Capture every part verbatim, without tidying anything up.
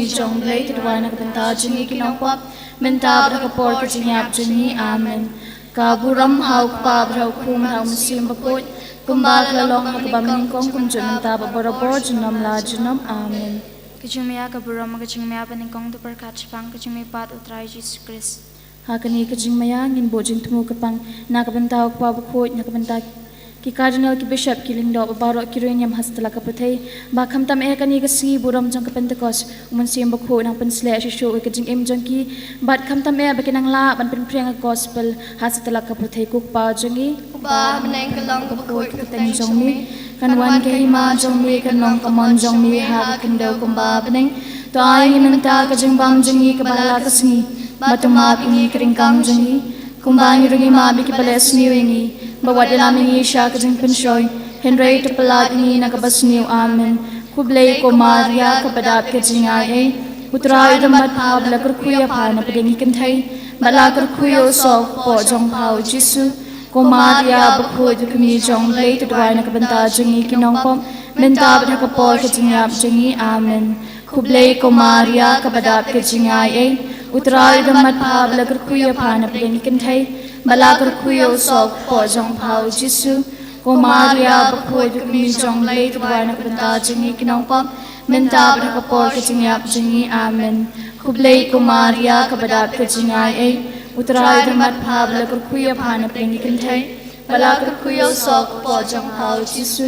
jong Blei, to duwai na ka bynta jong ngi ki nongpop, mynta bad ha ka por ka jingïap jong ngi. Amen. Ka burom ha u Kpa bad ha u Khun bad ha u Mynsiem Bakhuid, kumba ka la long ha kaba nyngkong, kumjuh mynta bad barabor, junom la junom. Amen. Ka jingmaïa, ka burom, ka jingmaïa banyngkong to pyrkhat shaphang ka jingmihpat u Trai Jisu Khrist. Ha kane ka jingmaïa ngin buh jingthmu kyrpang na ka bynta u Kpa Bakhuid, na ka bynta ki Cardinal, ki Bishop, ki Lyngdoh bad baroh ki riewniam ha satlak ka pyrthei, ba khamtam eh ha kane ka sngi burom jong ka Pentekost, u Mynsiem Bakhuid un nang pynsleh shuh shuh ïa ka jingim jong ki, bad khamtam eh ba kin nang lah ban pynphriang ka Gospel ha satlak ka pyrthei, ko Kpa jong ngi. Uba ha bneng, ka long kaba khuid ka kyrteng jong me, kan wan ka hima jong me, kan long ka mon jong me ha ka khyndew kumba ha bneng. To ai ïa ngi mynta ka jingbam jong ngi kaba la ka sngi, bad to map ïa ngi ki ryngkang jong ngi, kumba ngi ruh ngi map ïa kiba leh sniew ïa ngi, bad wat ïalam ïa ngi sha ka jingpynshoi, hynrei to pyllait ïa ngi na kaba sniew. Amen. Khublei ko Maria, kaba dap ka jingaiei, u Trai u don bad pha, ba la kyrkhu ïa pha napdeng ki kynthei, bad la kyrkhu ïa u soh u kpoh jong pha u Jisu. Ko Maria bakhuid, ka kmie jong Blei, to duwai na ka bynta jong ngi ki nongpop, mynta bad ha ka por ka jingïap jong ngi. Amen. Khublei ko Maria, kaba dap ka jingaiei, u Trai u don bad pha, ba la kyrkhu ïa pha napdeng ki kynthei, bad la kyrkhu ïa u soh u kpoh jong pha u Jisu. Ko Maria bakhuid, ka kmie jong Blei, to duwai na ka bynta jong ngi ki nongpop, mynta bad ha ka por ka jingïap jong ngi. Amen. Khublei ko Maria, kaba dap ka jingaiei, u Trai u don bad pha, ba la kyrkhu ïa pha napdeng ki kynthei, bad la kyrkhu ïa u soh u kpoh jong pha u Jisu.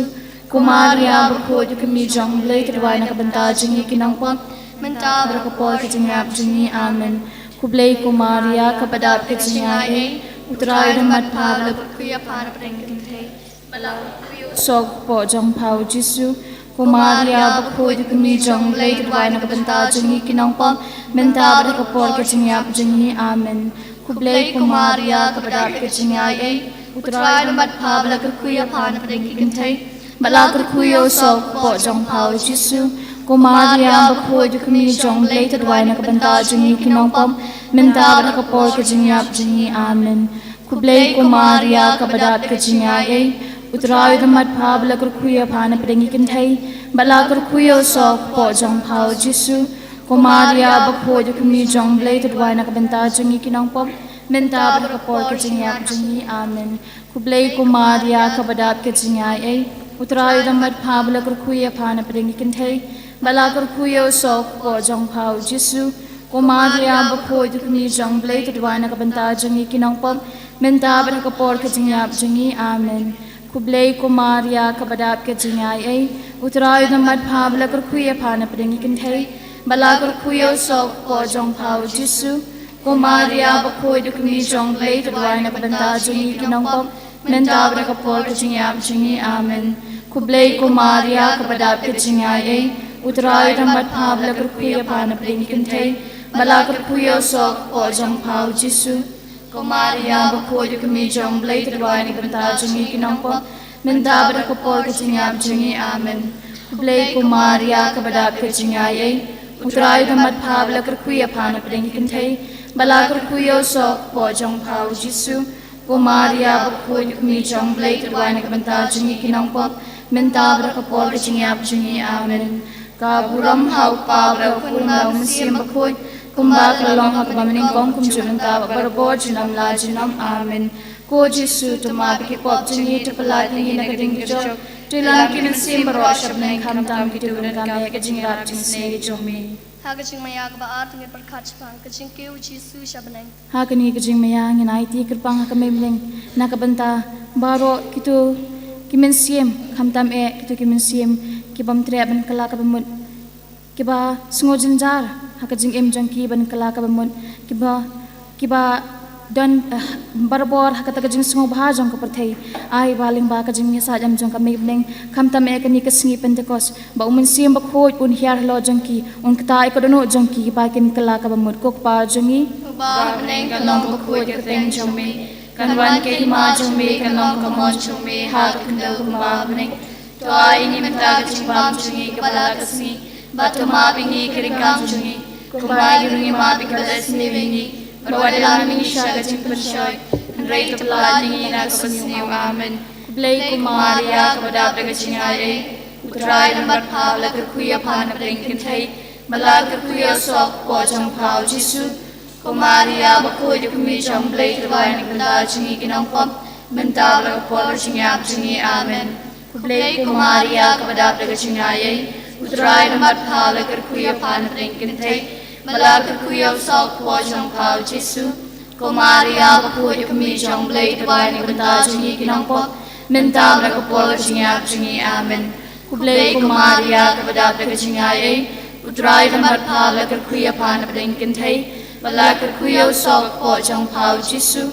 Ko Maria bakhuid, ka kmie jong Blei, to duwai na ka bynta jong ngi ki nongpop, mynta bad ha ka por ka jingïap jong ngi. Amen. Khublei ko Maria, kaba dap ka jingaiei, u Trai u don bad pha, ba la kyrkhu ïa pha napdeng ki kynthei, bad la kyrkhu ïa u soh u kpoh jong pha u Jisu. Ko Maria bakhuid, ka kmie jong Blei, to duwai na ka bynta jong ngi ki nongpop, mynta bad ha ka por ka jingïap jong ngi. Amen. Khublei ko Maria, kaba dap ka jingaiei, u Trai u don bad pha, ba la kyrkhu ïa pha napdeng ki kynthei, bad la kyrkhu ïa u soh u kpoh jong pha u Jisu. Ko Maria bakhuid, ka kmie jong Blei, to duwai na ka bynta jong ngi ki nongpop, mynta bad ha ka por ka jingïap jong ngi. Amen. Khublei ko Maria, kaba dap ka jingaiei, u Trai u don bad pha, ba la kyrkhu ïa pha napdeng ki kynthei, bad la kyrkhu ïa u soh u kpoh jong pha u Jisu. Ko Maria bakhuid, ka kmie jong Blei, to duwai na ka bynta jong ngi ki nongpop, mynta bad ha ka por ka jingïap jong ngi. Amen. Khublei ko Maria, kaba dap ka jingaiei, u Trai u don bad pha, ba la kyrkhu ïa pha napdeng ki kynthei, bad la kyrkhu ïa u soh u kpoh jong pha u Jisu. Ko Maria bakhuid, ka kmie jong Blei, to duwai na ka bynta jong ngi ki nongpop, mynta bad ha ka por ka jingïap jong ngi. Amen. Khublei ko Maria, kaba dap ka jingaiei, u Trai u don bad pha, ba la kyrkhu ïa pha napdeng ki kynthei, bad la kyrkhu ïa u soh u kpoh jong pha u Jisu. Ko Maria bakhuid, ka kmie jong Blei, to duwai na ka bynta jong ngi ki nongpop, mynta bad ha ka por ka jingïap jong ngi. Amen. Khublei ko Maria, kaba dap ka jingaiei, u Trai u don bad pha, ba la kyrkhu ïa pha napdeng ki kynthei, bad la kyrkhu ïa u soh u kpoh jong pha u Jisu. Ko Maria bakhuid, ka kmie jong Blei, to duwai na ka bynta jong ngi ki nongpop, mynta bad ha ka por ka jingïap jong ngi. Amen. Khublei ko Maria, kaba dap ka jingaiei, u Trai u don bad pha, ba la kyrkhu ïa pha napdeng ki kynthei, bad la kyrkhu ïa u soh u kpoh jong pha u Jisu. Ko Maria bakhuid, ka kmie jong Blei, to duwai na ka bynta jong ngi ki nongpop, mynta bad ha ka por ka jingïap jong ngi. Amen. Ka burom ha u Kpa bad ha u Khun bad ha u Mynsiem Bakhuid, kumba ka la long ha kaba nyngkong, kumjuh mynta bad barabor, junom la junom. Amen. Ko Jisu, to map ïa ki pop jong ngi, to pyllait ïa ngi na ka diengkajok, to ïalam ïa ki mynsiem baroh sha bneng, khamtam kito kiba donkam ïa ka jingïarap jingisynei jong me. Ha ka jingmaïa kaba ar to ngin pyrkhat shaphang ka jingkiew u Jisu sha bneng. Ha kane ka jingmaïa ngin aiti kyrpang ha ka Mei Bneng na ka bynta baroh kito ki mynsiem, khamtam eh kito ki mynsiem ki bym treh ban kylla kaba mut, kiba sngew jynjar ha ka jingim jong ki ban kylla kaba mut, kiba, kiba don, eh, barabor ha kata ka jingsngewbha jong ka pyrthei. Ai ba lyngba ka jingïasaid jong ka Mei Bneng, khamtam eh kane ka sngi Pentekost, ba u Mynsiem Bakhuid un hiar halor jong ki, un ktah ïa ka dohnud jong ki ba kin kylla kaba mut, ko Kpa jong ngi. Uba ha bneng, kan long kaba khuid ka kyrteng jong me, kan wan ka hima jong me, kan long ka mon jong me ha ka khyndew kumba ha bneng. To ai ïa ngi mynta ka jingbam jong ngi kaba la ka sngi, bad to map ïa ngi ki ryngkang jong ngi, kumba ngi ruh ngi map ïa kiba leh sniew ïa ngi, bad wat ïalam ïa ngi sha ka jingpynshoi, hynrei to pyllait ïa ngi na kaba sniew. Amen. Khublei ko Maria, kaba dap da ka jingaiei, u Trai u don bad pha, ba la kyrkhu ïa pha napdeng ki kynthei, Ba la kyrkhu ïa u soh kpoh jong pha u Jisu. Ko Maria bakhuid, u kmie jong u Blei, to duwai na ka bynta jong ngi ki nongpop, mynta bad ha ka por ka jingïap jong ngi. Amen. Khublei ko Maria, kaba dap da ka jingaiei, u Trai u don bad pha, la kyrkhu ïa pha na pdeng kynthei, ba la kyrkhu ïa u soh kpoh jong pha u Jisu. Ko Maria bakhuid, u kmie jong u Blei, to duwai na ka bynta jong ngi ki nongpop, mynta bad ha ka por ka jingïap jong ngi. Amen. Khublei ko Maria, kaba dap da ka jingaiei, u Trai u don bad pha, la kyrkhu ïa pha na pdeng kynthei, ba la kyrkhu ïa u soh kpoh jong pha u Jisu.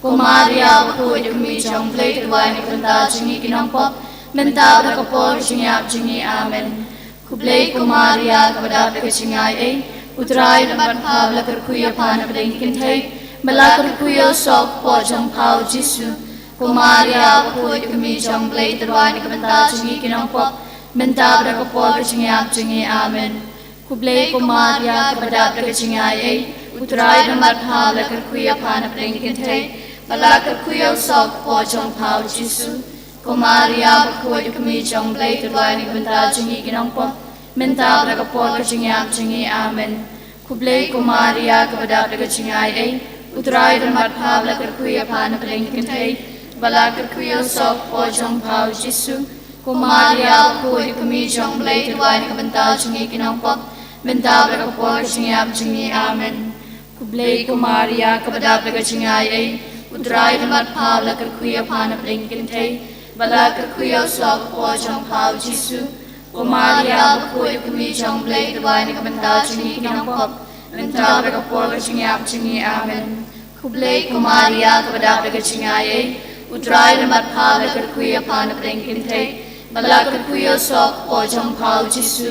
Ko Maria bakhuid, u kmie jong u Blei, to duwai na ka bynta jong ngi ki nongpop, mynta bad ha ka por ka jingïap jong ngi. Amen. Khublei ko Maria, kaba dap da ka jingaiei, u Trai u don bad pha, ba la kyrkhu ïa pha na pdeng kynthei, ba la kyrkhu ïa u soh kpoh jong pha u Jisu. Ko Maria bakhuid, u kmie jong u Blei, to duwai na ka bynta jong ngi ki nongpop, mynta bad ha ka por ka jingïap jong ngi. Amen. Khublei ko Maria, kaba dap da ka jingaiei, u Trai u don bad pha, ba la kyrkhu ïa pha na pdeng kynthei, ba la kyrkhu ïa u soh kpoh jong pha u Jisu. Ko Maria bakhuid, u kmie jong u Blei, to duwai na ka bynta jong ngi ki nongpop, mynta bad ha ka por ka jingïap jong ngi. Amen. Khublei ko Maria, kaba dap da ka jingaiei, u Trai u don bad pha, ba la kyrkhu ïa pha na pdeng kynthei, ba la kyrkhu ïa u soh kpoh jong pha u Jisu. Ko Maria bakhuid, u kmie jong u Blei, to duwai na ka bynta jong ngi ki nongpop, mynta bad ha ka por ka jingïap jong ngi. Amen. Khublei ko Maria, kaba dap da ka jingaiei, u Trai u don bad pha, ba la kyrkhu ïa pha na pdeng kynthei, ba la kyrkhu ïa u soh kpoh jong pha u Jisu. Ko Maria bakhuid, u kmie jong u Blei, to duwai na ka bynta jong ngi ki nongpop, mynta bad ha ka por ka jingïap jong ngi. Amen. Khublei ko Maria, kaba dap da ka jingaiei, u Trai u don bad pha, ba la kyrkhu ïa pha na pdeng kynthei, ba la kyrkhu ïa u soh kpoh jong pha u Jisu.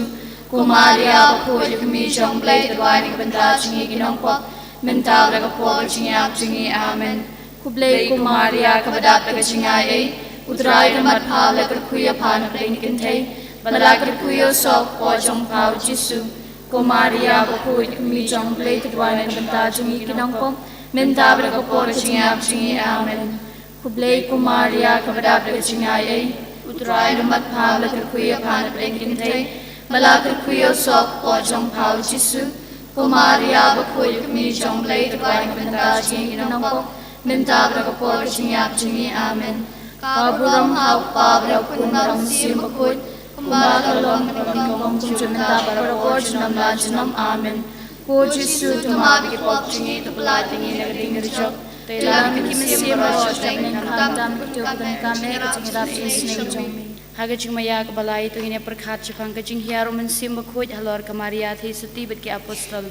Ko Maria bakhuid, u kmie jong u Blei, to duwai na ka bynta jong ngi ki nongpop, mynta bad ha ka por ka jingïap jong ngi. Amen. Khublei ko Maria, kaba dap da ka jingaiei, u Trai u don bad pha, ba la kyrkhu ïa pha na pdeng kynthei, ba la kyrkhu ïa u soh kpoh jong pha u Jisu. Ko Maria bakhuid, u kmie jong u Blei, to duwai na ka bynta jong ngi ki nongpop, mynta bad ha ka por ka jingïap jong ngi. Amen. Khublei ko Maria, kaba dap da ka jingaiei, u Trai u don bad pha, ba la kyrkhu ïa pha na pdeng kynthei, ba la kyrkhu ïa u soh kpoh jong pha u Jisu. Ko Maria bakhuid, u kmie jong u Blei, to duwai na ka bynta jong ngi ki nongpop, mynta bad ha ka por ka jingïap jong ngi. Amen. Ka burom ha u Kpa bad ha u Khun bad ha u Mynsiem Bakhuid, kumba ka long, ka long, ka long, kumjuh mynta bad barabor, junom la junom. Amen. Ko Jisu, to map ïa ki pop jong ngi, to pyllait ïa ngi na ka ding ka jong. To ïalam ïa ki mynsiem baroh sha ka jingkhamtam, kito kiba donkam ïa ka jingïarap isynei jong me. Ha ka jingmaïa kaba lai, to ngin ïa pyrkhat shaphang ka jinghiar u Mynsiem Bakhuid halor ka Maria Theisotti bad ki apostol.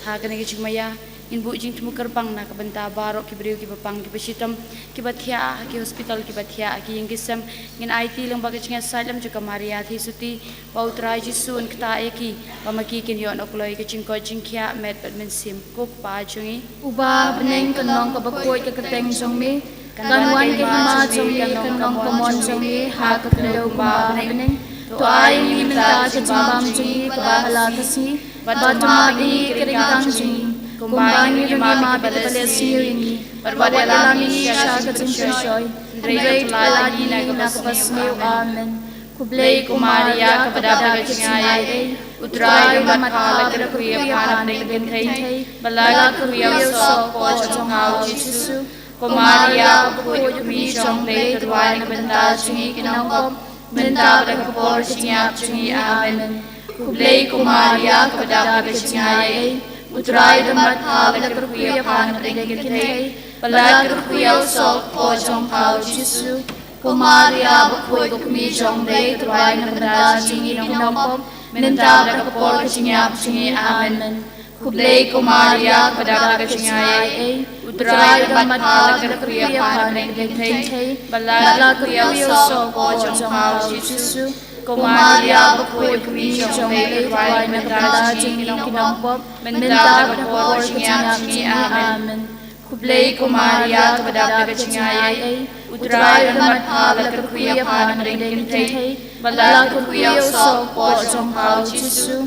Ha kane ka jingmaïa, ngin buh jingthmu kyrpang na ka bynta baroh ki briew kiba pang, kiba shitom, kiba thiah ha ki hospital, kiba thiah ha ki ïing ki sem. Ngin aiti lyngba ka jingïasaid lem jong ka Maria Theisotti, ba u Trai Jisu un ktah ïa ki, ba ma ki kin ïoh noh kloi ka jingkoit jingkhiah met bad mynsiem. Ko Kpa jong ngi uba ha bneng, kan long kaba khuid ka kyrteng jong me. Kan wan ka hima jong me, kan long ka mon jong me ha ka khyndew kumba ha bneng. To ai ïa ngi mynta ka jingbam jong ngi kaba ha la ka sngi, bad to map ïa ngi ka ryngkang jong ngi, kumba ngi ruh ngi map ïa kiba leh sniew ïa ngi. Bad wat ïalam ïa ngi sha ka jingpynshoi, hynrei to pyllait ïa ngi na kaba sniew. Amen. Khublei ko Maria, kaba dap da ka jingaiei, u Trai u don bad pha, ba la kyrkhu ïa pha na pdeng kynthei, ba la kyrkhu ïa u soh kpoh jong pha u Jisu. Ko Maria bakhuid, u kmie jong u Blei, to duwai na ka bynta jong ngi ki nongpop, mynta bad ha ka por ka jingïap jong ngi. Amen. Khublei ko Maria, kaba dap da ka jingaiei, u Trai u don bad pha, ba la kyrkhu ïa pha na pdeng kynthei, ba la kyrkhu ïa u soh kpoh jong pha u Jisu. Ko Maria bakhuid, u kmie jong u Blei, to duwai na ka bynta jong ngi ki nongpop, mynta bad ha ka por ka jingïap jong ngi. Amen. Khublei ko Maria, kaba dap da ka jingaiei, u Trai u don bad pha, ba la kyrkhu ïa pha na pdeng kynthei, ba la kyrkhu ïa u soh kpoh jong pha u Jisu. Ko Maria bakhuid, u kmie jong u Blei, to duwai na ka bynta jong ngi ki nongpop, mynta bad ha ka por ka jingïap jong ngi. Amen. Khublei ko Maria, kaba dap da ka jingaiei, u Trai u don bad pha, ba la kyrkhu ïa pha na pdeng kynthei, ba la kyrkhu ïa u soh kpoh jong pha u Jisu.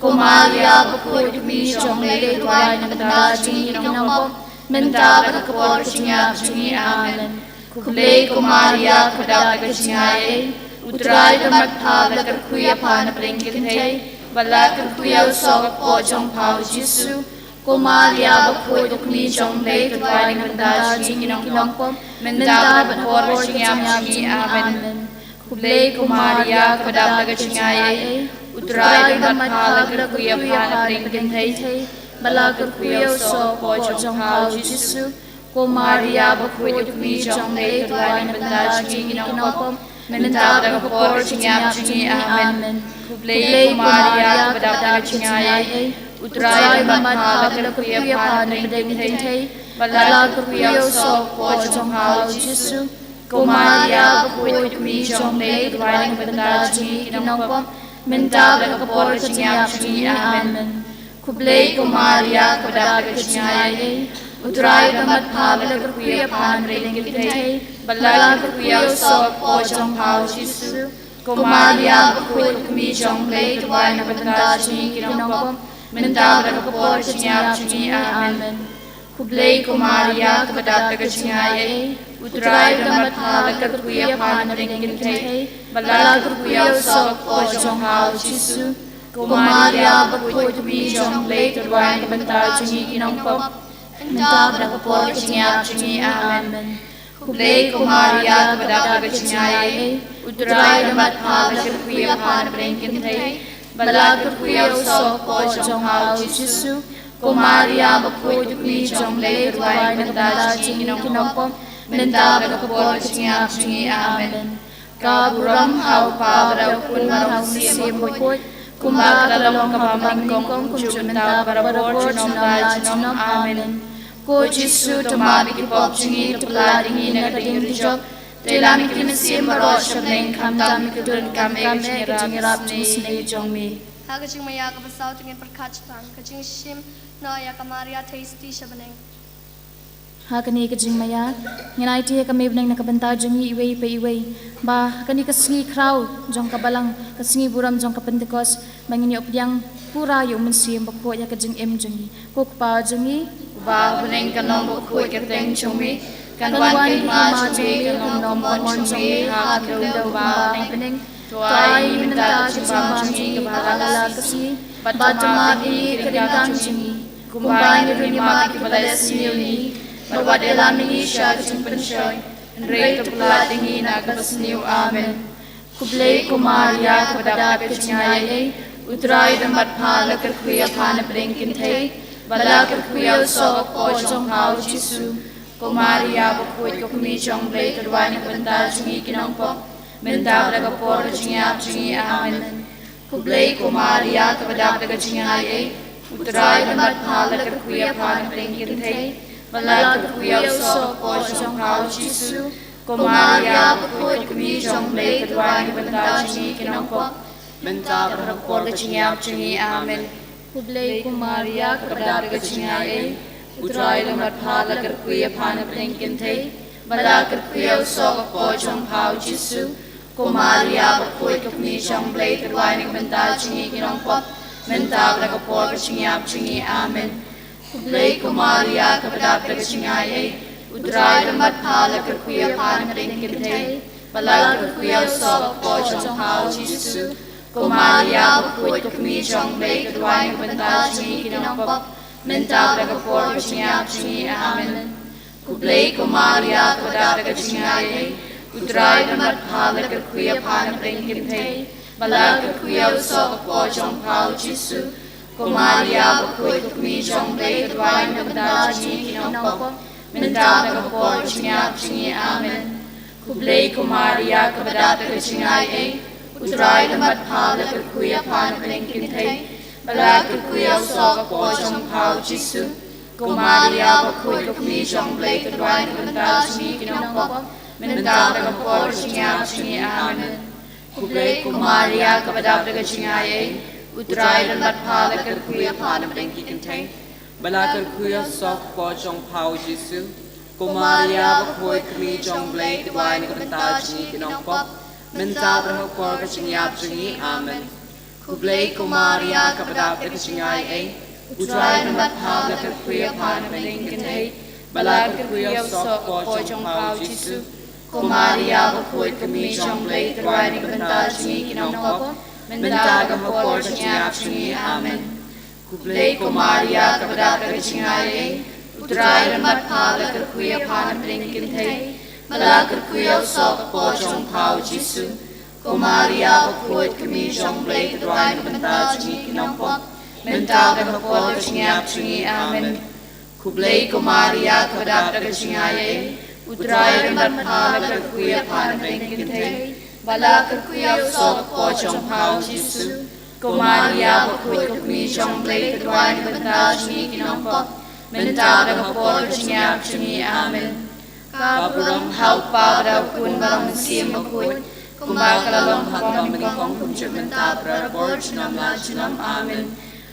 Ko Maria bakhuid, u kmie jong u Blei, to duwai na ka bynta jong ngi ki nongpop, mynta bad ha ka por ka jingïap jong ngi. Amen. Khublei ko Maria, kaba dap da ka jingaiei, u Trai u don bad pha, ba la kyrkhu ïa pha na pdeng kynthei, Ba la kyrkhu ïa u soh ka kpoh jong pha u Jisu. Ko Maria bakhuid, ko kmie jong U Blei, to duwai na ka bynta jong ngi ki nongpop, mynta bad ha ka por ka jingïap jong ngi. Amen. Khublei ko Maria, kaba dap da ka jingaiei, U Trai u don bad pha, la kyrkhu ïa pha na pdeng kynthei, ba la kyrkhu ïa u soh ka kpoh jong pha u Jisu. Ko Maria bakhuid, ko kmie jong U Blei, to duwai na ka bynta jong ngi ki nongpop, mynta bad ha ka por ka jingïap jong ngi. Amen. Khublei ko Maria, kaba dap da ka jingaiei, U Trai u don bad pha, la kyrkhu ïa pha na pdeng kynthei, ba la kyrkhu ïa u soh ka kpoh jong pha u Jisu. Ko Maria bakhuid, ko kmie jong U Blei, to duwai na ka bynta jong ngi ki nongpop, mynta bad ha ka por ka jingïap jong ngi. Amen. Khublei ko Maria, kaba dap da ka jingaiei, U Trai u don bad pha, la kyrkhu ïa pha na pdeng kynthei, ba la kyrkhu ïa u soh ka kpoh jong pha u Jisu. Ko Maria bakhuid, ko kmie jong U Blei, to duwai na ka bynta jong ngi ki nongpop, mynta bad ha ka por ka jingïap jong ngi. Amen. Khublei ko Maria, kaba dap da ka jingaiei, U Trai u don bad pha, la kyrkhu ïa pha na pdeng kynthei, ba la kyrkhu ïa u soh ka kpoh jong pha u Jisu. Ko Maria bakhuid, ko kmie jong U Blei, to duwai na ka bynta jong ngi ki nongpop, mynta bad ha ka por ka jingïap jong ngi. Amen. Khublei ko Maria, kaba dap da ka jingaiei, U Trai u don bad pha, la kyrkhu ïa pha na pdeng kynthei, ba la kyrkhu ïa u soh ka kpoh jong pha u Jisu. Ko Maria bakhuid, ko kmie jong U Blei, to duwai na ka bynta jong ngi ki nongpop, mynta bad ha ka por ka jingïap jong ngi. Amen. Ka burom ha u Kpa bad ha u Khun bad ha u Mynsiem Bakhuid, kumba ka la long kaba nyngkong, kumjuh mynta bad barabor, junom la junom. Amen. Ko Jisu, to map ïa ki pop jong ngi, to pyllait ïa ngi na ka diengdejok, to ïalam ïa ki mynsiem baroh sha bneng, khamtam ïa ki kiba donkam ïa ka jingïarap jong u snem jong me. Ha ka jingmaïa kaba saw to ngin pyrkhat shaphang ka jingshim noh ïa ka Maria Theisotti sha bneng. Ha kane ka jingmaïa ngin aiti ïa ka mei bneng na ka bynta jong ngi iwei pa iwei, ba ha kane ka sngi khraw jong ka Balang, ka sngi burom jong ka Pentekost, ba ngin ïoh pdiang pura ïa u Mynsiem Bakhuid ïa ka jingim jong ngi. Ko Kpa jong ngi uba ha bneng, ka nongbakhuid ka kyrteng jong me, kan wan ka hima jong me, kan long ka mon jong me ha ka khyndew ba ha bneng. To ai ïa ngi mynta ka jingbam jong ngi kaba la ka sngi, bad to map ïa ngi ha ka ryngkang jong ngi, kumba ngi ruh ngi map ïa kiba la sniew ïa ngi, bad wat ïalam ïa ngi sha ka jingpynshoi, hynrei to pyllait ïa ngi na kaba sniew. Amen. Khublei ko Maria, kaba dap da ka jingaiei, U Trai u don bad pha, la kyrkhu ïa pha na pdeng kynthei, ba la kyrkhu ïa u soh ka kpoh jong pha u Jisu. Ko Maria bakhuid, ko kmie jong U Blei, to duwai na ka bynta jong ngi ki nongpop, mynta bad ha ka por ka jingïap jong ngi. Amen. Khublei ko Maria, kaba dap da ka jingaiei, U Trai u don bad pha, la kyrkhu ïa pha na pdeng kynthei, ba la kyrkhu ïa u soh ka kpoh jong pha u Jisu. Ko Maria bakhuid, ko kmie jong U Blei, to duwai na ka bynta jong ngi ki nongpop, mynta bad ha ka por ka jingïap jong ngi. Amen. Khublei ko Maria, kaba dap da ka jingaiei, U Trai u don bad pha, la kyrkhu ïa pha na pdeng kynthei, ba la kyrkhu ïa u soh ka kpoh jong pha u Jisu. Ko Maria bakhuid, ko kmie jong U Blei, to duwai na ka bynta jong ngi ki nongpop, mynta bad ha ka por ka jingïap jong ngi. Amen. Khublei ko Maria, kaba dap da ka jingaiei, U Trai u don bad pha, la kyrkhu ïa pha na pdeng kynthei, ba la kyrkhu ïa u soh ka kpoh jong pha u Jisu. Ko Maria bakhuid, ko kmie jong U Blei, to duwai na ka bynta jong ngi ki nongpop, mynta bad ha ka por ka jingïap jong ngi. Amen. Khublei ko Maria, kaba dap da ka jingaiei, U Trai u don bad pha, la kyrkhu ïa pha na pdeng kynthei, ba la kyrkhu ïa u soh ka kpoh jong pha u Jisu. Ko Maria bakhuid, ko kmie jong U Blei, to duwai na ka bynta jong ngi ki nongpop, mynta bad ha ka por ka jingïap jong ngi. Amen. Khublei ko Maria, kaba dap da ka jingaiei, U Trai u don bad pha, la kyrkhu ïa pha na pdeng kynthei, ba la kyrkhu ïa u soh ka kpoh jong pha u Jisu. Ko Maria bakhuid, ko kmie jong U Blei, to duwai na ka bynta jong ngi ki nongpop, mynta bad ha ka por ka jingïap jong ngi. Amen. Khublei ko Maria, kaba dap da ka jingaiei, U Trai u don bad pha, la kyrkhu ïa pha na pdeng kynthei, ba la kyrkhu ïa u soh ka kpoh jong pha u Jisu. Ko Maria bakhuid, ko kmie jong U Blei, to duwai na ka bynta jong ngi ki nongpop, mynta bad ha ka por ka jingïap jong ngi. Amen. Khublei ko Maria, kaba dap da ka jingaiei, U Trai u don bad pha, la kyrkhu ïa pha na pdeng kynthei, ba la kyrkhu ïa u soh ka kpoh jong pha u Jisu. Ko Maria bakhuid, ko kmie jong U Blei, to duwai na ka bynta jong ngi ki nongpop, mynta bad ha ka por ka jingïap jong ngi. Amen. Khublei ko Maria, kaba dap da ka jingaiei, U Trai u don bad pha, la kyrkhu ïa pha na pdeng ki kynthei, bad la kyrkhu ïa u soh ka kpoh jong pha u Jisu. Ko Maria bakhuid, ka kmie jong U Blei, to duwai na ka bynta jong ngi ki nongpop, mynta bad ha ka por ka jingïap jong ngi. Amen. Khublei ko Maria, kaba dap da ka jingaiei, U Trai u don bad pha, la kyrkhu ïa pha na pdeng ki kynthei, bad la kyrkhu ïa u soh ka kpoh jong pha u Jisu. Ko Maria bakhuid, ka kmie jong U Blei, to duwai na ka bynta jong ngi ki nongpop, mynta bad ha ka por ka jingïap jong ngi. Amen. Ka burom ha U Kpa bad ha U Khun bad ha U Mynsiem Bakhuid, kumba ka la long ha kaba nyngkong, kumjuh mynta bad barabor, junom la junom. Amen.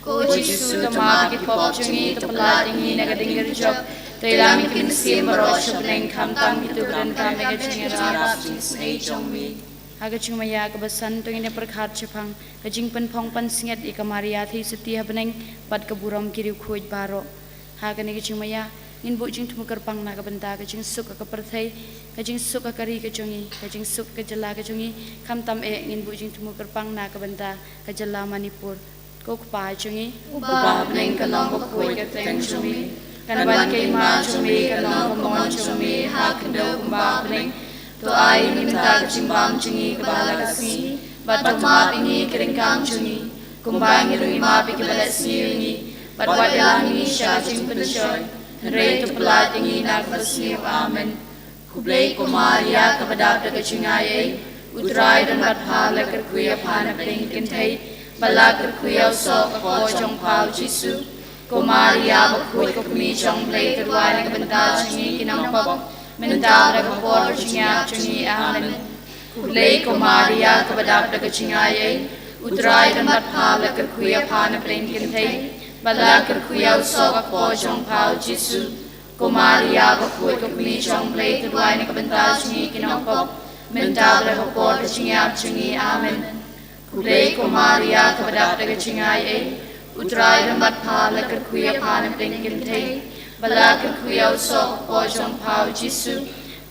Ko Jisu, to map ïa ki pop jong ngi, to pyllait ïa ngi na ka diengkyrjok, to ïalam ïa ki mynsiem baroh sha bneng, khamtam kito kiba donkam ïa ka jingïarap jingsnei jong me. Ha ka jingmaïa kaba san to ngin ïa pyrkhat shaphang ka jingpynphong pansngiat ïa ka Maria Theisotti ha bneng bad ka burom ki riewkhuid baroh. Ha kane ka jingmaïa ngin buh jingthmu kyrpang na ka bynta ka jingsuk ka pyrthei, ka jingsuk ka ri ka jong ngi, ka jingsuk ka jylla ka jong ngi, khamtam eh ngin buh jingthmu kyrpang na ka bynta ka jylla Manipur. Ko Kpa jong ngi uba ha bneng, ka long bakhuid ka kyrteng jong me, kan wan ka hima jong me, kan long ka mon jong me ha khyndew kumba ha bneng. To ai ïa ngi mynta ka jingbam jong ngi kaba ha la ka sngi, bad to map ïa ngi ki ryngkang jong ngi, kumba ngi ruh ngi map ïa kiba leh sniew ïa ngi, bad wat ïalam ïa ngi sha ka jingpynshoi, hynrei to pyllait ïa ngi na kaba sniew. Amen. Khublei ko Maria, kaba dap da ka jingaiei, U Trai u don bad pha, la kyrkhu ïa pha na pdeng ki kynthei, bad la kyrkhu ïa u soh ka kpoh jong pha u Jisu. Ko Maria bakhuid, ka kmie jong U Blei, to duwai na ka bynta jong ngi ki nongpop, mynta bad ha ka por ka jingïap jong ngi. Amen. Khublei ko Maria, kaba dap da ka jingaiei, U Trai u don bad pha, la kyrkhu ïa pha na pdeng ki kynthei, bad la kyrkhu ïa u soh ka kpoh jong pha u Jisu. Ko Maria bakhuid, ka kmie jong U Blei, to duwai na ka bynta jong ngi ki nongpop, mynta bad ha ka por ka jingïap jong ngi. Amen. Khublei ko Maria, kaba dap da ka jingaiei, U Trai u don bad pha, la kyrkhu ïa pha na pdeng ki kynthei, bad la kyrkhu ïa u soh ka kpoh jong pha u Jisu.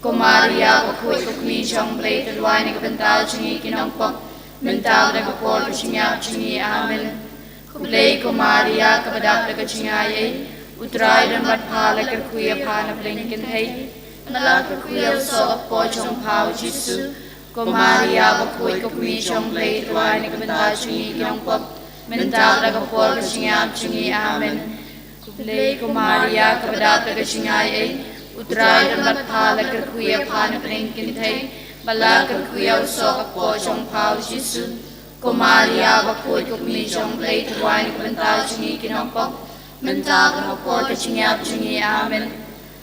Ko Maria bakhuid, ka kmie jong U Blei, to duwai na ka bynta jong ngi ki nongpop, mynta bad ha ka por ka jingïap jong ngi. Amen. Khublei ko Maria, kaba dap da ka jingaiei, U Trai u don bad pha, la kyrkhu ïa pha na pdeng ki kynthei, bad la kyrkhu ïa u soh ka kpoh jong pha u Jisu. Ko Maria bakhuid, ka kmie jong U Blei, to duwai na ka bynta jong ngi ki nongpop, mynta bad ha ka por ka jingïap jong ngi. Amen. Khublei ko Maria, kaba dap da ka jingaiei, U Trai u don bad pha, la kyrkhu ïa pha na pdeng ki kynthei, bad la kyrkhu ïa u soh ka kpoh jong pha u Jisu. Ko Maria bakhuid, ka kmie jong U Blei, to duwai na ka bynta jong ngi ki nongpop, mynta bad ha ka por ka jingïap jong ngi. Amen.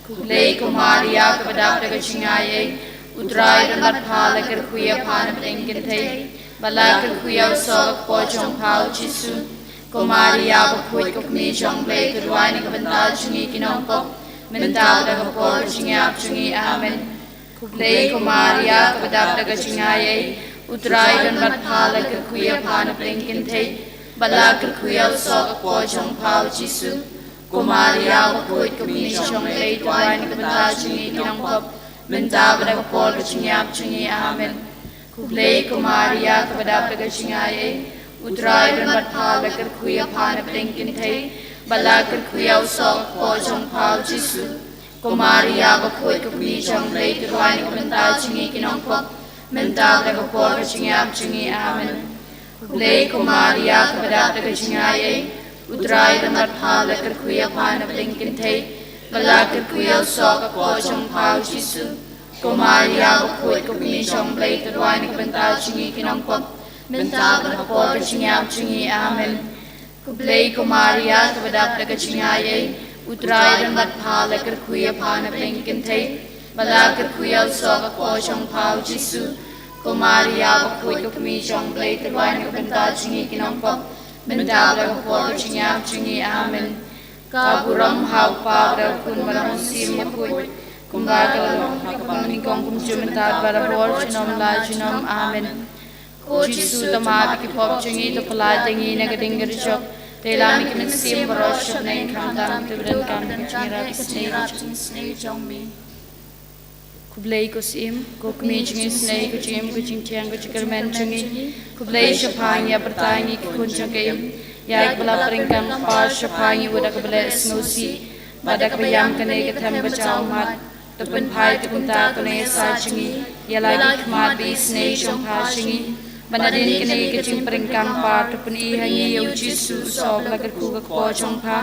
Khublei ko Maria, kaba dap da ka jingaiei, U Trai u don bad pha, la kyrkhu ïa pha na pdeng ki kynthei, bad la kyrkhu ïa u soh ka kpoh jong pha u Jisu. Ko Maria bakhuid, ka kmie jong U Blei, to duwai na ka bynta jong ngi ki nongpop, mynta bad ha ka por ka jingïap jong ngi. Amen. Khublei ko Maria, kaba dap da ka jingaiei, U Trai u don bad pha, la kyrkhu ïa pha na pdeng ki kynthei, bad la kyrkhu ïa u soh ka kpoh jong pha u Jisu. Ko Maria bakhuid, ka kmie jong U Blei, to duwai na ka bynta jong ngi ki nongpop, mynta bad ha ka por ka jingïap jong ngi. Amen. Khublei ko Maria, kaba dap da ka jingaiei, U Trai u don bad pha, la kyrkhu ïa pha na pdeng ki kynthei, bad la kyrkhu ïa u soh ka kpoh jong pha u Jisu. Ko Maria bakhuid, ka kmie jong U Blei, to duwai na ka bynta jong ngi ki nongpop, mynta bad ha ka por ka jingïap jong ngi. Amen. Khublei ko Maria, kaba dap da ka jingaiei, U Trai u don bad pha, la kyrkhu ïa pha na pdeng ki kynthei, bad la kyrkhu ïa u soh ka kpoh jong pha u Jisu. Ko Maria bakhuid, ka kmie jong U Blei, to duwai na ka bynta jong ngi ki nongpop, mynta bad ha ka por ka jingïap jong ngi. Amen. Khublei ko Maria, kaba dap da ka jingaiei, U Trai u don bad pha, la kyrkhu ïa pha na pdeng ki kynthei, bad la kyrkhu ïa u soh ka kpoh jong pha u Jisu. Ko Maria bakhuid, ka kmie jong U Blei, to duwai na ka bynta jong ngi ki nongpop, mynta bad ha ka por ka jingïap jong ngi. Amen. Ka burom ha U Kpa bad ha U Khun bad ha U Mynsiem Bakhuid, kumba ka la long ha kaba nyngkong, kumjuh mynta bad barabor, junom la junom. Amen. Ko Jisu, to map ïa ki pop jong ngi, to pyllait ïa ngi na ka diengkyrjok, to ïalam ïa ki mynsiem baroh sha bneng, khamtam kito kiba donkam ïa ka jingïarap jingsnei jong me. Khublei ko Syiem, ko Kmie jingisynei, ko jingim, ko jingthiang, ko jingkyrmen jong ngi. Khublei shaphang ïa ka bynta ngi ki khun jong ka Im, ïa kaba la pyrkhat kyrpang shaphang ngi, u da kaba leh sngewsih bad da kaba ïam kane ka them ba jaw mat. To pynphai to kumta kane ka jingïasaid jong ngi ïa la ki khmat ba isynei jong pha jong ngi, ba nadien kane ka jingpyrkhat kyrpang to pyni ha ngi ïa u Jisu, u soh ba la kyrkhu ka kpoh jong pha.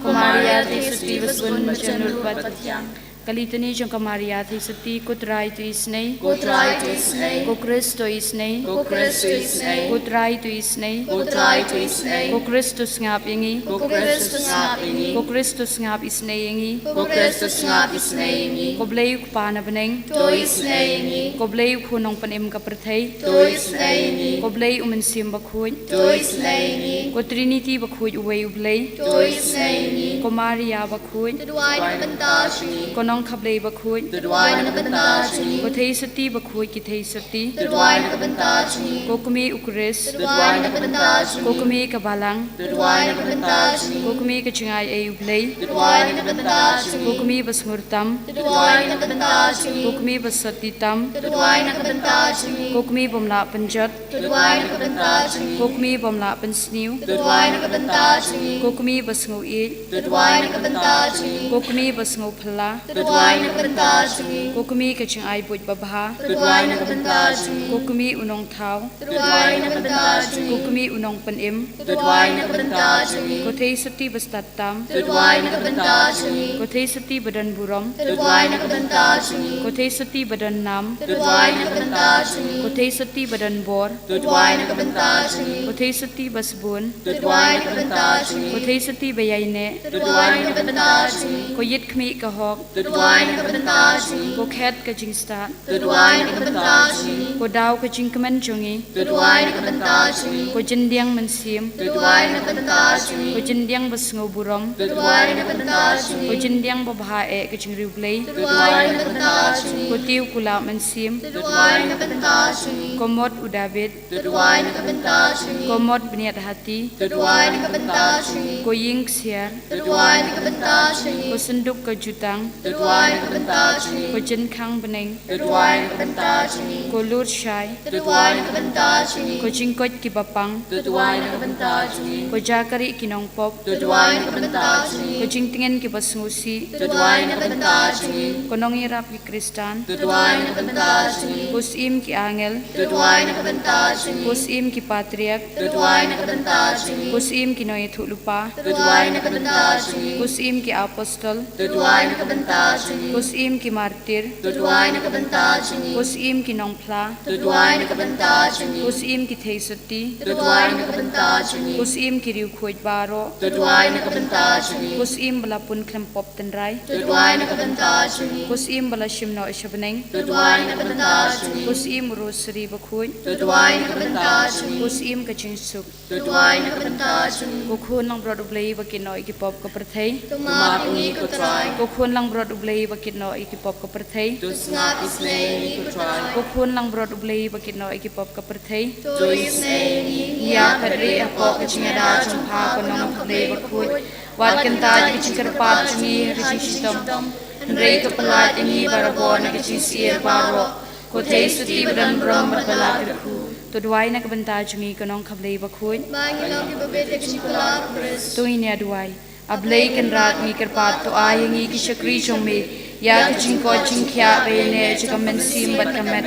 Ko Maria Theisotti, ba sbun ba jynjar bad ba thiang. Ka Litani jong ka Maria Theisotti. Ko Trai to isynei. Ko Trai to isynei. Ko Khrist to isynei. Ko Khrist to isynei. Ko Trai to isynei. Ko Trai to isynei. Ko Khrist to sngap ïa ngi. Ko Khrist to sngap ïa ngi. Ko Khrist to sngap isynei ïa ngi. Ko Khrist to sngap isynei ïa ngi. Ko Blei u Kpa na bneng to isynei ïa ngi. Ko Blei u Khun nongpynim ka pyrthei to isynei ïa ngi. Ko Blei u Mynsiem Bakhuid to isynei ïa ngi. Ko Trinity Bakhuid uwei u Blei to isynei ïa ngi. Ko Maria Bakhuid to duwai na ka bynta jong ngi. Ko Nongkhablei Bakhuid to duwai na ka bynta jong ngi. Ko Theisotti Bakhuid ki Theisotti to duwai na ka bynta jong ngi. Ko Kmie u Khrist to duwai na ka bynta jong ngi. Ko Kmie ka Balang to duwai na ka bynta jong ngi. Ko Kmie ka Jingai Ei u Blei to duwai na ka bynta jong ngi. Ko Kmie ba sngewtam to duwai na ka bynta jong ngi. Ko Kmie ba sotti tam to duwai na ka bynta jong ngi. Ko Kmie bym lah pynjot to duwai na ka bynta jong ngi. Ko Kmie bym lah pynsniew to duwai na ka bynta jong ngi. Ko Kmie ba sngewieit to duwai na ka bynta jong ngi. Ko Kmie ba sngewphylla to duwai na ka bynta jong ngi. Ko Kmie ka Jingai Buit Babha to duwai na ka bynta jong ngi. Ko Kmie u Nongthaw to duwai na ka bynta jong ngi. Ko Kmie u Nongpynim to duwai na ka bynta jong ngi. Ko Theisotti ba stad tam to duwai na ka bynta jong ngi. Ko Theisotti ba don burom to duwai na ka bynta jong ngi. Ko Theisotti ba don nam to duwai na ka bynta jong ngi. Ko Theisotti ba don bor to duwai na ka bynta jong ngi. Ko Theisotti ba sbun to duwai na ka bynta jong ngi. Ko Theisotti ba ïaineh to duwai na ka bynta jong ngi. Ko Ïit Khmih ka Hok to duwai na ka bynta jong ngi. Ko Khet ka Jingstad to duwai na ka bynta jong ngi. Ko Daw ka Jingkmen jong ngi to duwai na ka bynta jong ngi. Ko Jyndiang Mynsiem to duwai na ka bynta jong ngi. Ko Jyndiang ba sngewburom to duwai na ka bynta jong ngi. Ko Jyndiang babha eh ka jingriewblei to duwai na ka bynta jong ngi. Ko Tiew Kular Mynsiem to duwai na ka bynta jong ngi. Ko Mot u Dabid to duwai na ka bynta jong ngi. Ko Mot Bniat Hati to duwai na ka bynta jong ngi. Ko Ïing Ksiar to duwai na ka bynta jong ngi. Ko Synduk ka Jutang to duwai na ka bynta jong ngi. Ko Jynkhang Bneng to duwai na ka bynta jong ngi. Ko Lurshai to duwai na ka bynta jong ngi. Ko Jingkoit ki Bapang to duwai na ka bynta jong ngi. Ko Jakari ki Nongpop to duwai na ka bynta jong ngi. Ko Jingtngen ki Basngewsih to duwai na ka bynta jong ngi. Ko Nongïarap ki Khristan to duwai na ka bynta jong ngi. Ko Syiem ki Angel to duwai na ka bynta jong ngi. Ko Syiem ki Patriarch to duwai na ka bynta jong ngi. Ko Syiem ki Nongïathuhlypa to duwai na ka bynta jong ngi. Ko Syiem ki Apostol to duwai na ka bynta jong ngi. Ko Syiem ki Martir to duwai na ka bynta jong ngi. Ko Syiem ki Nongphla to duwai na ka bynta jong ngi. Ko Syiem ki Theisotti to duwai na ka bynta jong ngi. Ko Syiem ki Riewkhuid baroh to duwai na ka bynta jong ngi. Ko Syiem ba la pun khlem pop tynrai to duwai na ka bynta jong ngi. Ko Syiem ba la shim noh sha bneng to duwai na ka bynta jong ngi. Ko Syiem u Rosary Bakhuid to duwai na ka bynta jong ngi. Ko Syiem ka Jingsuk to duwai na ka bynta jong ngi. Ko Khun langbrot U Blei ba kit noh ïa ki pop ka pyrthei to map ïa ngi, ko Trai. Ko Khun langbrot U Blei ba kit noh ïa ki pop ka pyrthei to sngap isynei ïa ngi, ko Trai. Ko Khun langbrot U Blei ba kit noh ïa ki pop ka pyrthei to isynei ïa ngi. Ïa phet rieh hapoh ka jingïada jong pha, ko Nongkhablei Bakhuid, wat kyntait ïa ka jingkyrpad jong ngi ha ka jingshitom, hynrei to pyllait ïa ngi barabor na ka jingsyier baroh, ko Theisotti ba don burom bad ba la kyrkhu. To duwai na ka bynta jong ngi, ko Nongkhablei Bakhuid, ba ngin long kiba bit ïa ka jingkular u Khrist. To ngin ïa duwai. A Blei Kynrad, ngi kyrpad, to ai ha ngi ki shakri jong me ïa ka jingkoit jingkhiah ba ïaineh jong ka mynsiem bad ka met,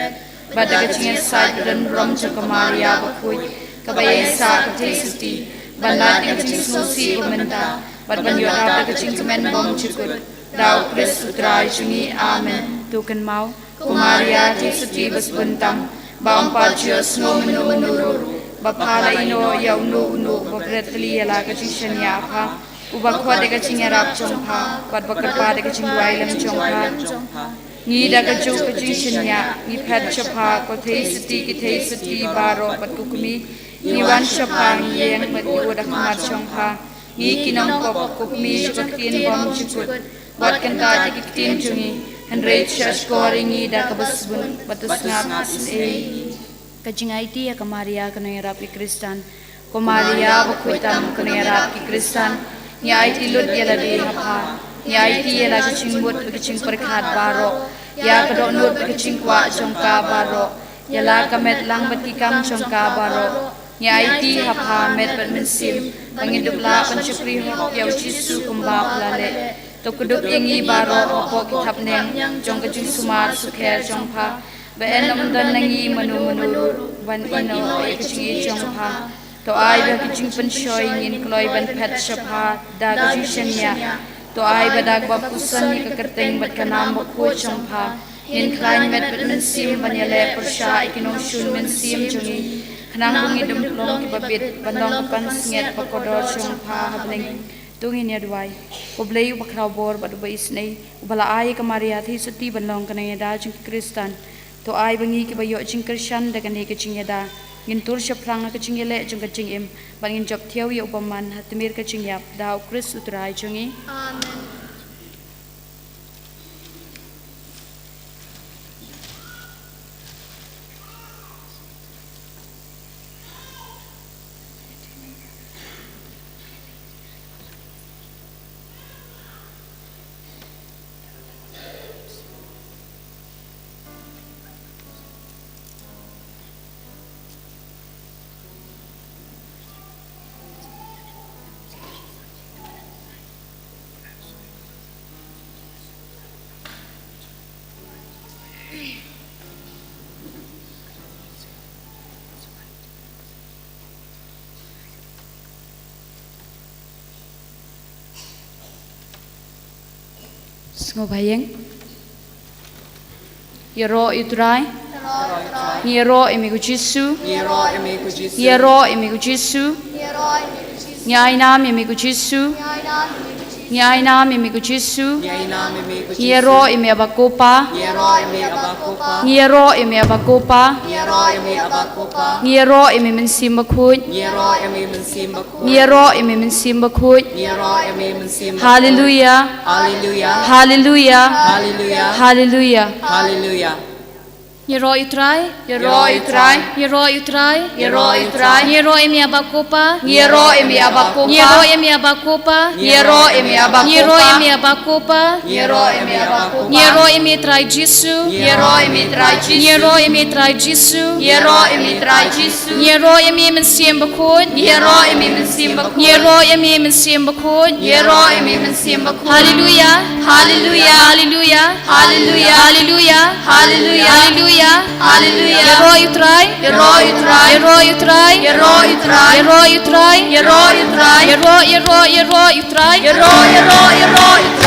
bad da ka jingïasaid ba don burom jong ka Maria Bakhuid, kaba ïaisah ka Theisotti, ban lait na ka jingsngewsih ba mynta bad ban ïoh da ka jingkmen bymjukut. Da U Khrist U Trai jong ngi. Amen. To kynmaw, ko Maria Theisotti ba sbun tam, ba ym pat ju ïohsngew mynno mynno ruh ba pha la ïehnoh ïa uno uno uba bret tylli ïa la ka jingshaniah ha pha, uba khot ïa ka jingïarap jong pha bad ba kyrpad ïa ka jingduwai lem jong pha. Ngi da kajuh ka jingshaniah ngi phet sha pha, ko Theisotti ki Theisotti baroh bad ko Kmie, ngi wan sha pha, ngi ïeng bad ngi bud ha khmat jong pha, ngi ki nongpop, ko Kmie jong ka ktien bymjukut. Wat kyntait ïa ki ktien jong ngi, hynrei to shahshkor ïa ngi da kaba sbun, bad to sngap isynei ïa ngi. Ka jingaiti ïa ka Maria ka nongïarap ki Khristan. Ko Maria bakhuid tam, ka nongïarap ki Khristan, ngi aiti lut ïa lade ha pha. Ngi aiti ïa la ka jingmut bad ka jingpyrkhat baroh, ïa ka dohnud bad ka jingkwah jong ka baroh, ïa la ka met lang bad ki kam jong ka baroh. Ngi aiti ha pha met bad mynsiem, ba ngin dup lah ban shakri hok ïa u Jisu kumba u la leh. To kdup ïa ngi baroh hapoh ki thapniang jong ka jingsumar sukher jong pha, ba yn ym don na ngi mano mano ruh ban ïehnoh ïa ka jingïeit jong pha. To ai ba ka jingpynshoi ngin kloi ban phet sha pha da ka jingshaniah. To ai ba da ka baptisan ïa ka kyrteng bad ka nam bakhuid jong pha, ngin khlaiñ met bad mynsiem ban ïaleh pyrshah ïa ki nongshun mynsiem jong ngi, khnang ba ngin ym long kiba bit ban long ka pansngiat ba kordor jong pha ha bneng. To ngin ïa duwai. Ko Blei uba khraw bor bad uba isynei, uba la ai ïa ka Maria Theisotti ban long ka nongïada jong ki Khristan, to ai ba ngi kiba ïoh jingkyrshan da kane ka jingïada, ngin tur shaphrang ha ka jingïaleh jong ka jingim, bad ngin jop thiaw ïa u bymman ha tmier ka jingïap, da u Khrist u Trai jong ngi. Amen. Sngewbha ïeng. Ïaroh ïa u Trai. Ngi ïaroh ïa me ko Jisu. Ngi ïaroh ïa me ko Jisu. Ngi ïaroh ïa me ko Jisu. Ngi ai nam ïa me ko Jisu. Ngi ai nam ïa me ko Jisu. Ngi ïaroh ïa me Aba Ko Pa. Ngi ïaroh ïa me Aba Ko Pa. Ngi ïaroh ïa me Mynsiem Bakhuid. Ngi ïaroh ïa me Mynsiem Bakhuid. Ngi ïaroh ïa me Mynsiem Bakhuid. Ngi ïaroh ïa me Mynsiem Bakhuid. Haleluya. Haleluya. Haleluya. Haleluya. Haleluya. Haleluya. Ngi ïaroh ïa u Trai. Ngi ïaroh ïa u Trai. Ngi ïaroh ïa u Trai. Ngi ïaroh ïa u Trai. Ngi ïaroh ïa me Aba Ko Pa. Ngi ïaroh ïa me Aba Ko Pa. Ngi ïaroh ïa me Aba Ko Pa. Ngi ïaroh ïa me Aba Ko Pa. Ngi ïaroh ïa me Aba Ko Pa. Ngi ïaroh ïa me Trai Jisu. Ngi ïaroh ïa me Trai Jisu. Ngi ïaroh ïa me Trai Jisu. Ngi ïaroh ïa me Trai Jisu. Ngi ïaroh ïa me Mynsiem Bakhuid. Ngi ïaroh ïa me Mynsiem Bakhuid. Ngi ïaroh ïa me Mynsiem Bakhuid. Ngi ïaroh ïa me Mynsiem Bakhuid. Haleluya. Haleluya. Haleluya. Haleluya. Haleluya. Haleluya. Haleluya. Haleluya. Ïaroh ïa u Trai. Ïaroh ïa u Trai. Ïaroh ïa u Trai. Ïaroh ïa u Trai. Ïaroh ïa u Trai. Ïaroh ïaroh ïaroh ïa u Trai. Ïaroh ïaroh ïaroh ïa u Trai. Ïaroh ïaroh ïaroh ïa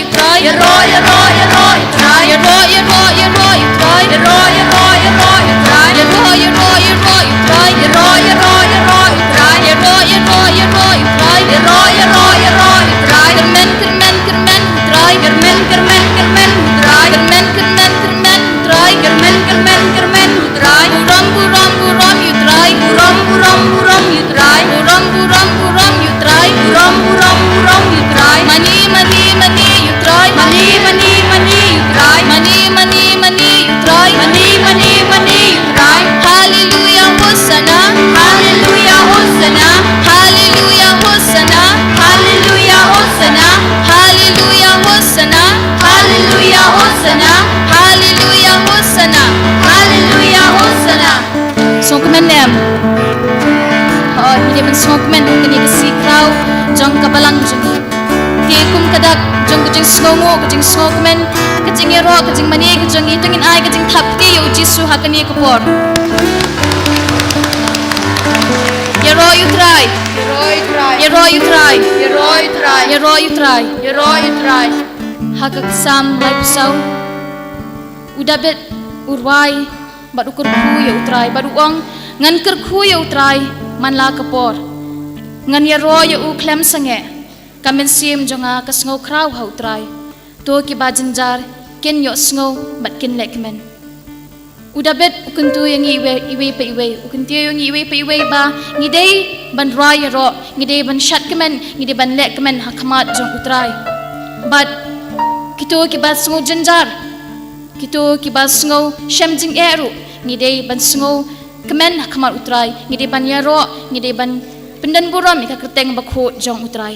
u Trai. Ïaroh ïaroh ïaroh ïa u Trai. Ïaroh ïaroh ïaroh ïa u Trai. Ïaroh ïaroh ïaroh ïa u Trai. Ïaroh ïaroh ïaroh ïa u Trai. Ïaroh ïaroh ïaroh ïa u Trai. Ïaroh ïaroh ïaroh ïa u Trai. Ïaroh ïaroh ïaroh ïa u Trai. Kyrmen kyrmen kyrmen u Trai. Kyrmen kyrmen kyrmen u Trai. Kyrmen kyrmen kyrmen u Trai. Kyrmen kyrmen kyrmen u Trai. Burom burom burom ïa u Trai. Burom burom burom ïa u Trai. Burom burom burom ïa u Trai. Burom burom burom ïa u Trai. Mane mane mane ïa u Trai. Mane mane mane ïa u Trai. Mane mane mane ïa u Trai. Mane mane mane ïa u Trai. Haleluya hosana. Haleluya hosana. Haleluya hosana. Haleluya hosana. Haleluya hosana. Haleluya hosana. Haleluya hosana. Haleluya hosana. Sngewkmen ne em? Hooid, ngi dei ban sngewkmen ha kane ka sngi khraw jong ka balang jong ngi. Te kum ka dak jong ka jingsngewnguh, ka jingsngewkmen, ka jingïaroh, ka jingmane ka jong ngi, to ngin ai ka jingthap kti ïa u Jisu ha kane ka por. Ïaroh ïa u Trai. Ïaroh ïa u Trai. Ïaroh ïa u Trai. Ha ka Salm laiphew saw, u Dabid u rwai bad u kyrkhu ïa u Trai bad u ong, ngan kyrkhu ïa u Trai man la ka por. Ngan ïaroh ïa u khlem sangeh. Ka mynsiem jong nga ka sngew khraw ha u Trai. To kiba jynjar kin ïohsngew bad kin lehkmen. U Dabid u kyntu ïa ngi iwei, iwei pa iwei, u kyntiew ïa ngi iwei pa iwei ba ngi dei ban rwai ïaroh, ngi dei ban shad kmen, ngi dei ban leh kmen ha khmat jong u Trai. Bad kito kiba sngew jynjar, kito kiba sngew shem jingeh ruh, ngi dei ban sngew kmen ha khmat u Trai, ngi dei ban ïaroh, ngi dei ban pyndon burom ïa ka kyrteng bakhuid jong u Trai.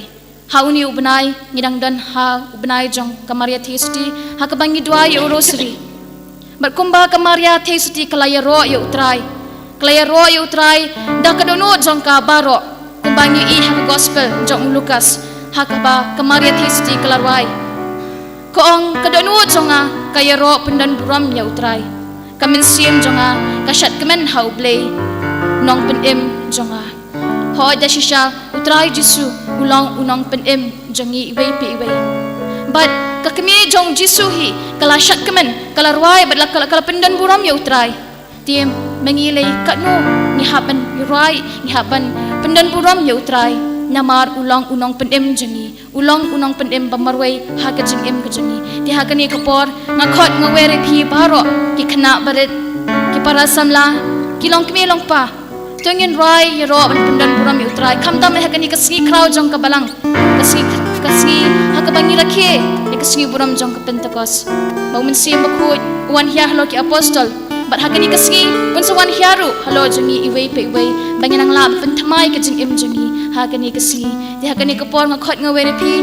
Ha une u bnai, ngi dang don ha u bnai jong ka Maria Theisotti, ha kaba ngi duwai ïa u Rosary. Bad kumba ka Maria Theisotti ka la ïaroh ïa u Trai, ka la ïaroh ïa u Trai da ka dohnud jong ka baroh, kumba ngi ïohi ha ka Gospel jong u Lukas, ha kaba ka Maria Theisotti ka la rwai. Ka ong, ka dohnud jong nga ka ïaroh pyndonburom ïa u Trai. Ka mynsiem jong nga ka shadkmen ha u Blei, Nongpynim jong nga. Hooid, da shisha u Trai Jisu u long u Nongpynim jong ngi iwei pa iwei. Bad ka kmie jong u Jisu hi ka la shadkmen, ka la rwai bad la, ka la, ka la pyndonburom ïa u Trai. Te ma ngi lei katno ngi hap ban rwai, ngi hap ban pyndonburom ïa u Trai, namar u long u Nongpynim jong ngi, u long u Nongpynim ba marwei ha ka jingim ka jong ngi. Te ha kane ka por nga khot nga wer ïa phi baroh, ki khynnah barit, ki para samla, ki longkmie longkpa. To ngin rwai ïaroh ban pyndonburom ïa u Trai, khamtam ha kane ka sngi khraw jong ka Balang, ka sngi, ka sngi ha kaba ngi rakhe ïa ka sngi burom jong ka Pentekost. Ba u Mynsiem Bakhuid u wan hiar halor ki apostol, bad ha kane ka sngi un sa wan hiar ruh halor jong ngi iwei pa iwei, ba ngin nang lah ban pynthymmai ka jingim jong ngi ha kane ka sngi. Te ha kane ka por nga khot nga wer ïa phi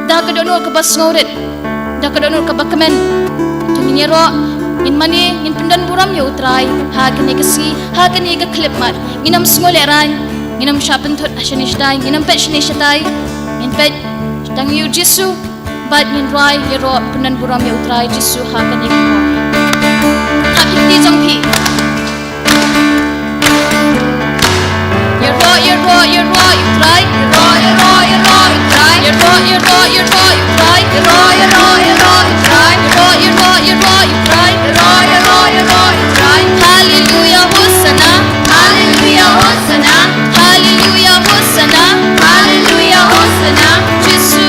da ka dohnud kaba sngewrit, da ka dohnud kaba kmen. To ngin ïaroh, ngin mane, ngin pyndonburom ïa u Trai ha kane ka sngi, ha kane ka khyllipmat. Ngin ym sngewlehraiñ, ngin ym shah pynthut shane shatai, ngin ym peit shane shatai, ngin peit tang ïa u Jisu, bad ngin rwai ïaroh pyndonburom ïa u Trai Jisu ha kane ka por. Thap ïa ki kti jong phi. Ïaroh, ïaroh, ïaroh ïa u Trai. Ïaroh, ïaroh, ïaroh ïa u Trai. Ïaroh, ïaroh, ïaroh ïa u Trai. Ïaroh, ïaroh, ïaroh ïa u Trai. Ïaroh, ïaroh, ïaroh ïa u Trai. Ïaroh, ïaroh, ïaroh ïa u Trai. Haleluia, Hosanna. Haleluia, Hosanna. Haleluia, Hosanna. Haleluia, Hosanna. Jisu,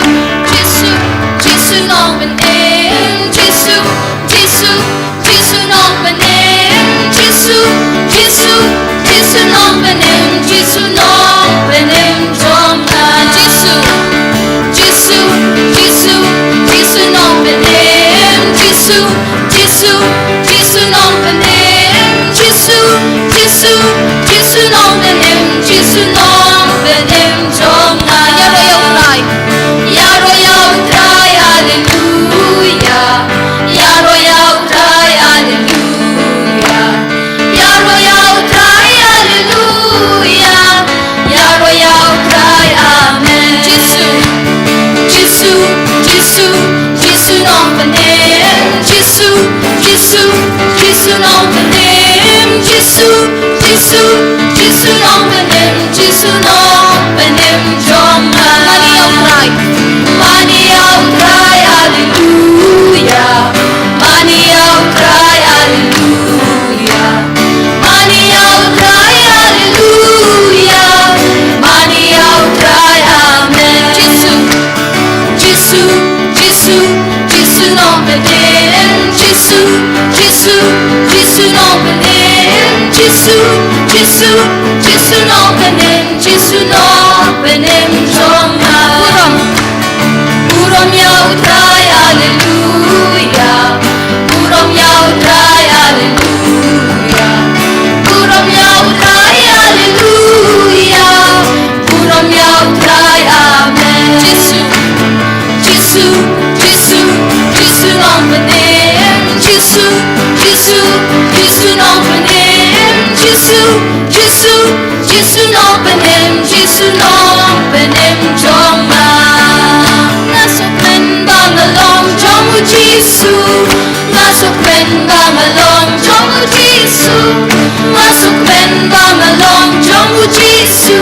Jisu, Jisu Nongpynim. Jisu, Jisu, Jisu Nongpynim. Jisu, Jisu, Jisu Nongpynim. Jisu Nongpynim jong nga. Jisu, Jisu, Jisu, Jisu Nongpynim. Jisu, Jisu, Jisu Nongpynim. Jisu, Jisu, Jisu Nongpynim. Jisu Nongpynim jong nga. Ïaroh ïa u Trai. Ïaroh ïa u Trai, haleluia. Ïaroh ïa u Trai, haleluia. Ïaroh ïa u Trai, haleluia. Ïaroh ïa u Trai, amen. Jisu, Jisu, Jisu, Jisu Nongpynim. Jisu, Jisu, Jisu Nongpynim. Jisu, Jisu, Jisu Nongpynim. Jisu Nongpynim jong nga. Mane ïa u Trai. Mane ïa u Trai, haleluia. Mane ïa u Trai, haleluia. Mane ïa u Trai, haleluia. Mane ïa u Trai, amen. Jisu, Jisu, Jisu, Jisu Nongpynim. Jisu, Jisu, Jisu Nongpynim. Jisu, Jisu, Jisu Nongpynim. Jisu Nongpynim jong nga. Burom. Burom ïa u Trai, haleluia. Burom ïa u Trai, haleluia. Burom ïa u Trai, haleluia. Burom ïa u Trai, amen. Jisu, Jisu, Jisu, Jisu Nongpynim. Jisu, Jisu, Jisu Nongpynim. Jisu, Jisu, Jisu Nongpynim, Jisu Nongpynim jong nga. Nga sngewkmen ba nga long jong u Jisu. Nga sngewkmen ba nga long jong u Jisu. Nga sngewkmen ba nga long jong u Jisu.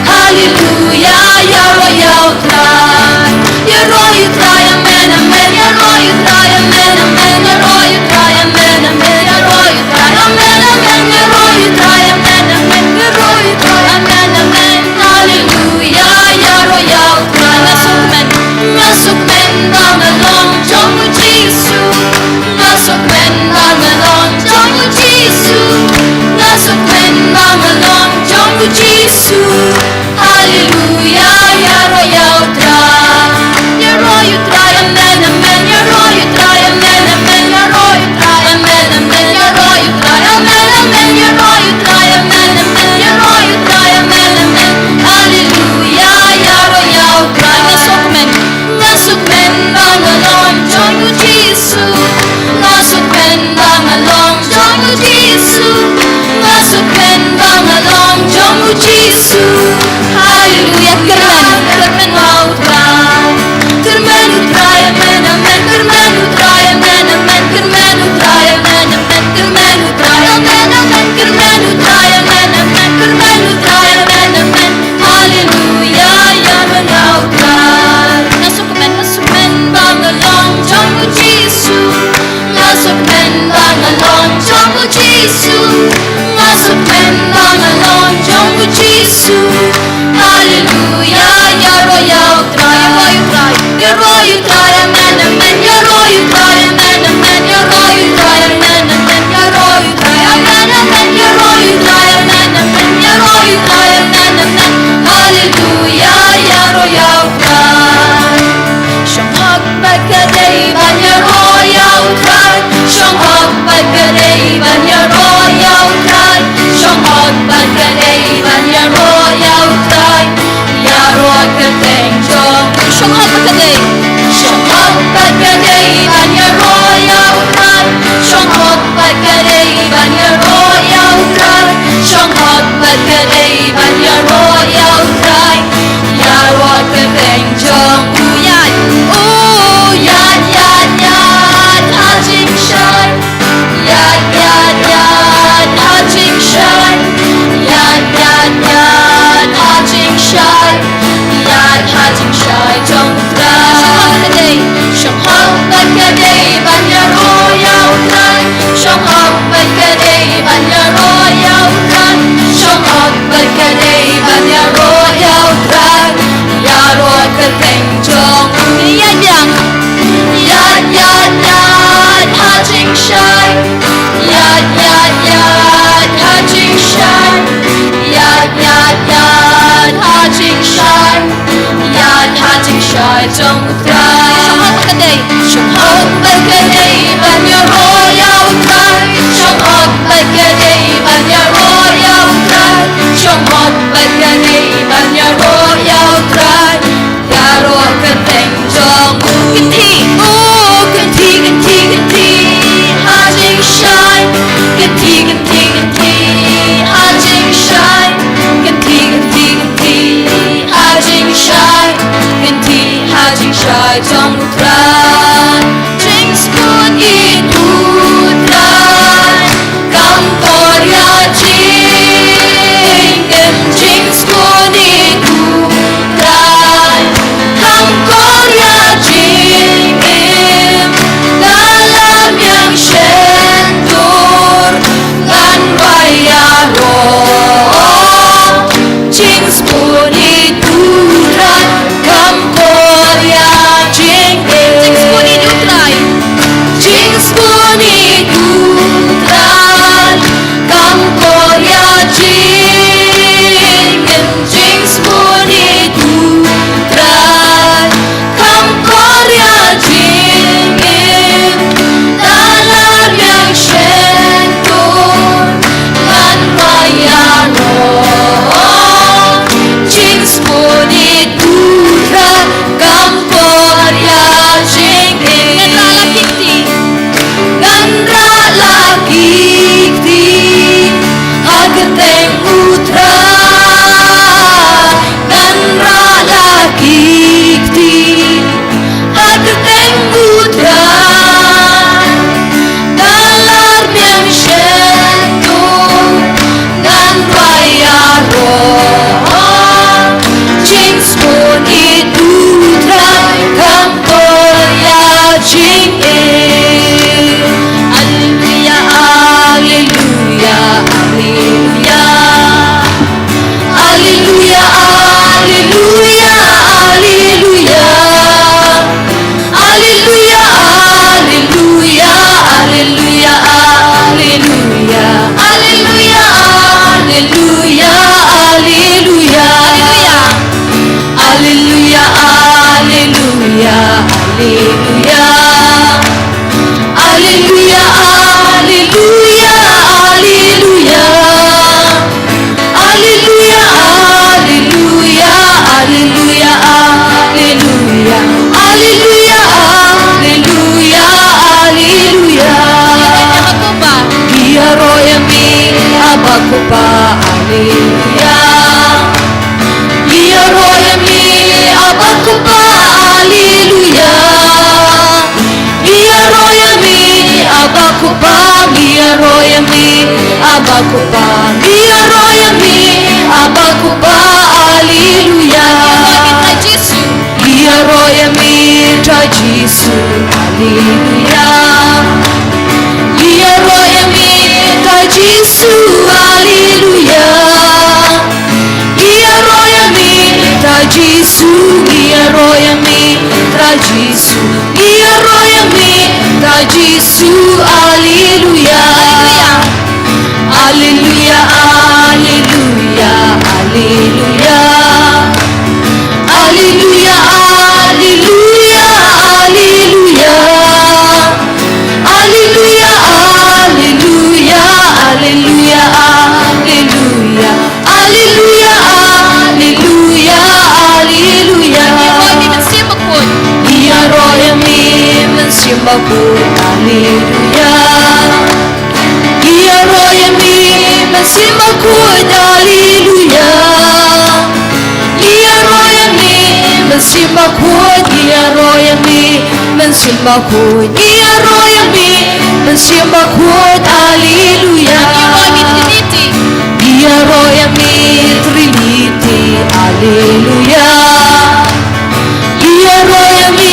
Haleluia, ïaroh ïa u Trai. Ïaroh ïa u Trai, amen, amen. Ïaroh ïa u Trai, amen, amen. Ïaroh ïa u Trai, amen, amen. Ïaroh ïa u Trai, amen, amen. Ïaroh ïa u Trai, amen, amen. Ïaroh ïa u Trai, amen, amen. Haleluia, ïaroh ïa u Trai. Nga sngewkmen, nga sngewkmen ba nga long jong u Jisu. Nga sngewkmen ba nga long jong u Jisu. Haleluya, ïaroh ïa U Trai, ïaroh ïa U Trai, ïaroh ïa U Trai, amen, amen, ïaroh ïa U Trai, amen, amen, ïaroh ïa U Trai, amen, amen, ïaroh ïa U Trai, amen, amen, ïaroh ïa U Trai, amen, amen, ïaroh ïa U Trai, amen, amen. Haleluya, ïaroh ïa U Trai. Shong hok bad ka dei ban ïaroh ïa U Trai. Shong hok bad ka dei ban ïaroh ïa U Trai. Shong hok bad ka dei ban ïaroh ïa U Trai. Ïaroh kyrteng jong U. Shong hok bad ka dei. Shong hok bad ka dei ban ïaroh ïa U Trai. Shong hok bad ka dei ban ïaroh ïa U Trai. Shong hok bad ka dei ban ïaroh ïa U Trai. Ïaroh kyrteng jong U. Ïaid, u ïaid, ïaid, ïaid ha jingshai. Ïaid, ïaid, ïaid ha jingshai. Ïaid, ïaid, ïaid ha jingshai. Ïaid ha jingshai jong U Trai. Shong hok bad ka dei ban ïaroh ïa U Trai. Shong hok bad ka dei ban ïaroh ïa U Trai. Shong hok bad ka dei ban ïaroh ïa U Trai. Ïaroh kyrteng jong U. Ïaid biang. Ïaid, ïaid, ïaid ha jingshai. Ïaid, ïaid, ïaid ha jingshai. Ïaid, ïaid, ïaid ha jingshai. Ïaid ha jingshai jong U Trai. Shong hok bad ka dei. Shong hok bad ka dei ban ïaroh ïa U Trai. Shong hok bad ka dei ban ïaroh ïa U Trai. Shong hok bad ka dei ban ïaroh ïa U Trai. Ïaroh kyrteng jong U. Kynthih, u kynthih, kynthih, kynthih ha jingshai. Kynthih, kynthih, kynthih ha jingshai. Kynthih, kynthih, kynthih ha jingshai. Kynthih ha jingshai jong U Trai. Jingsngewbha ïa U Trai. Kam kor ïa jingim. Jingsngewbha ïa U Trai. Kam kor ïa jingim. Da la miang shen dur. Ngan rai ïaroh. Jingsngewbha ïa U Trai. Kam kor ïa jingim. Jingsngewbha ïa U Trai. Jingsngewbha ïa U Trai. Kam kor ïa jingim. Jingsngewbha ïa U Trai. Kam kor ïa jingim. Da la miang shen dur. Ngan rai ïaroh. Jingsngewbha ïa U Trai. Kam kor ïa jingim. Ngan rah la ki kti. Ngan rah la ki kti ha kyrteng U Trai. Ngan rah la ki kti ha kyrteng U Trai. Da la miang shen dur. Ngan rai ïaroh. Jingsngewbha ïa U Trai. Kam kor ïa jingim. Alleluia, alleluia, alleluia. Alleluia, alleluia, alleluia. Alleluia, alleluia, alleluia, alleluia. Alleluia, alleluia, alleluia. Alleluia, alleluia, alleluia. Alleluia, alleluia, alleluia. Alleluia, alleluia, alleluia, alleluia. Alleluia, alleluia, alleluia. Ïaroh ïa me, Abba Kpa, alleluia. Ïaroh ïa me, Abba Kpa, alleluia. Ïaroh ïa me, Abba Kpa, ïaroh ïa me, Abba Kpa, ïaroh ïa me, Abba Kpa, alleluia. Ïaroh ïa me, Trai Jisu, alleluia. Ïaroh ïa me, Trai Jisu, alleluia. Ngi ïaroh ïa me Trai Jisu, ngi ïaroh ïa me Trai Jisu. Alleluia. Alleluia, alleluia, alleluia. Alleluia, alleluia, alleluia. Alleluia, alleluia, alleluia, alleluia. Alleluia, alleluia, alleluia. Ngi ïaroh ïa me Mynsiem Bakhuid. Ngi ïaroh ïa me Mynsiem Bakhuid. Alleluia. Ngi ïaroh ïa me Mynsiem Bakhuid. Alleluia. Ngi ïaroh ïa me Mynsiem Bakhuid. Ngi ïaroh ïa me Mynsiem Bakhuid. Ngi ïaroh ïa me Mynsiem Bakhuid. Alleluia. Ngi ïaroh ïa me Trinity. Ngi ïaroh ïa me Trinity. Alleluia. Ngi ïaroh ïa me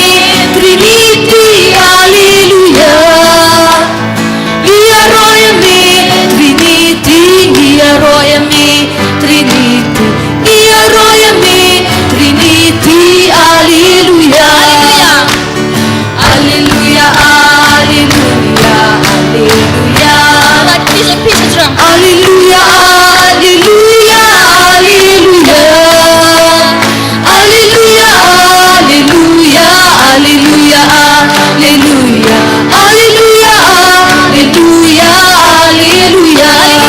Trinity. Alleluia. Ngi ïaroh ïa me Trinity. Ngi ïaroh ïa me Trinity. Ngi ïaroh ïa me Trinity. Alleluia. Alleluia, alleluia, alleluia. Alleluia, alleluia, alleluia. Alleluia, alleluia, alleluia, alleluia.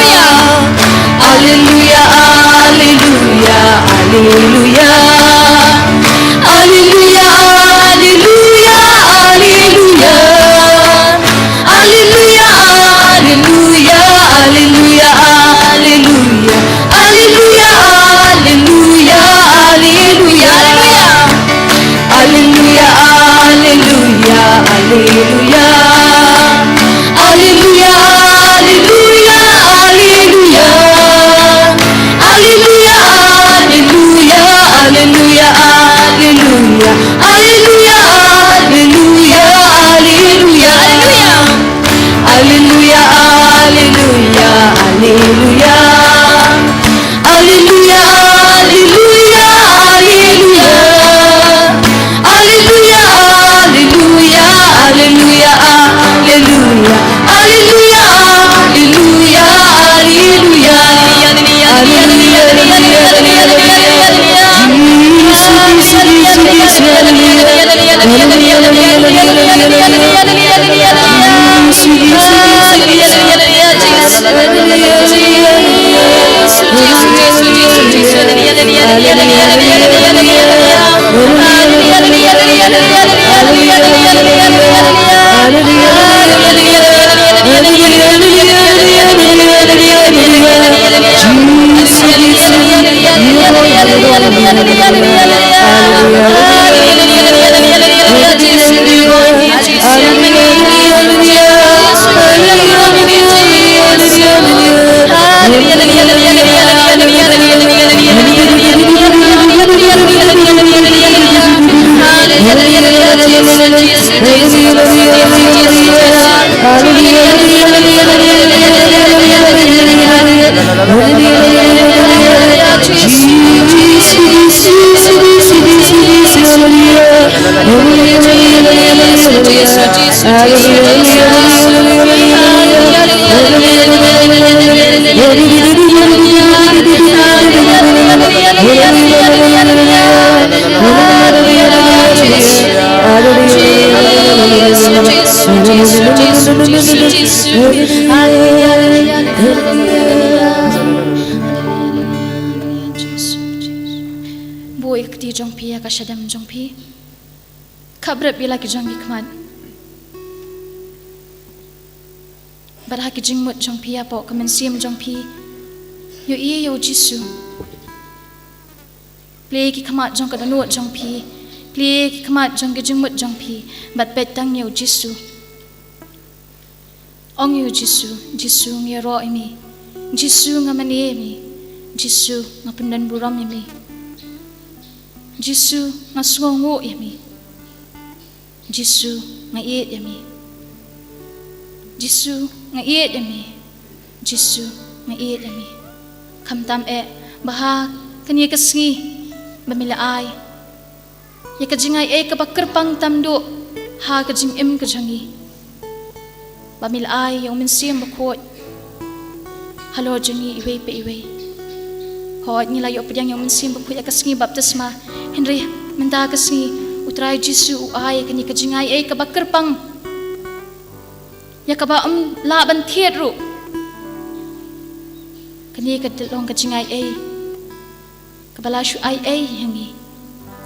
Alleluia, alleluia, alleluia. Alleluia, alleluia, alleluia. Alleluia, alleluia, alleluia. Alleluia, alleluia, alleluia, alleluia. Alleluia, alleluia, alleluia. Alleluia, alleluia, alleluia. Alleluia, alleluia, alleluia. Alleluia, alleluia, alleluia, alleluia. Alleluia, alleluia, alleluia, alleluia. Alleluia, alleluia, alleluia. Alleluia, alleluia, alleluia. Alleluia, alleluia, alleluia, alleluia. Alleluia, alleluia, alleluia. Alleluia, alleluia, alleluia. Alleluia, alleluia, alleluia. Buh ïa ka kti jong phi ïa ka shadem jong phi. Khap rep ïa la ki jong ki khmat. Bad ha ki jingmut jong phi, hapoh ka mynsiem jong phi, ïohi ïa u Jisu. Plie ki khmat jong ka dohnud jong phi, plie ki khmat jong ki jingmut jong phi, bad peit tang ïa u Jisu. Ong ïa u Jisu, Jisu, ngi ïaroh ïa me. Jisu, nga mane ïa me. Jisu, nga pyndonburom ïa me. Jisu, nga sngewnguh ïa me. Jisu, nga ïeit ïa me. Jisu, nga ïeit ïa me. Jisu, nga ïeit ïa me. Khamtam eh ba ha kane ka sngi ba me la ai ïa ka jingaiei kaba kyrpang tam duh ha ka jingim ka jong ngi, ba me la ai ïa u Mynsiem Bakhuid halor jong ngi iwei pa iwei. Hooid, ngi la ïoh pdiang ïa u Mynsiem Bakhuid ha ka sngi baptisma, hynrei mynta ka sngi U Trai Jisu u ai ïa kane ka jingaiei kaba kyrpang, ïa kaba ym lah ban thied ruh. Kane ka long ka jingaiei kaba la shu aiei ïa ngi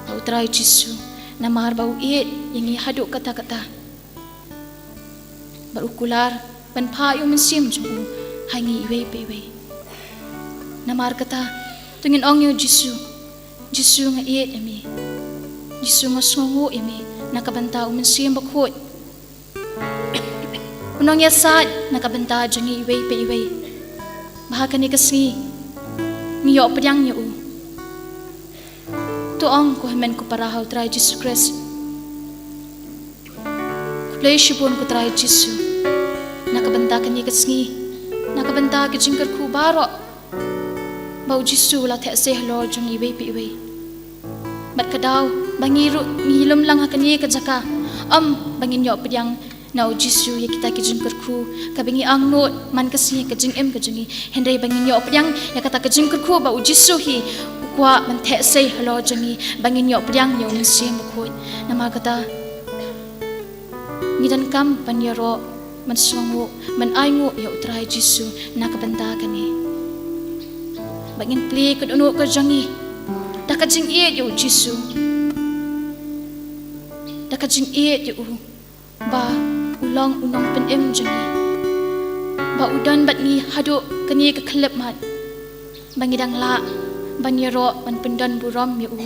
da U Trai Jisu, namar ba u ïeit ïa ngi haduh katta katta, bad u kular ban phah ïa u Mynsiem jong u ha ngi iwei pa iwei. Namar kata, to ngin ong ïa u Jisu: Jisu, nga ïeit ïa me. Jisu, nga sngewnguh ïa me na ka bynta u Mynsiem Bakhuid, u nongïasaid na ka bynta jong ngi iwei pa iwei, ba ha kane ka sngi ngi ïoh pdiang ïa u. To ong, ko hynmen ko para ha U Trai Jisu Khrist. Khublei shibun, ko Trai Jisu, na ka bynta kane ka sngi, na ka bynta ka jingkyrkhu baroh ba u Jisu u la theh sei halor jong ngi iwei pa iwei. Bad ka daw ba ngi ruh ngi lum lang ha kane ka jaka, ym ba ngin ïoh pdiang na u Jisu ïa kita ki jingkyrkhu kaba ngi angnud man ka sngi ha ka jingim ka jong ngi, hynrei ba ngin ïoh pdiang ïa kata ka jingkyrkhu ba u Jisu hi u kwah ban theh sei halor jong ngi, ba ngin ïoh pdiang ïa u Mynsiem Bakhuid. Namar kata, ngi donkam ban ïaroh, ban sngewnguh, ban ainguh ïa U Trai Jisu na ka bynta kane, ba ngin plie ka dohnud ka jong ngi da ka jingïeit ïa u Jisu, da ka jingïeit ïa u ba u long u Nongpynim jong ngi, ba u don bad ngi haduh kane ka khyllipmat, ba ngi dang lah ban ïaroh, ban pyndon burom ïa u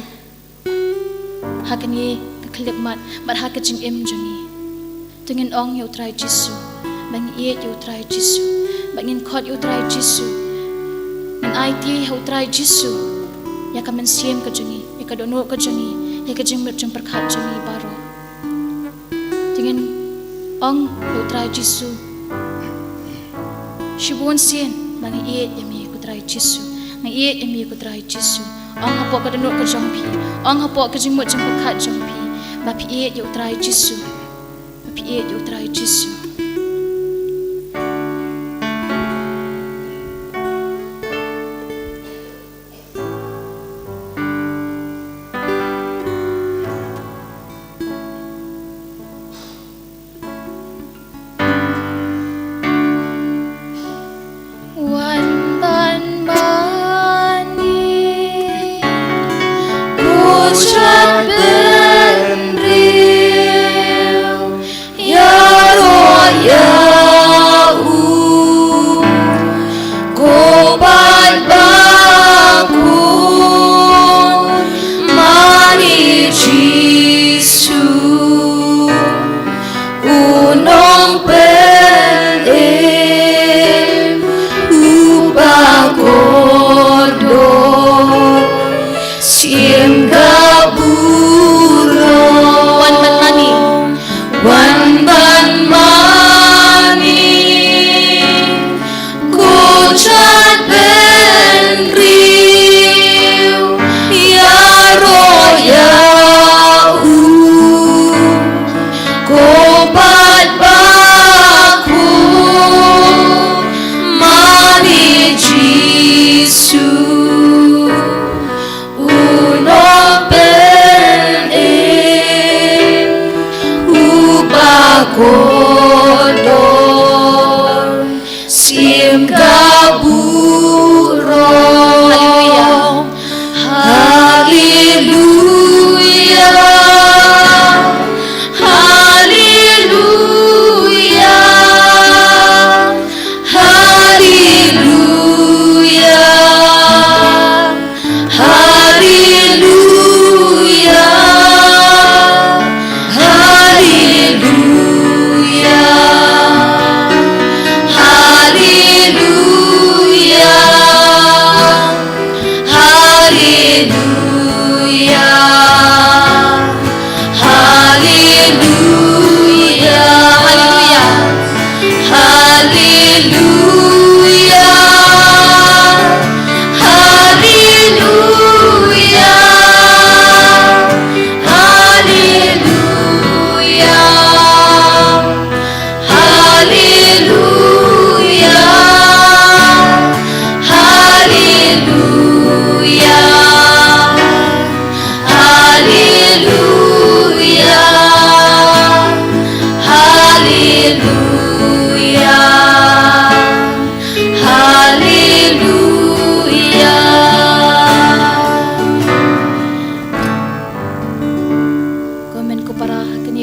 ha kane ka khyllipmat bad ha ka jingim jong ngi. To ngin ong ïa U Trai Jisu ba ngi ïeit ïa U Trai Jisu, ba ngin khot ïa U Trai Jisu, ngin aiti ha U Trai Jisu ïa ka mynsiem ka jong ngi, ïa ka dohnud ka jong ngi, ïa ka jingmut jingpyrkhat jong ngi baroh. To ngin ong ïa U Trai Jisu shibun sien ba nga ïeit ïa me, ko Trai Jisu. Nga ïeit ïa me, ko Trai Jisu. Ong hapoh ka dohnud ka jong phi, ong hapoh ka jingmut jingpyrkhat jong phi ba phi ïeit ïa U Trai Jisu, ba phi ïeit ïa U Trai Jisu. Wan ban mane, u shad bynriew, ïaroh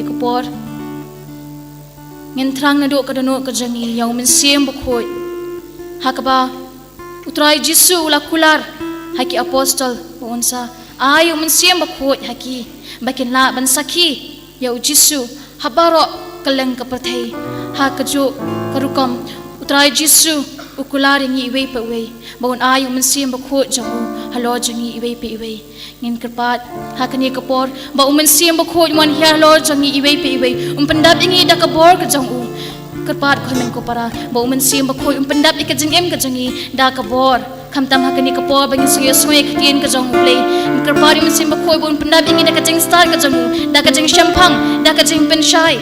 Ka por ngin thrang naduh ka dohnud ka jong ngi ïa u Mynsiem Bakhuid, ha kaba u Trai Jisu u la kular ha ki apostol ba un sa ai u Mynsiem Bakhuid ha ki ba kin lah ban sakhi ïa u Jisu ha baroh kylleng ka pyrthei. Ha kajuh ka rukom u Trai Jisu u kular ïa ngi iwei pa iwei ba un ai u Mynsiem Bakhuid jong u halor jong ngi iwei pa iwei. Ngin kyrpad ha kane ka por ba u Mynsiem Bakhuid un wan halor jong ngi iwei pa iwei, un pyndap ïa ngi da ka bor ka jong u. Kyrpad ko hynmen ko para ba u Mynsiem Bakhuid un pyndap ïa ka jingim ka jong ngi da ka bor. Khamtam ha kane ka por ba ngin sngew ïa ka ktien ka jong u Blei, ngin kyrpad ïa u Mynsiem Bakhuid ba un pyndap ïa ngi da ka jingstad ka jong u, da ka jingshemphang, da ka jingpynshai.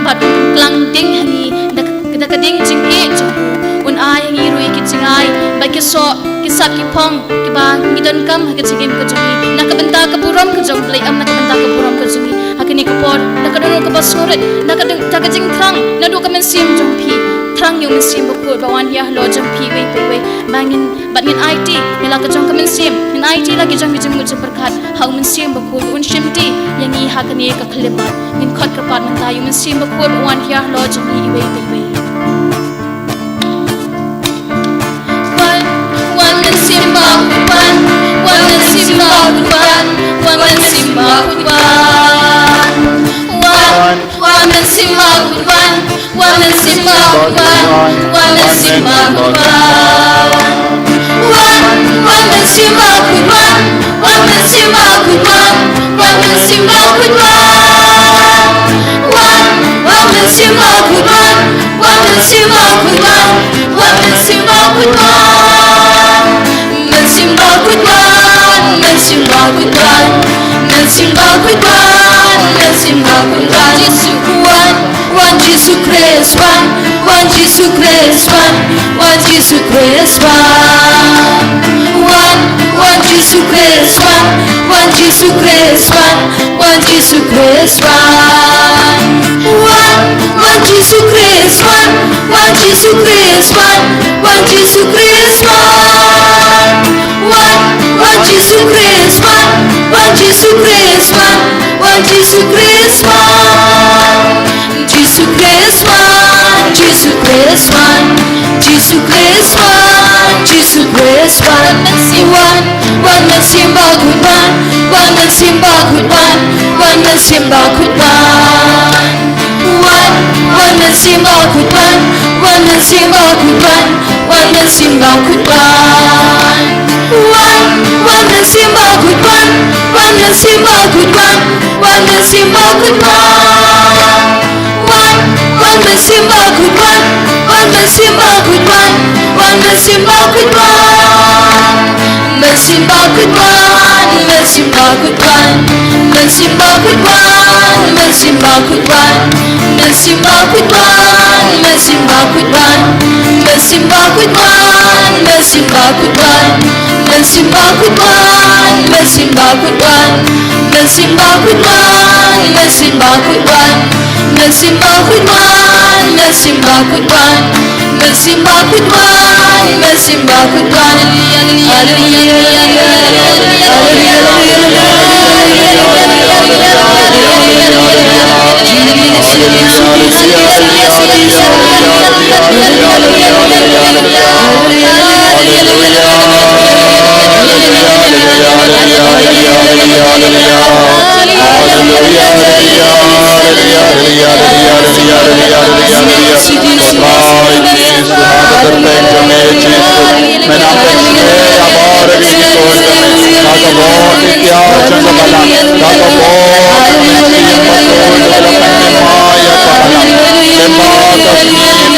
Bad un klang ding ha ngi da ka, da ka ding jingïeit jong u. Un ai ha ngi ruh ïa ki jingai bad ki soh, ki sap ki phong kiba ngi donkam ha ka jingim ka jong ngi, na ka bynta ka burom ka jong u Blei, em na ka bynta ka burom ka jong ngi. Ha kane ka por, da ka dohnud kaba sngewrit, da ka, da ka jingthrang naduh ka mynsiem jong phi, thrang ïa u Mynsiem Bakhuid ba wan ïa halor jong phi iwei pa iwei. Ba ngin, bad ngin aiti ïa la ka jong ka mynsiem, ngin aiti ïa la ki jong ki jingmut jingpyrkhat ha u Mynsiem Bakhuid un shimti ïa ngi ha kane ka khyllipmat. Ngin khot kyrpad mynta ïa u Mynsiem Bakhuid ba wan ïa halor jong ngi iwei pa iwei. Wan, wan Mynsiem Bakhuid wan, wan Mynsiem Bakhuid wan, wan Mynsiem Bakhuid wan. Wan, wan Mynsiem Bakhuid wan, wan Mynsiem Bakhuid wan, wan Mynsiem Bakhuid wan. Wan, wan Mynsiem Bakhuid wan, wan Mynsiem Bakhuid wan, wan Mynsiem Bakhuid wan. Wan, wan Mynsiem Bakhuid wan, wan Mynsiem Bakhuid wan, wan Mynsiem Bakhuid wan. Mynsiem Bakhuid wan, Mynsiem Bakhuid wan, Mynsiem Bakhuid wan, Mynsiem Bakhuid wan. Jisu wan, wan Jisu Khrist wan, wan Jisu Khrist wan, wan Jisu Khrist wan. Wan, wan Jisu Khrist wan, wan Jisu Khrist wan, wan Jisu Khrist wan. Wan, wan Jisu Khrist wan, wan Jisu Khrist wan, wan Jisu Khrist wan. Wan, wan Jisu Khrist wan, wan Jisu Khrist wan, wan Jisu Khrist wan. Jisu Khrist wan, Jisu Khrist wan, Jisu Khrist wan, Jisu Khrist wan. Mynsiem wan, wan Mynsiem Bakhuid wan, wan Mynsiem Bakhuid wan, wan Mynsiem Bakhuid wan. Wan, wan Mynsiem Bakhuid wan, wan Mynsiem Bakhuid wan, wan Mynsiem Bakhuid wan. Wan, wan Mynsiem Bakhuid wan, wan Mynsiem Bakhuid wan, wan Mynsiem Bakhuid wan. Wan, wan Mynsiem Bakhuid wan, wan Mynsiem Bakhuid wan, wan Mynsiem Bakhuid wan. Mynsiem Bakhuid wan, Mynsiem Bakhuid wan, Mynsiem Bakhuid wan, Mynsiem Bakhuid wan. Mynsiem Bakhuid wan, Mynsiem Bakhuid wan, Mynsiem Bakhuid wan, Mynsiem Bakhuid wan. Mynsiem Bakhuid wan, Mynsiem Bakhuid wan, Mynsiem Bakhuid wan, Mynsiem Bakhuid wan. Mynsiem Bakhuid wan, Mynsiem Bakhuid wan, Mynsiem Bakhuid wan, Mynsiem Bakhuid wan. Haleluya, haleluya, haleluya.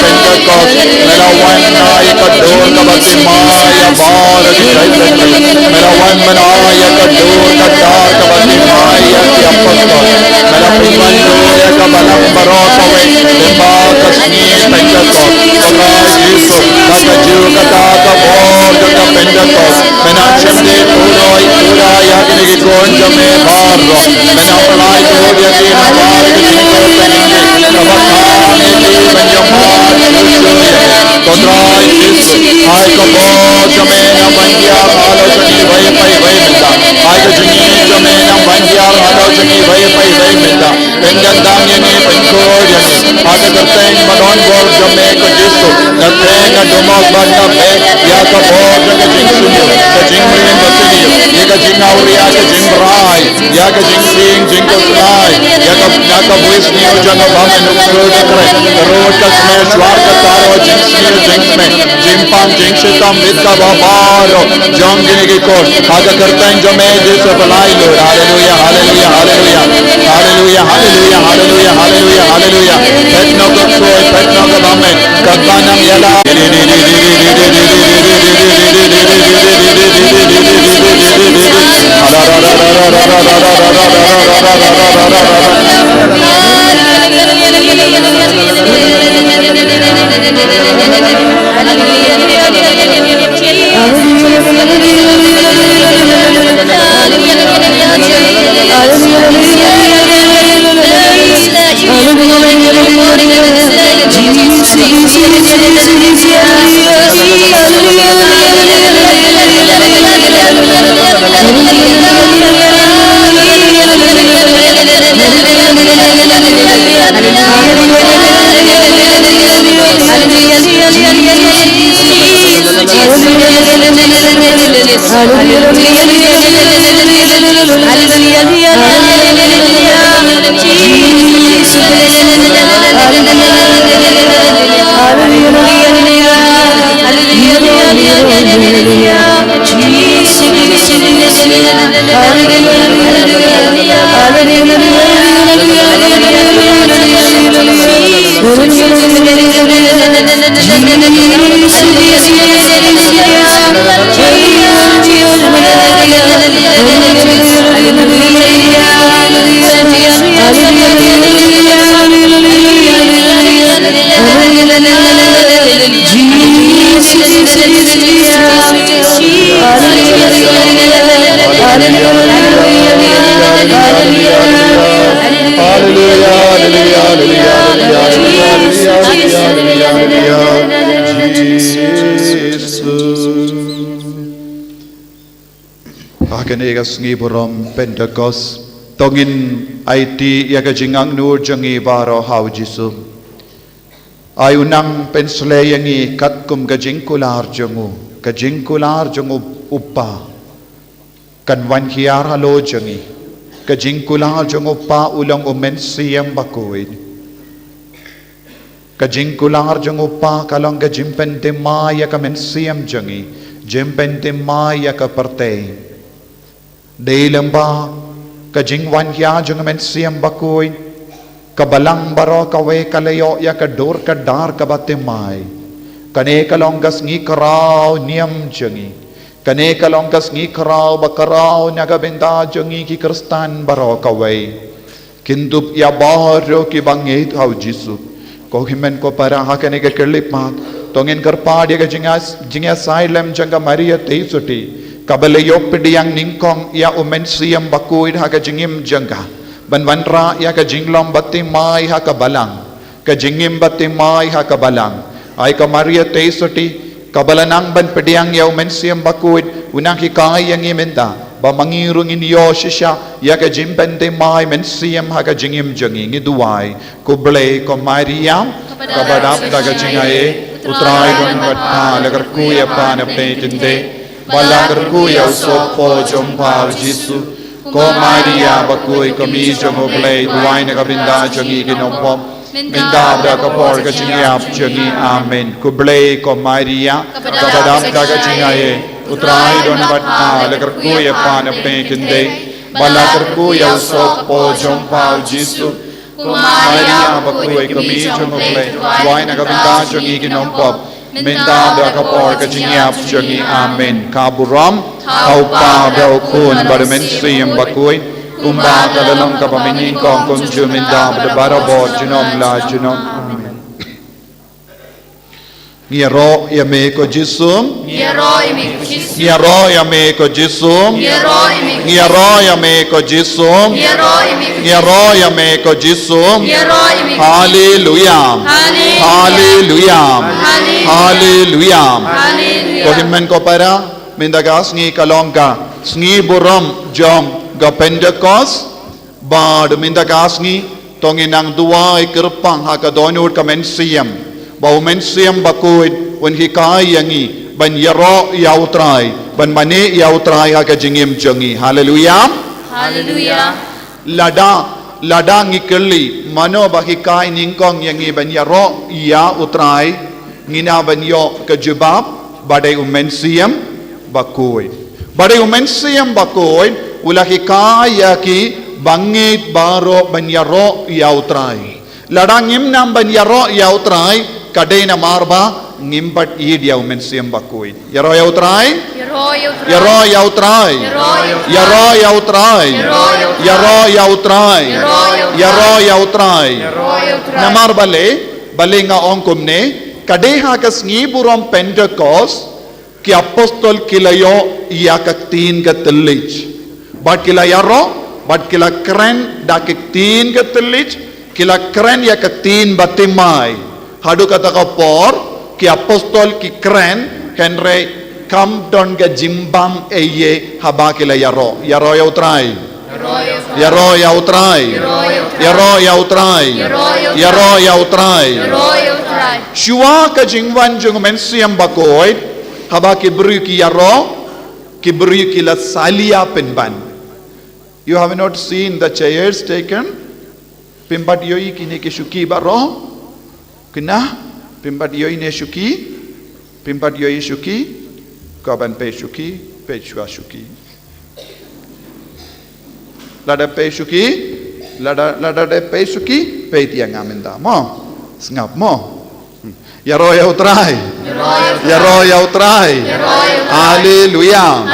Pentecost, me la wan na ïa ka dur kaba thymmai ïa baroh ki shyntur. Me la wan na ïa ka dur ka dar kaba thymmai ïa ki apostol. Me la pynwan ïa ka balang baroh kawei lyngba ka sngi Pentecost. Kata Jisu, kata Jisu, kata ka bor jong ka Pentecost. Me la shim de puroi pura ïa kine ki khun jong me baroh. Me la pynlait lut ïa ki na bar ki jingkyrpang. Kaba kham ïa ki ban ïa mar shuh shuh ïa. Ko Trai Jisu, ai ka bor jong me nang ban pynhiar halor jong ngi iwei pa iwei mynta. Ai ka jingim jong me nang ban pynhiar halor jong ngi iwei pa iwei mynta. Pynkyndang ïa ngi, pynkhuid ïa ngi ha ka kyrteng ba don bor jong me ko Jisu. Nga kren, nga dumok bad nga beh ïa ka bor jong ka jingsniew, ka jingmlien ka sniew, ïa ka jingawria, ka jingbrai, ïa ka jingtieng jingkhuslai, ïa ka, ïa ka buisniew jong ka bym ïoh khuid ka kren. Ka rud ka sniew shuwa ka taro jingsniew jingsniew. Jingpang jingshitom bit kaba baroh jong kine ki khun ha ka kyrteng jong me Jisu ba la ïaid. Haleluya, haleluya, haleluya. Haleluya, haleluya, haleluya, haleluya, haleluya. Peit noh ka khuid, peit noh ka bymman. Kata nang ïa la. Ha kane ka sngi burom Pentekost, to ngin aiti ïa ka jingangnud jong ngi baroh ha u Jisu. Ai u nang pynsleh ïa ngi katkum ka jingkular jong u, ka jingkular jong u, u Kpa. Kan wan hiar halor jong ngi. Ka jingkular jong u Kpa u long u Mynsiem Bakhuid. Ka jingkular jong u Kpa ka long ka jingpynthymmai ïa ka mynsiem jong ngi, jingpynthymmai ïa ka pyrthei. Dei lem bad ka jingwan hiar jong u Mynsiem Bakhuid, ka balang baroh kawei ka la ïoh ïa ka dur ka dar kaba thymmai. Kane ka long ka sngi khraw niam jong ngi. Kane ka long ka sngi khraw ba khraw na ka bynta jong ngi ki Khristan baroh kawei. Kin dup ïa baroh kiba ngeit ha u Jisu. Ko hynmen ko para, ha kane ka khyllipmat, to ngin kyrpad ïa ka jingïa, jingïasaid lem jong ka Maria Theisotti, kaba la ïoh pdiang nyngkong ïa u Mynsiem Bakhuid ha ka jingim jong ka, ban wanrah ïa ka jinglong bathymmai ha ka balang, ka jingim bathymmai ha ka balang. Ai ka Maria Theisotti, kaba la nang ban pdiang ïa u Mynsiem Bakhuid, u nang hikai ïa ngi mynta ba ma ngi ruh ngin ïoh shisha ïa ka jingpynthymmai mynsiem ha ka jingim jong ngi. Ngi duwai. Khublei ko Maria, kaba dap da ka jingaiei, u Trai u don bad pha, la kyrkhu ïa pha na pdeng kynthei, bad la kyrkhu ïa u sohpop jong pha u Jisu. Ko Maria bakhuid, ko Kmie jong u Blei, duwai na ka bynta jong ngi ki nongpop, mynta bad ha ka por ka jingïap jong ngi. Amen. Khublei ko Maria, kaba dap da ka jingaiei, u Trai u don bad pha, la kyrkhu ïa pha na pdeng kynthei, bad la kyrkhu ïa u sohpop jong pha u Jisu. Ko Maria bakhuid, ko Kmie jong u Blei, duwai na ka bynta jong ngi ki nongpop, mynta bad ha ka por ka jingïap jong ngi. Amen. Ka burom ha u Kpa bad ha u Khun bad ha u Mynsiem Bakhuid, kumba ka la long kaba mynnyngkong, kumjuh, mynta bad barabor, junom la junom. Amen. Ngi ïaroh ïa me ko Jisu. Ngi ïaroh ïa me ko Jisu. Ngi ïaroh ïa me ko Jisu. Ngi ïaroh ïa me ko Jisu. Ngi ïaroh ïa me ko Jisu. Ngi ïaroh ïa me ko Jisu. Ngi ïaroh ïa me ko Jisu. Haleluya. Haleluya. Haleluya. Haleluya. Haleluya. Ko hynmen ko para, mynta ka sngi ka long ka sngi burom jong ka Pentekost. Bad mynta ka sngi To ngin nang duwai kyrpang ha ka dohnud ka Mynsiem, ba U Mynsiem Bakhuid un hikai ïa ngi ban ïaroh ïa U Trai, ban mane ïa U Trai ha ka jingim jong ngi. Haleluia. Haleluia. Lada, lada ngi kylli mano ba hikai nyngkong ïa ngi ban ïaroh ïa U Trai, ngi na ban ïoh ka jubab ba dei U Mynsiem Bakhuid. Ba dei U Mynsiem Bakhuid u la hikai ïa ki bangeit baroh ban ïaroh ïa U Trai. Lada ngim nang ban ïaroh ïa U Trai, ka dei namar ba ngim pat ïeit ïa U Mynsiem Bakhuid. Ïaroh ïa U Trai. Ïaroh ïa U Trai. Ïaroh ïa U Trai. Ïaroh ïa U Trai. Namar balei, balei nga ong kumne, ka dei ha ka sngi burom Pentekost, ki apostol ki la ïoh ïa ka ktien ka thylliej. Bad ki la ïaroh, bad ki la kren da ka ktien ka thylliej, ki la kren ïa ka ktien bathymmai. Haduh kata ka por, ki apostol ki kren, hynrei kam don ka jingbam eiei haba ki la ïaroh. Ïaroh ïa U Trai. Ïaroh ïa U Trai. Ïaroh ïa U Trai. Ïaroh ïa U Trai. Shuwa ka jingwan jong U Mynsiem Bakhuid, haba ki briew ki ïaroh, ki briew ki la salia pynban. You have not seen the chairs taken? Phim pat ïohi kine ki shuki baroh. Kine, phim pat ïohi ne shuki. Phim pat ïohi shuki. Ka ban peit shuki, peit shuwa shuki. Lada peit shuki, lada, lada dei peit shuki, peit ïa nga mynta mo. Sngap mo. Hmm. Ïaroh ïa U Trai. Ïaroh ïa U Trai. Haleluia.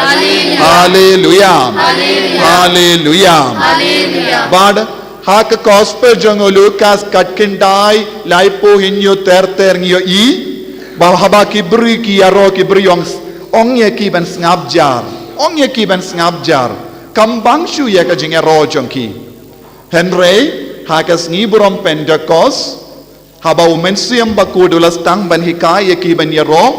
Haleluia. Haleluia. Bad ha ka gospel jong u Lukas kat khyndai, laiphew hynñiew ter ter ngi ïohi ba haba ki briew ki ïaroh, ki briew ong, ong ïa ki ban sngap jar. Ong ïa ki ban sngap jar. Kam bang shuh ïa ka jingïaroh jong ki. Hynrei ha ka sngi burom Pentekost, haba U Mynsiem Bakhuid u la sdang ban hikai ïa ki ban ïaroh,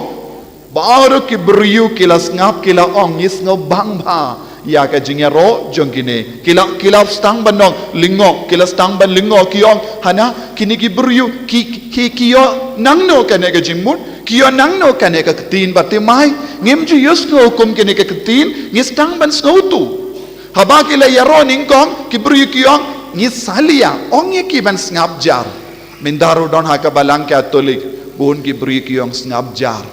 baroh ki briew ki la sngap, ki la ong, ngi sngewbang bha ïa ka jingïaroh jong kine. Ki la, ki la sdang ban ong, lyngngoh, ki la sdang ban lyngngoh, ki ong, hana, kine ki briew ki, ki, ki ïoh nangno kane ka jingmut, ki ïoh nangno kane ka ktien bathymmai? Ngim ju ïohsngew kum kine ka ktien, ngi sdang ban sngewthuh. Haba ki la ïaroh nyngkong, ki briew ki ong, ngi salia. Ong ïa ki ban sngap jar. Mynta ruh don ha ka balang Katholik, bun ki briew ki ong sngap jar.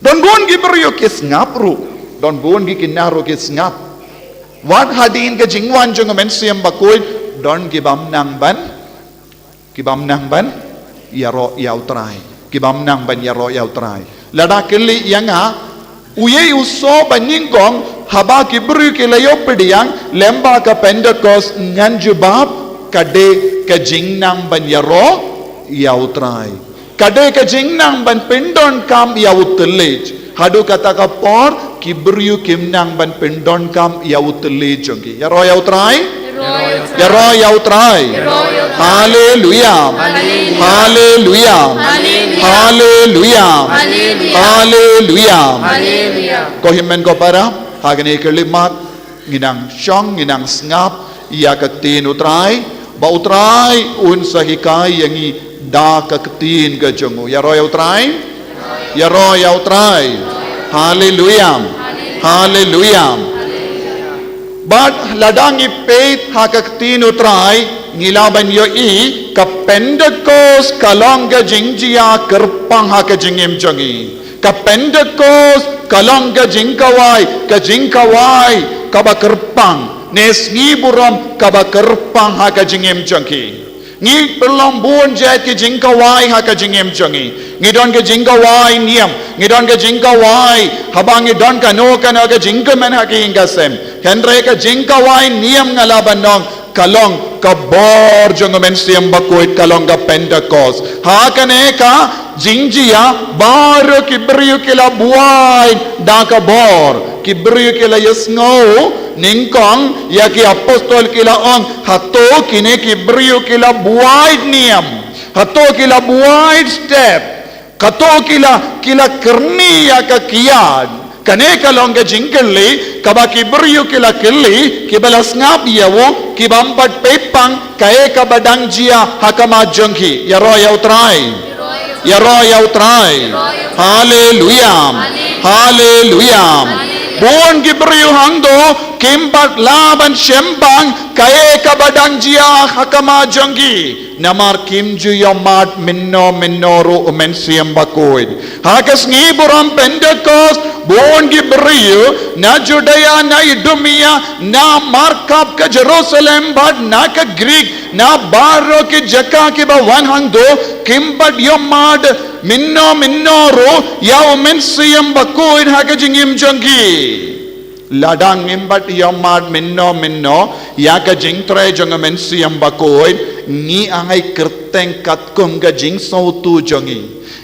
Don bun ki briew ki sngap ruh. Don bun ki khynnah ruh ki sngap. Wat hadien ka jingwan jong U Mynsiem Bakhuid, don ki bym nang ban, ki bym nang ban ïaroh ïa U Trai. Ki bym nang ban ïaroh ïa U Trai. Lada kylli ïa nga, uei u soh ba nyngkong haba ki briew ki la ïoh pdiang lem bad ka Pentekost? Ngan jubab, ka dei ka jingnang ban ïaroh ïa U Trai. Ka dei ka jingnang ban pyndonkam ïa u thylliej. Haduh kata ka por, ki briew kim nang ban pyndonkam ïa u thylliej jong ki. Ïaroh ïa U Trai. Ïaroh ïa U Trai. Haleluia. Haleluia. Haleluia. Haleluia. Ko hynmen ko para, ha kane ka khyllipmat, ngi nang shong, ngi nang sngap ïa ka ktien U Trai, ba U Trai un sa hikai ïa ngi da ka ktien ka jong u. Ïaroh ïa U Trai. Ïaroh ïa U Trai. Haleluia. Haleluia. Bad lada ngi peit ha ka ktien U Trai, ngi lah ban ïohi, ka Pentekost ka long ka jingjia kyrpang ha ka jingim jong ngi. Ka Pentekost ka long ka jingkhawai, ka jingkhawai kaba kyrpang, ne sngi burom kaba kyrpang ha ka jingim jong ki. Ngi pynlong bun jait ki jingkhawai ha ka jingim jong ngi. Ngi don ka jingkhawai niam, ngi don ka jingkhawai haba ngi don kano kano ka jingkmen ha ka ïing ka sem. Hynrei ka jingkhawai niam, nga lah ban ong, ka long ka bor jong U Mynsiem Bakhuid, ka long ka Pentekost. Ha kane ka jingjia, baroh ki briew ki la buaid da ka bor. Ki briew ki la ïohsngew nyngkong ïa ki apostol ki la ong, hato kine ki briew ki la buaid niam, hato ki la buaid step, hato ki la, ki la kyrni ïa ka kiad. Kane ka long ka jingkylli, Kaba ki briew ki la kylli, kiba la sngap ïa u, ki bym pat peit pang, kaei kaba dang jia, ha khmat jong ki. Ïaroh ïa u Trai. Ïaroh ïa u Trai. Haleluya. Haleluya. Bun ki briew hangto, kim pat lah ban shem pang, kaei kaba dang jia, ha khmat jong ki. Namar kim ju ïohmad mynno mynno ruh u Mynsiem Bakhuid. Ha ka sngi burom Pentekost, bun ki briew, na Judea, na Idumea, na markap ka Jerusalem, bad na ka Greek, na baroh ki jaka kiba wan hangto, kim pat ïohmad mynno mynno ruh, ïa u Mynsiem Bakhuid ha ka jingim jong ki. Lada ngim pat ïohmad mynno mynno, ïa ka jingtrei jong u Mynsiem Bakhuid, ngi ai kyrteng katkum ka jingsngewthuh jong ngi.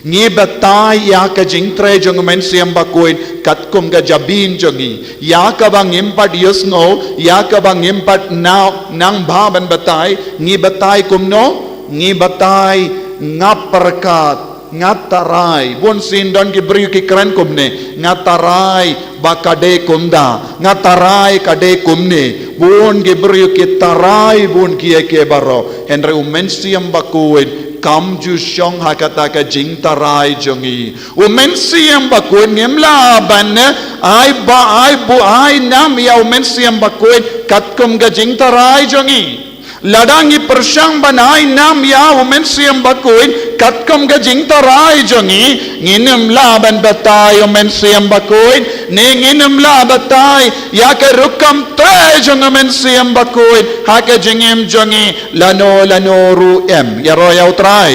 Ngi batai ïa ka jingtrei jong u Mynsiem Bakhuid, katkum ka jabieng jong ngi. Ïa kaba ngim pat ïohsngew, ïa kaba ngim pat nang, nang bha ban batai, ngi batai kumno, ngi batai nga pyrkhat. Nga tharai, bun sien don ki briew ki kren kumne, nga tharai ba ka dei kumta, nga tharai ka dei kumne, bun ki briew ki tharai bun kiei kiei baroh, hynrei u Mynsiem Bakhuid, kam ju shong ha kata ka jingtharai jong ngi. U Mynsiem Bakhuid ngim lah ban, ai ba, ai bu, ai nam ïa u Mynsiem Bakhuid, katkum ka jingtharai jong ngi. Lada ngi pyrshang ban ai nam ïa u Mynsiem Bakhuid, katkum ka jingtharai jong ngi, ngin ym lah ban batai u Mynsiem Bakhuid, ne ngin ym lah batai, ïa ka rukom trei jong u Mynsiem Bakhuid, ha ka jingim jong ngi, lano lano ruh em, ïaroh ïa u Trai.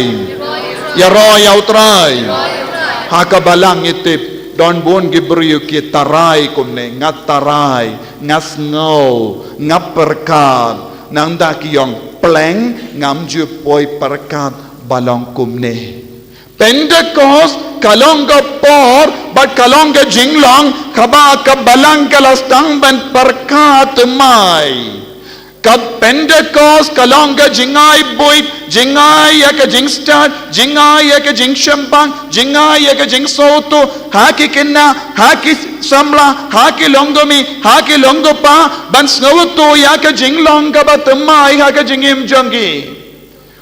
Ïaroh ïa u Trai. Ha ka balang ngi tip, don bun ki briew ki tharai kumne, nga tharai, nga sngew, nga pyrkhat, nangta ki ong pleng ngam ju poi pyrkhat ba long kumne. Pentecost ka long ka por, bad ka long ka jinglong, kaba ka balang ka la sdang ban pyrkhat thymmai. Ka Pentecost ka long ka jingai buit, jingai ïa ka jingstad, jingai ïa ka jingshemphang, jingai ïa ka jingsngewthuh, ha ki khynnah, ha ki samla, ha ki longkmie, ha ki longkpa, ban sngewthuh ïa ka jinglong kaba thymmai ha ka jingim jong ki.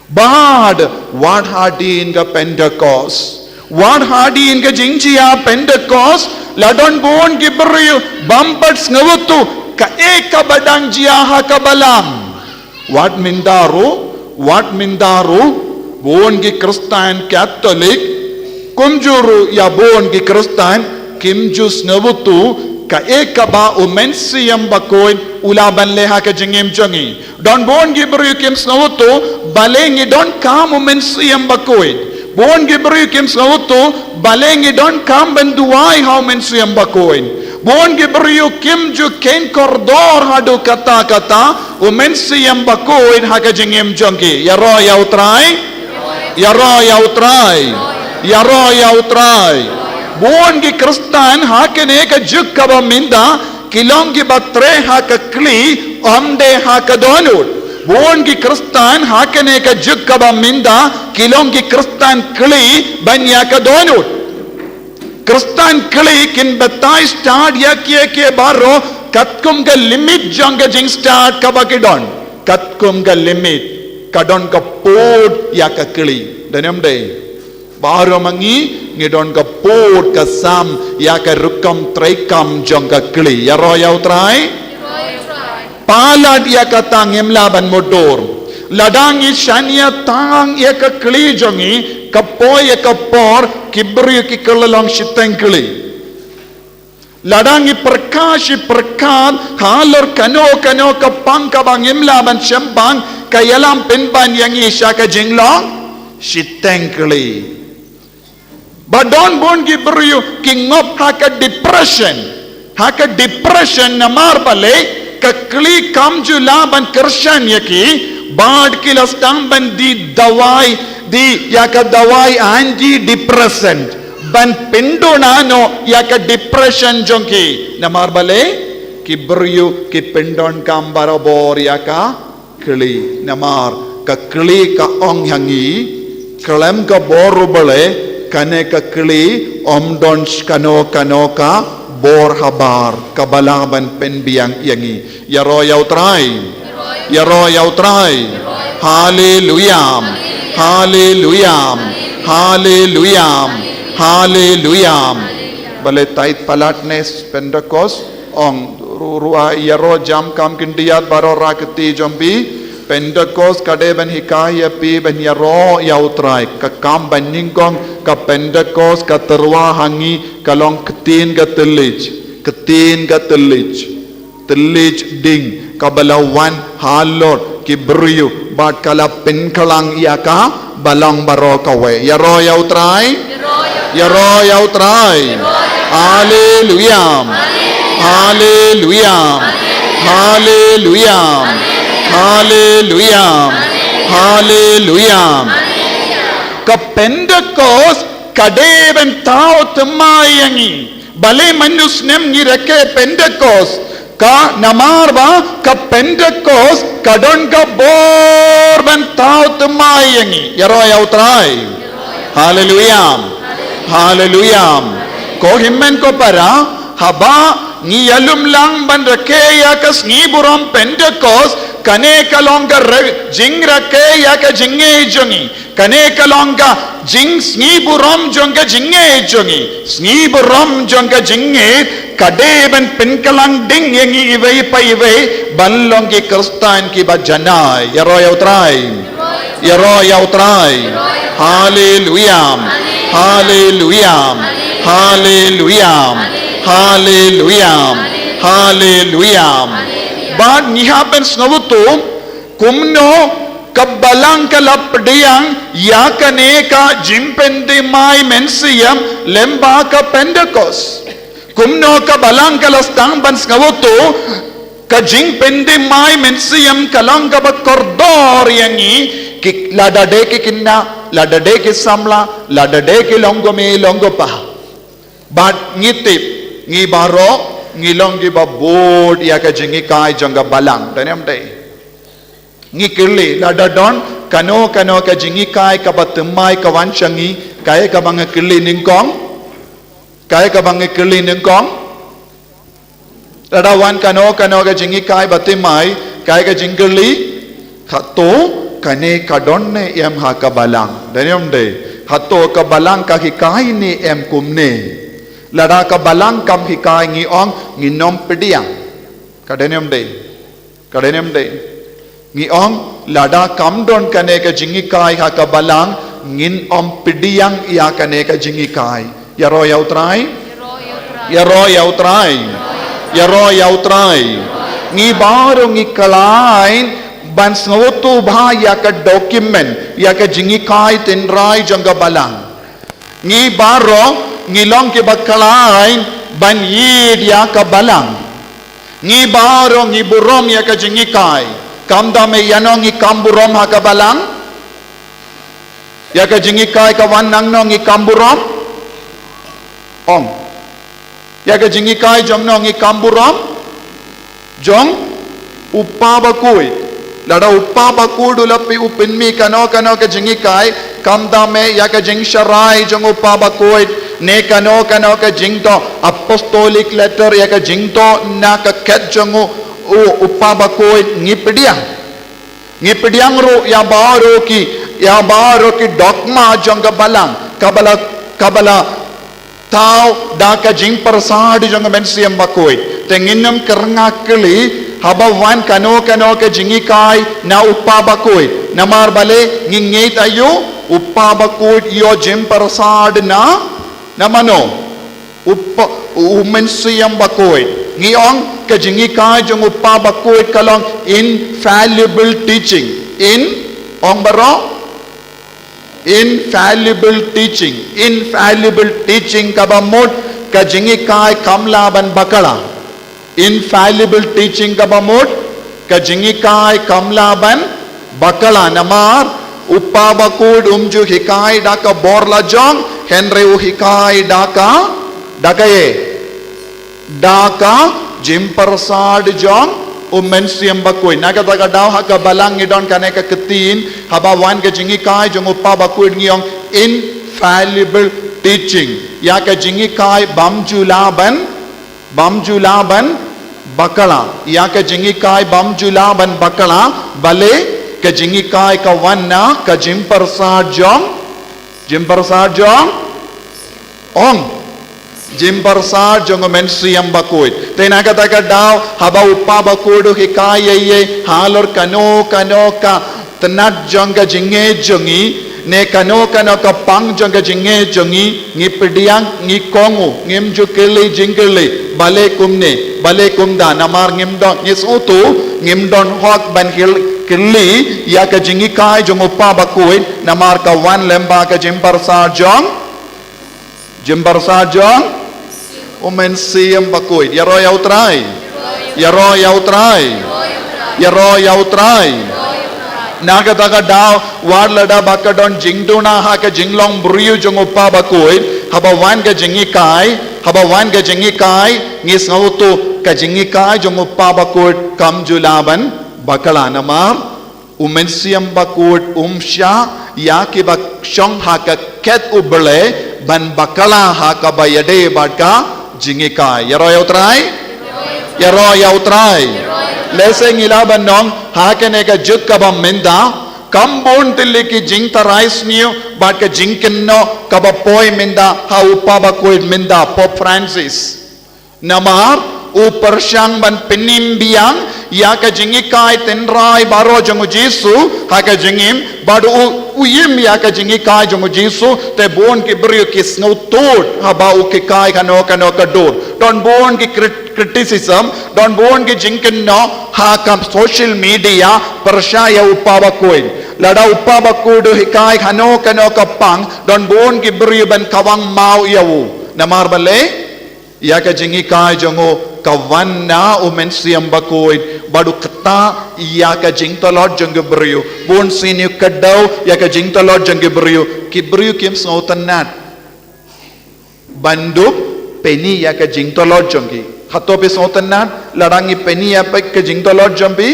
Bad, wat hadien ka Pentecost. Wat hadien ka jingjia Pentecost, la don bun ki briew, bym pat sngewthuh, kaei kaba dang jia ha ka balang. Wat mynta ruh, wat mynta ruh, bun ki Khristan Katholik, kumjuh ruh ïa bun ki Khristan, kim ju sngewthuh, kaei kaba u Mynsiem Bakhuid, u lah ban leh ha ka jingim jong ngi. Don bun ki briew kim sngewthuh, balei ngi donkam u Mynsiem Bakhuid. Bun ki briew kim sngewthuh, balei ngi donkam ban duwai ha u Mynsiem Bakhuid. Bun ki briew kim ju kheiñ kordor haduh katta katta, u Mynsiem Bakhuid ha ka jingim jong ki. Ïaroh ïa u Trai. Ïaroh ïa u Trai. Ïaroh ïa u Trai. Bun ki Khristan ha kane ka juk kaba mynta, ki long kiba trei ha ka khlieh, ym dei ha ka dohnud. Bun ki Khristan ha kane ka juk kaba mynta, ki long ki Khristan khlieh, ban ïa ka dohnud. Khristan khlieh kin batai stad ïa kiei kiei baroh, katkum ka limit jong ka jingstad kaba ki don. Katkum ka limit, ka don ka pud ïa ka khlieh. Don ne ym dei? Baroh ma ngi, ngi don ka pud ka sam, ïa ka rukom treikam jong ka khlieh. Ïaroh ïa u Trai. Palat ïa kata ngim lah ban mutdur. Lada ngi shaniah tang ïa ka khlieh jong ngi, ka poi ïa ka por, ki briew ki kylla long shiteng khlieh. Lada ngi pyrkhat shi pyrkhat, halor kano kano ka pang kaba ngim lah ban shemphang, ka ïalam pynban ïa ngi sha ka jinglong shiteng khlieh. Ba don bun ki briew ki ngop ha ka depression. Ha ka depression namar balei ka khlieh kam ju lah ban kyrshan ïa ki, bad ki la sdang ban die dawai, die ïa ka dawai antidepressant. Ban pynduna noh ïa ka depression jong ki. Namar balei ki briew ki pyndonkam barabor ïa ka khlieh. Namar ka khlieh ka ong ha ngi, khlem ka bor u Blei, kane ka khlieh ym don kano kano ka bor habar kaba lah ban pynbiang ïa ngi. Ïaroh ïa U Trai. Ïaroh ïa U Trai. Haleluya. Haleluya. Haleluya. Haleluya. Balei tait palat ne Pentecost? Ong ruh, ruh ïaroh jam kam khyndiat baroh ra kti jong phi. Pentecost ka dei ban hikai ïa phi ban ïaroh ïa U Trai. Ka kam ba nyngkong ka Pentecost ka tyrwa ha ngi ka long ktien ka thylliej. Ktien ka thylliej. Thylliej ding kaba la wan halor ki briew bad ka la pynkhlang ïa ka balang baroh kawei. Ïaroh ïa U Trai. Ïaroh ïa U Trai. Haleluya. Haleluya. Haleluya. Haleluya. Haleluya. Ka Pentecost ka dei ban thaw thymmai ïa ngi. Balei mynta u snem ngi rakhe Pentecost? Ka namar ba ka Pentecost ka don ka bor ban thaw thymmai ïa ngi. Ïaroh ïa U Trai. Haleluya. Haleluya. Ko hynmen ko para, haba ngi ïalum lang ban rakhe ïa ka sngi burom Pentecost, kane ka long ka re-, jingrakhe ïa ka jingngeit jong ngi. Kane ka long ka jingsngi burom jong ka jingngeit jong ngi. Sngi burom jong ka jingngeit ka dei ban pynkhlang ding ïa ngi iwei pa iwei ban long ki Khristan kiba janai. Ïaroh ïa U Trai. Ïaroh ïa U Trai. Haleluya. Haleluya. Haleluya. Haleluya. Haleluya. Bad ngi hap ban sngewthuh kumno ka balang ka la pdiang ïa kane ka jingpynthymmai mynsiem lyngba ka Pentecost. Kumno ka balang ka la sdang ban sngewthuh ka jingpynthymmai mynsiem ka long kaba kordor ïa ngi, ki, lada dei ki khynnah, lada dei ki samla, lada dei ki longkmie longkpa. Bad ngi tip, ngi baroh ngi long kiba bud ïa ka jinghikai jong ka balang. Dei ne em dei? Ngi kylli, lada don kano kano ka jinghikai kaba thymmai ka wan sha ngi, kaei kaba ngi kylli nyngkong? Kaei kaba ngi kylli nyngkong? Lada wan kano kano ka jinghikai ba thymmai, kaei ka jingkylli? Hato kane ka don ne em ha ka balang? Dei ne em dei? Hato ka balang ka hikai ne em kumne? Lada ka balang kam hikai, ngi ong ngin ym pdiang. Ka dei ne em dei? Ka dei ne em dei? Ngi ong lada kam don kane ka jinghikai ha ka balang, ngin ym pdiang ïa kane ka jinghikai. Ïaroh ïa U Trai. Ïaroh ïa U Trai. Ïaroh ïa U Trai. Ngi baroh ngi khlaiñ ban sngewthuh bha ïa ka document, ïa ka jinghikai tynrai jong ka balang. Ngi baroh ngi long kiba khlaiñ ban ïeit ïa ka balang. Ngi baroh ngi burom ïa ka jinghikai. Kam da me ïano ngi kam burom ha ka balang? Ïa ka jinghikai ka wan nangno ngi kam burom? Ong. Ïa ka jinghikai jong no ngi kam burom? Jong u Pa Bakhuid. Lada u Pa Bakhuid u la pynmih kano kano ka jinghikai, kam da me ïa ka jingsharai jong u Pa Bakhuid, ne kano kano ka jingdoh, apostolic letter, ïa ka jingdoh na ka khet jong u, u, u Pa Bakhuid, ngi pdiang. Ngi pdiang ruh ïa baroh ki, ïa baroh ki dogma jong ka balang, kaba la, kaba la thaw da ka jingpyrsad jong ka Mynsiem Bakhuid. Te ngin ym kyrngah kylli haba wan kano kano ka jinghikai na u Pa Bakhuid. Namar balei? Ngi ngeit aïu? U Pa Bakhuid ïoh jingpyrsad na, na mano? U Pa, u Mynsiem Bakhuid. Ngi ong ka jinghikai jong u Pa Bakhuid ka long infallible teaching. In, ong baroh, infallible teaching. Infallible teaching kaba mut ka jinghikai kam lah ban bakla. Infallible teaching kaba mut ka jinghikai kam lah ban bakla, namar u Pa Bakhuid um ju hikai da ka bor lajong, hynrei u hikai da ka, da kaei? Da ka jingpyrsad jong u Mynsiem Bakhuid. Na kata ka daw ha ka balang ngi don kane ka ktien, haba wan ka jinghikai jong u Pa Bakhuid ngi ong infallible teaching. Ïa ka jinghikai bym ju lah ban Bym ju lah ban bakla. Ïa ka jinghikai bym ju lah ban bakla, balei? Ka jinghikai ka wan na ka jingpyrsad jong, jingpyrsad jong, ong, jingpyrsad jong u Mynsiem Bakhuid. Te na kata ka daw, haba u Kpa Bakhuid u hikai ïa ngi halor kano kano ka tnat jong ka jingngeit jong ngi, ne kano kano ka pang jong ka jingngeit jong ngi, ngi pdiang, ngi kohnguh, ngim ju kylli jingkylli, balei kumne, balei kumta, namar ngim don, ngi sngewthuh, ngim don hok ban kyl-, kylli ïa ka jinghikai jong u Kpa Bakhuid, namar ka wan lyngba ka jingpyrsad jong, jingpyrsad jong u Mynsiem Bakhuid. Ïaroh ïa u Trai. Ïaroh ïa u Trai. Ïaroh ïa u Trai. Na kata ka daw, wat lada ba ka don jingduna ha ka jinglong briew jong u Kpa Bakhuid, haba wan ka jinghikai, haba wan ka jinghikai, ngi sngewthuh ka jinghikai jong u Kpa Bakhuid kam ju lah ban bakla, namar u Mynsiem Bakhuid um shah ïa kiba shong ha ka khet U Blei ban bakla ha kaba ïadei bad ka jinghikai. Ïaroh ïa u Trai. Ïaroh ïa u Trai. Lehse ngi lah ban ong ha kane ka juk kaba mynta, kam bun tylli ki jingtharai sniew bad ka jingkynnoh kaba poi mynta ha u Kpa Bakhuid mynta, Pope Francis. Namar u pyrshang ban pynim biang ïa ka jinghikai tynrai baroh jong u Jisu ha ka jingim, bad u, u im ïa ka jinghikai jong u Jisu, te bun ki briew ki sngewthuh haba u hikai kano kano ka dur. Don bun ki crit-, criticism, don bun ki jingkynnoh ha ka social media pyrshah ïa u Kpa Bakhuid. Lada u Kpa Bakhuid u hikai kano kano ka pang, don bun ki briew ban kawang maw ïa u. Namar balei? Ïa ka jinghikai jong u ka wan na u Mynsiem Bakhuid, bad u kta ïa ka jingtlot jong ki briew. Bun sien u kdew ïa ka jingtlot jong ki briew. Ki briew kim sngewtynnat ban dup pyni ïa ka jingtlot jong ki. Hato phi sngewtynnat lada ngi pyni ïa phi ka jingtlot jong phi?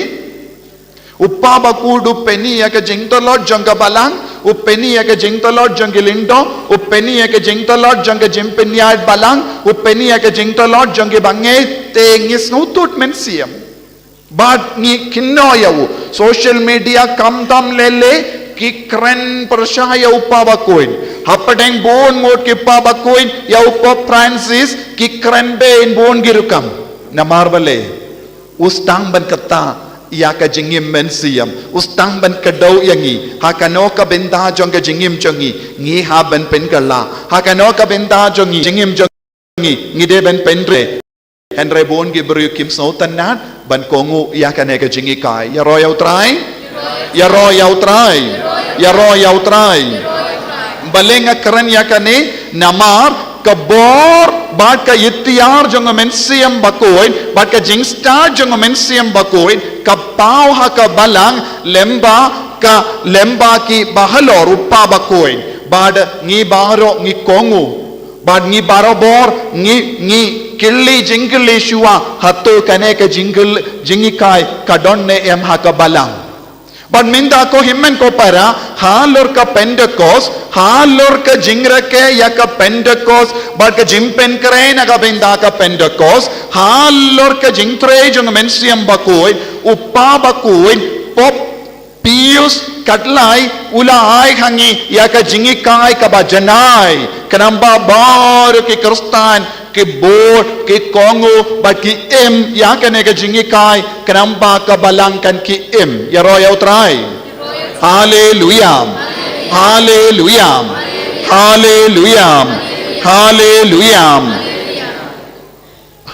U Kpa Bakhuid u pyni ïa ka jingtlot jong ka balang, u pyni ïa ka jingtlot jong ki lyngdoh, u pyni ïa ka jingtlot jong ka jingpynïaid balang, u pyni ïa ka jingtlot jong ki bangeit, te ngi sngewthuh mynsiem. Bad ngi kynnoh ïa u. Social media kam tam lei lei ki kren pyrshah ïa u Kpa Bakhuid. Hapdeng bun ngut ki Kpa Bakhuid, ïa u Pope Francis ki kren beiñ bun ki rukom. Namar balei? U sdang ban kta ïa ka jingim mynsiem. U sdang ban kdew ïa ngi. Ha kano ka bynta jong ka jingim jong ngi, ngi hap ban pynkylla. Ha kano ka bynta jong ngi, jingim jong ngi, ngi dei ban pyntrei. Hynrei bun ki briew kim sngewtynnat ban kohnguh ïa kane ka jinghikai. Ïaroh ïa u Trai. Ïaroh ïa u Trai. Ïaroh ïa u Trai. Balei nga kren ïa kane? Namar ka bor bad ka iktiar jong u Mynsiem Bakhuid, bad ka jingstad jong u Mynsiem Bakhuid, ka paw ha ka balang lyngba ka, lyngba ki bahalor u Kpa Bakhuid. Bad ngi baroh ngi kohnguh. Bad ngi barabor ngi, ngi kylli jingkylli shuwa, hato kane ka jingkylli, jinghikai ka don ne em ha ka balang. Bad mynta ko hynmen ko para, halor ka Pentecost, halor ka jingrakhe ïa ka Pentecost, bad ka jingpynkhreh na ka bynta ka Pentecost, halor ka jingtrei jong u Mynsiem Bakhuid, u Kpa Bakhuid, Pope Pius ka lai u la ai ha ngi ïa ka jinghikai kaba janai, khnang ba baroh ki Khristan ki bud, ki kohnguh, bad ki im ïa kane ka jinghikai, khnang ba ka balang kan ki im. Ïaroh ïa u Trai. Haleluia. Haleluia. Haleluia. Haleluia.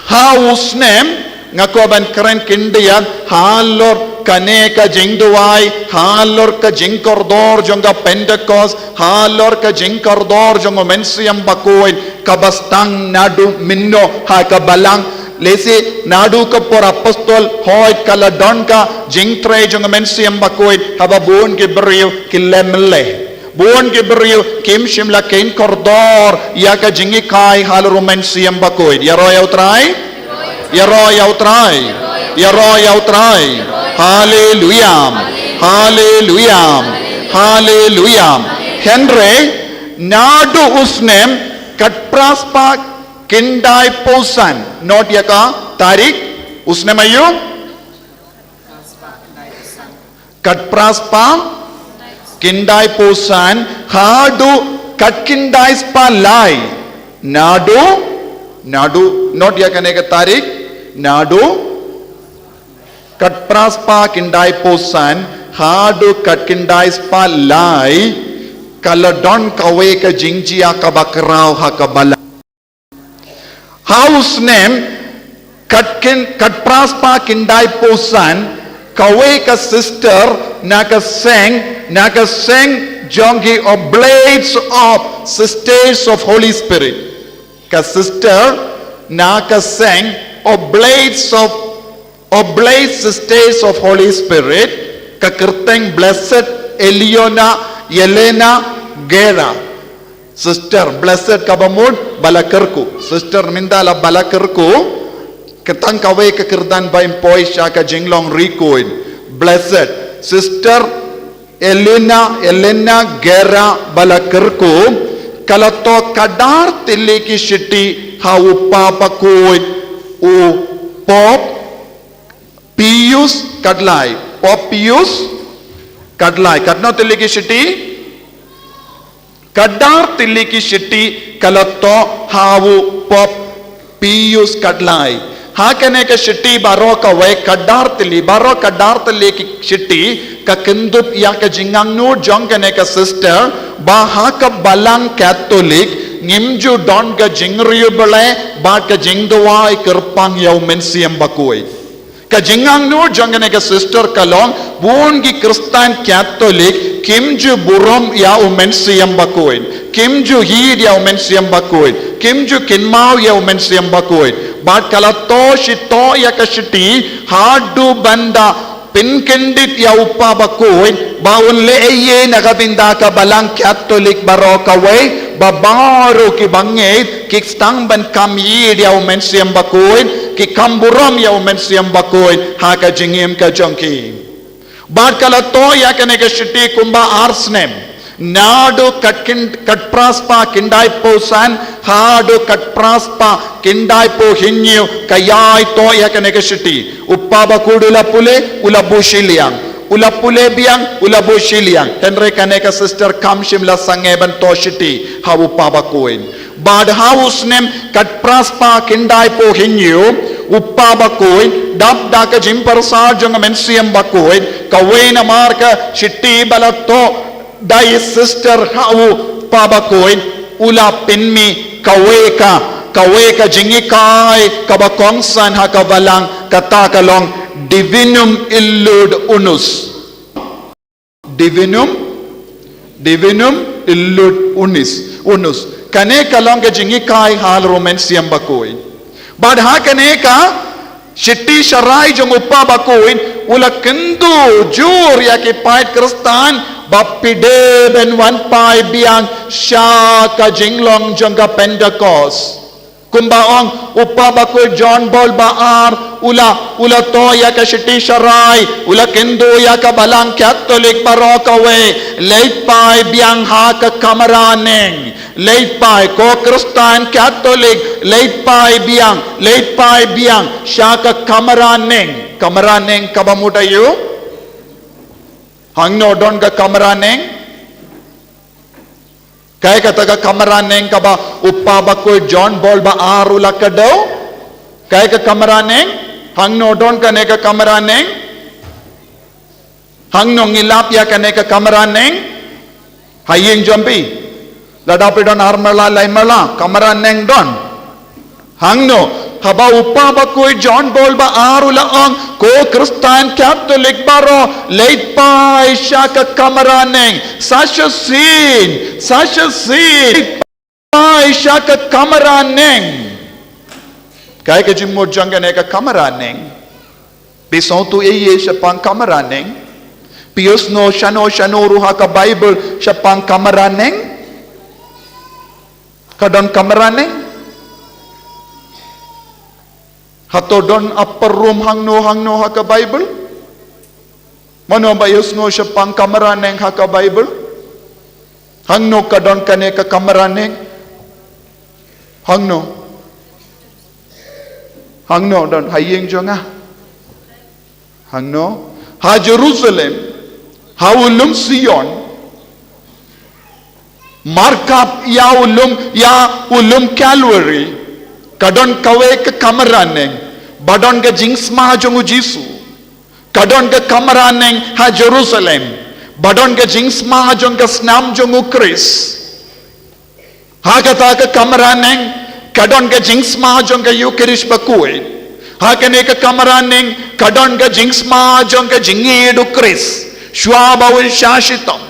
Ha u snem, nga kwah ban kren khyndiat halor kane ka jingduwai, halor ka jingkordor jong ka Pentecost, halor ka jingkordor jong u Mynsiem Bakhuid, kaba sdang naduh mynno ha ka balang. Lehse naduh ka por apostol, hooid ka la don ka jingtrei jong u Mynsiem Bakhuid, haba bun ki briew ki leh myllei. Bun ki briew kim shym la kheiñ kordor ïa ka jinghikai halor u Mynsiem Bakhuid. Ïaroh ïa u Trai. Ïaroh ïa u Trai. Ïaroh ïa u Trai. Haleluia. Haleluia. Haleluia. Hynrei naduh u snem khatphra spah Khyndai phew san, note ïa ka tarik, u snem aïu? Khatphra spah khyndai phew san, haduh khatkhyndai spah lai. Naduh, naduh, note ïa kane ka tarik, naduh khatphra spah khyndai phew san, haduh khatkhyndai spah lai, ka la don kawei ka jingjia kaba khraw ha ka balang. Ha u snem khatkhynd-, khatphra spah khyndai phew san, kawei ka sister na ka seng, na ka seng jong ki Oblates of, Sisters of Holy Spirit. Ka sister na ka seng Oblates of, Oblates Sisters of Holy Spirit, ka kyrteng Blessed Eleona Yelena Guerra. Sister, Blessed kaba mut ba la kyrkhu. Sister mynta la ba la kyrkhu, ka tang kawei ka kyrdan ba im poi sha ka jinglong ri khuid. Blessed, Sister Elena, Elena Guerra ba la kyrkhu, ka la thoh khadar tylli ki shithi ha u Kpa Bakhuid u Pope Pius khatlai. Pope Pius khatlai. Katno tylli ki shithi? Khadar tylli ki shithi ka la thoh ha u Pope Pius khatlai. Ha kane ka shithi baroh kawei khadar tylli, baroh khadar tylli ki shithi, ka kynthup ïa ka jingangnud jong kane ka sister, ba ha ka balang Katholik ngim ju don ka jingriewblei bad ka jingduwai kyrpang ïa u Mynsiem Bakhuid. Ka jingangnud jong kane ka sister ka long, bun ki Khristan Katholik kim ju burom ïa u Mynsiem Bakhuid, kim ju hied ïa u Mynsiem Bakhuid, kim ju kynmaw ïa u Mynsiem Bakhuid. Bad ka la thoh shi thoh ïa ka shithi haduh ban da pynkyndit ïa u Kpa Bakhuid ba un leh ei ei na ka bynta ka balang Katholik baroh kawei, ba baroh ki bangeit ki sdang ban kam ïeid ïa u Mynsiem Bakhuid, ki kam burom ïa u Mynsiem Bakhuid ha ka jingim ka jong ki. Bad ka la thoh ïa kane ka shithi kumba ar snem. Naduh khatkhyn-, khatphra spah khyndai phew san haduh khatphra spah khyndai phew hynñiew ka ïai thoh ïa kane ka shithi. U Kpa Bakhuid u la pule, u la buh shiliang. U la pule biang, u la buh shiliang. Hynrei kane ka sister kam shym la sangeh ban thoh shithi ha u Kpa Bakhuid. Bad ha u snem khatphra spah khyndai phew hynñiew, u Kpa Bakhuid, dap da ka jingpyrsad jong u Mynsiem Bakhuid, kawei namar ka shithi ba la thoh da i sister ha u Kpa Bakhuid, u la pynmih kawei ka, kawei ka jinghikai kaba kongsan ha ka balang, kata ka long Divinum illud unus. Divinum, Divinum illud unus, unus. Kane ka long ka jinghikai halor u Mynsiem Bakhuid. Bad ha kane ka shithi sharai jong u Kpa Bakhuid, u la kyntu jur ïa ki paid Khristan ba phi dei ban wan phai biang sha ka jinglong jong ka Pentecost. Kumba ong u Kpa Bakhuid John Paul ba ar, u la, u la thoh ïa ka shithi sharai, u la kyntu ïa ka balang Katholik baroh kawei, leit phai biang ha ka kamra neng. Leit phai, ko Khristan Katholik, leit phai biang, leit phai biang sha ka kamra neng. Kamra neng kaba mut aïu? Hangno don ka kamra neng? Kaei kata ka kamra neng kaba u Kpa Bakhuid John Paul ba ar u la kdew? Kaei ka kamra neng? Hangno don kane ka kamra neng? Hangno ngi lap ïa kane ka kamra neng? Ha ïing jong phi. Lada phi don ar marla, lai marla, kamra neng don. Hangno, haba u Kpa Bakhuid John Paul ba ar u la ong, ko Khristan Katholik baroh, leit phai sha ka kamra neng, sa shisien, sa shisien, phai sha ka kamra neng. Kaei ka jingmut jong kane ka kamra neng? Phi sngewthuh ei ei shaphang kamra neng? Phi ïohsngew shano shano ruh ha ka Baibl shaphang kamra neng? Ka don kamra neng? Hato don upper room hangno hangno ha ka Baibl? Mano ba ïohsngew shaphang kamra neng ha ka Baibl? Hangno ka don kane ka kamra neng? Hangno? Hangno don ha ïing jong nga? Hangno? Ha Jerusalem, ha u lum Sion, markap ïa u lum, ïa u lum Calvary, ka don kawei ka kamra neng ba don ka jingsma jong u Jisu. Ka don ka kamra neng ha Jerusalem ba don ka jingsma jong ka snam jong u Khrist. Ha kata ka kamra neng ka don ka jingsma jong ka Eucharist bakhuid. Ha kane ka kamra neng ka don ka jingsma jong ka jingïeid u Khrist shuwa ba un shah shitom.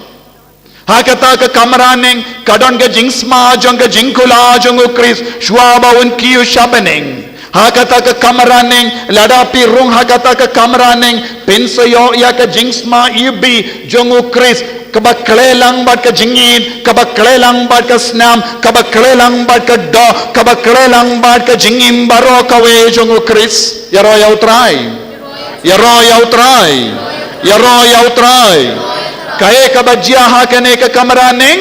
Ha kata ka kamra neng ka don ka jingsma jong ka jingkular jong u Khrist shuwa ba un kiew sha bneng. Ha kata ka kamra neng, lada phi rung ha kata ka kamra neng, phin sa ïoh ïa ka jingsma iwbih jong u Khrist, kaba khleh lang bad ka jingïeid, kaba khleh lang bad ka snam, kaba khleh lang bad ka doh, kaba khleh lang bad ka jingim baroh kawei jong u Khrist. Ïaroh ïa u Trai. Ïaroh ïa u Trai. Ïaroh ïa u Trai. Kaei kaba jia ha kane ka kamra neng?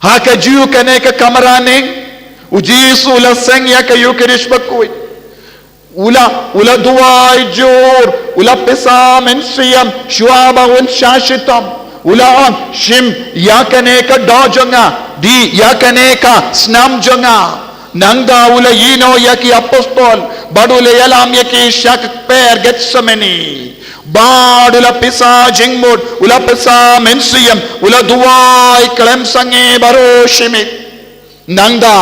Ha kajuh kane ka kamra neng, u Jisu u la seng ïa ka Eucharist bakhuid. U la, u la duwai jur, u la pisa mynsiem shuwa ba un shah shitom. U la ong, shim ïa kane ka doh jong nga, dih ïa kane ka snam jong nga. Nangta u la ïehnoh ïa ki apostol bad u la ïalam ïa ki sha ka kper Gethsemane. Bad u la pisa jingmut, u la pisa mynsiem, u la duwai khlem sangeh baroh shi miet. Nangta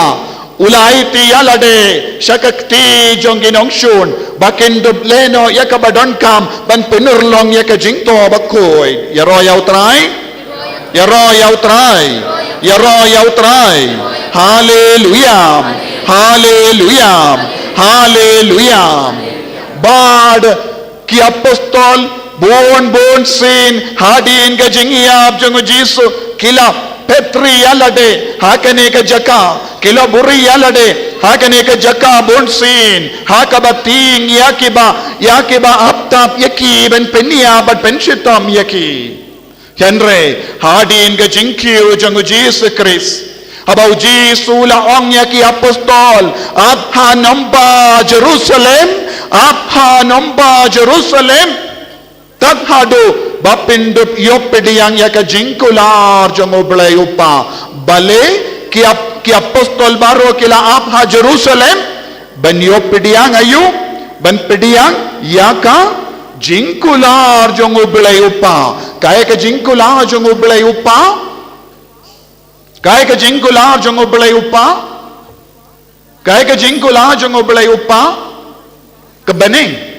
u la aiti ïa lade sha ka kti jong ki nongshun ba kin dup lehnoh ïa kaba donkam ban pynurlong ïa ka jingthoh bakhuid. Ïaroh ïa u Trai. Ïaroh ïa u Trai. Ïaroh ïa u Trai. Haleluia. Haleluia. Haleluia. Bad ki apostol bun bun sien hadien ka jingïap jong u Jisu ki la phetri ïa lade ha kane ka jaka, ki la buhrieh ïa lade ha kane ka jaka bun sien, ha kaba tieng ïa kiba, ïa kiba ap tap ïa ki ban pynïap bad pynshitom ïa ki. Hynrei hadien ka jingkiew jong u Jisu Khrist, haba u Jisu u la ong ïa ki apostol, ap hanomba Jerusalem, ap hanomba Jerusalem, tad haduh ba phin dup ïoh pdiang ïa ka jingkular jong u Blei u Kpa. Balei ki ap-, ki apostol baroh ki la ap ha Jerusalem? Ban ïoh pdiang aïu? Ban pdiang ïa ka jingkular jong u Blei u Kpa. Kaei ka jingkular jong u Blei u Kpa? Kaei ka jingkular jong u Blei u Kpa? Kaei ka jingkular jong u Blei u Kpa? Ka bneng.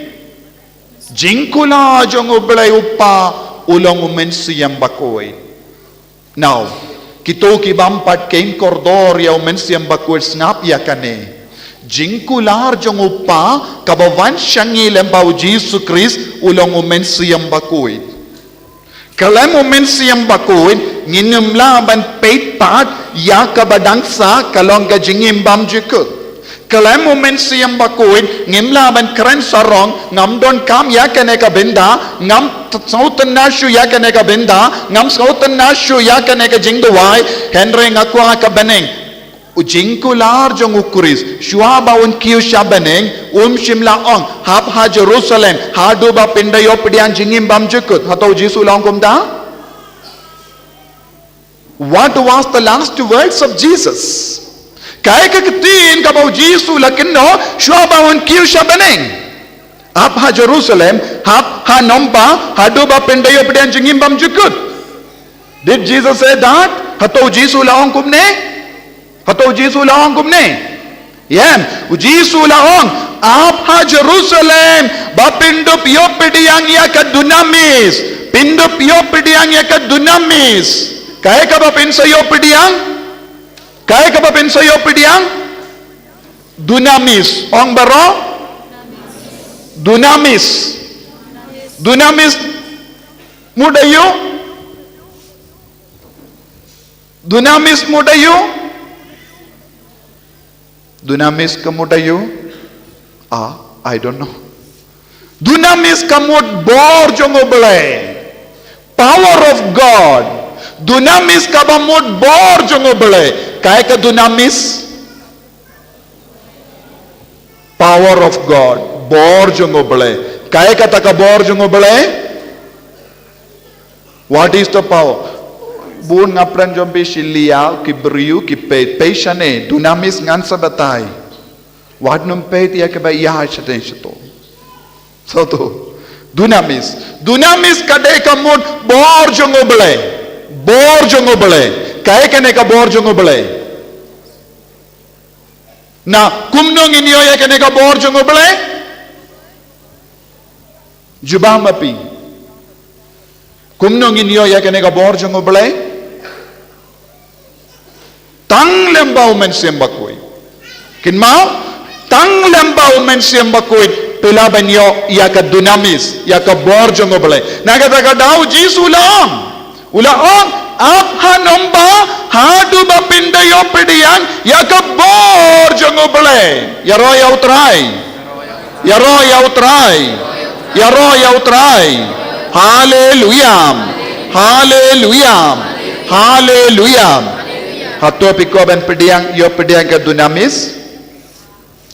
Jingkular jong u Blei u Kpa u long u Mynsiem Bakhuid. Now, kito ki bym pat khein kordor ïa u Mynsiem Bakhuid sngap ïa kane. Jingkular jong u Kpa kaba wan sha ngi lem bad u Jisu Khrist u long u Mynsiem Bakhuid. Khlem u Mynsiem Bakhuid ngin ym lah ban peit pat ïa kaba dang sah, ka long ka jingim bymjukut. Khlem u Mynsiem Bakhuid ngim lah ban kren sarong, ngam donkam ïa kane ka bynta, ngam t-, sngewtynnad shuh ïa kane ka bynta, ngam sngewtynnad shuh ïa kane ka jingduwai, hynrei nga kwah ka bneng. U jingkular jong u Khrist shuwa ba un kiew sha bneng, um shym la ong, hap ha Jerusalem haduh ba phin da ïoh pdiang jingim bymjukut. Hato u Jisu u la ong kumta? What was the last words of Jesus? Kaei ka ktien kaba u Jisu u la kynnoh shuwa ba un kiew sha bneng? Hap ha Jerusalem, hap hanomba haduh ba phin da ïoh pdiang jingim bymjukut. Did Jesus say that? Hato u Jisu u la ong kumne? Hato u Jisu u la ong kumne? Ïeng, u Jisu u la ong, ap ha Jerusalem ba phin dup ïoh pdiang ïa ka dunamis. Phin dup ïoh pdiang ïa ka dunamis. Kaei kaba phin sa ïoh pdiang? Kaei kaba phin sa ïoh pdiang? Dunamis. Ong baroh? Dunamis. Dunamis mut aïu? Dunamis mut aïu? Dunamis ka mut aïu? Ah, I don't know. Dunamis ka mut bor jong u Blei. Power of God. Dunamis kaba mut bor jong u Blei. Kaei ka dunamis? Power of God, bor jong U Blei. Kaei kata ka bor jong U Blei? What is the power? Bun nga pran jong phi shiliang, ki briew, ki peit, peit shane, dunamis ngan sa batai. Wat nym peit ïa kaba ïa shane shato. Shato. Dunamis. Dunamis ka dei ka mut bor jong U Blei. Bor jong U Blei. Kaei kane ka bor jong U Blei? Na, kumno ngin ïoh ïa kane ka bor jong U Blei? Jubab ma phi. Kumno ngin ïoh ïa kane ka bor jong U Blei? Tang lem bad U Mynsiem Bakhuid. Kynmaw, tang lem bad U Mynsiem Bakhuid, phi lah ban ïoh ïa ka dunamis, ïa ka bor jong U Blei. Na kata ka daw U Jisu u la ong. U la ong, ap haduh ba, haduh ba phin da ïoh pdiang ïa ka bor jong U Blei. Ïaroh ïa U Trai. Ïaroh ïa U Trai. Ïaroh ïa U Trai. Haleluya. Haleluya. Haleluya. Hato phi kwah ban pdiang, ïoh pdiang ka dunamis?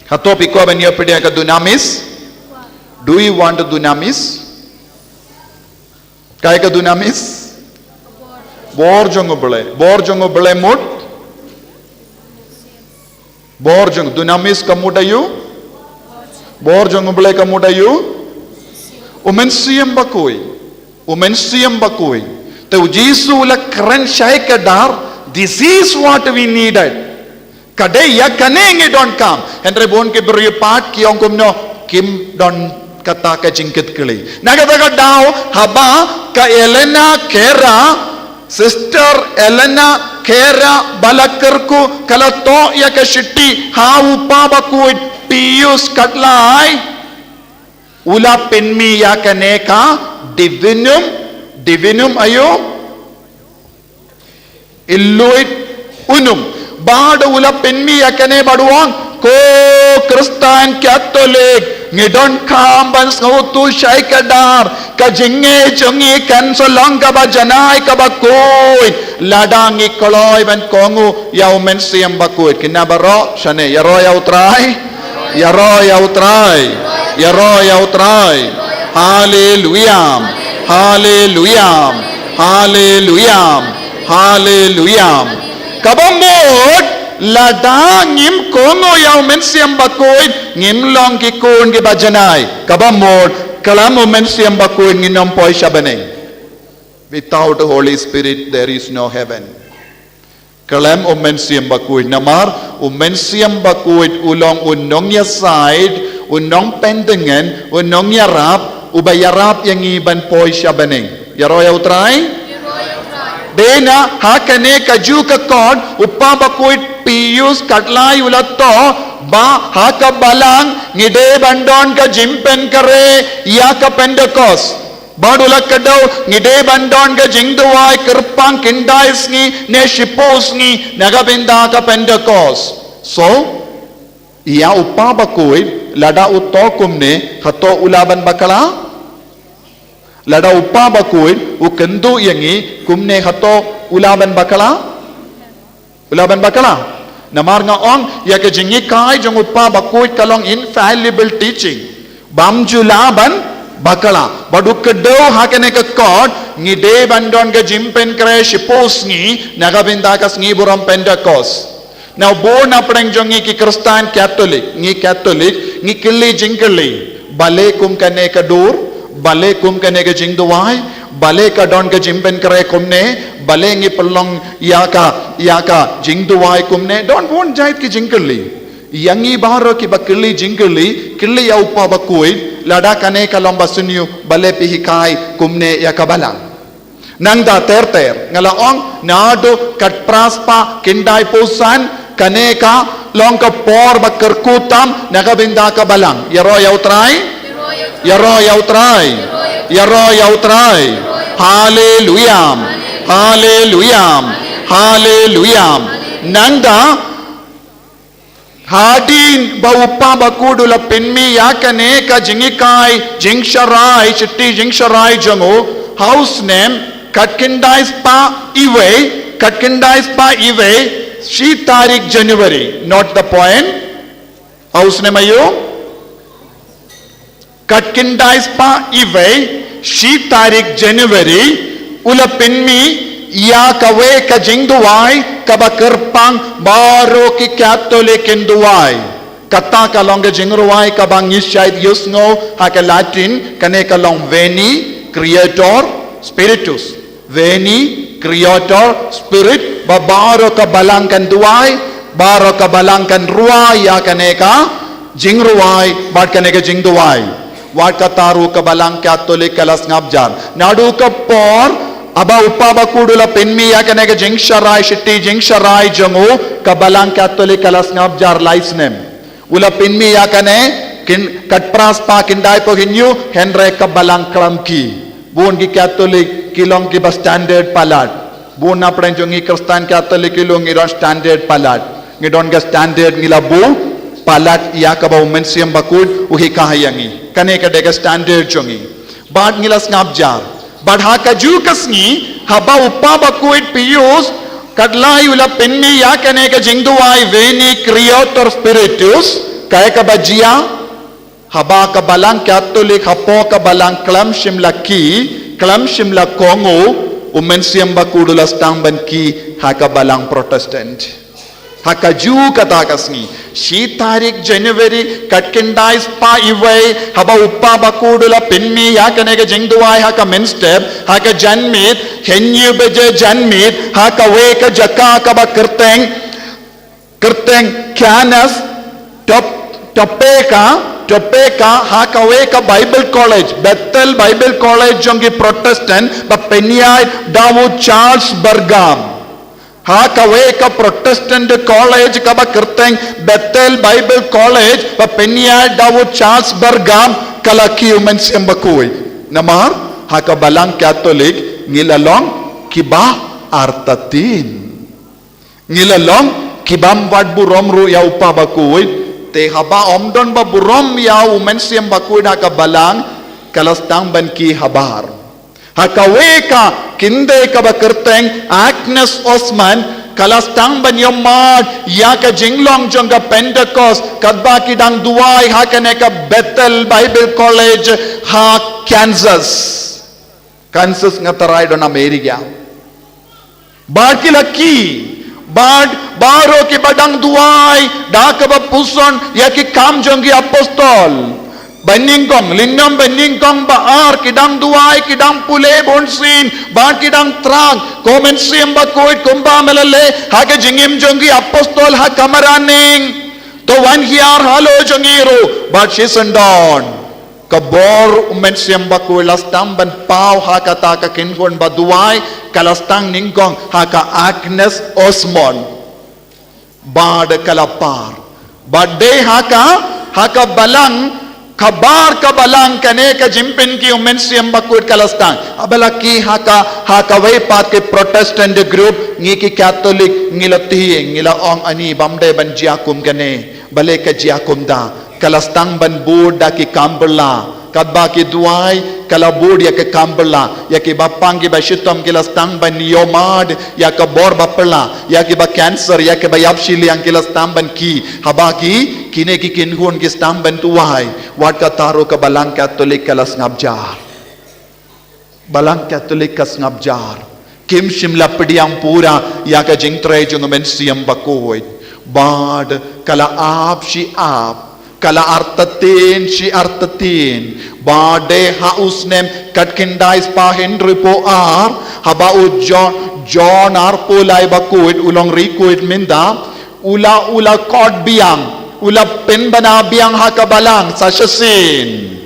Hato phi kwah ban ïoh pdiang ka dunamis? Do you want the dunamis? Kaei ka dunamis? Bor jong U Blei. Bor jong U Blei mut? Bor jong, dunamis ka mut aïu? Bor jong U Blei ka mut aïu? U Mynsiem Bakhuid. U Mynsiem Bakhuid. Te U Jisu u la kren shai kdar, this is what we needed. Ka dei ïa kane ngi donkam. Hynrei bun ki briew pat ki ong kumno, kim don kata ka jingkitkhlieh. Na kata ka daw haba ka Elena Khera, Sister Elena Khera ba la kyrkhu, ka la thoh ïa ka shithi ha u Kpa Bakhuid Pius Khatlai. U la pynmih ïa kane ka Divinum, Divinum aïu? Illud Unum. Bad u la pynmih ïa kane bad u ong, ko Khristan Katholik, ngi donkam ban sngewthuh shai kdar ka jingngeit jong ngi kan sa long kaba janai kaba khuid lada ngi kloi ban kohnguh ïa U Mynsiem Bakhuid. Kine baroh shane, ïaroh ïa U Trai. Ïaroh ïa U Trai. Ïaroh ïa U Trai. Haleluya. Haleluya. Haleluya. Haleluya. Kaba mut lada ngim kohnguh ïa U Mynsiem Bakhuid, ngim long ki khun kiba janai. Kaba mut khlem U Mynsiem Bakhuid ngin ym poi sha bneng. Without the Holy Spirit, there is no heaven. Khlem U Mynsiem Bakhuid, namar U Mynsiem Bakhuid u long u nongïasaid, u nongpyndengngeit, u nongïarap, uba ïarap ïa ngi ban poi sha bneng. Ïaroh ïa U Trai? Dei na ha kane kajuh ka kot, u Kpa Bakhuid Pius Khatlai u la thoh ba ha ka balang ngi dei ban don ka jingpynkhreh ïa ka Pentekost. Bad u la kdew, ngi dei ban don ka jingduwai kyrpang khyndai sngi ne shiphew sngi na ka bynta ka Pentekost. So, ïa u Kpa Bakhuid, lada u thoh kumne, hato u lah ban bakla? Lada u Kpa Bakhuid u kynduh ïa ngi kumne, hato u lah ban bakla? U lah ban bakla. Namar nga ong, ïa ka jinghikai jong u Kpa Bakhuid ka long infallible teaching. Bym ju lah ban bakla. Bad u kdew ha kane ka kot, ngi dei ban don ka jingpynkhreh shiphew sngi na ka bynta ka sngi burom Pentekost. Now, bun na pdeng jong ngi ki Khristan Katholik, ngi Katholik, ngi kylli jingkylli. Balei kum kane ka dur, balei kum kane ka jingduwai, balei ka don ka jingpynkhreh kumne, balei ngi pynlong ïa ka, ïa ka jingduwai kumne, don bun jait ki jingkylli. Ïa ngi baroh kiba kylli jingkylli, kylli ïa u Kpa Bakhuid, lada kane ka long ba sniew, balei phi hikai kumne ïa ka balang. Nangta ter ter, nga la ong, naduh khatphra spah khyndai phew san, kane ka long ka por ba kyrkhu tam na ka bynta ka balang. Ïaroh ïa U Trai? Ïaroh ïa U Trai. Ïaroh ïa U Trai. Haleluya. Haleluya. Haleluya. Nangta hadien ba u Kpa Bakhuid u la pynmih ïa kane ka jinghikai, jingsharai, shithi jingsharai jong u, ha u snem khatkhyndai spah iwei, khatkhyndai spah iwei, shi tarik January, note the point. Ha u snem aïu? Kat khyndai spah iwei, shi tarik January, u la pynmih ïa kawei ka jingduwai kaba kyrpang baroh ki Katholik kin duwai. Kata ka long ka jingrwai kaba ngi shait ïohsngew ha ka Latin, kane ka long Veni, Creator, Spiritus. Veni, Creator, Spirit, ba baroh ka balang kan duwai, baroh ka balang kan rwai ïa kane ka jingrwai bad kane ka jingduwai. Wat kata ruh ka balang Katholik ka la sngap jar. Naduh ka por haba u Kpa Bakhuid u la pynmih ïa kane ka jingsharai shithi, jingsharai jong u, ka balang Katholik ka la sngap jar lai snem. U la pynmih ïa kane, kin, kat phra spah khyndaiphew hynñiew, hynrei ka balang khlem ki. Bun ki Katholik ki long kiba standard palat. Bun na pdeng jong ngi Khristan Katholik ki long ngi don standard palat. Ngi don ka standard, ngi la buh palat ïa kaba u Mynsiem Bakhuid u hikai ïa ngi. Kane ka dei ka standard jong ngi. Bad ngi la sngap jar. Bad ha kajuh ka sngi, haba u Kpa Bakhuid Pius ka lai u la pynmih ïa kane ka jingduwai Veni, Creator, Spiritus, kaei kaba jia, haba ka balang Katholik hapoh ka balang khlem shym la ki, khlem shym la kohnguh, u Mynsiem Bakhuid u la sdang ban ki ha ka balang Protestant. Ha kajuh kata ka sngi, shi tarik January, kat khyndai spah iwei, haba u Kpa Bakhuid u la pynmih ïa kane ka jingduwai ha ka mynstep, ha ka janmiet, hynñiew baje janmiet, ha kawei ka jaka kaba kyrteng, kyrteng Cannes, Top, Topeka, Topeka, ha kawei ka Bible College, Bethel Bible College jong ki Protestant, ba pynïaid da u Charles Burgum. Ha kawei ka Protestant college kaba kyrteng Bethel Bible College, ba pynïaid da u Charles Burgum, ka la ki u Mynsiem Bakhuid. Namar, ha ka balang Katholik, ngi la long kiba artatien. Ngi la long kibym wad burom ruh ïa u Kpa Bakhuid, te haba ym don ba burom ïa u Mynsiem Bakhuid ha ka balang, ka la sdang ban ki habar. Ha kawei ka kynthei kaba kyrteng Agnes Ozman, ka la sdang ban ïohmad ïa ka jinglong jong ka Pentecost, katba ki dang duwai ha kane ka Bethel Bible College ha Kansas. Kansas nga tharai don America. Bad ki la ki, bad baroh kiba dang duwai da kaba puson ïa ki Kam jong ki Apostol. Ba nyngkong, lyngba ba nyngkong ba ar, ki dang duwai, ki dang pule bunsien, bad ki dang thrang, ko Mynsiem Bakhuid kumba me la leh ha ka jingim jong ki Apostol ha kamra ning, to wan hiar halor jong ngi ruh, bad shisien don. Ka bor u Mynsiem Bakhuid la sdang ban paw ha kata ka kynhun ba duwai, ka la sdang nyngkong ha ka Agnes Ozman. Bad ka la par. Bad dei ha ka, ha ka balang, khabar ka balang kane ka jingpynki u Mynsiem Bakhuid ka la sdang. Haba la ki ha ka, ha kawei pat ki Protestant group, ngi ki Katholik, ngi la tieng, ngi la ong ani bym dei ban jia kum kane. Balei ka jia kumta, ka la sdang ban bud da ki kam bylla. Katba ki duwai, ka la bud ïa ki kam bylla. Ïa kiba pang kiba shitom ki la sdang ban ïohmad ïa ka bor ba bylla. Ïa kiba cancer, ïa kiba ïap shiliang ki la sdang ban ki. Haba ki, kine ki kynhun ki sdang ban duwai. Wat kata ruh ka balang Katholik ka la sngap jar. Balang Katholik ka sngap jar. Kim shym la pdiang pura ïa ka jingtrei jong u Mynsiem Bakhuid. Bad ka la ap shi ap. Ka la artatien shi artatien. Bad dei ha u snem khatkhyndai spah hynriewphew ar. Haba u John, John Arpulai Bakhuid, u long ri Khuid mynta. U la, u la khot biang. U la pynbna biang ha ka balang sa shisien.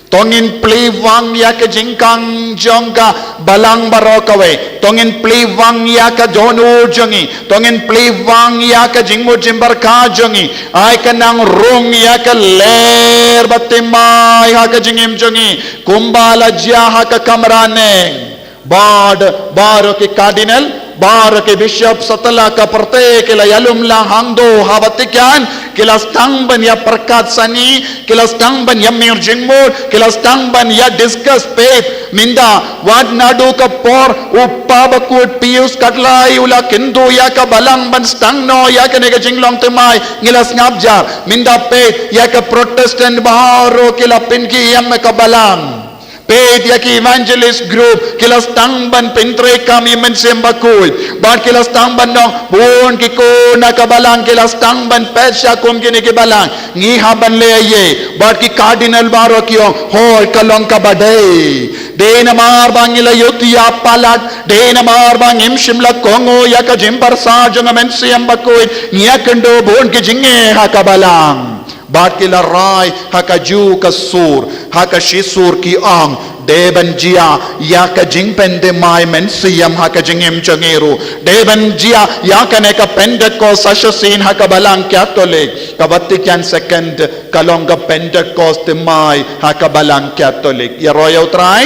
To ngin plie wang ïa ka jingkhang jong ka balang baroh kawei. To ngin plie wang ïa ka dohnud jong ngi. To ngin plie wang ïa ka jingmut jingpyrkhat jong ngi. Ai ka nang rung ïa ka lyer ba thymmai ha ka jingim jong ngi. Kumba la jia ha ka kamra ning. Bad, baroh ki cardinal, Baroh ki bishop satlak ka pyrthei ki la ïalum lang hangto ha Vatican, ki la sdang ban ïa pyrkhat sani, ki la sdang ban ïa mir jingmut, ki la sdang ban ïa discuss faith. Mynta wat naduh ka por u Papa bakhuid Pius ka lai u la kyntu ïa ka balang ban sdang noh ïa kane ka jinglong thymmai, ngi la sngap jar. Mynta peit ïa ka Protestant baroh ki la pynkhie ïa ka balang. Peit ïa ki evangelist group ki la sdang ban pyntreikam ïa u Mynsiem Bakhuid. Bad ki la sdang ban ong bun ki khun na ka balang ki la sdang ban peit sha kum kine ki balang. Ngi hap ban leh ïa, bad ki cardinal baroh ki ong hooid ka long kaba dei. Dei namar ba ngi la ïohi ïa palat, dei namar ba ngim shym la kohnguh ïa ka jingpyrshah jong u Mynsiem Bakhuid, ngi ïakynduh bun ki jingeh ha ka balang. Bad ki la rai ha ka juh ka sur, ha ka shisur ki ong, dei ban jia ïa ka jingpynthymmai mynsiem ha ka jingim jong ngi ruh. Dei ban jia ïa kane ka Pentecost sa shisien ha ka balang Katholik. Ka Vatican Second ka long ka Pentecost thymmai ha ka balang Katholik. Ïaroh ïa U Trai.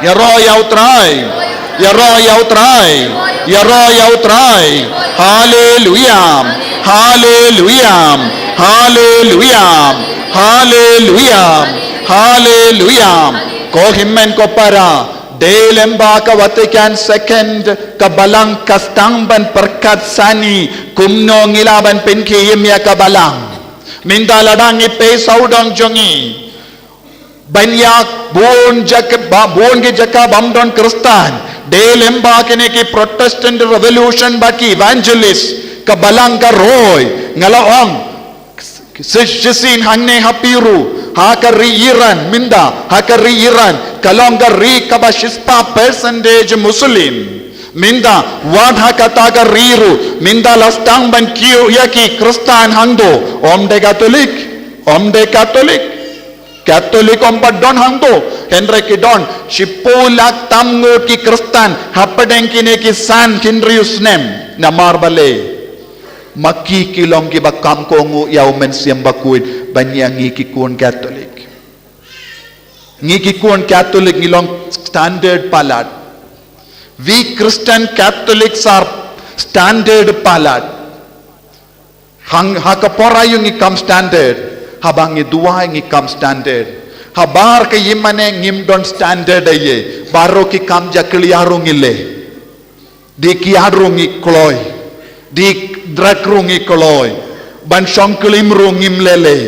Ïaroh ïa U Trai. Ïaroh ïa U Trai. Ïaroh ïa U Trai. Haleluia. Haleluia. Haleluia. Haleluia. Haleluia. Ko hynmen ko para, dei lem ba ka Vatican Second ka balang ka sdang ban pyrkhat sani kumno ngi lah ban pynkhie ïa ka balang. Mynta lada ngi peit sawdong jong ngi, ban ïa bun jaka ba bun ki jaka bym don Khristan. Dei lem ba kine ki Protestant Revolution bad ki evangelist ka balang ka roi, nga la ong. Shisien hangne ha Peru, ha ka ri Iran, mynta ha ka ri Iran ka long ka ri kaba shispah percentage Muslim. Mynta wat ha kata ka ri ruh mynta la sdang ban kiew ïa ki Khristan hangto, ym dei Katholik, ym dei Katholik. Katholik ym pat don hangto, hynrei ki don shiphew lak tam ngut ki Khristan hapdeng kine ki san khynriew snem. Namar balei? Ma ki ki long kiba kham kohnguh ïa u Mynsiem Bakhuid ban ïa ngi ki khun Katholik. Ngi ki khun Katholik ngi long standard palat. We Christian Catholics are standard palat. Hang, ha ka por aïu ngi kham standard? Haba ngi duwai ngi kham standard. Habar ka ïing mane ngim don standard aïe. Baroh ki kam jakhlia ruh ngi leh. Dih kiad ruh ngi kloi. Dih drug ruh ngi kloi. Ban shong klim ruh ngim leh lei.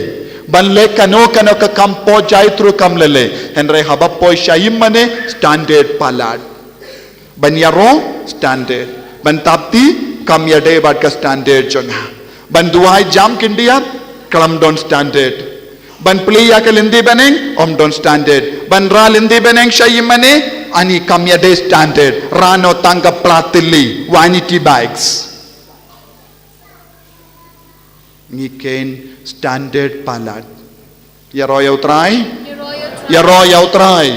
Ban leh kano kano ka kam poi jait ruh kam leh lei. Hynrei haba poi sha ïing mane standard palat. Ban ïaroh standard. Ban thap kti kam ïadei bad ka standard jong nga. Ban duwai jam khyndiat khlem don standard. Ban plie ïa ka lynti bneng ym don standard. Ban rah lynti bneng sha ïing mane ani kam ïadei standard. Rah noh tang ka pla tylli, vanity bags. Ngi kheiñ standard palat. Ïaroh ïa U Trai. Ïaroh ïa U Trai.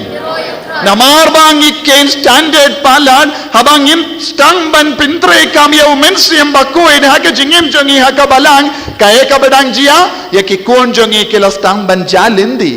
Namar ba ngi kheiñ standard palat, haba ngim sdang ban pyntreikam ïa u Mynsiem Bakhuid ha ka jingim jong ngi ha ka balang, kaei kaba dang jia? Ïa ki khun jong ngi ki la sdang ban jah lynti.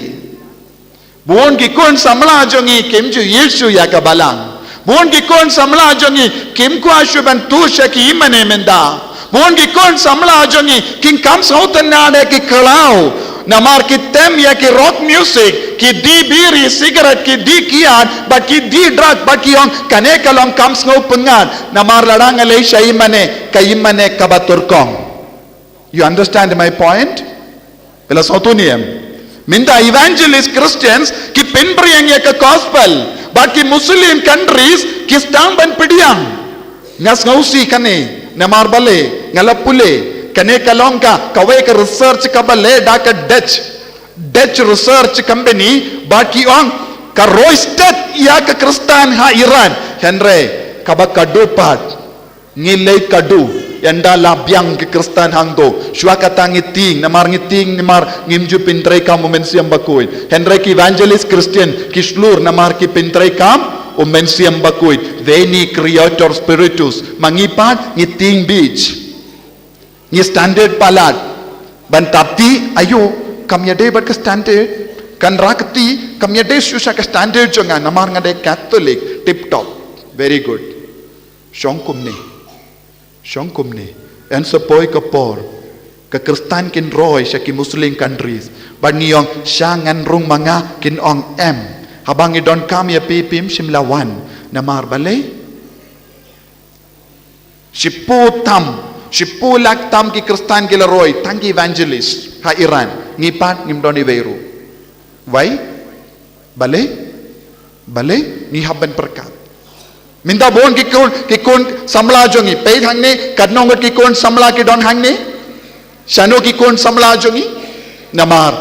Bun ki khun samla jong ngi kim ju ïeit shuh ïa ka balang. Bun ki khun samla jong ngi kim kwah shuh ban tu sha ki ïing mane mynta. Bun ki khun samla jong ngi kim kham sngewtynnad ïa ki khlaw. Namar ki tem ïa ki rock music, ki dih biri cigarette, ki dih kiad, bad ki dih drug, bad ki ong kane ka long kam sngewpyngngad. Namar lada nga leit sha ïing mane, ka ïing mane kaba turkong. You understand my point? Phi la sngewthuh ne em? Mynta evangelist Christians ki pynphriang ïa ka gospel, bad ki Muslim countries ki sdang ban pdiang. Nga sngewsih kane, namar balei, nga la pule, kane ka long ka, kawei ka research kaba leh da ka Dutch, Dutch research company, bad ki ong ka roi stet ïa ka Khristan ha Iran. Hynrei kaba khadduh pat, ngi leit khadduh, ynda la biang ki Khristan hangto. Shuwa kata ngi tieng, namar ngi tieng, namar ngim ju pyntreikam u Mynsiem Bakhuid. Hynrei ki evangelist Christian ki shlur namar ki pyntreikam u Mynsiem Bakhuid. Veni Creator Spiritus. Ma ngi pat ngi tieng beit. Ngi standard palat. Ban thap kti, aïu, kam ïadei bad ka standard. Kan rah kti, kam ïadei shuh sha ka standard jong nga, namar nga dei Catholic, tip top. Very good. Shong kumne. Shong kumne. Yn sa poi ka por ka Khristan kin roi sha ki Muslim countries. Bad ngi ong sha ngan rung ma nga, kin ong em. Haba ngi donkam ïa phi, phim shym la wan. Namar balei? Shiphew tam, shiphew lak tam ki Khristan ki la roi, tang ki evangelist ha Iran. Ngi pat ngim don iwei ruh. Wei? Balei? Balei? Ngi hap ban pyrkhat. Mynta bun ki khun, ki khun samla jong ngi, peit hangne, katno ngut ki khun samla ki don hangne? Shano ki khun samla jong ngi? Namar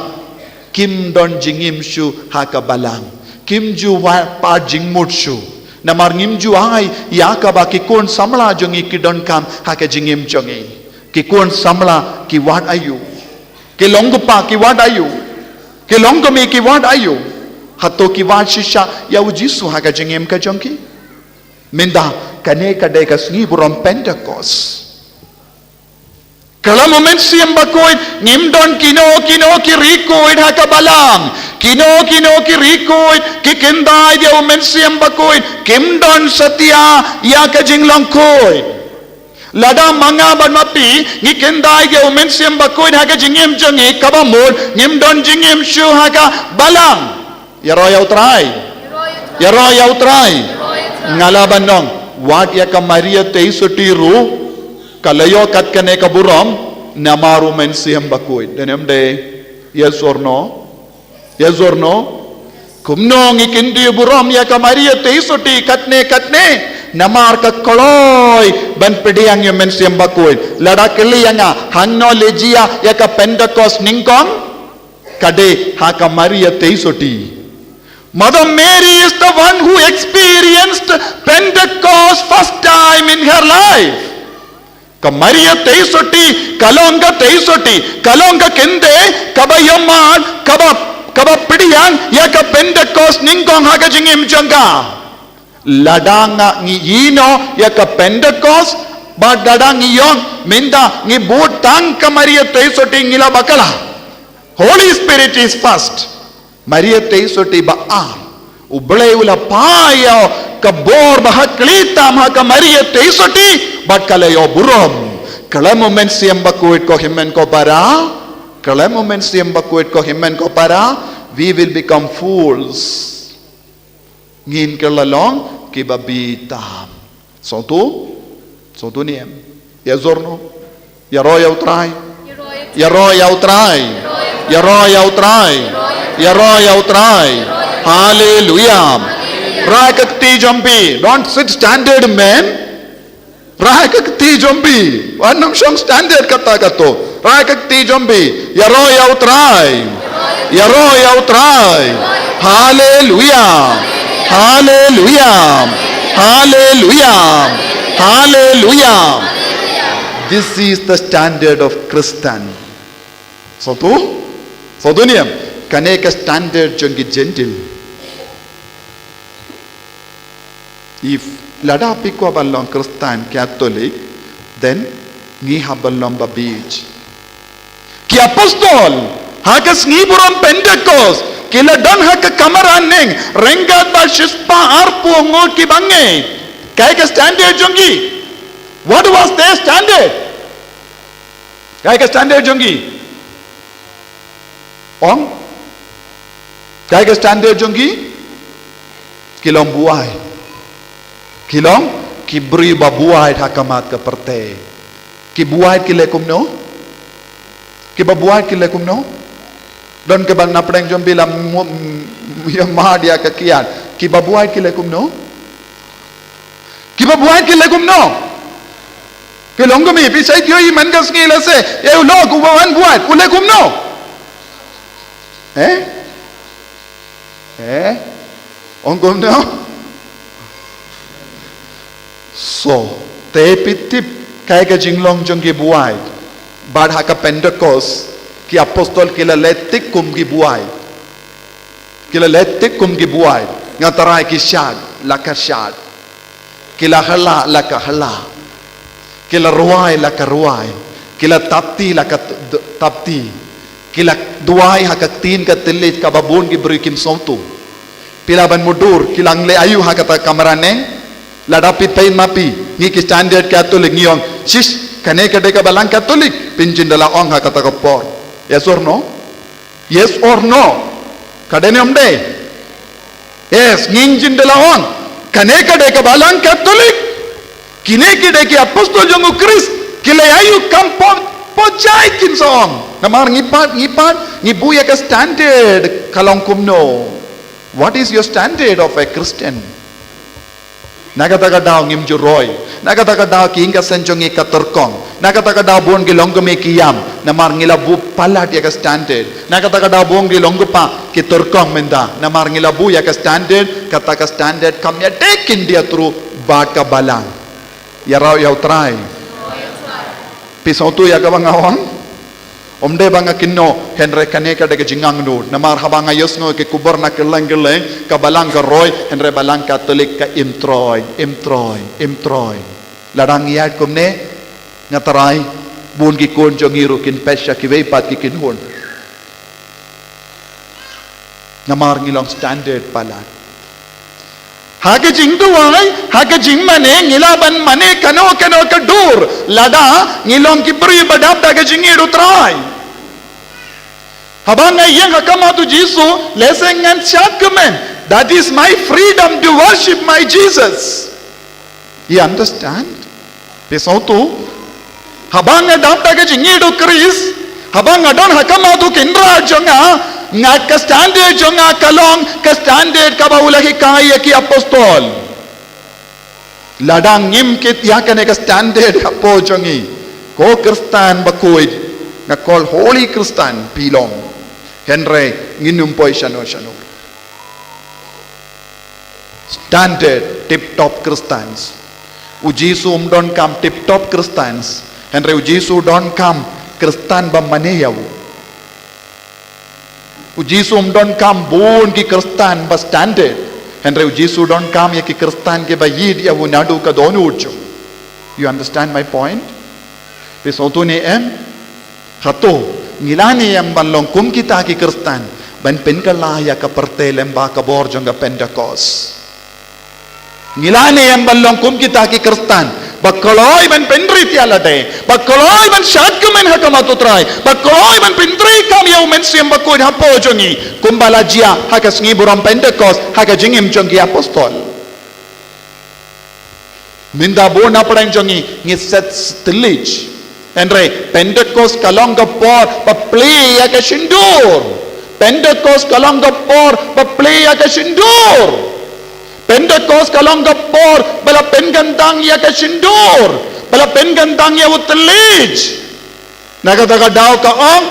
kim don jingim shuh ha ka balang. Kim ju wad pat jingmut shuh. Namar ngim ju ai ïa kaba ki khun samla jong ngi ki donkam ha ka jingim jong ngi. Ki khun samla ki wad aïu? Ki long kpa ki wad aïu? Ki long kmie ki wad aïu? Hato ki wad shisha ïa u Jisu ha ka jingim ka jong ki? Mynta kane ka dei ka sngi burom Pentecost. Kyllum u Mynsiem Bakhuid, ngim don kino kino ki riewkhuid ha ka balang. Kino kino ki riewkhuid ki kyntait ïa u Mynsiem Bakhuid, kim don satia ïa ka jinglong khuid. Lada ma nga bad ma phi ngi kyntait ïa u Mynsiem Bakhuid ha ka jingim jong ngi, kaba mut ngim don jingim shuh ha ka balang. Ïaroh ïa u Trai. Ïaroh ïa u Trai. Nga lah ban ong, wat ïa ka Maria Theisotti ruh ka la ïoh kat kane ka burom namar u Mynsiem Bakhuid. Dei ne em dei? Yes or no? Yes or no? Kumno ngi kyntiew burom ïa ka Maria Theisotti katne katne? Namar ka kloi ban pdiang ïa u Mynsiem Bakhuid. Lada kylli ïa nga, hangno la jia ïa ka Pentecost nyngkong? Ka dei ha ka Maria Theisotti. Mother Mary is the one who experienced Pentecost first time in her life. Ka Maria Theisotti ka long ka Theisotti, ka long ka kynthei kaba ïohmad, kaba, kaba pdiang ïa ka Pentecost nyngkong ha ka jingim jong ka. Lada ngi ïehnoh ïa ka Pentecost bad lada ngi ïoh mynta ngi bud tang ka Maria Theisotti, ngi lah bakla. Holy Spirit is first. Maria Theisotti ba ar. U Blei u la phah ïa ka bor ba ha khlieh tam ha ka Maria Theisotti bad ka la ïoh burom. Kyllum u Mynsiem Bakhuid ko hynmen ko para. Kyllum u Mynsiem Bakhuid ko hynmen ko para. We will become fools. Ngin kylla long kiba bitar. Sngewthuh? Sngewthuh ne em? Yes or no? Ïaroh ïa u Trai. Ïaroh ïa u Trai. Ïaroh ïa u Trai. Ïaroh ïa u Trai. Haleluia. Rai ka kti jong phi. Don't sit standard, man. Rai ka kti jong phi. Wat nym shong standard kata kato. Rai ka kti jong phi. Ïaroh ïa u Trai. Ïaroh ïa u Trai. Haleluia. Haleluia. Haleluia. Haleluia. This is the standard of Christian. Sngewthuh? Sngewthuh ne em? Kane ka standard jong ki Gentile. If lada phi kwah ban long Khristan Katholik, then ngi hap ban long ba bieit. Ki apostol ha ka sngi burom Pentecost ki la don ha ka kamra neng ryngkat bad shispah arphew ngut ki bangeit. Kaei ka standard jong ki? What was their standard? Kaei ka standard jong ki? Ong? Kaei ka standard jong ki? Ki long buaid. Ki long ki briew ba buaid ha khmat ka pyrthei. Ki buaid ki leh kumno? Ki ba buaid ki leh kumno? Don kaba na pdeng jong phi la ïa mad ïa ka kiad. Ki ba buaid ki leh kumno? Ki ba buaid ki leh kumno? Phi long kmie, phi shait ïohi man ka sngi lehse ïa u lok uba wan buaid, u leh kumno? Eh? Eh? Ong kumno? So, te phi tip kaei ka jinglong jong ki buaid? Bad ha ka Pentecost ki apostol ki la leh tik kum ki buaid. Ki la leh tik kum ki buaid. Nga tharai ki shad la ka shad. Ki la hylla la ka hylla. Ki la rwai la ka rwai. Ki la tap kti la ka t-, d-, tap kti. Ki la duwai ha ka ktien ka thylliej kaba bun ki briew kim sngewthuh. Phi lah ban mutdur, ki la leh aïu ha kata ka kamra neng? Lada phi thei ma phi, ngi ki standard Catholic ngi ong, shish, kane ka dei ka balang Catholic, phin jin da la ong ha kata ka por. Yes or no? Yes or no? Ka dei ne ym dei? Yes, ngin jin da la ong. Kane ka dei ka balang Catholic. Kine ki dei ki apostol jong u Khrist. Ki la ïai ïoh kam pop pop jai kin sa ong. Namar ngi pat, ngi pat, ngi buh ïa ka standard ka long kumno. What is your standard of a Christian? Na kata ka daw ngim ju roi. Na kata ka daw ki ïing ki sem jong ngi ka tyrkong. Na kata ka daw bun ki longkmie ki ïam. Namar ngi la buh palat ïa ka standard. Na kata ka daw bun ki long kpa ki tyrkong mynta. Namar ngi la buh ïa ka standard, kata ka standard kam ïadei khyndiat ruh bad ka balang. Ïa rau ïa u Trai. Phi sngewthuh ïa kaba nga ong? Ym dei ba nga kynnoh, hynrei kane ka dei ka jingangnud. Namar haba nga ïohsngew ki khubor na kylleng kylleng, ka balang ka roi, hynrei balang Katholik ka im troi, im troi, im troi. Lada ngi ïaid kumne, nga tharai, bun ki khun jong ngi ruh kin phet sha kiwei pat ki khun. Namar ngi long standard palat. Ha ka jingduwai, ha ka jingmane, ngi lah ban mane kano kano ka dur. Lada ngi long ki briew ba dap da ka jingïeit u Trai. Haba nga ïeng ha khmat u Jisu, lehse ngan shad kmen. That is my freedom to worship my Jesus. You understand? Phi sngewthuh? Haba nga dap da ka jingïeit u Khrist, haba nga don ha khmat u Kynrad jong nga, nga ka standard jong nga ka long ka standard kaba u la hikai ïa ki apostol. Lada ngim kit ïa kane ka standard hapoh jong ngi, ko Khristan bakhuid, nga call holy Khristan phi long. Hynrei ngin ym poi shano shano. Standard tip top Christians. U Jisu um donkam tip top Christians. Hynrei u Jisu u donkam Khristan ba mane ïa u. U Jisu um donkam bun ki Khristan ba standard. Hynrei u Jisu u donkam ïa ki Khristan kiba ïeit ïa u naduh ka dohnud jong u. You understand my point? Phi sngewthuh ne em? Hato ngi lah ne em ban long kum kita ki Khristan ban pynkylla ïa ka pyrthei lyngba ka bor jong ka Pentecost? Ngi lah ne em ban long kum kita ki Khristan ba kloi ban pynrit ïa lade, ba kloi ban shad kmen ha khmat u Trai, ba kloi ban pyntreikam ïa u Mynsiem Bakhuid hapoh jong ngi, kumba la jia ha ka sngi burom Pentecost ha ka jingim jong ki apostol? Mynta bun na pdeng jong ngi ngi set tylli. Hynrei Pentecost ka long ka por ba plie ïa ka shyntur. Pentecost ka long ka por ba plie ïa ka shyntur. Pentecost ka long ka por ba la pynkyntang ïa ka shyntur, ba la pynkyntang ïa u tylli. Na kata ka daw ka ong,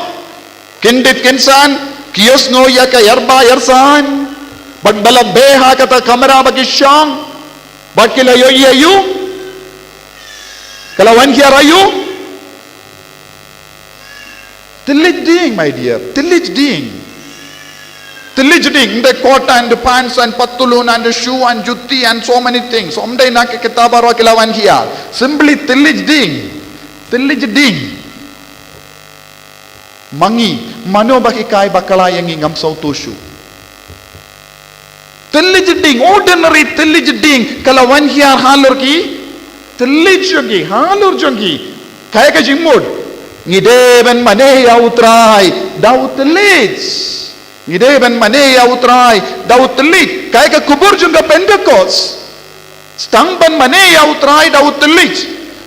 kyndit kynsan, ki ïohsngew ïa ka ïarba ïarsaiñ, bad ba la beh ha kata ka kamra ba ki shong, bad ki la ïohi ïa u, ka la wan hiar ïa u. Tylli ding, my dear, tylli ding. Tylli ding, ym dei coat and pants and patlun and shoe and juti and so many things. Ym dei na ki kitab baroh ki la wan hiar. Simply tylli ding. Tylli ding. Ma ngi, mano ba hikai bakla ïa ngi ngam sngewthuh shuh. Tylli ding, ordinary tylli ding, ka la wan hiar halor ki tylli jong ki, halor jong ki. Kaei ka jingmut? Ngi dei ban mane ïa u Trai da u tylli. Ngi dei ban mane ïa u Trai da u tylli. Kaei ka khubor jong ka Pentecost? Sdang ban mane ïa u Trai da u tylli.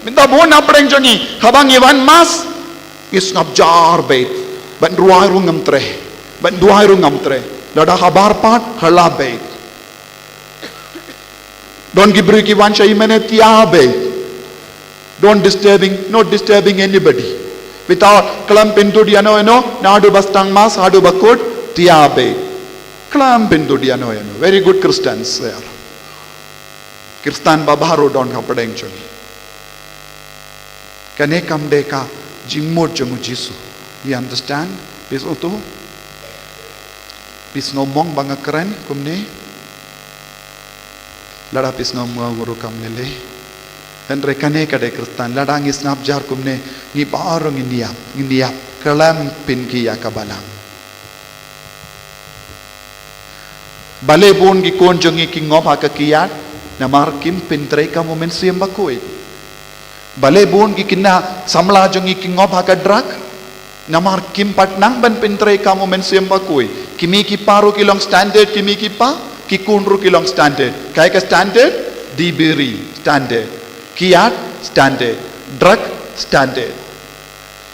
Mynta bun na pdeng jong ngi, haba ngi wan mass, ngi sngap jar beit. Ban duwai ruh ngam treh. Ban duwai ruh ngam treh. Lada habar pat, ha la beit. Don ki briew ki wan sha i mynne, tia beit. Don't disturbing, not disturbing anybody. Without khlem pynthut ïano ïano, naduh ba sdang mass haduh ba kut, tia beit. Khlem pynthut ïano ïano. Very good Christians there. Khristan ba baroh don ha pdeng jong ngi. Kane kam dei ka jingmut jong u Jisu. You understand? Phi sngewthuh? Phi sngew mong ba nga kren kumne? Lada phi sngew mong ruh kam lei lei. Hynrei kane ka dei Khristan. Lada ngi sngap jar kumne, ngi baroh ngin ïap, ngin ïap. Khlem pynkhih ïa ka balang. Balei bun ki khun jong ngi ki ngop ha ka kiad? Namar kim pyntreikam u Mynsiem Bakhuid. Balei bun ki khynnah samla jong ngi ki ngop ha ka drug? Namar kim pat nang ban pyntreikam u Mynsiem Bakhuid. Ki mei ki pa ruh ki long standard, ki mei ki pa, ki khun ruh ki long standard. Kaei ka standard? Dih biri, standard. Kiad, standard. Drug, standard.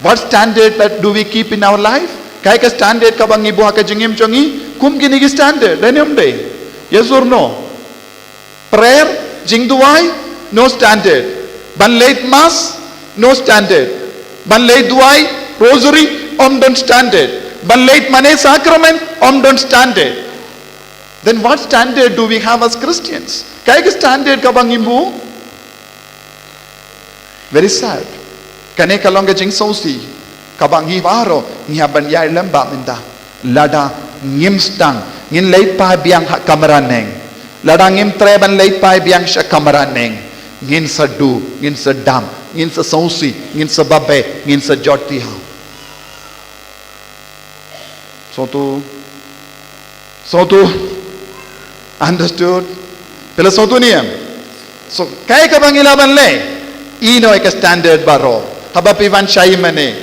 What standard that do we keep in our life? Kaei ka standard kaba ngi buh ha ka jingim jong ngi? Kum kine ki standard, dei ne ym dei? Yes or no? Prayer, jingduwai, no standard. Ban leit mass, no standard. Ban leit duwai, rosary, ym don standard. Ban leit mane sacrament, ym don standard. Then what standard do we have as Christians? Kaei ka standard kaba ngi buh? Very sad. Kane ka long ka jingsngewsih kaba ngi baroh ngi hap ban ïai lem bad mynta. Lada ngim sdang, ngin leit phai biang ha kamra neng. Lada ngim treh ban leit phai biang sha kamra neng, ngin sa duh, ngin sa dam, ngin sa sngewsih, ngin sa babe, ngin sa jot thiaw. Sngewthuh? Sngewthuh? Understood? Phi la sngewthuh ne em? So, kaei kaba ngi lah ban leh? Ïehnoh ïa ka standard baroh. Haba phi wan shai mane,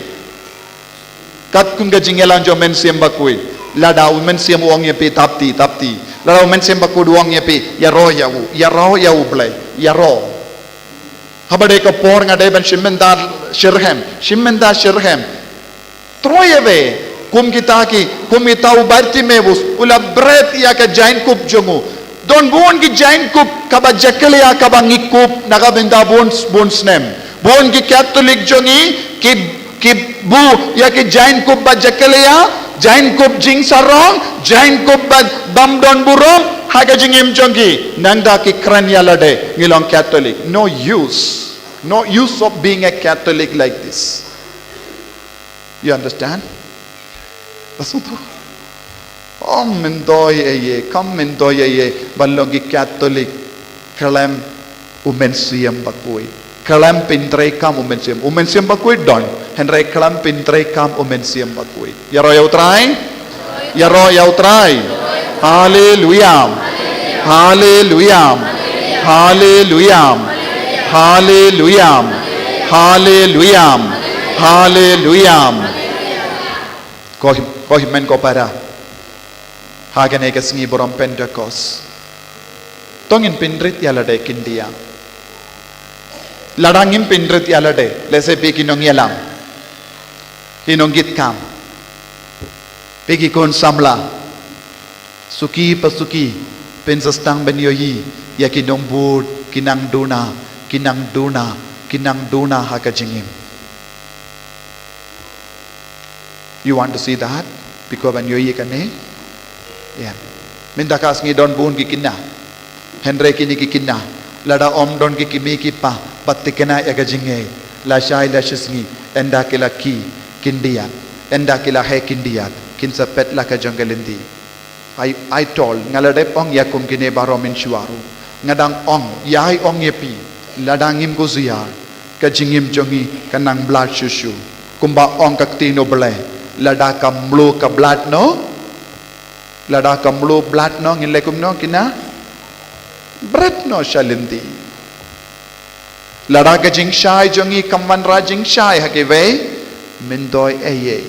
katkum ka jingïalang jong u Mynsiem Bakhuid. Lada u Mynsiem u ong ïa phi, thap ti, thap ti. Lada u Mynsiem Bakhuid u ong ïa phi, ïaroh ïa u, ïaroh ïa U Blei, ïaroh. Haba dei ka por nga dei ban shim bynta shitrhem, shim bynta shitrhem. Troi ïa phi, kum kita ki, kum kita u Bartimeus, u la bret ïa ka jaiñkup jong u. Don bun ki jaiñkup kaba jakhlia kaba ngi kup na ka bynta bun, bun snem. Bun ki Katholik jong ngi, ki, ki buh ïa ki jaiñkup ba jakhlia, jaiñkup jingsarong, jaiñkup ba bym don burom ha ka jingim jong ki. Nangta ki kren ïa lade, ngi long Katholik. No use. No use of being a Catholic like this. You understand? Lashai to. Ym myntoi ei ei, kam myntoi ei ei ban long ki Katholik. Khlem u Mynsiem Bakhuid. Khlem pyntreikam u Mynsiem. U Mynsiem Bakhuid don. Hynrei khlem pyntreikam u Mynsiem Bakhuid. Ïaroh ïa U Trai. Ïaroh ïa U Trai. Haleluia. Haleluia. Haleluia. Haleluia. Haleluia. Ko him-, ko hynmen ko para. Ha kane ka sngi burom Pentecost. To ngin pynrit ïa lade khyndiat. Lada ngim pynrit ïa lade, lehse phi ki nongïalam, ki nongkitkam, phi ki khun samla, suki pa suki, phin sa sdang ban ïohi ïa ki nongbud, ki nang duna, ki nang duna, ki nang duna ha ka jingim. You want to see that? Phi kwah ban ïohi ïa kane? Ïa. Mynta ka sngi don bun ki khynnah. Hynrei kine ki khynnah, lada ym don ki kmie ki kpa ba thikna ïa ka jingngeit, lashai lashisngi, ynda ki la khie khyndiat, ynda ki la heh khyndiat, kin sa peit la ka jong ka lynti. I, I told, nga la dep ong ïa kum kine baroh mynshuwa ruh. Nga dang ong, ïai ong ïa phi, lada ngim khusiar, ka jingim jong ngi ka nang blad shuh shuh. Kumba ong ka ktien U Blei, lada ka mluh ka blad noh, lada ka mluh blad noh, ngin leh kumno khynnah? Bret noh sha lynti. Lada ka jingshai jong ngi kam wanrah jingshai ha kiwei, myntoi ei ei.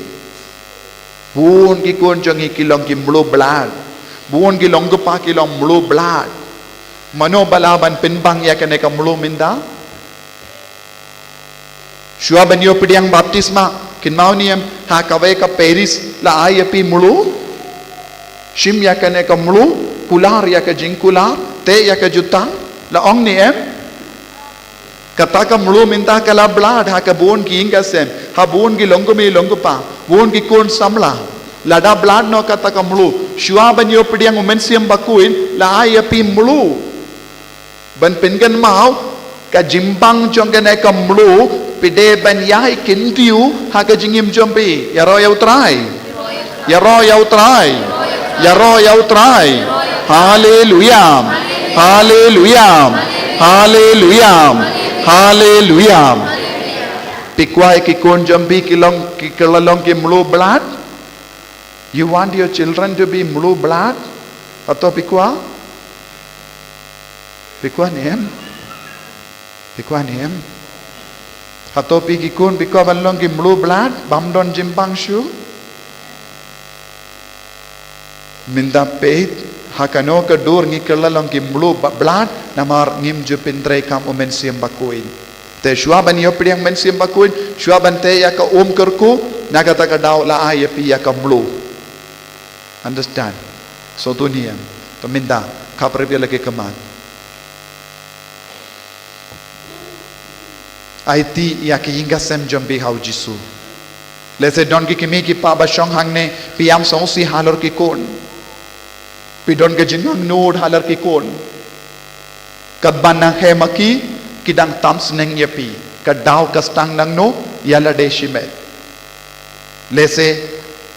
Bun ki khun jong ngi ki long ki mluh blad. Bun ki long kpa ki long mluh blad. Mano ba lah ban pynbang ïa kane ka mluh mynta? Shuwa ban ïoh pdiang baptisma, kynmaw ne em, ha kawei ka parish la ai ïa phi mluh? Shim ïa kane ka mluh, kular ïa ka jingkular, teh ïa ka jutang, la ong ne em? Kata ka mluh mynta ka la blad ha ka bun ki ïing ka sem, ha bun ki longkmie longkpa, bun ki khun samla. Lada blad noh kata ka mluh, shuwa ban ïoh pdiang u Mynsiem Bakhuid, la ai ïa phi mluh. Ban pynkynmaw, ka jingbang jong kane ka mluh, phi dei ban ïai kyntiew, ha ka jingim jong phi, ïaroh ïa U Trai. Ïaroh ïa U Trai. Ïaroh ïa U Trai. Haleluia. Haleluia. Haleluia. Haleluia. Phi kwah ïa ki khun jong phi ki long, ki, ki la long ki mluh blad? You want your children to be mluh blad? Hato phi kwah? Phi kwah ne em? Phi kwah ne em? Hato phi ki khun phi kwah ban long ki mluh blad bym don jingpang shuh? Mynta peit, ha kano ka dur ngi kylla long ki mluh ba-, blad, namar ngim ju pyntreikam u Mynsiem Bakhuid. Te shuwa ban ïoh pdiang Mynsiem Bakhuid, shuwa ban teh ïa ka um kyrkhu, na kata ka daw la ai ïa phi ïa ka mluh. Understand? So tu niam, to mynta, khapra phi la ki khmat. Aiti ïa ki ïing ki sem jong phi ha u Jisu. Lehse don ki kmie ki kpa ba shong hangne, phi ïam sngewsih halor ki khun. Phi don ka jingangnud halor ki khun. Katba nang heh ma ki, ki dang tam sneng ïa phi. Ka daw ka sdang nangno, ïa lade shimet. Lehse,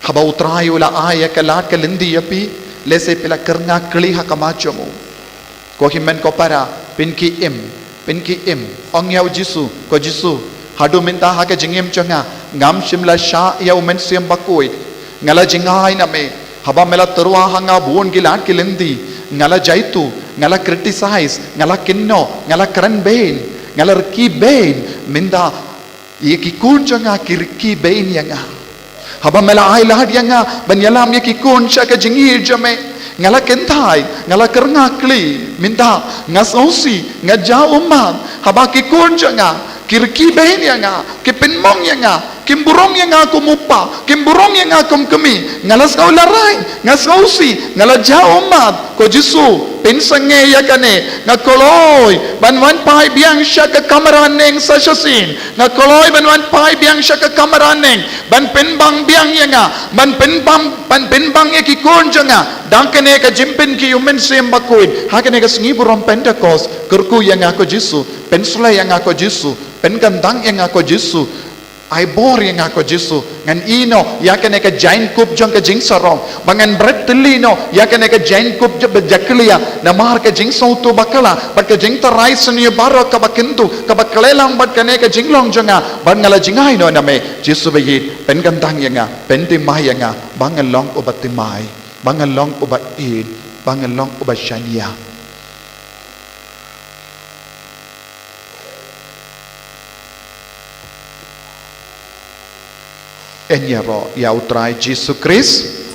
haba u Trai u la ai ïa ka lad ka lynti ïa phi, lehse phi la kyrngah kli ha khmat jong u. Ko hynmen ko para, phin ki im, phin ki im, ong ïa u Jisu, ko Jisu, haduh mynta ha ka jingim jong nga, ngam shym la shah ïa u Mynsiem Bakhuid. Nga la jngai na me, haba me la tyrwa ha nga bun ki lad ki lynti, nga la jaituh, nga la criticize, nga la kynnoh, nga la kren beiñ, nga la rkhie beiñ, mynta ïa ki khun jong nga ki rkhie beiñ ïa nga. Haba me la ai lad ïa nga ban ïalam ïa ki khun sha ka jingïeit jong me, nga la kynthai, nga la kyrngah kli, mynta nga sngewsih, nga jaw ummat, haba ki khun jong nga ki rkhie beiñ ïa nga, ki pynmong ïa nga, kim burom ïa nga kum u kpa, kim burom ïa nga kum u kmie, nga la sngew larai, nga sngewsih, nga la jaw ummat. Ko Jisu, pynsangeh ïa kane, nga kloi ban wan phai biang sha ka kamra neng sa shisien, nga kloi ban wan phai biang sha ka kamra neng, ban pynbang biang ïa nga, ban pynbang, ban pynbang ïa ki khun jong nga da kane ka jingpynkiew u Mynsiem Bakhuid ha kane ka sngi burom Pentekost. Kyrkhu ïa nga ko Jisu, pynsleh ïa nga ko Jisu, pynkyntang ïa nga ko Jisu. Ai bor ïa nga ko Jisu, ngan ïehnoh ïa kane ka jaiñkup jong ka jingsarong, ba ngan bret tylli noh ïa kane ka jaiñkup jong ka jakhlia, namar ka jingsngewthuh bakla bad ka jingtharai sniew baroh kaba kyntu, kaba khleh lang bad kane ka jinglong jong nga, bad nga la jngai noh na me. Jisu baïeit, pynkyntang ïa nga, pynthymmai ïa nga, ba ngan long uba thymmai, ba ngan long uba ïeit, ba ngan long uba shaniah. Yn ïaroh ïa u Trai Jisu Khrist.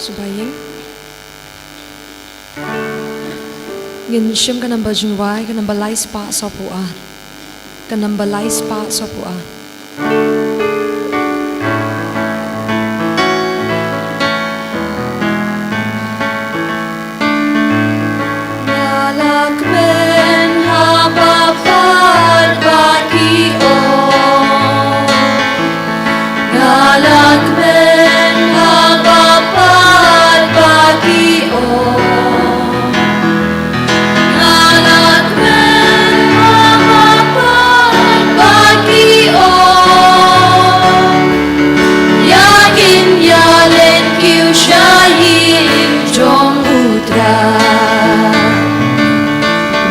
Sngewbha ïing. Ngin shim ka number jingrwai, ka number lai spah sawphew ar. Ka number lai spah sawphew ar. Nga la kmen ha ba pat ba ki ong. Nga la kmen ha ba pat ba ki ong. Nga la kmen ha ba pat ba ki ong. Ïa kin ïa len kiew sha ïing jong U Trai.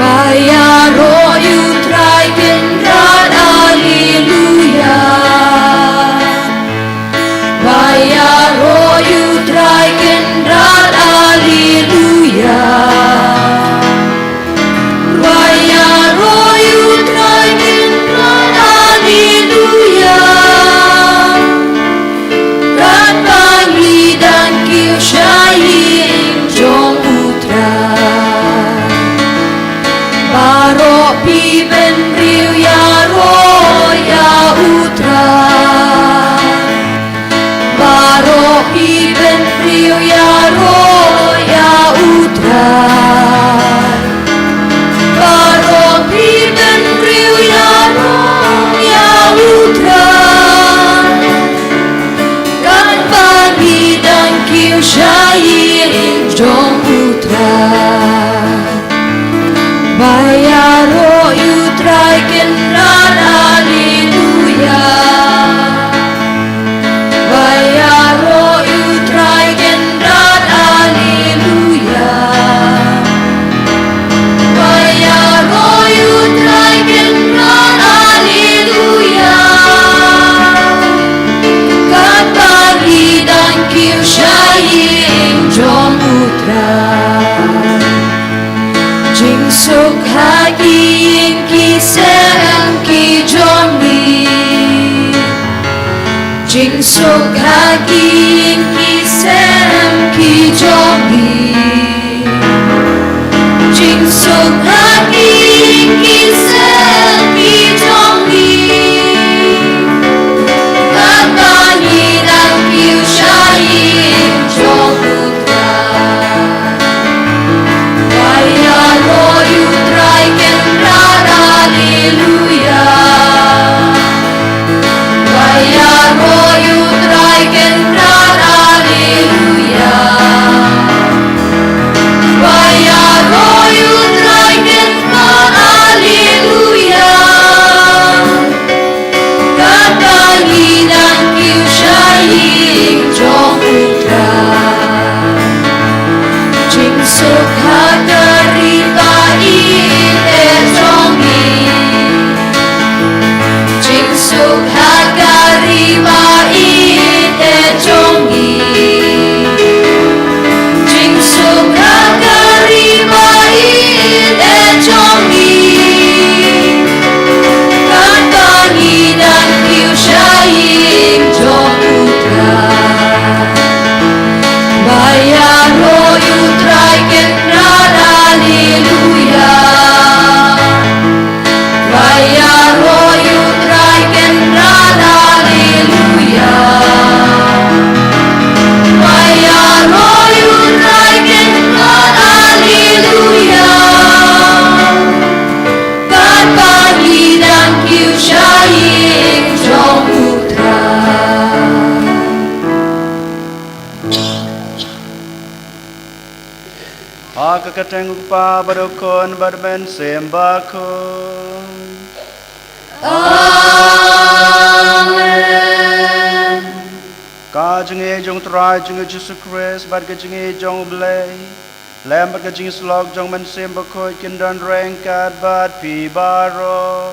Ba ïaroh ïa U Trai Kynrad, Alleluia. Ba ïaroh ïa U Trai Kynrad, Alleluia. Ba ïaroh ïa U Trai Kynrad, Alleluia. Katba ngi dang kiew sha ïing jong U Trai. Baroh phi bynriew ïaroh ïa U Trai. Baroh phi bynriew ïaroh ïa U Trai. Baroh phi bynriew ïaroh ïa U Trai. Katba ngi dang kiew sha ïing jong U Trai. Ba ïaroh ïa U Trai Kynrad, Alleluia. Ba ïaroh ïa U Trai Kynrad, Alleluia. Ba ïaroh ïa U Trai Kynrad, Alleluia. Katba ngi dang kiew sha ïing jong U Trai. Jingsuk ha ki ïing ki sem ki jong ngi. Jingsuk ha ki ïing ki sem ki jong ngi. Jingsuk ha ki ïing ki sem ki jong ngi. Katba ngi dang kiew sha ïing jong U Trai. Ba ïaroh ïa U Trai Kynrad, Alleluia. Ba ïaroh ïa U Trai Kynrad, Alleluia. Ba ïaroh ïa U Trai Kynrad, Alleluia. Katba ngi dang kiew sha ïing jong U Trai. Jingsuk ha ka ri ba ïeit jong ngi. Jingsuk ha ka ri ba ïeit jong ngi. Jingsuk ha ka ri ba ïeit jong ngi. Katba ngi dang kiew sha ïing jong U Trai. Ba ïaroh ïa U Trai Kynrad, Alleluia. Ba ïaroh ïa U Trai Kynrad, Alleluia. Ba ïaroh ïa U Trai Kynrad, Alleluia. Katba ngi dang kiew sha ïing jong U Trai. Ha ka kyrteng U Kpa bad U Khun bad U Mynsiem Bakhuid. Amen. Ka jingïeit jong U Trai jong ngi U Jisu Khrist bad ka jingïeit jong U Blei, lem bad ka jingïasyllok jong U Mynsiem Bakhuid kin don ryngkat bad phi baroh.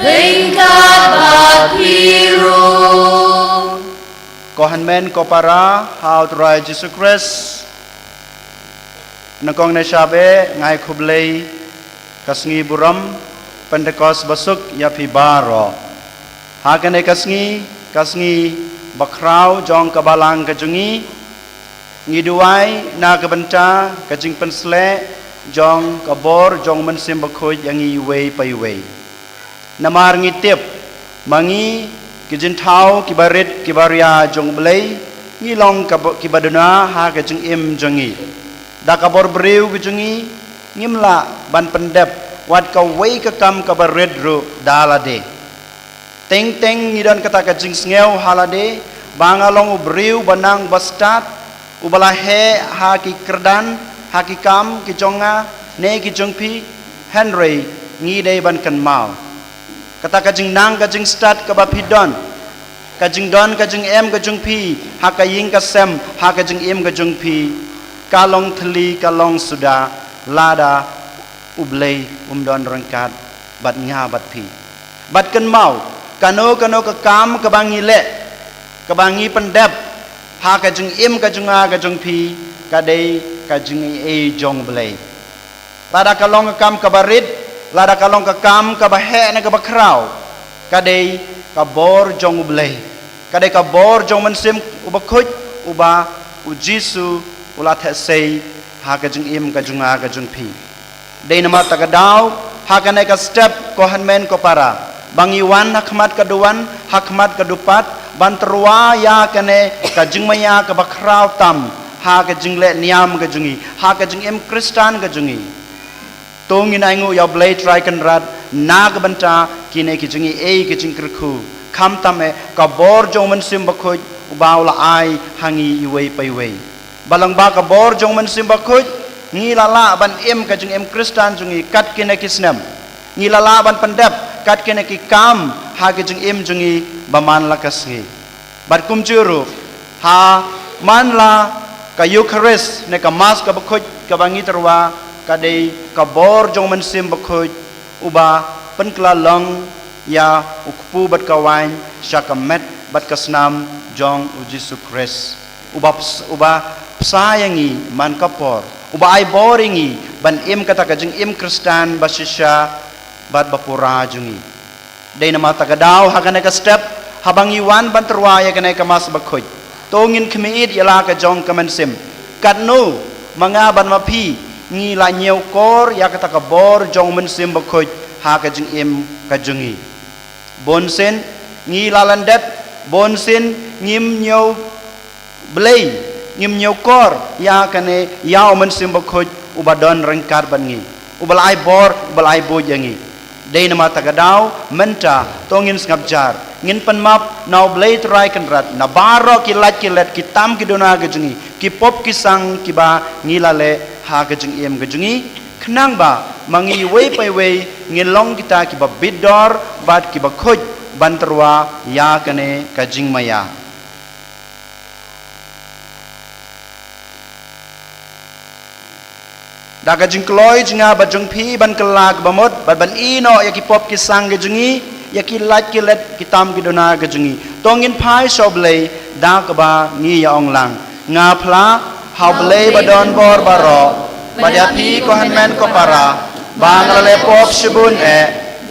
Ryngkat bad phi ruh. Ko hynmen ko para ha U Trai Jisu Khrist. Nyngkong ne sha ba ngai khublei ka sngi burom Pentekost basuk ïa phi baroh. Ha kane ka sngi, ka sngi bakhraw jong ka balang ka jong ngi, ngi duwai na ka bynta ka jingpynsleh jong ka bor jong Mynsiem Bakhuid ïa ngi iwei pa iwei. Namar ngi tip ma ngi ki jingthaw kiba rit kiba ria jong U Blei, ngi long kaba, kiba duna ha ka jingim jong ngi. Da ka bor briew ka jong ngi, ngim lah ban pyndep wat kawei ka kam kaba rit ruh da lade. Teng teng ngi don kata ka jingsngew ha lade ba nga long u briew ba nang ba stad, uba la heh ha ki kyrdan, ha ki kam ki jong nga ne ki jong phi. Hynrei ngi dei ban kynmaw, kata ka jingnang ka jingstad kaba phi don, ka jingdon ka jingem ka jong phi ha ka ïing ka sem, ha ka jingim ka jong phi, ka long thylli, ka long suda, lada U Blei um don ryngkat bad nga bad phi. Bad kynmaw, kano kano ka kam kaba ngi leh, kaba ngi pyndep ha ka jingim ka jong nga ka jong phi, ka dei ka jingaiei jong U Blei. Lada ka long ka kam kaba rit, lada ka long ka kam kaba heh ne kaba khraw, ka dei ka bor jong U Blei, ka dei ka bor jong Mynsiem Bakhuid, uba U Jisu u la theh sei ha ka jingim ka jong nga ka jong phi. Dei namar kata ka daw, ha kane ka step, ko hynmen ko para, ba ngi wan ha khmat ka duwan, ha khmat ka dupat, ban tyrwa ïa kane ka jingmaïa kaba khraw tam ha ka jingleh niam ka jong ngi, ha ka jingim Khristan ka jong ngi. To ngin ainguh ïa U Blei Trai Kynrad na ka bynta kine ki jingaiei ki jingkyrkhu, khamtam eh ka bor jong Mynsiem Bakhuid, uba u la ai ha ngi iwei pa iwei. Ba lyngba ka bor jong Mynsiem Bakhuid, ngi la lah ban im ka jingim Khristan jong ngi kat kine ki snem. Ngi la lah ban pyndep kat kine ki kam ha ka jingim jong ngi ba man la ka sngi. Bad kumjuh ruh, ha man la ka Eukharist ne ka Mass kaba khuid kaba ngi tyrwa, ka dei ka bor jong Mynsiem Bakhuid, uba pynkylla long ïa u kpu bad ka waiñ sha ka met bad ka snam jong U Jisu Khrist, uba ps-, uba bsa ïa ngi man ka por, uba ai bor ïa ngi ban im kata ka jingim Khristan ba shisha bad ba pura jong ngi. Dei namar kata ka daw, ha kane ka step, haba ngi wan ban tyrwa ïa kane ka Mass bakhuid, to ngin khmih ïa la ka jong ka mynsiem. Katno ma nga bad ma phi ngi la ñiewkor ïa kata ka bor jong Mynsiem Bakhuid ha ka jingim ka jong ngi? Bunsien ngi la lyndet, bunsien ngim ñiew Blei, ngim ñiewkor ïa kane, ïa U Mynsiem Bakhuid uba don ryngkat bad ngi, uba la ai bor, uba la ai buit ïa ngi. Dei namar kata ka daw, mynta to ngin sngap jar, ngin pan map na U Blei Trai Kynrad na baroh ki lait ki let, ki tam ki duna ka jong ngi, ki pop ki sang kiba ngi la leh ha ka jingim ka jong ngi, khnang ba ma ngi iwei pa iwei ngin long kita kiba bit dor bad kiba khuid ban tyrwa ïa kane ka jingmaïa. Da ka jingkloi jong nga bad jong phi ban kylla kaba mut bad ban ïehnoh ïa ki pop ki sang ki jong ngi, ïa ki lait ki let, ki tam ki duna ki jong ngi, to ngin phai sha U Blei da kaba ngi ïa ong lang: Nga phla ha U Blei ba don bor baroh, bad ïa phi ko hynmen ko para, ba nga la leh pop shibun eh,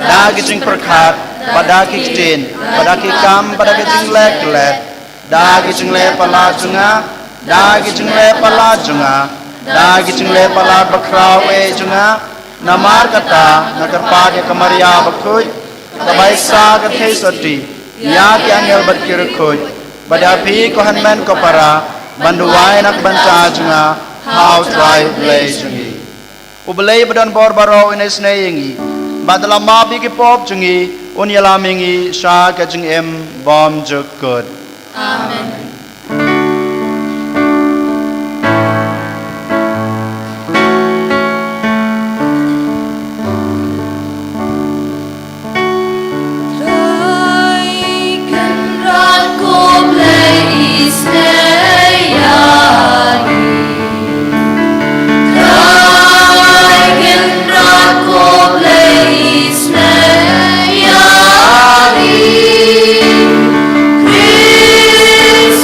da ki jingpyrkhat, bad da ki ktien, bad da ki kam, bad da ki jingleh klet, da ki jingleh palat jong nga, da ki jingleh palat jong nga, da ki jingleh palat bakhraw eh jong nga. Namar kata nga kyrpad ïa ka Maria bakhuid, ka bai sa ka thei sotti, ïa ki angel bad ki riewkhuid, bad ïa phi ko hynmen ko para, ban duwai na ka bynta jong nga ha U Trai U Blei jong ngi. U Blei ba don bor baroh un isynei ïa ngi, bad da la map ïa ki pop jong ngi, un ïalam ïa ngi sha ka jingim bymjukut. Amen. Trai Kynrad ko Blei isynei ïa ngi. Trai Kynrad ko Blei isynei ïa ngi. Khrist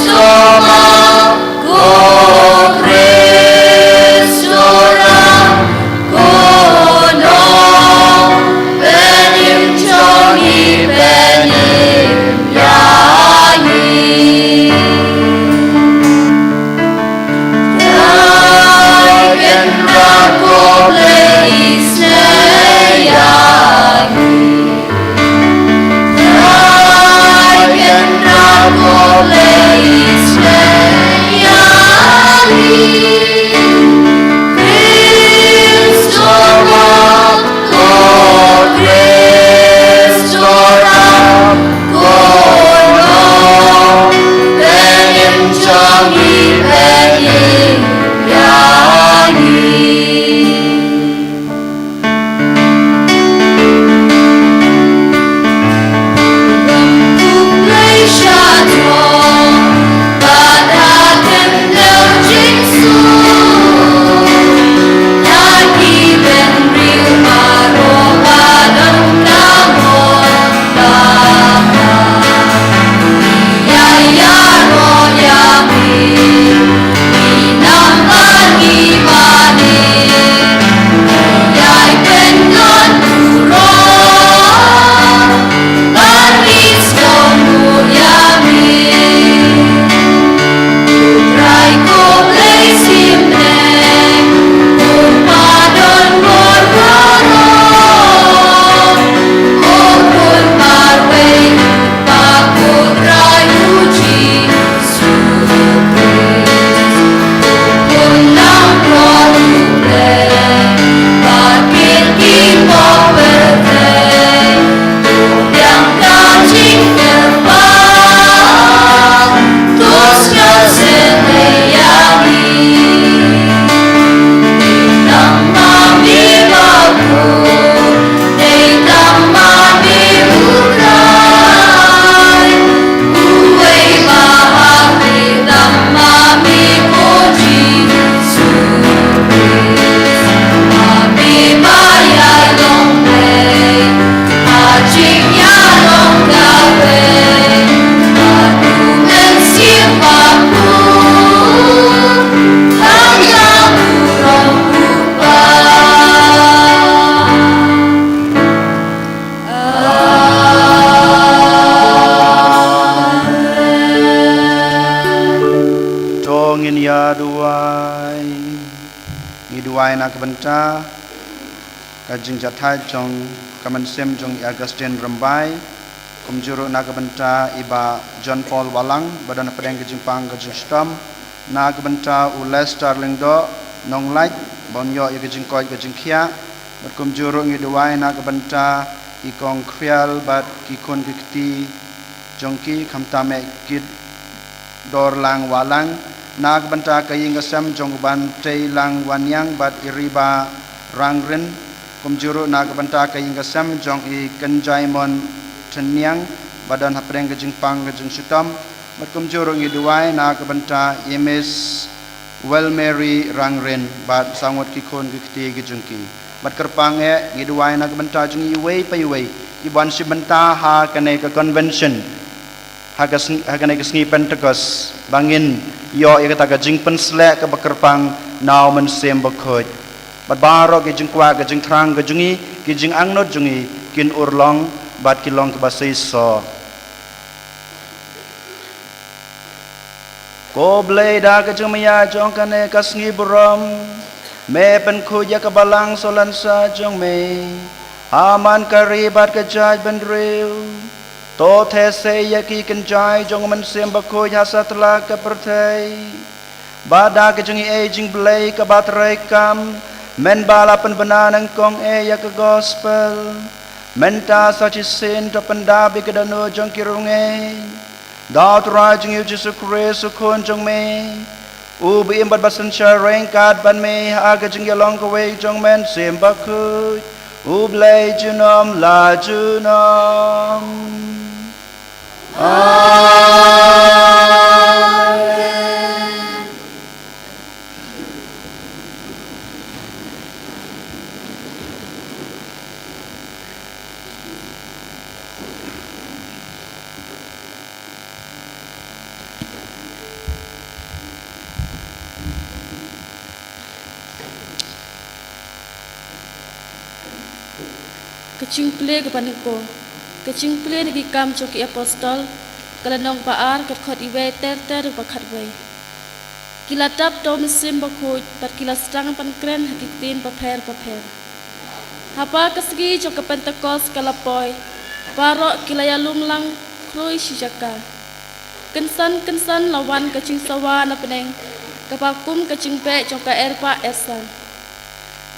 Bai na ka bynta ka jingjahthait jong ka mynsiem jong i Augustine Rymbai, kumjuh ruh na ka bynta i Bah John Paul Walang, ba don hapdeng ka jingpang ka jingshitom, na ka bynta u Lester Lyngdoh Nonglait, ba un ïoh ïa ka jingkoit ka jingkhiah, bad kumjuh ruh ngi duwai na ka bynta i Kong Khrial bad ki khun ki kti jong ki, khamtam eh Kit Dorlang Walang, na ka bynta ka ïing ka sem jong u Bantei Lang Waniang bad i Riba Rangrin, kumjuh ruh na ka bynta ka ïing ka sem jong i Kynjaimon Tynniang, ba don hapdeng ka jingpang ka jingshitom, bad kumjuh ruh ngi duwai na ka bynta i Miss Welmary Rangrin bad saw ngut ki khun ki kti ki jong ki. Bad kyrpang eh ngi duwai na ka bynta jong iwei pa iwei i ban shim bynta ha kane ka convention, ha ka sng-, ha kane ka sngi Pentecost, ba ngin ïoh ïa kata ka jingpynsleh kaba kyrpang na u Mynsiem Bakhuid. Bad baroh ki jingkwah ka jingthrang ka jong ngi, ki jingangnud jong ngi, kin urlong bad ki long kiba seisoh. Ko Blei, da ka jingmaïa jong kane ka sngi burom, me pynkhuid ïa ka balang sohlansa jong me ha man ka ri bad ka jaitbynriew. To theh sei ïa ki kynjai jong u Mynsiem Bakhuid ha satlak ka pyrthei. Bad da ka jingaiei jingblei kaba treikam, mynba la pynbna nyngkong eh ïa ka gospel, mynta sa shisien to pyndap ïa ka dohnud jong ki rangeit. Da u Trai jong ngi U Jisu Khrist, U Khun jong me, uba im bad ba synshar ryngkat bad me ha ka jingïalong kawei jong u Mynsiem Bakhuid, U Blei junom la junom. Amen. Ka jingplie kaba nyngkong. Ka jingplie na Ki Kam jong ki Apostol, ka lynnong ba ar, ka dkhot iwei ter ter bad khatwei. Ki la dap da u Mynsiem Bakhuid, bad ki la sdang ban kren ha ki ktien bapher bapher. Haba ka sngi jong ka Pentekost ka la poi, baroh ki la ïalum lang khlem shi jaka. Kynsan kynsan la wan ka jingsawa na bneng, kaba kum ka jingbeh jong ka erbah ersang.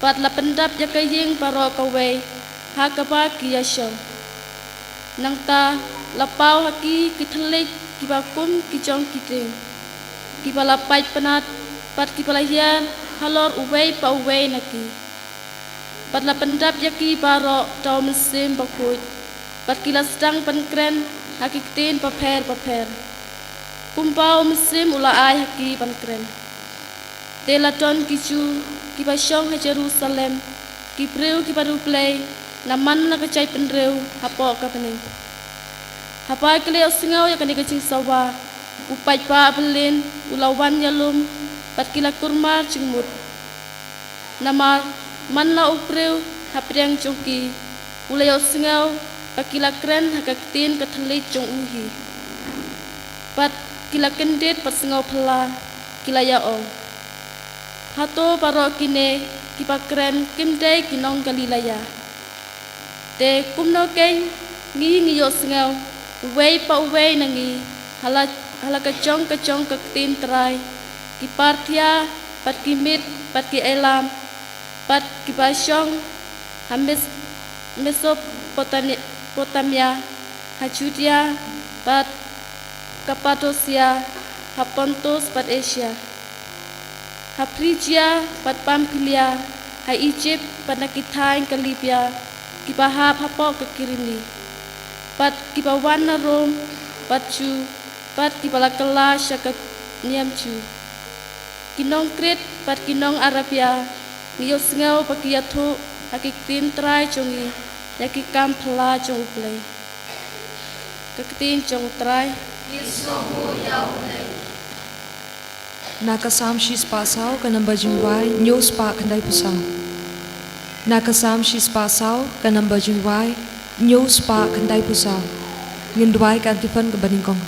Bad la pyndap ïa ka ïing baroh kawei ha kaba ki ïashong. Nangta la paw ha ki ki thylliej kiba kum ki jong ki dieng, kiba la pait pynat, bad kiba la hiar halor uwei pa uwei na ki. Bad la pyndap ïa ki baroh da u Mynsiem Bakhuid, bad ki la sdang ban kren ha ki ktien bapher bapher, kumba u Mynsiem u la ai ha ki ban kren. Te la don ki Jiw kiba shong ha Jerusalem, ki briew kiba riewblei na man la ka jaitbynriew hapoh ka bneng. Haba ki la ïohsngew ïa kane ka jingsawa, u paidbah bymman u la wan ïalum, bad ki la kulmar jingmut. Namar man la u briew hapdeng jong ki u la ïohsngew ba ki la kren ha ka ktien ka thylliej jong u hi. Bad ki la kyndit bad sngewphylla, ki la ïa-ong, hato baroh kine kiba kren kim dei ki nong Galilea? Te kumno kein ngi, ngi ïohsngew uwei pa uwei na ngi ha la, ha la ka jong ka jong ka ktien Trai, ki Parthia, bad ki Mid, bad ki Elam, bad kiba shong ha Mes-, Mesopotamia, Potamia, ha Judia, bad Kapadosia, ha Pontus bad Asia, ha Phrijia bad Pamphilia, ha Ijipt bad na ki thaiñ ka Libia, kiba hap hapoh ka Kirene, bad kiba wan na Rom, bad Jiw, bad kiba la kylla sha ka niam Jiw. Ki nong Krit bad ki nong Arabia, ngi ïohsngew ba ki ïathuh ha ki ktien Trai jong ngi ïa ki kam phylla jong U Blei. Ka ktien jong U Trai. Na ka Salm shispah saw, ka number jingduwai hynñiew spah khyndaiphew saw. Na ka Salm shispah saw, ka number jingduwai hynñiew spah khyndaiphew saw. Ngin duwai ka antiphon kaba nyngkong.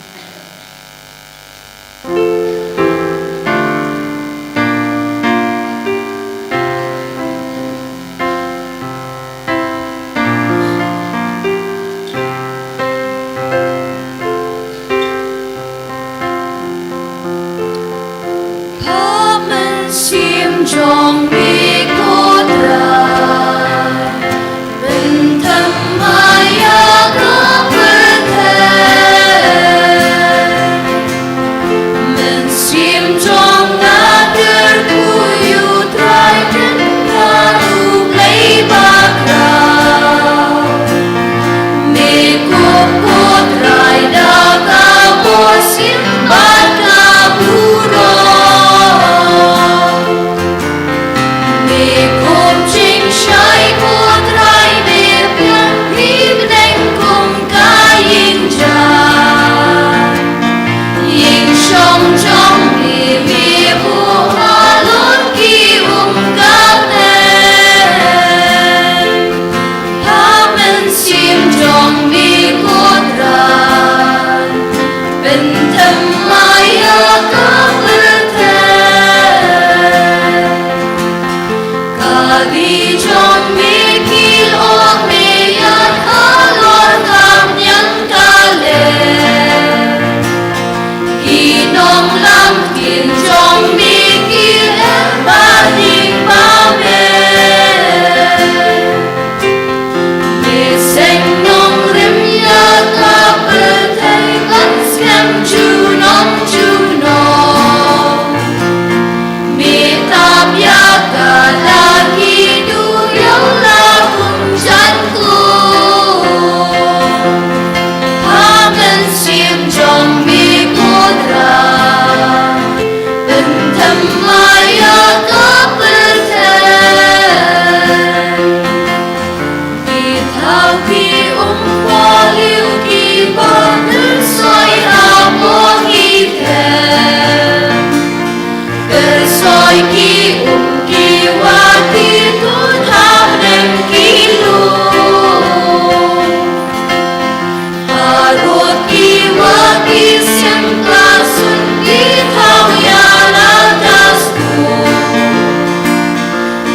Ruh ki wa ki sien ka sun ki thong ïa la das ku.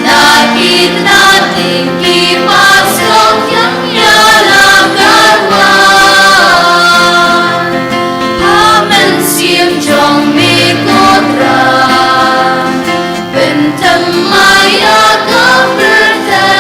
Na ki na ding ki ba song yang ïa la ka wa. Ha mynsiem jong me ko Trai. Pynthymmai ïa ka pyrthei.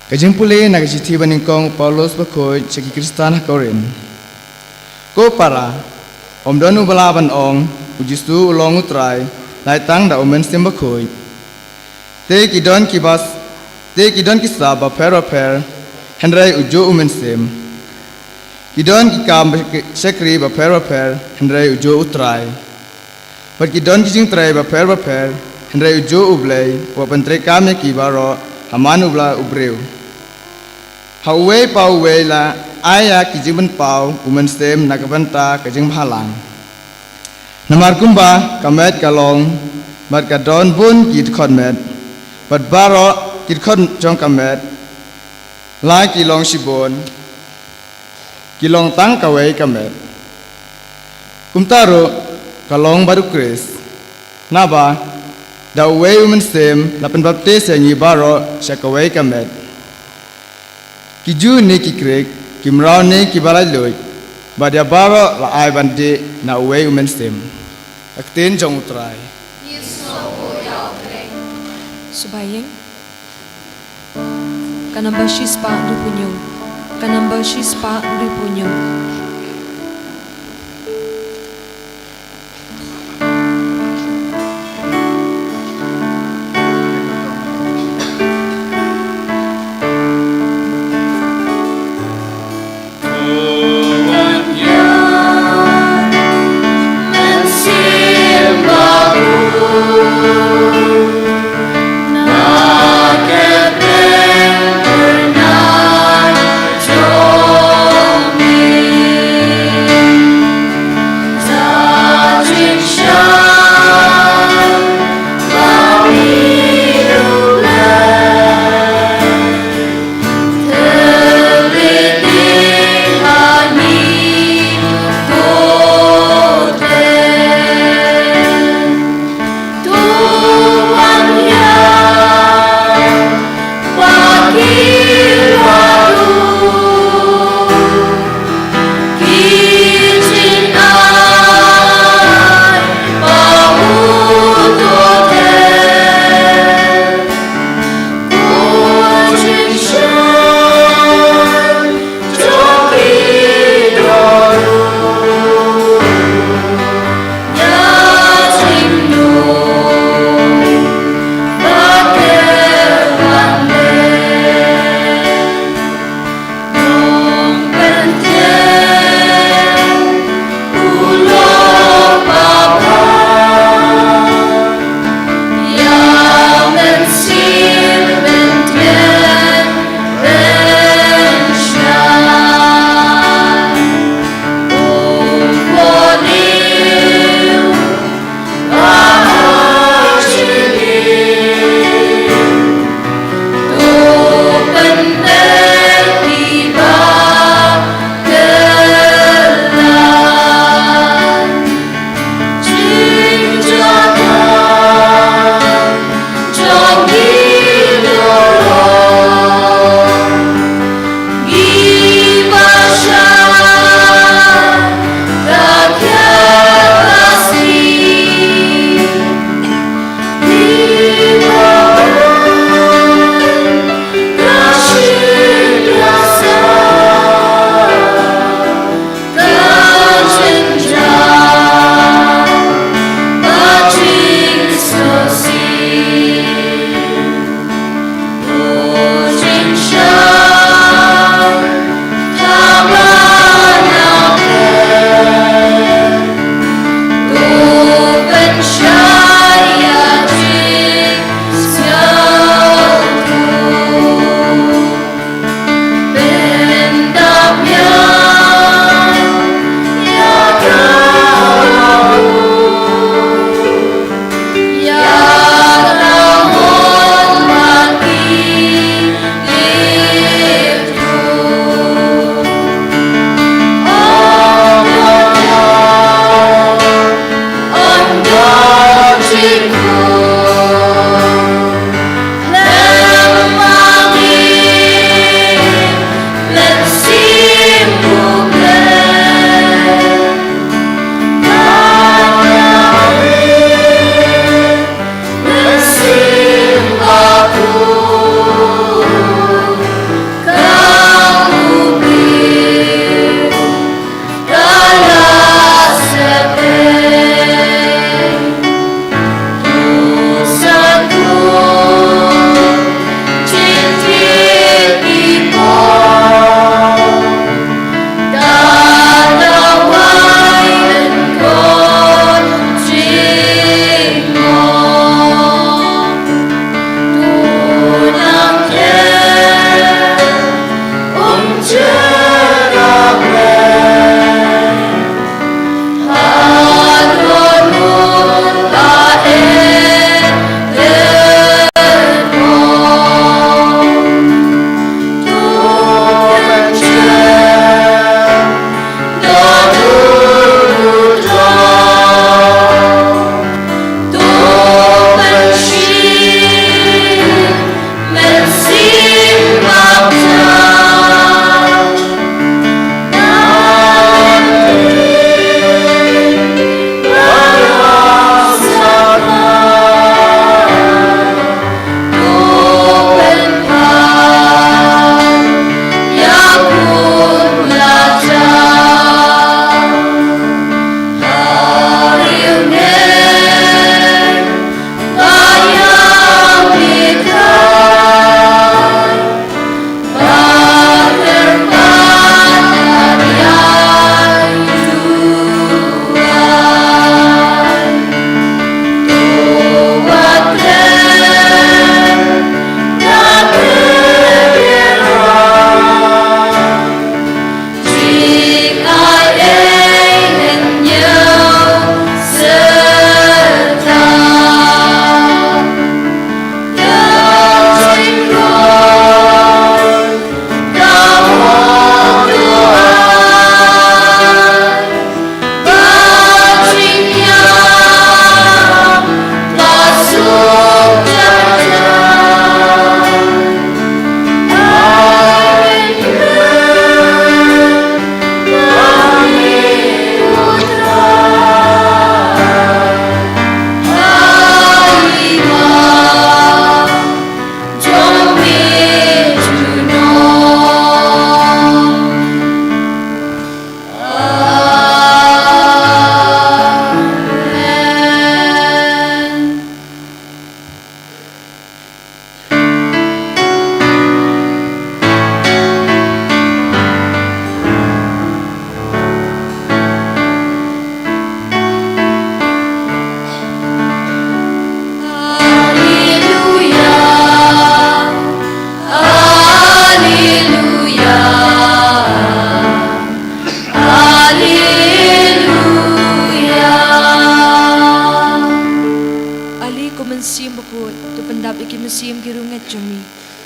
Ka jingpule na ka shithi ba nyngkong u Paulus bakhuid sha ki Khristan ha Korinth. Ko para, ym don uba lah ban ong, u Jisu u long u Trai, lait tang da u Mynsiem Bakhuid. Te ki don ki bas, te ki don ki sap bapher bapher, hynrei ujuh u Mynsiem. Ki don ki kam shakri bapher bapher, hynrei ujuh u Trai. Bad ki don ki jingtrei bapher bapher, hynrei ujuh u Blei, uba pyntreikam ïa ki baroh, ha man u bla u briew. Ha uwei pa uwei la ai ïa ki jingpynpaw u Mynsiem na ka bynta ka jingbhalang. Namar kumba ka met ka long, bad ka don bun ki dkhot met, bad baroh ki dkhot jong ka met, la ki long shibun, ki long tang kawei ka met. Kumta ruh, ka long bad u Khrist. Naba, da uwei u Mynsiem, la pynbaptis ïa ngi baroh, sha kawei ka met. Ki Jiw ne ki Grik, ki mraw ne ki ba laitluid, bad ïa baroh la ai ban dih na uwei u Mynsiem. Ka ktien jong u Trai. Shaba ïeng. Ka namba shispah hynriewphew hynñiew. Ka namba shispah hynriewphew hynñiew.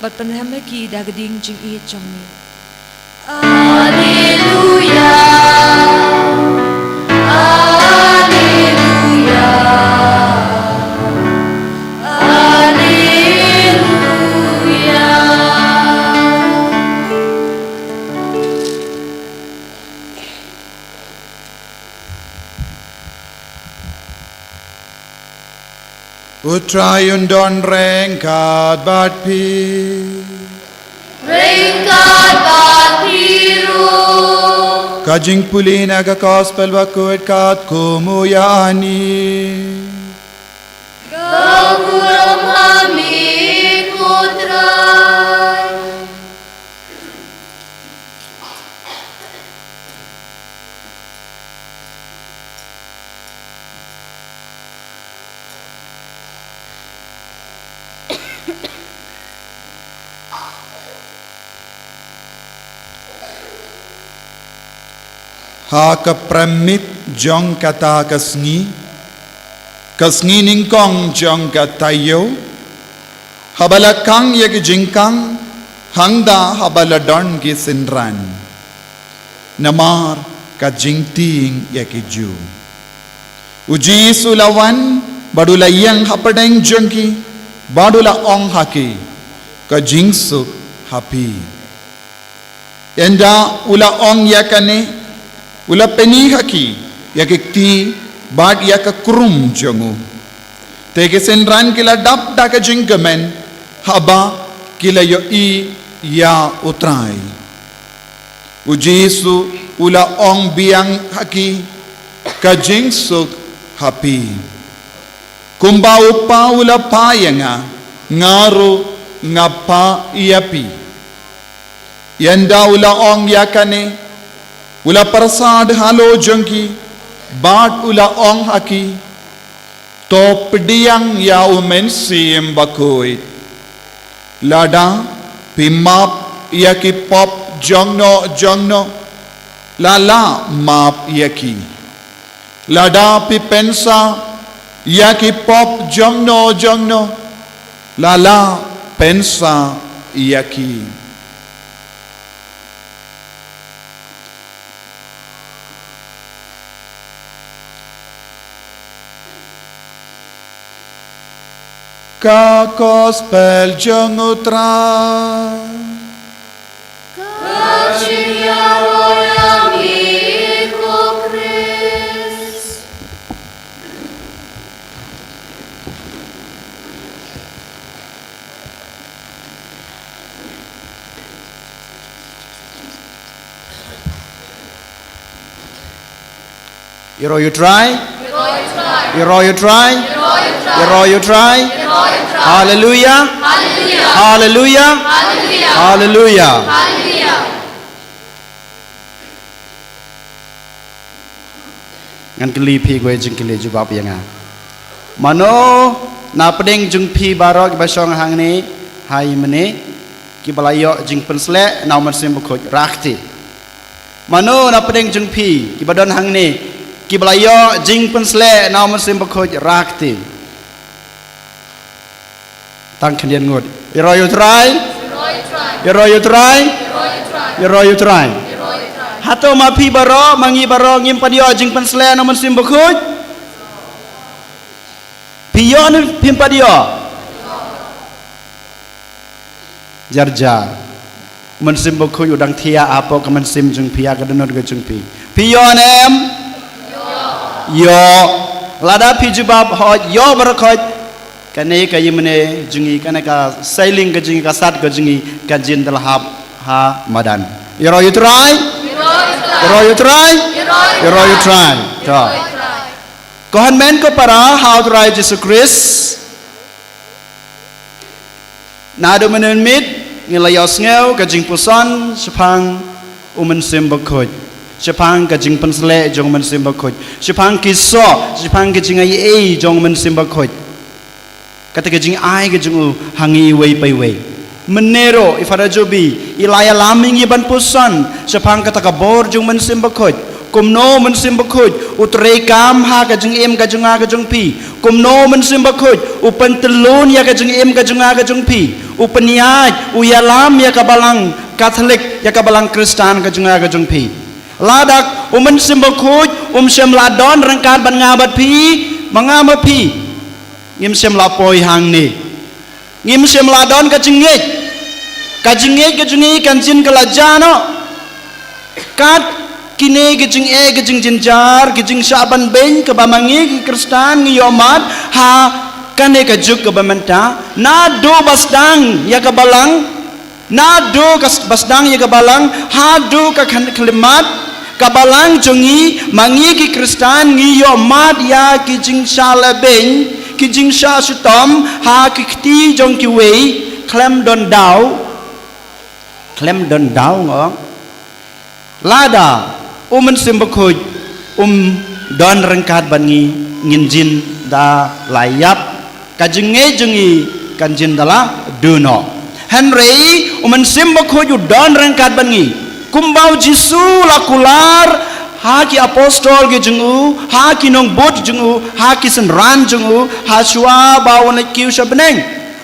Bad pynrem ïa ki da ka ding jingïeit jong me. Alleluia. Alleluia. Alleluia. U Trai un don ryngkat bad phi. Ryngkat bad phi ruh. Ka jingpule na ka Gospel Bakhuid katkum u Ïoannis. Ka burom ha me ko Trai. Ha ka prem miet jong kata ka sngi, ka sngi nyngkong jong ka taïew, haba la khang ïa ki jingkhang, hangta haba la don ki synran. Namar ka jingtieng ïa ki Jiw. U Jisu u la wan, bad u la ïeng hapdeng jong ki, bad u la ong ha ki, ka jingsuk ha phi. Ynda u la ong ïa kane, u la pyni ha ki, ïa ki kti, bad ïa ka krum jong u. Te ki synran ki la dap da ka jingkmen, haba ki la ïohi ïa u Trai. U Jisu u la ong biang ha ki, ka jingsuk ha phi. Kumba u Kpa u la phah ïa nga, nga ruh nga phah ïa phi. Ynda u la ong ïa kane, u la pyrsad halor jong ki, bad u la ong ha ki, to pdiang ïa u Mynsiem Bakhuid. Lada phi map ïa ki pop jongno jongno, la la map ïa ki. Lada phi pynsah ïa ki pop jongno jongno, la la pynsah ïa ki. Ka Gospel jong u Trai. Ka jingïaroh ïa me ko Khrist. Ïaroh ïa u Trai. Ïaroh ïa u Trai. Ïaroh ïa u Trai. Haleluia. Haleluia. Haleluia. Ngan kylli phi kawei jingkylli, jubab ïa nga. Mano na pdeng jong phi baroh kiba shong hangne, ha i mane, kiba la ïoh jingpynsleh na u Mynsiem Bakhuid, rah kti. Mano na pdeng jong phi kiba don hangne, kiba la ïoh jingpynsleh na u Mynsiem Bakhuid, rah kti. Tang khyndiat ngut. Ïaroh ïa u Trai. Ïaroh ïa u Trai. Ïaroh ïa u Trai. Hato ma phi baroh, ma ngi baroh ngim pat ïoh jingpynsleh na u Mynsiem Bakhuid? Phi ïoh ne phim pat ïoh? Jar jar. Mynsiem Bakhuid u dang thiah hapoh ka mynsiem jong phi, ha ka dohnud ka jong phi. Phi ïoh ne em? Ïoh. Lada phi jubab hooid, ïoh baroh khoit, kane ka ïingmane jong ngi, kane ka sailing ka jong ngi, ka sad ka jong ngi, kan jin da la hap ha madan. Ïaroh ïa u Trai. Ïaroh ïa u Trai. Ïaroh ïa u Trai. To. Ko hynmen ko para ha u Trai Jisu Khrist. Naduh mynne miet ngi la ïohsngew ka jingpuson shaphang u Mynsiem Bakhuid, shaphang ka jingpynsleh jong u Mynsiem Bakhuid, shaphang ki soh, shaphang ki jingaiei jong u Mynsiem Bakhuid. Kata ka jingai ka jong u ha ngi iwei pa iwei. Mynne ruh i Father Jobi i la ïalam ïa ngi ban puson shaphang kata ka bor jong u Mynsiem Bakhuid. Kumno u Mynsiem Bakhuid U treikam ha ka jingim ka jong nga ka jong phi. Kumno u Mynsiem Bakhuid u pyntyllun ïa ka jingim ka jong nga ka jong phi. U pynïaid, u ïalam ïa ka balang Katholik, ïa ka balang Khristan ka jong nga ka jong phi. Lada u Mynsiem Bakhuid um shym la don ryngkat bad nga bad phi, ma nga ma phi ngim shym la poi hangne. Ngim shym la don ka jingngeit. Ka jingngeit ka jong ngi kan jin ka la ja noh. Kat kine ki jingeh ki jingjynjar ki jingshah ban beiñ kaba ma ngi ki Khristan ngi ïohmad ha kane ka juk kaba mynta. Naduh ba sdang ïa ka balang, naduh ka s-, ba sdang ïa ka balang haduh ka khan-, khyllipmat ka balang jong ngi, ma ngi ki Khristan ngi ïohmad ïa ki jingshah lehbeiñ, ki jingshah shitom ha ki kti jong kiwei, khlem don daw. Khlem don daw, nga ong. Lada u Mynsiem Bakhuid um don ryngkat bad ngi, ngin jin da la ïap. Ka jingngeit jong ngi kan jin da la duh noh. Hynrei u Mynsiem Bakhuid u don ryngkat bad ngi. Kumba u Jisu la kular ha ki apostol ki jong u, ha ki nongbud jong u, ha ki synran jong u, ha shuwa ba un leit kiew sha bneng.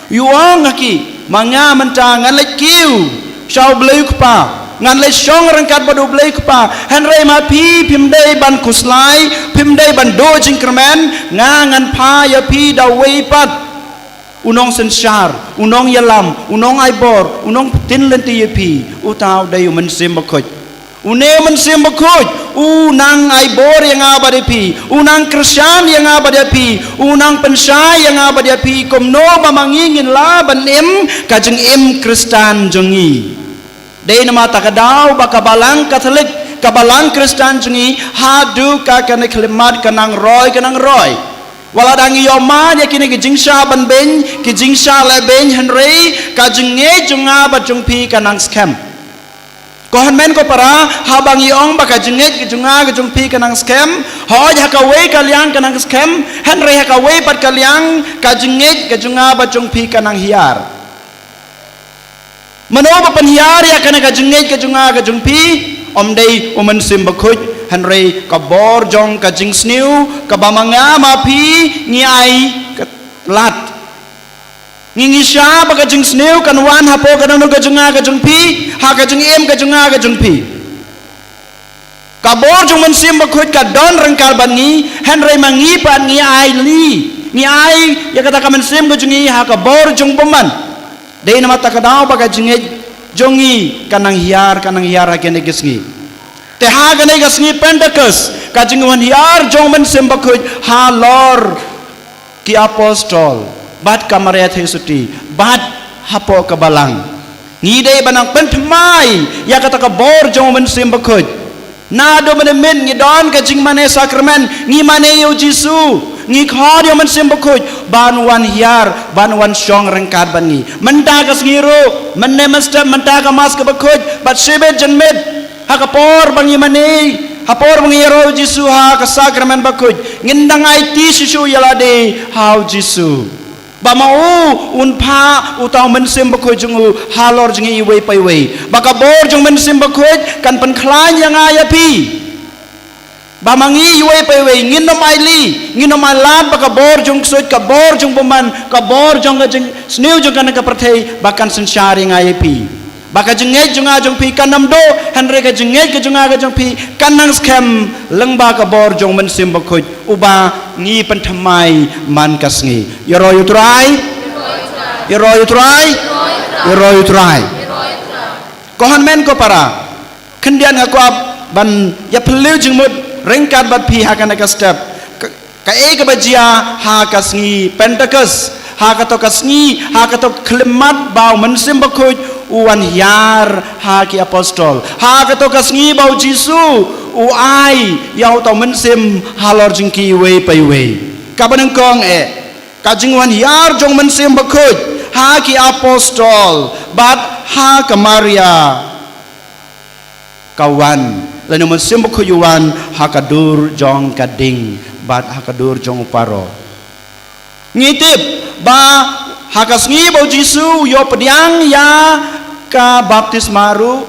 U ong ha ki, ma nga mynta ngan leit kiew sha U Blei U Kpa, ngan leit shong ryngkat bad U Blei U Kpa. Hynrei ma phi, phim dei ban khuslai, phim dei ban duh jingkyrmen, nga ngan phah ïa phi da uwei pat u nongsynshar, u nongïalam, u nongaibor, u nongpyntip lynti ïa phi, uta u dei u Mynsiem Bakhuid. Une u Mynsiem Bakhuid u nang aibor ïa nga bad ïa phi, u nang kyrshan ïa nga bad ïa phi, u nang pynshai ïa nga bad ïa phi, kumno ba ma ngi ngin lah ban im ka jingim Khristan jong ngi. Dei namar kata ka daw ba ka balang Katholik, ka balang Khristan jong ngi, haduh ka kane ka khyllipmat ka nang roi, ka nang roi. Wat la dang ïohmad ïa kine ki jingshah ban beiñ, ki jingshah lehbeiñ, hynrei ka jingngeit jong nga bad jong phi ka nang skhem. Ko hynmen ko para, haba ngi ong ba ka jingngeit ka jong nga ka jong phi ka nang skhem, hooid ha kawei ka liang ka nang skhem, hynrei ha kawei pat ka liang ka jingngeit ka jong nga bad jong phi ka nang hiar. Mano ba pynhiar ïa kane ka jingngeit ka jong nga ka jong phi? Ym dei u Mynsiem Bakhuid, hynrei ka bor jong ka jingsniew kaba ma nga ma phi ngi ai ka lad. Ngi ngeit shwa ba ka jingsniew kan wan hapoh ka dohnud ka jong nga ka jong phi, ha ka jingim ka jong nga ka jong phi. Ka bor jong u Mynsiem Bakhuid ka don ryngkat bad ngi, hynrei ma ngi pat ngi ai lih, ngi ai ïa kata ka mynsiem ka jong ngi ha ka bor jong u bymman. Dei namar kata ka daw ba ka jingngeit jong ngi ka nang hiar, ka nang hiar ha kine ki sngi. Te ha kane ka sngi Pentekost, ka jingwan hiar jong u Mynsiem Bakhuid halor ki apostol, bad ka Maria Theisotti, bad hapoh ka balang. Ngi dei ban nang pynthymmai ïa kata ka bor jong u Mynsiem Bakhuid. Naduh mynmiet ngi don ka jingmane sakramen, ngi mane ïa u Jisu, ngi khot ïa u Mynsiem Bakhuid ban wan hiar, ban wan shong ryngkat bad ngi. Mynta ka sngi ruh, mynne mynstep mynta ka Mass kaba khuid, bad shibit janmiet, ha ka por ba ngi mane, ha por ba ngi ïaroh u Jisu ha ka sakramen bakhuid, ngin dang aiti shisha ïa lade ha u Jisu. Ba ma u un phah uta u Mynsiem Bakhuid jong u halor jong ngi iwei pa iwei. Ba ka bor jong u Mynsiem Bakhuid kan pynkhlaiñ ïa nga ïa phi. Ba ma ngi iwei pa iwei ngin ym ai lih, ngin ym ai lad ba ka bor jong u ksuid, ka bor jong u bymman, ka bor jong ka jingsniew jong kane ka pyrthei ba kan synshar ïa nga ïa phi. Ba ka jingngeit jong nga jong phi kan ym duh, hynrei ka jingngeit ka jong nga ka jong phi kan nang skhem lyngba ka bor jong u Mynsiem Bakhuid uba ngi pynthymmai man ka sngi. Ïaroh ïa u Trai. Ïaroh ïa u Trai. Ïaroh ïa u Trai. Ko hynmen ko para, khyndiat nga kwah ban ïaphylliew jingmut ryngkat bad phi ha kane ka step. Ka, kaei kaba jia ha ka sngi Pentekost, ha kato ka sngi, ha kato ka khyllipmat ba u Mynsiem Bakhuid u wan hiar ha ki apostol, ha kato ka sngi ba u Jisu u ai ïa uta u Mynsiem halor jong ki iwei pa iwei. Kaba nyngkong eh, ka jingwan hiar jong u Mynsiem Bakhuid ha ki apostol bad ha ka Maria. Ka wan, lane u Mynsiem Bakhuid u wan ha ka dur jong ka ding bad ha ka dur jong u Pharaoh. Ngi tip ba ha ka sngi ba u Jisu u ïoh pdiang ïa ka baptisma ruh,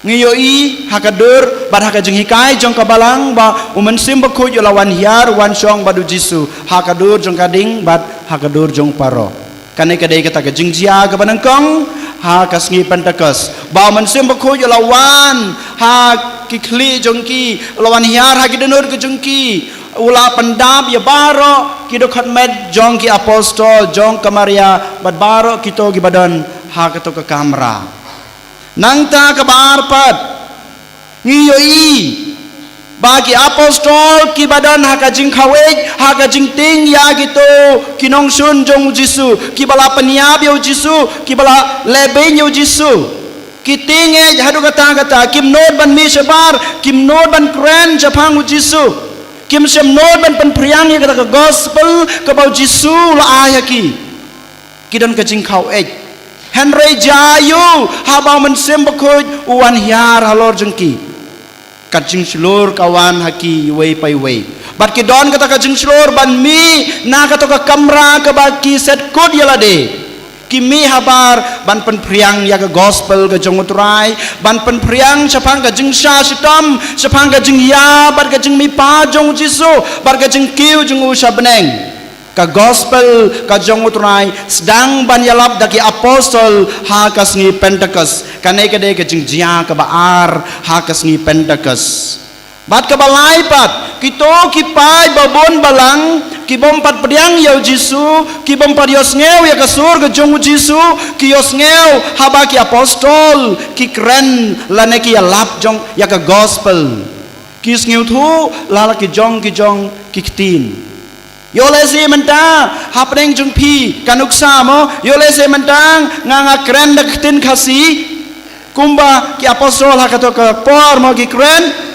Ngi ïohi ha ka dur bad ha ka jinghikai jong ka balang ba u Mynsiem Bakhuid u la wan hiar, wan shong bad u Jisu ha ka dur jong ka ding bad ha ka dur jong u Paro. Kane ka dei kata ka jingjia kaba nyngkong ha ka sngi Pentekost, ba u Mynsiem Bakhuid u la wan ha ki khlieh jong ki, u la wan hiar ha ki dohnud ka jong ki, u la pyndap ïa baroh ki dkhot met jong ki apostol, jong ka Maria bad baroh kito kiba don ha kato ka kamra. Nangta kaba ar pat, ngi ïohi ba ki apostol kiba don ha ka jingkhawai, ha ka jingtieng ïa kito ki nongshun jong u Jisu, kiba la pynïap ïa u Jisu, kiba la lehbeiñ ïa u Jisu, ki tieng ïa haduh katta katta, kim nud ban mih shabar, kim nud ban kren shaphang u Jisu, kim shym nud ban pynphriang ïa kata ka gospel kaba u Jisu u la ai ha ki. Ki don ka jingkhawai. Hynrei jia aiu haba u Mynsiem Bakhuid u wan hiar halor jong ki? Ka jingshlur ka wan ha ki iwei pa iwei. Bad ki don kata ka jingshlur ban mih na kato ka kamra kaba ki set kut ïa lade. Ki mih habar ban pynphriang ïa ka gospel ka jong u Trai, ban pynphriang shaphang ka jingshah shitom, shaphang ka jingïap bad ka jingmihpat jong u Jisu bad ka jingkiew jong u sha bneng. Ka gospel ka jong u Trai sdang ban ïalap da ki apostol ha ka sngi Pentekost. Kane ka dei ka jingjia kaba ar ha ka sngi Pentekost. Bad kaba lai pat, kito ki paid babun balang, ki bym pat pdiang ïa u Jisu, ki bym pat ïohsngew ïa ka sur ka jong u Jisu, ki ïohsngew haba ki apostol ki kren lane ki ïalap jong ïa ka gospel. Ki sngewthuh la la ki jong ki jong ki ktien. Ïoh lehse mynta hapdeng jong phi ka nuksa mo, ïoh lehse mynta nga nga kren da ka ktien Khasi, kumba ki apostol ha kato ka por mo ki kren.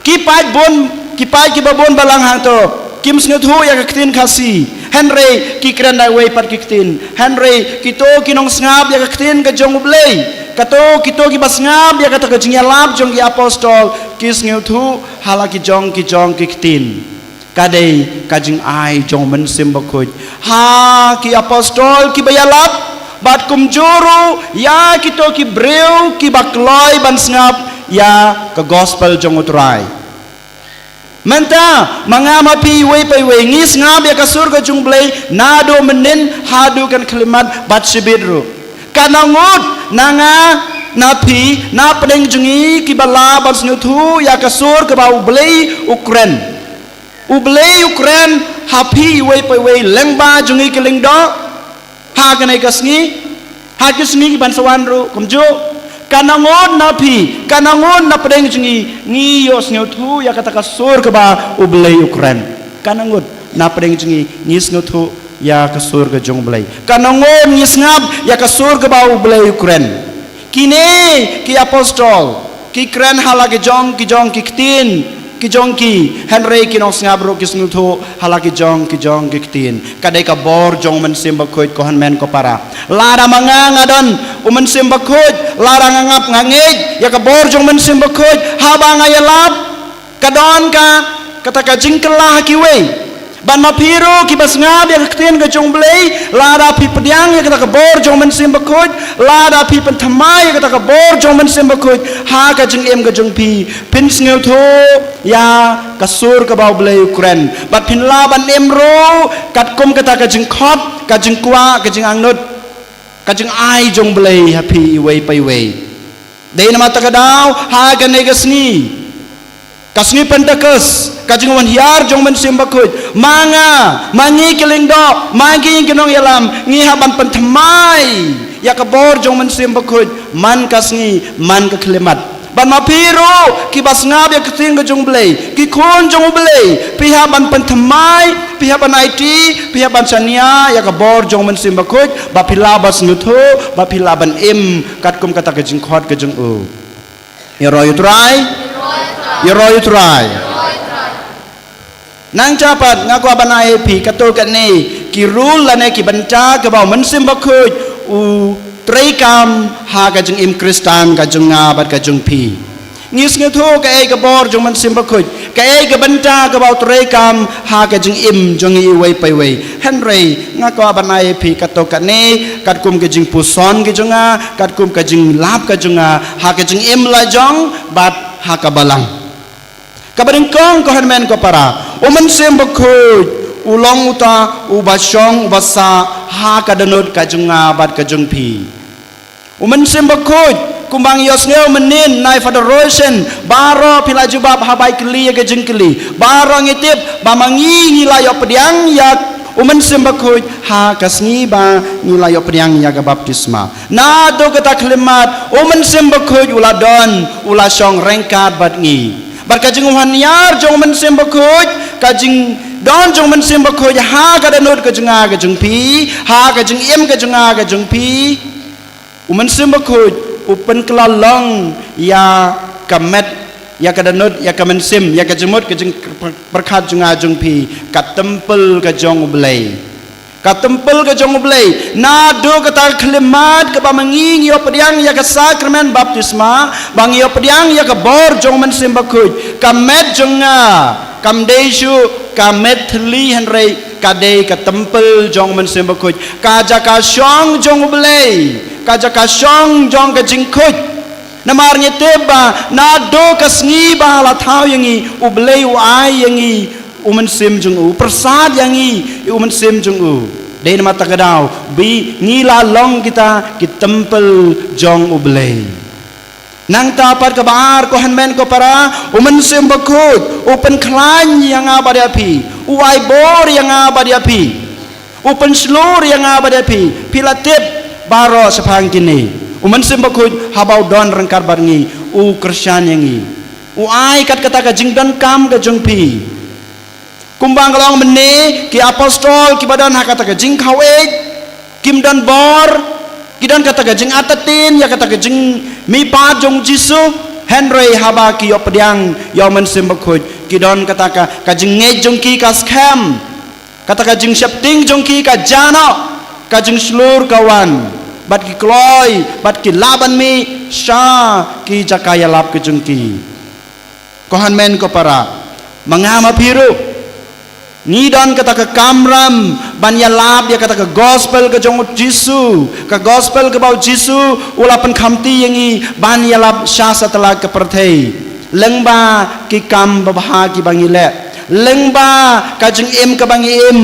Ki paid bun, ki paid kiba bun balang hangto kim sngewthuh ïa ka ktien Khasi, hynrei ki kren da iwei pat ki ktien. Hynrei kito ki nongsngap ïa ka ktien ka jong U Blei, kato kito kiba sngap ïa kato ka jingïalap jong ki apostol, ki sngewthuh ha la ki jong ki jong ki ktien. Ka dei ka jingai jong u Mynsiem Bakhuid ha ki apostol kiba ïalap, bad kumjuh ruh ïa kito ki briew kiba kloi ban sngap ïa ka gospel jong u Trai. Mynta ma nga ma phi iwei pa iwei ngi sngap ïa ka sur ka jong U Blei naduh mynnin haduh kan khyllipmat bad shibit ruh. Katno ngut na nga na phi na pdeng jong ngi kiba lah ban sngewthuh ïa ka sur kaba U Blei u kren. U Blei u kren ha phi iwei pa iwei lyngba jong ngi ki lyngdoh. Ha kane ka sngi, ha ki sngi kiban sa wan ruh kumjuh, katno ngut na phi, katno ngut na pdeng jong ngi ngi ïoh sngewthuh ïa kata ka sur kaba U Blei u kren? Katno ngut na pdeng jong ngi ngi sngewthuh ïa ka sur ka jong U Blei? Katno ngut ngi sngap ïa ka sur kaba U Blei u kren? Kine ki apostol ki kren ha la ki jong ki jong ki ktien ki jong ki, hynrei ki nongsngap ruh ki sngewthuh ha la ki jong ki jong ki ktien. Ka dei ka bor jong u Mynsiem Bakhuid, ko hynmen ko para. Lada ma nga nga don u Mynsiem Bakhuid, lada nga ngap nga ngeit ïa ka bor jong u Mynsiem Bakhuid haba nga ïalap, ka don ka kata ka jingkylla ha kiwei. Bad ma phi ruh kiba sngap ïa ka ktien ka jong U Blei, lada phi pdiang ïa kata ka bor jong u Mynsiem Bakhuid, lada phi pynthymmai ïa kata ka bor jong u Mynsiem Bakhuid ha ka jingim ka jong phi, phin sngewthuh ïa ka sur kaba U Blei u kren, bad phin lah ban im ruh katkum kata ka jingkhot, ka jingkwah, ka jingangnud, ka jingai jong U Blei ha phi iwei pa iwei. Dei namar kata ka daw ha kane ka sngi, ka sngi Pentekost, ka jingwan hiar jong u Mynsiem Bakhuid, ma nga, ma ngi ki lyngdoh, ma ngi ki nongïalam, ngi hap ban pynthymmai ïa ka bor jong u Mynsiem Bakhuid man ka sngi, man ka khyllipmat. Bad ma phi ruh kiba sngap ïa ka ktien ka jong U Blei, ki khun jong U Blei, phi hap ban pynthymmai, phi hap ban aiti, phi hap ban shaniah ïa ka bor jong u Mynsiem Bakhuid, ba phi lah ban sngewthuh, ba phi lah ban im katkum kata ka jingkhot ka jong u. Ïaroh ïa u Trai. Ïaroh ïa u Trai. Nangta pat nga kwah ban ai ïa phi katto katne ki rule lane ki bynta kaba u Mynsiem Bakhuid u treikam ha ka jingim Khristan ka jong nga bad ka jong phi. Ngi sngewthuh kaei ka bor jong u Mynsiem Bakhuid, kaei ka bynta kaba u trei kam ha ka jingim jong ngi iwei pa iwei. Hynrei nga kwah ban ai ïa phi katto katne katkum ka jingpuson ka jong nga, katkum ka jinglap ka jong nga ha ka jingim la jong bad ha ka balang. Kaba nyngkong, ko hynmen ko para, u Mynsiem Bakhuid u long uta uba shong uba sah ha ka dohnud ka jong nga bad ka jong phi. U Mynsiem Bakhuid, kumba ngi ïohsngew mynnin na i Father Roshan, baroh phi la jubab ha bai kylli ïa ka jingkylli. Baroh ngi tip ba ma ngi ngi la ïoh pdiang ïa u Mynsiem Bakhuid ha ka sngi ba ngi la ïoh pdiang ïa ka baptisma. Naduh kata khyllipmat u Mynsiem Bakhuid u la don, u la shong ryngkat bad ngi. Bad ka jingwan ïar jong u Mynsiem Bakhuid, ka jingdon jong u Mynsiem Bakhuid ha ka dohnud ka jong nga ka jong phi, ha ka jingim ka jong nga ka jong phi. U Mynsiem Bakhuid u pynkylla long ïa ka met, ïa ka dohnud, ïa ka mynsiem, ïa ka jingmut ka jingpyrkhat jong nga jong phi, ka templ ka jong u Blei. Ka templ ka jong u Blei. Naduh kata khyllipmat kaba ma ngi ngi ïoh pdiang ïa ka sakramen baptisma, ba ngi ïoh pdiang ïa ka bor jong u Mynsiem Bakhuid, ka met jong nga kam dei shuh ka met thylli, hynrei ka dei ka templ jong u Mynsiem Bakhuid, ka jaka shong jong u Blei, ka jaka shong jong ka jingkhuid. Namar ngi tip ba naduh ka sngi ba la thaw ïa ngi, u Blei u ai ïa ngi u Mynsiem jong u, u pyrsad ïa ngi u Mynsiem jong u. Dei namar kata ka daw ba ngi la long kita ki templ jong u Blei. Nangta pat kaba ar, ko hynmen ko para, u Mynsiem Bakhuid u pynkhlaiñ ïa nga bad ïa phi, u ai bor ïa nga bad ïa phi, u pynshlur ïa nga bad ïa phi. Phi la tip baroh shaphang kine. U Mynsiem Bakhuid haba u don ryngkat bad ngi, u kyrshan ïa ngi, u ai kat kata ka jingdonkam ka jong phi. Kumba nga la ong mynne, ki apostol kiba don ha kata ka jingkhawai, kim don bor, ki don kata ka jingartatien ïa kata ka jingmihpat jong u Jisu, hynrei haba ki ïoh pdiang ïa u Mynsiem Bakhuid, ki don kata ka, ka jingngeit jong ki ka skhem, kata ka jingsheptieng jong ki ka jah noh, ka jingshlur ka wan, bad ki kloi, bad ki lah ban mih sha ki jaka ïalap ka jong ki. Ko hynmen ko para, ma nga ma phi ruh, ngi don kata ka kamram ban ïalap ïa kata ka gospel ka jong u Jisu, ka gospel kaba u Jisu u la pynkhamti ïa ngi ban ïalap sha satlak ka pyrthei. Lyngba ki kam babha kiba ngi leh, lyngba ka jingim kaba ngi im,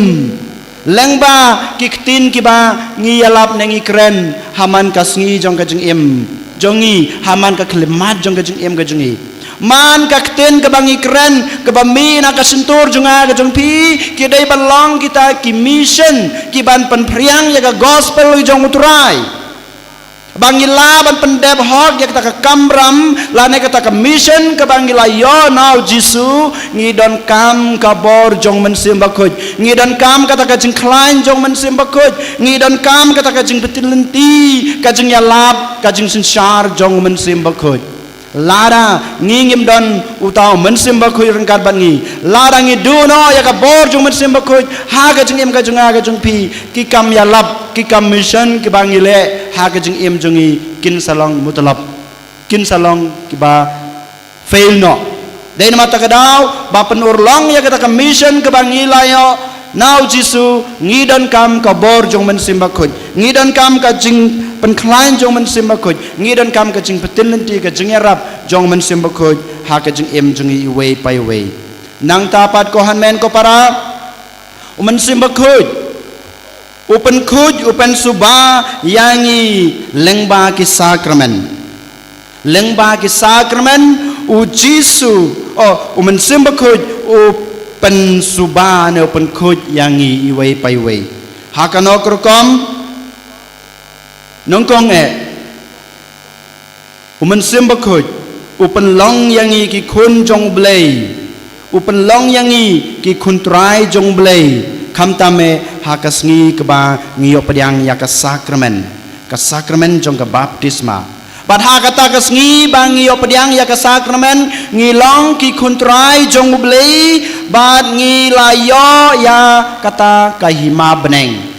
lyngba ki ktien kiba ngi ïalap ne ngi kren ha man ka sngi jong ka jingim jong ngi, ha man ka khyllipmat jong ka jingim ka jong ngi. Man ka ktien kaba ngi kren, kaba mih na ka shyntur jong nga ka jong phi, ki dei ban long kita ki mission kiban pynphriang ïa ka gospel jong u Trai. Ba ngi lah ban pyndep hok ïa kata ka kamram lane kata ka mission kaba ngi la ïoh na u Jisu, ngi donkam ka bor jong u Mynsiem Bakhuid, ngi donkam kata ka jingkhlaiñ jong u Mynsiem Bakhuid, ngi donkam kata ka jingpyntip lynti, ka jingïalap, ka jingsynshar jong u Mynsiem Bakhuid. Lada ngi ngim don uta u Mynsiem Bakhuid ryngkat bad ngi, lada ngi duh noh ïa ka bor jong u Mynsiem Bakhuid ha ka jingim ka jong nga ka jong phi, ki kam ïalap, ki kam mission kiba ngi leh ha ka jingim jong ngi kin sa long mutlop, kin sa long kiba fail noh. Dei namar kata ka daw ba pynurlong ïa kata ka mission kaba ngi la ïoh na u Jisu, ngi donkam ka bor jong u Mynsiem Bakhuid, ngi donkam ka jingpynkhlaiñ jong u Mynsiem Bakhuid, ngi donkam ka jingpyntip lynti, ka jingïarap jong u Mynsiem Bakhuid ha ka jingim jong ngi iwei pa iwei. Nangta pat ko hynmen ko para, u Mynsiem Bakhuid u pynkhuid, u pynsuba ïa ngi lyngba ki sakramen. Lyngba ki sakramen, u Jisu, oh, u Mynsiem Bakhuid u pynsuba ne u pynkhuid ïa ngi iwei pa iwei. Ha kano ka rukom? Nyngkong eh, u Mynsiem Bakhuid u pynlong ïa ngi ki khun jong u Blei, u pynlong ïa ngi ki khun trai jong u Blei, khamtam eh ha ka sngi kaba ngi ïoh pdiang ïa ka sakramen, ka sakramen jong ka baptisma. Bad ha kata ka sngi ba ngi ïoh pdiang ïa ka sakramen, ngi long ki khun trai jong u Blei, bad ngi la ïoh ïa kata ka hima bneng.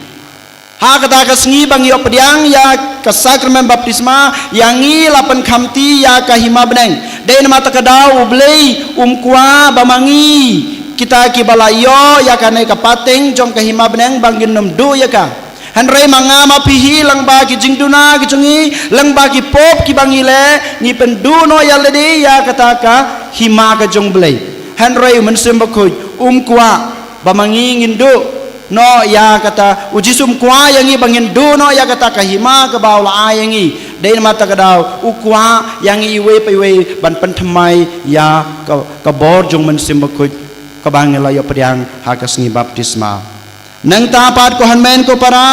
Ha kata ka sngi ba ngi ïoh pdiang ïa ka sakramen baptisma, ïa ngi la pynkhamti ïa ka hima bneng. Dei namar kata ka daw U Blei um kwah ba ma ngi kita kiba la ïoh ïa kane ka pateng jong ka hima bneng ba ngin nym duh ïa ka. Hynrei ma nga ma phi hi lyngba ki jingduna ki jong ngi, lyngba ki pop kiba ngi leh, ngi pynduh noh ïa lade ïa kata ka hima ka jong U Blei. Hynrei U Mynsiem Bakhuid um kwah ba ma ngi ngin duh noh ïa kata, U Jisu um kwah ïa ngi ba ngin duh noh ïa kata ka hima kaba u la ai ïa ngi. Dei namar kata ka daw u kwah ïa ngi iwei pa iwei ban pynthymmai ïa ka, ka bor jong U Mynsiem Bakhuid kaba ngi la ïoh pdiang ha ka sngi baptisma. Nangta pat ko hynmen ko para,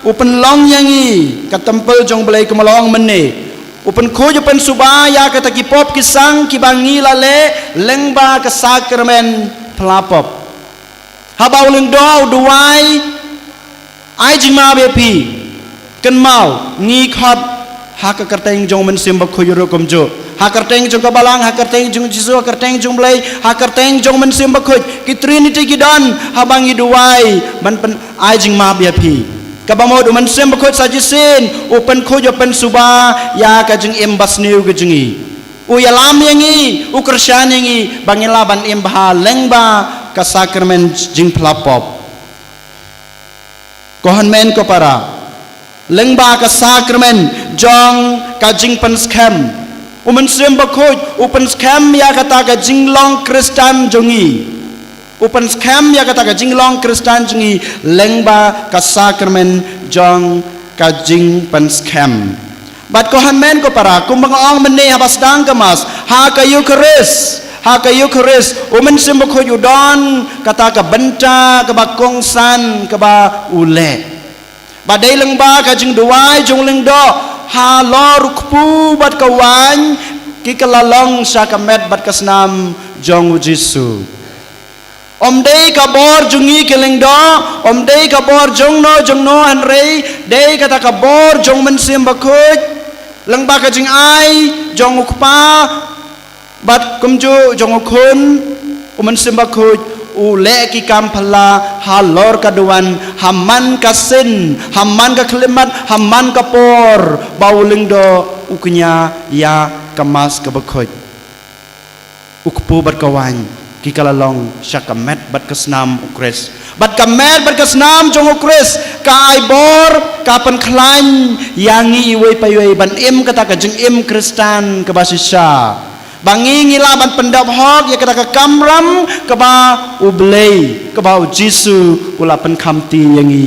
u pynlong ïa ngi ka templ jong U Blei kumba la ong mynne. U pynkhuid u pynsuba ïa kata ki pop ki sang kiba ngi la leh lyngba ka sakramen pla pop. Haba u lyngdoh u duwai, ai jingmap ïa phi. Kynmaw, ngi khot ha ka kyrteng jong U Mynsiem Bakhuid ruh kumjuh. Ha ka kyrteng jong ka balang, ha ka kyrteng jong U Jisu, ha ka kyrteng jong U Blei, ha ka kyrteng jong U Mynsiem Bakhuid. Ki Trinity ki don, haba ngi duwai ban pyn-, ai jingmap ïa phi. Kaba mut U Mynsiem Bakhuid sa shisien u pynkhuid u pynsuba ïa ka jingim basniew ka jong ngi. U ïalam ïa ngi, u kyrshan ïa ngi ba ngin lah ban im bha lyngba ka sakramen jingpla pop. Ko hynmen ko para, lyngba ka sakramen jong ka jingpynskhem, U Mynsiem Bakhuid u pynskhem ïa kata ka jinglong Khristan jong ngi. U pynskhem ïa kata ka jinglong Khristan jong ngi lyngba ka sakramen jong ka jingpynskhem. Bad ko hynmen ko para, kumba nga ong mynne haba sdang ka Mass, ha ka Eukharist, ha ka Eukharist, U Mynsiem Bakhuid u don kata ka bynta kaba kongsan kaba u leh. Ba dei lyngba ka jingduwai jong u lyngdoh, halor u kpu bad ka waiñ, ki kylla long sha ka met bad ka snam jong U Jisu. Ym dei ka bor jong ngi ki lyngdoh, ym dei ka bor jongno jongno hynrei, dei kata ka bor jong U Mynsiem Bakhuid, lyngba ka jingai jong u Kpa, bad kumjuh jong u Khun, U Mynsiem Bakhuid u leh ki kam phylla halor ka duwan, ha man ka sien, ha man ka khyllipmat, ha man ka por, ba u lyngdoh u kñia ïa ka Mass kaba khuid. U kpu bad ka waiñ, ki kylla long sha ka met bad ka snam U Khrist. Bad ka met bad ka snam jong U Khrist, ka ai bor, ka pynkhlaiñ ïa ngi iwei pa iwei ban im kata ka jingim Khristan kaba shisha. Ba ngi ngi lah ban pyndep hok ïa kata ka kamram kaba U Blei, kaba U Jisu u la pynkhamti ïa ngi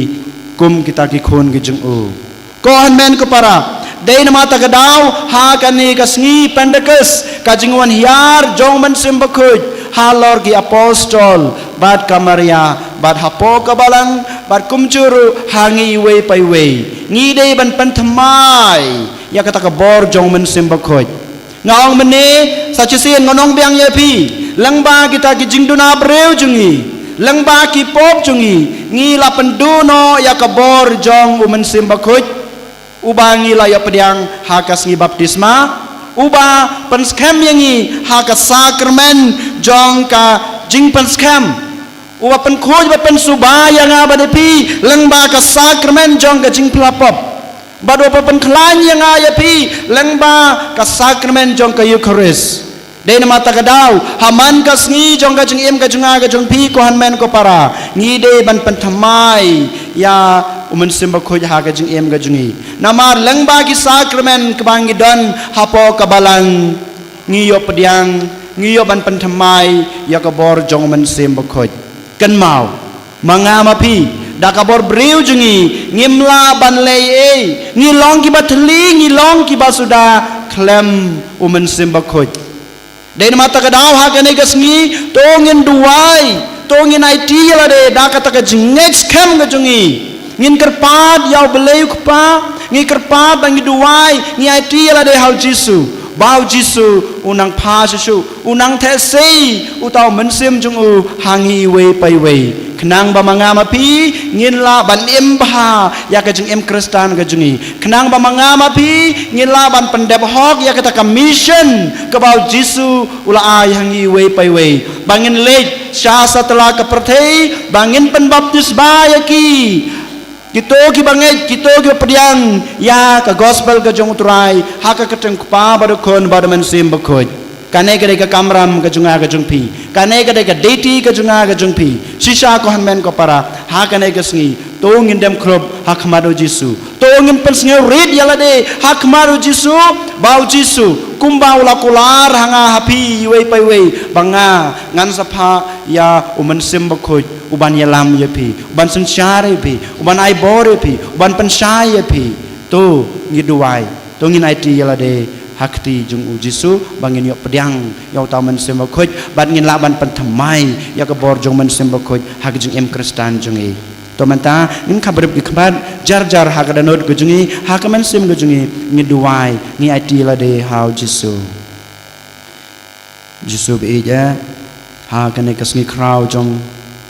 kum kita ki khun ki jong u. Ko hynmen ko para, dei namar kata ka daw, ha kane ka sngi Pentekost, ka jingwan hiar jong U Mynsiem Bakhuid halor ki apostol, bad ka Maria, bad hapoh ka balang, bad kumjuh ruh ha ngi iwei pa iwei, ngi dei ban pynthymmai ïa kata ka bor jong U Mynsiem Bakhuid. Nga ong mynne, sa shisien ngan ong biang ïa phi, lyngba kita ki jingduna briew jong ngi, lyngba ki pop jong ngi, ngi la pynduh noh ïa ka bor jong U Mynsiem Bakhuid, uba ngi la ïoh pdiang ha ka sngi baptisma, uba pynskhem ïa ngi ha ka sakramen jong ka jingpynskhem, uba pynkhuid bad pynsuba ïa nga bad ïa phi lyngba ka sakramen jong ka jingpla pop. Bad uba pynkhlaiñ ïa nga ïa phi lyngba ka sakramen jong ka Eukharist. Dei namar kata ka daw, ha man ka sngi jong ka jingim ka jong nga ka jong phi ko hynmen ko para, ngi dei ban pynthymmai ïa U Mynsiem Bakhuid ha ka jingim ka jong ngi. Namar lyngba ki sakramen kaba ngi don hapoh ka balang, ngi ïoh pdiang, ngi ïoh ban pynthymmai ïa ka bor jong U Mynsiem Bakhuid. Kynmaw, ma nga ma phi, da ka bor briew jong ngi, ngim lah ban leh ei ei, ngi long kiba thylli, ngi long kiba suda khlem U Mynsiem Bakhuid. Dei namar kata ka daw ha kane ka sngi, to ngin duwai, to ngin aiti ïa lade da kata ka jingngeit skhem ka jong ngi. Ngin kyrpad ïa U Blei U Kpa, ngi kyrpad bad ngi duwai, ngi aiti ïa lade ha U Jisu. Ba U Jisu u nang phah shuh shuh, u nang theh sei uta u mynsiem jong u ha ngi iwei pa iwei. Khnang ba ma nga ma phi ngin lah ban im bha ïa ka jingim Khristan ka jong ngi. Khnang ba ma nga ma phi ngin lah ban pyndep hok ïa kata ka mission kaba U Jisu u la ai ha ngi iwei pa iwei. Ba ngin leit sha satlak ka pyrthei, ba ngin pynbaptis bha ïa ki Kito kiba ngeit, kito kiba pdiang ïa ka gospel ka jong U Trai ha ka kyrteng U Kpa bad U Khun bad U Mynsiem Bakhuid. Kane ka dei ka kamram ka jong nga ka jong phi. Kane ka dei ka duty ka jong nga ka jong phi. Shisha ko hynmen ko para, ha kane ka sngi to ngin dem khrup ha khmat U Jisu. To ngin pynsngewrit ïa lade ha khmat U Jisu, ba U Jisu kumba u la kular ha nga ha phi iwei pa iwei, ba nga ngan sa phah ïa U Mynsiem Bakhuid, u ban ïalam ïa phi, u ban synshar ïa phi, u ban ai bor ïa phi, u ban pynshai ïa phi. To ngi duwai, to ngin aiti ïa lade ha kti jong U Jisu, ba ngin ïoh pdiang ïa uta U Mynsiem Bakhuid, bad ngin lah ban pynthymmai ïa ka bor jong U Mynsiem Bakhuid ha ka jingim Khristan jong ngi. To mynta ngin khapbrip ki khmat, jar jar ha ka dohnud ka jong ngi, ha ka mynsiem ka jong ngi, ngi duwai, ngi aiti ïa lade ha U Jisu. Jisu baieit, ha kane ka sngi khraw jong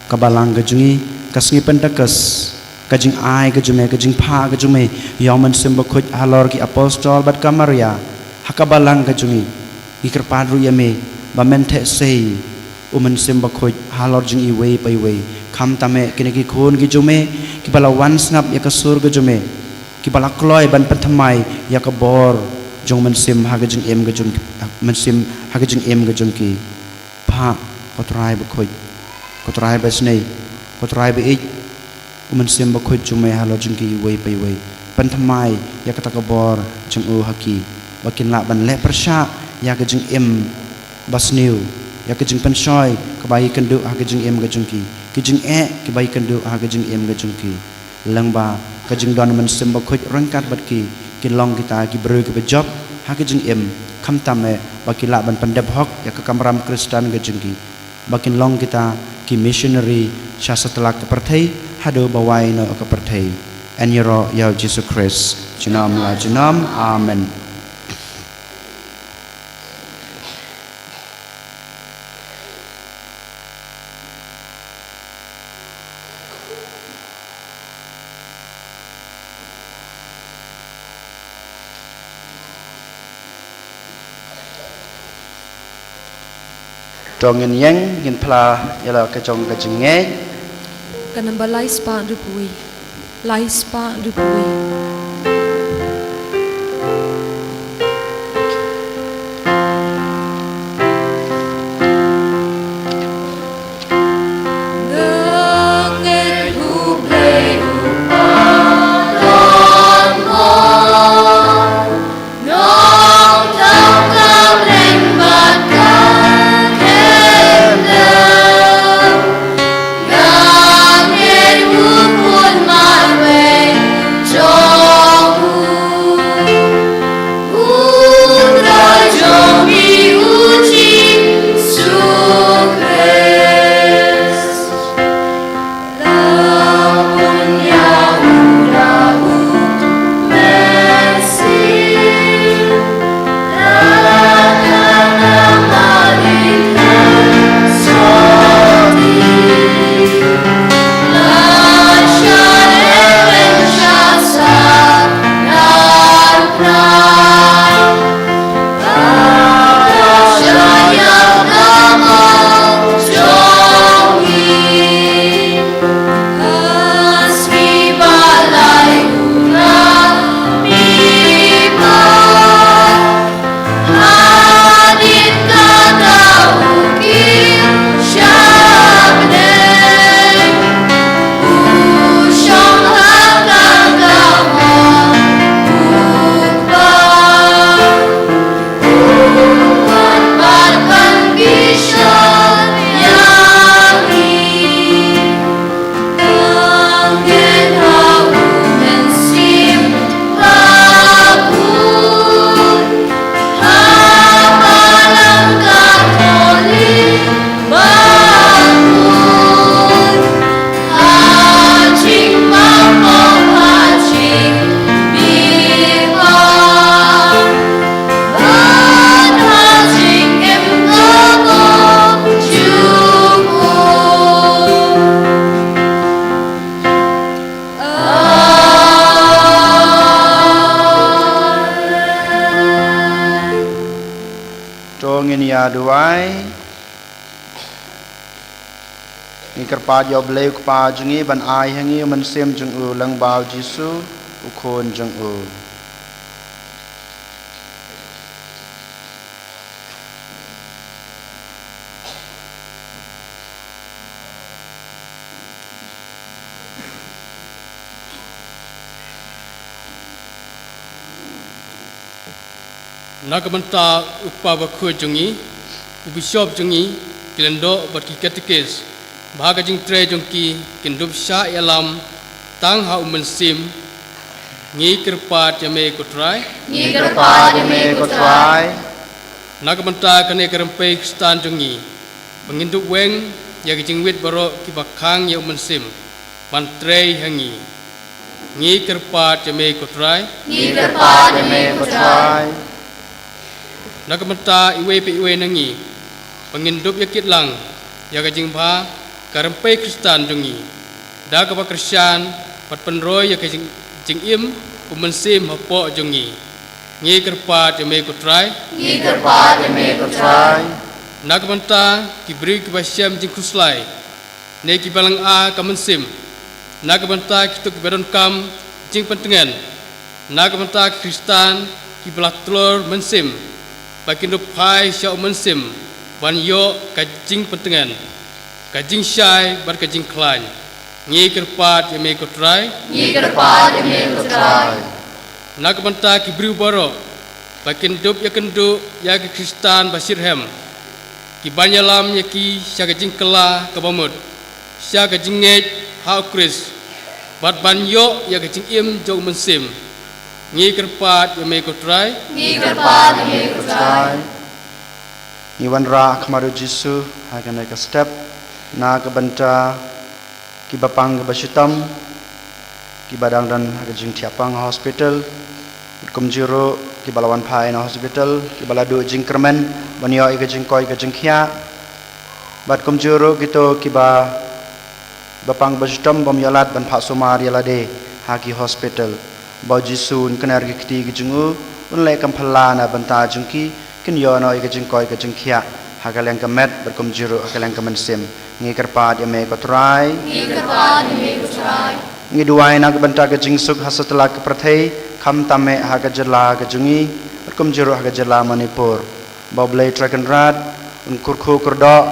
ka balang ka jong ngi, ka sngi Pentekost, ka jingai ka jong me, ka jingphah ka jong me ïa U Mynsiem Bakhuid halor ki apostol bad ka Maria ha ka balang ka jong ngi, ngi kyrpad ruh ïa me ba men theh sei U Mynsiem Bakhuid halor jong iwei pa iwei. Khamtam eh kine ki khun ki jong me kiba la wan sngap ïa ka sur ka jong me, kiba la kloi ban pynthymmai ïa ka bor jong U Mynsiem ha ka jingim ka jong, Mynsiem ha ka jingim ka jong ki. Phah, ko Trai Bakhuid, ko Trai Basnei, ko Trai Baieit, U Mynsiem Bakhuid jong me halor jong ki iwei pa iwei. Pynthymmai ïa kata ka bor jong u ha ki, ba kin lah ban leh pyrshah ïa ka jingim basniew, ïa ka jingpynshoi kaba ïakynduh ha ka jingim ka jong ki, ki jingeh kiba ïakynduh ha ka jingim ka jong ki. Lyngba ka jingdon U Mynsiem Bakhuid ryngkat bad ki, kin long kita ki briew kiba jop ha ka jingim, khamtam eh ba ki lah ban pyndep hok ïa ka kamram Khristan ka jong ki, ba kin long kita ki missionary sha satlak ka pyrthei, haduh ba wai noh ka pyrthei. Yn ïaroh ïa U Jisu Khrist junom la junom. Amen. To ngin ïeng, ngin phla ïa la ka jong ka jingngeit. Ka namba lai spah hynriewphew wei. Lai spah hynriewphew wei. To ngin ïa duwai. Ngi kyrpad ïa U Blei U Kpa jong ngi ban ai ha ngi U Mynsiem jong u lyngba U Jisu, U Khun jong u. Na ka bynta U Kpa Bakhuid jong ngi, u Bishop jong ngi, ki lyngdoh bad ki katekis, ba ha ka jingtrei jong ki kin dup shah ïalam tang ha U Mynsiem, ngi kyrpad ïa me ko Trai. Ngi kyrpad ïa me ko Trai. Na ka bynta kane ka rympei Khristan jong ngi, ba ngin dup weng ïa ki jingwit baroh kiba khang ïa U Mynsiem ban trei ha ngi, ngi kyrpad ïa me ko Trai. Ngi kyrpad ïa me ko Trai. Na ka bynta iwei pa iwei na ngi, ba ngin dup ïa kit lang ïa ka jingbha ka rympei Khristan jong ngi, da kaba kyrshan bad pynroi ïa ka jing, jingim U Mynsiem hapoh jong ngi, ngi kyrpad ïa me ko Trai. Ngi kyrpad ïa me ko Trai. Na ka bynta ki briew kiba shem jingkhuslai ne kiba lynga ka mynsiem, na ka bynta kito kiba donkam jingpyntngen, na ka bynta ki Khristan kiba la tlor mynsiem, ba kin dup phai sha U Mynsiem ban ïoh ka jingpyntngen, ka jingshai bad ka jingkhlaiñ, ngi kyrpad ïa me ko Trai. Ngi kyrpad ïa me ko Trai. Na ka bynta ki briew baroh, ba kin dup ïakynduh ïa ki Khristan ba shitrhem, ki ban ïalam ïa ki sha ka jingkylla kaba mut, sha ka jingngeit ha U Khrist, bad ban ïoh ïa ka jingim jong U Mynsiem, ngi kyrpad ïa me ko Trai. Ngi kyrpad ïa me ko Trai. Ngi wanrah ha khmat U Jisu ha kane ka step, na ka bynta kiba pang kiba shitom, kiba dang don ha ka jingthiah pang ha hospital, bad kumjuh ruh kiba la wan phai na hospital, kiba la duh jingkyrmen ban ïoh ïa ka jingkoit ka jingkhiah, bad kumjuh ruh kito kiba, ba pang ba shitom bym ïoh lad ban phah sumar ïa lade ha ki hospital. Ba U Jisu un kner ki kti ki jong u, un leh kam phylla na bynta jong ki, kin ïoh noh ïa ka jingkoit ka jingkhiah ha ka liang ka met bad kumjuh ruh ha ka liang ka mynsiem. Ngi kyrpad ïa me ko Trai. Ngi kyrpad ïa me ko Trai. Ngi duwai na ka bynta ka jingsuk ha satlak ka pyrthei, khamtam eh ha ka jylla ka jong ngi bad kumjuh ruh ha ka jylla Manipur, ba U Blei Trai Kynrad un kyrkhu kyrdoh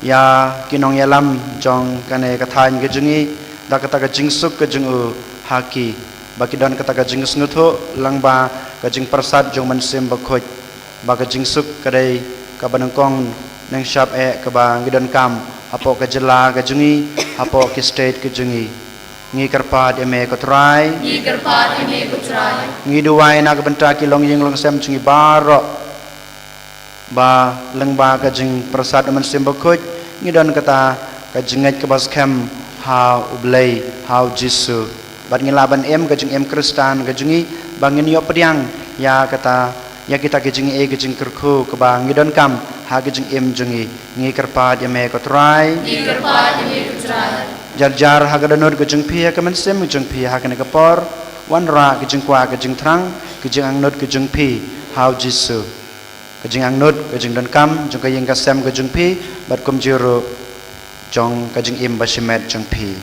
ïa ki nongïalam jong kane ka thaiñ ka jong ngi da kata ka jingsuk ka jong u ha ki, ba ki don kata ka jingsngewthuh lyngba ka jingpyrsad jong U Mynsiem Bakhuid, ba ka jingsuk ka dei kaba nyngkong nyngshap eh kaba ngi donkam hapoh ka jylla ka jong ngi, hapoh ki state ka jong ngi. Ngi kyrpad ïa me ko Trai. Ngi kyrpad ïa me ko Trai. Ngi duwai na ka bynta ki longïing longsem jong ngi baroh, ba lyngba ka jingpyrsad U Mynsiem Bakhuid, ngi don kata ka jingngeit kaba skhem ha U Blei, ha U Jisu, bad ngi lah ban im ka jingim Khristan ka jong ngi, ba ngin ïoh pdiang ïa kata, ïa kita ki jingaiei ki jingkyrkhu kaba ngi donkam ha ka jingim jong ngi. Ngi kyrpad ïa me ko Trai. Ngi kyrpad ïa me ko Trai. Jar jar ha ka dohnud ka jong phi ha ka mynsiem ka jong phi ha kane ka por, wanrah ka jingkwah ka jingthrang, ka jingangnud ka jong phi ha U Jisu, ka jingangnud ka jingdonkam jong ka ïing ka sem ka jong phi, bad kumjuh ruh jong ka jingim ba shimet jong phi.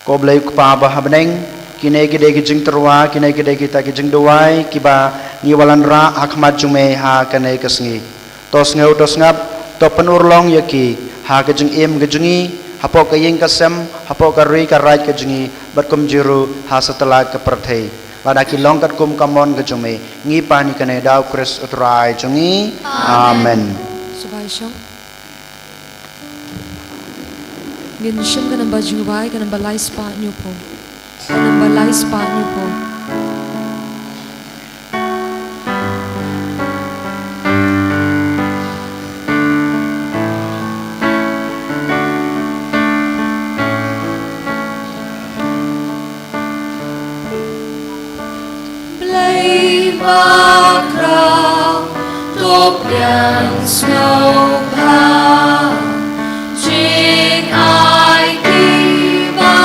Ko Blei U Kpa ba ha bneng, kine ki dei ki jingtyrwa, kine ki dei kita ki jingduwai kiba ngi wanrah ha khmat jong me ha kane ka sngi. To sngew, to sngap, to pynurlong ïa ki ha ka jingim ka jong ngi, hapoh ka ïing ka sem, hapoh ka ri ka raij ka jong ngi, bad kumjuh ruh ha satlak ka pyrthei. Lada ki long katkum ka mon ka jong me, ngi pan ïa kane da U Khrist U Trai jong ngi. Amen. Amen. Sngewbha ïa shong. Ngin shim ka namba jingduwai, ka namba lai spah hynñiewphew. Ka namba lai spah hynñiewphew. Blei bakhraw, to pdiang sngewbha, jingaiti ba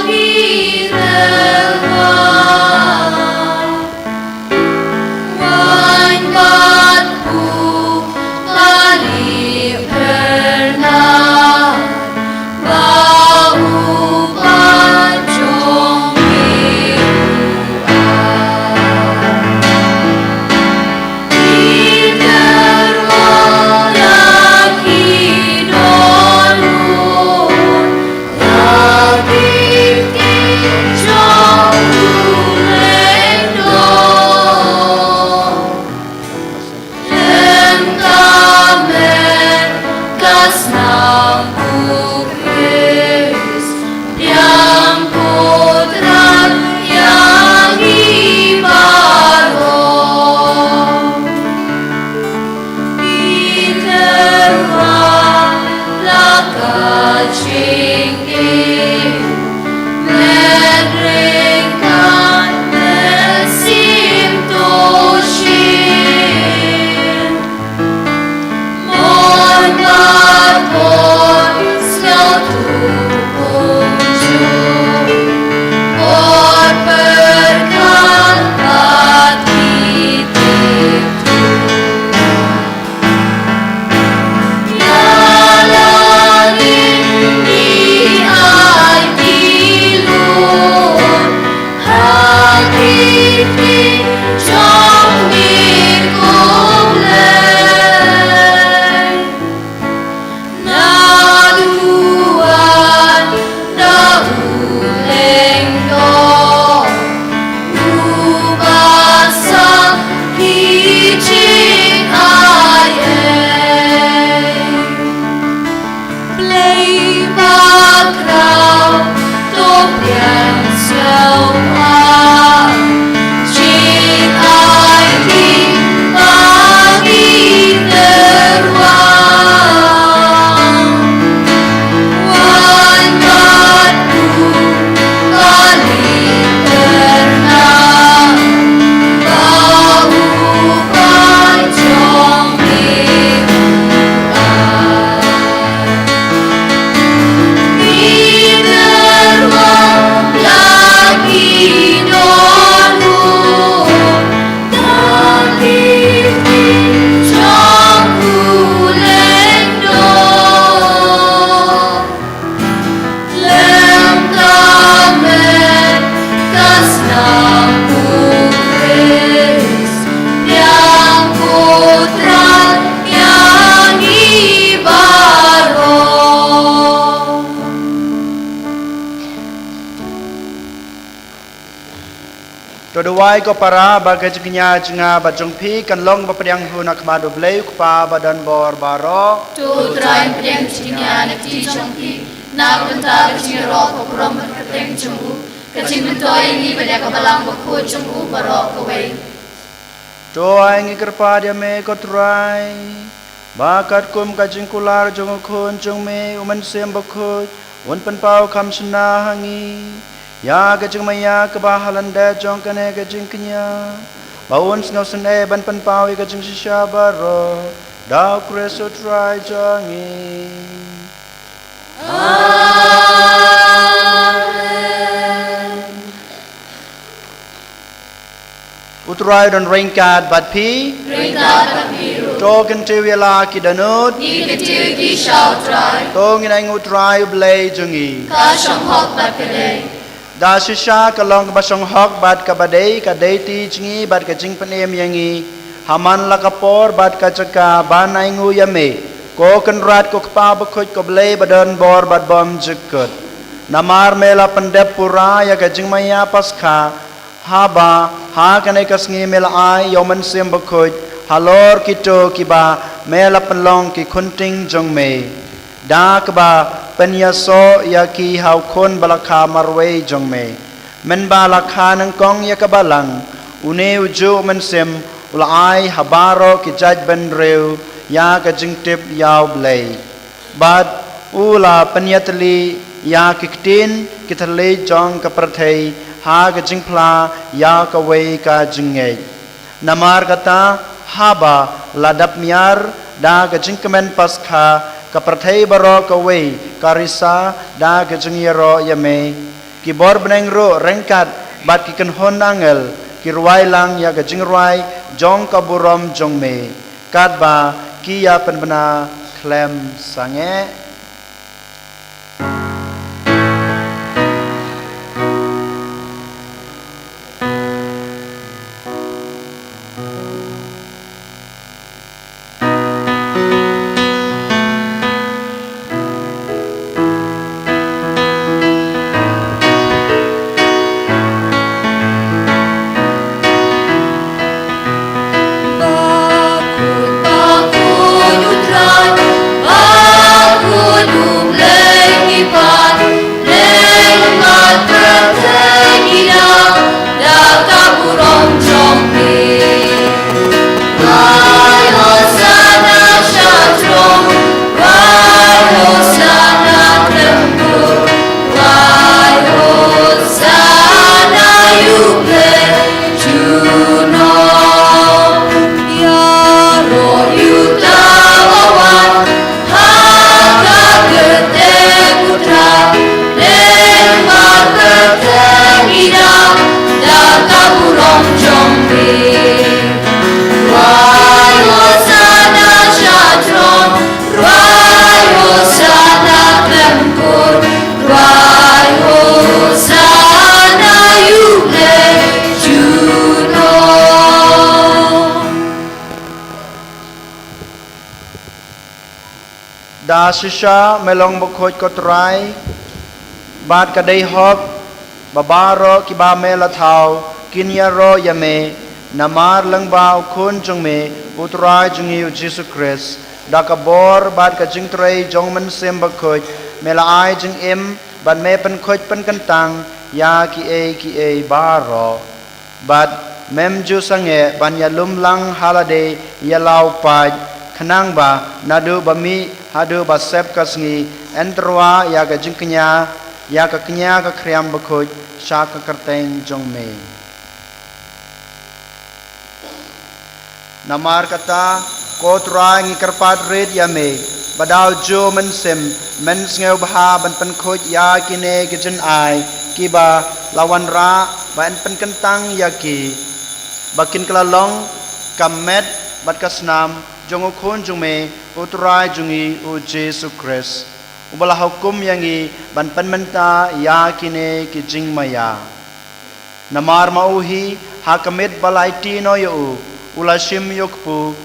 ngi rwai. Waiñ bad Ai ko para, ba ka jingkñia jong nga bad jong phi kan long ba pdiang hun ha khmat U Blei U Kpa ba don bor baroh. To U Trai un pdiang jingkñia na kti jong phi, na ka bynta ka jingïaroh ka burom bad kyrteng jong u, ka jingmyntoi ïa ngi bad ïa ka balang bakhuid jong u baroh kawei. To ai ngi kyrpad ïa me ko Trai, ba katkum ka jingkular jong U Khun jong me U Mynsiem Bakhuid, un pynpaw kham shynna ha ngi ïa ka jingmaïa kaba ha lyndet jong kane ka jingkñia, ba un sngewsynei ban pynpaw ïa ka jingshisha baroh, da U Khrist U Trai jong ngi. Amen. U Trai don ryngkat bad phi. Ryngkat bad phi ruh. To kyntiew ïa la ki dohnud. Ngi kyntiew ïa ki sha U Trai. To ngin ainguh U Trai U Blei jong ngi. Ka shong hok bad ka dei. Da shisha ka long kaba shong hok bad kaba dei, ka dei ti jong ngi bad ka jingpynim ïa ngi ha man la ka por bad ka jaka ban ainguh ïa me, ko Kynrad ko Kpa Bakhuid ko Blei ba don bor bad bym jukut. Namar me la pyndep pura ïa ka jingmaïa Paskha, haba ha kane ka sngi me la ai ïa U Mynsiem Bakhuid halor kito kiba me la pynlong ki khunting jong me, da kaba pynïasoh ïa ki ha U Khun ba la kha marwei jong me. Mynba la kha nyngkong ïa ka balang, une ujuh U Mynsiem u la ai ha baroh ki jaitbynriew ïa ka jingtip ïa U Blei. Bad u la pynïatylli ïa ki ktien ki thylliej jong ka pyrthei ha ka jingphla ïa kawei ka jingngeit. Namar kata, haba la dap miar da ka jingkmen Paskha, ka pyrthei baroh kawei ka risa da ka jingïaroh ïa me. Ki bor bneng ruh ryngkat bad ki kynhun angel ki rwai lang ïa ka jingrwai jong ka burom jong me, katba ki ïa pynbna khlem sangeh. Da shisha me long bakhuid ko Trai, bad ka dei hok ba baroh kiba me la thaw kin ïaroh ïa me, namar lyngba U Khun jong me, U Trai jong ngi U Jisu Khrist. Da ka bor bad ka jingtrei jong U Mynsiem Bakhuid, me la ai jingim bad me pynkhuid pynkyntang ïa kiei kiei baroh. Bad mem ju sangeh ban ïalum lang ha lade ïa la u paid, khnang ba naduh ba mih haduh ba sep ka sngi, yn tyrwa ïa ka jingkñia, ïa ka kñia ka khriam bakhuid sha ka kyrteng jong me. Namar kata, ko Trai, ngi kyrpad rit ïa me, ba da ujuh U Mynsiem men sngewbha ban pynkhuid ïa kine ki jingai kiba la wanrah, ba yn pynkyntang ïa ki, ba kin kylla long ka met bad ka snam jong U Khun jong me, U Trai jong ngi U Jisu Khrist, uba la hukum ïa ngi ban pynmynta ïa kine ki jingmaïa. Namar ma u hi, ha ka miet ba la aiti noh ïa u, u la shim ïa u kpu,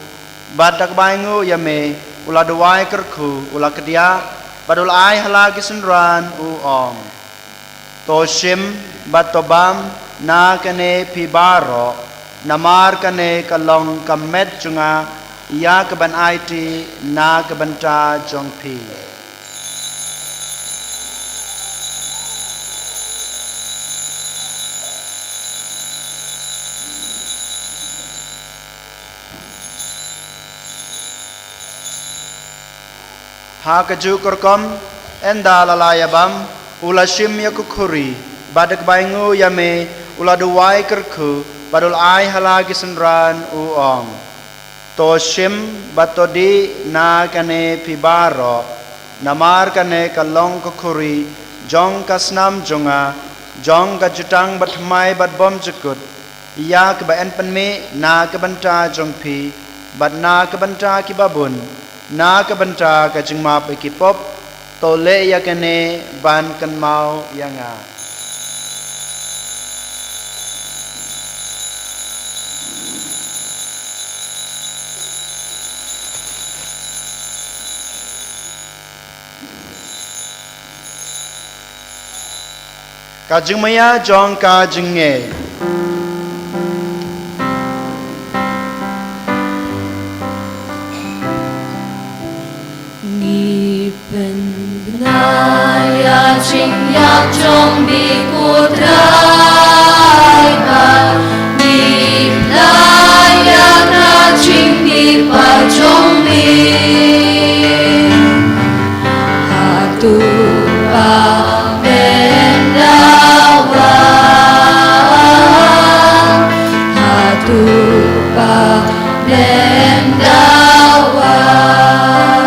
bad da kaba ainguh ïa me, u la duwai kyrkhu, u la kdiah, bad u la ai ha la ki synran, u ong: To shim bad to bam, na kane phi baroh, namar kane ka long ka met jong nga, ïa ka ban aiti na ka bynta jong phi. Ha kajuh ka rukom, ynda la la ïabam, u la shim ïa ka khuri, bad da kaba ainguh ïa me, u la duwai kyrkhu, bad u la ai ha la ki synran, u ong: To shim, bad to dih na kane phi baroh, namar kane ka long ka khuri jong ka snam jong nga, jong ka jutang bathymmai bad bymjukut, ïa kaba yn pynmih na ka bynta jong phi, bad na ka bynta kiba bun, na ka bynta ka jingmap ïa ki pop. To leh ïa kane ban kynmaw ïa nga. Ka jingmaïa jong ka jingngeit. Ngi pynbna ïa ka jingïap jong me ko Trai, bad ngi pynbna ïa ka jingkyrpad jong me. Hato ba men da wan? Hato ba men da wan?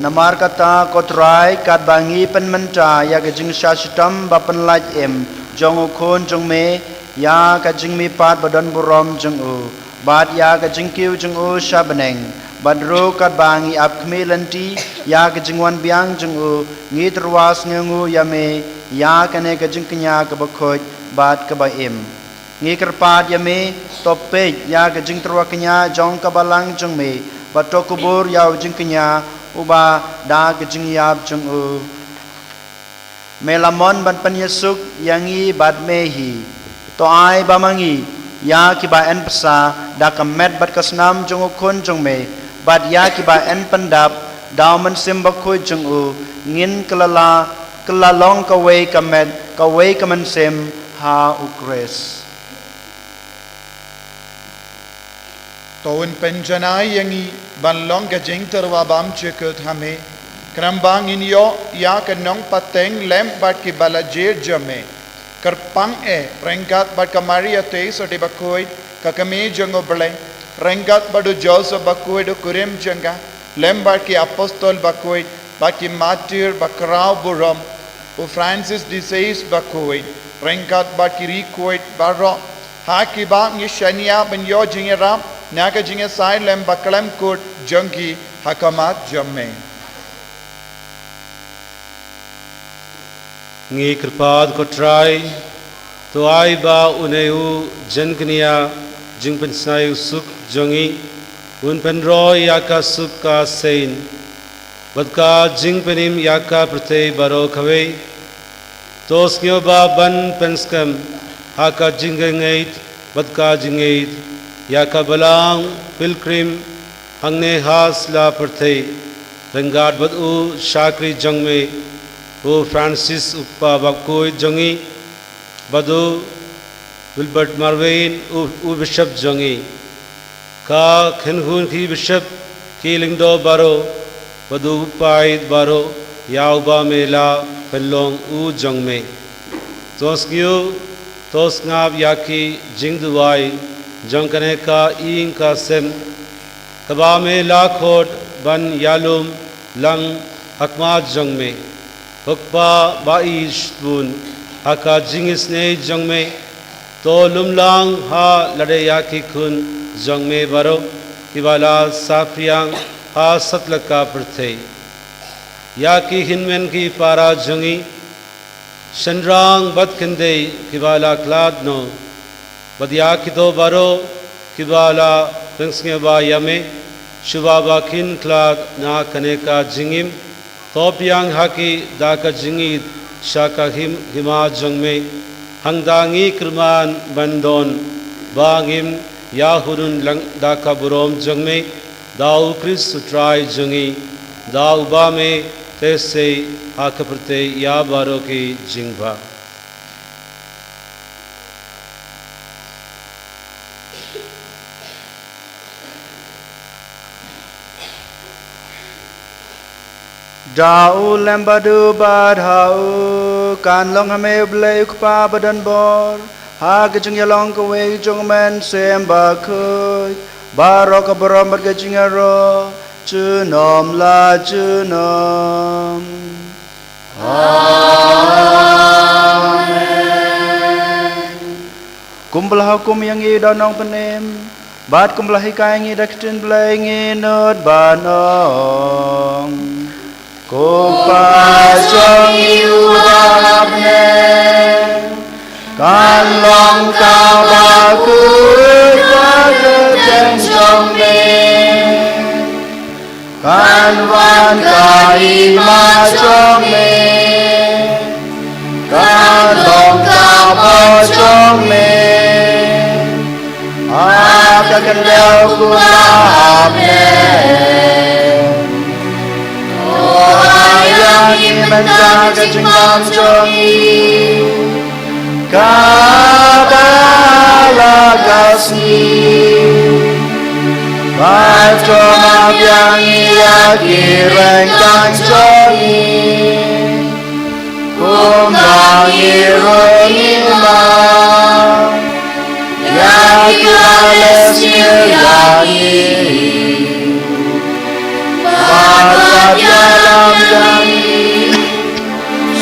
Namar kata ko Trai, katba ngi pynmynta ïa ka jingshah shitom ba pynlait im jong u Khun jong me, ïa ka jingmihpat ba don burom jong u, bad ïa ka jingkiew jong u sha bneng, bad ruh katba ngi ap khmih lynti ïa ka jingwan biang jong u, ngi tyrwa sngewnguh ïa me ïa kane ka jingkñia kaba khuid bad kaba im. Ngi kyrpad ïa me, to peit ïa ka jingtyrwa kñia jong ka balang jong me, bad to kubur ïa u jingkñia uba da ka jingïap jong u. Me la mon ban pynïasuk ïa ngi bad me hi. To ai ba ma ngi, ïa kiba yn bsa da ka met bad ka snam jong u Khun jong me, bad ïa kiba yn pyndap da u Mynsiem Bakhuid jong u, ngin kylla, kylla long kawei ka met, kawei ka mynsiem ha u Khrist. To un pynjanai ïa ngi ban long ka jingtyrwa bymjukut ha me, khnang ba ngin ïoh ïa ka nongpateng lem bad kiba la jied jong me. Kyrpang eh ryngkat bad ka Maria Theisotti Bakhuid, ka Kmie jong u Blei, ryngkat bad u Joseph Bakhuid u kurim jong ka, lem bad ki apostol bakhuid, bad ki martir bakhraw burom, u Francis de Sales Bakhuid, ryngkat bad ki riewkhuid baroh, ha kiba ngi shaniah ban ïoh jingïarap na ka jingïasaid lem bakhlem kut jong ki ha khmat jong me. Ngi kyrpad ko Trai, to ai ba une u jingkñia jingpynsngew suk jong ngi un pynroi ïa ka suk ka saiñ bad ka jingpynim ïa ka pyrthei baroh kawei. To sngewbha ban pynskhem ha ka jingngeit bad ka jingngeit ïa ka Balang Pilgrim hangne ha sla pyrthei, ryngkat bad u shakri jong me, u Francis u Kpa Bakhuid jong ngi, bad u Wilbert Marwein u, u Bishop jong ngi, ka kynhun ki Bishop, ki lyngdoh baroh, bad u paid baroh ïa uba me la pynlong u jong me. To sngew, to sngap ïa ki jingduwai jong kane ka ïing ka sem, kaba me la khot ban ïalum lang ha khmat jong me. Ko Kpa ba-ïeit shibun, ha ka jingisynei jong me, to lum lang ha lade ïa ki khun jong me baroh kiba la saphriang ha satlak ka pyrthei. Ïa ki hynmen ki para jong ngi, shynrang bad kynthei kiba la khlad noh, bad ïa kito baroh kiba la pynsngewbha ïa me, shuwa ba kin khlad na kane ka jingim, to pdiang ha ki da ka jingïeit sha ka him, hima jong me, hangta ngi kyrman ban don ba ngim ïa hudun lang da ka burom jong me, da U Khrist U Trai jong ngi, da uba me te sei ha ka pyrthei ïa baroh ki jingbha. Da u lem bad u bad ha u, kan long ha me U Blei U Kpa badonbor, ha ka jingïalong kawei jong U Mynsiem Bakhuid, baroh ka burom bad ka jingïaroh junom la junom. Amen. Kumba la hukum ïa ngi da u nongpynim, bad kumba la hikai ïa ngi da ka ktien Blei, ngin nud ban ong: Ko Pa jong ngi uba ha bneng, kan long kaba khuid ka kyrteng jong me. Kan wan ka hima jong me, kan long ka bor jong me, ha ka khyndew kumba ha bneng. To ai ïa ngi mynta ka jingbam jong ngi kaba la ka sngi. Bad to map ïa ngi ïa ki ryngkat jong ngi, kumba ngi ruh ngi map ïa kiba la sniew ïa ngi. Bad wat ïalam ïa ngi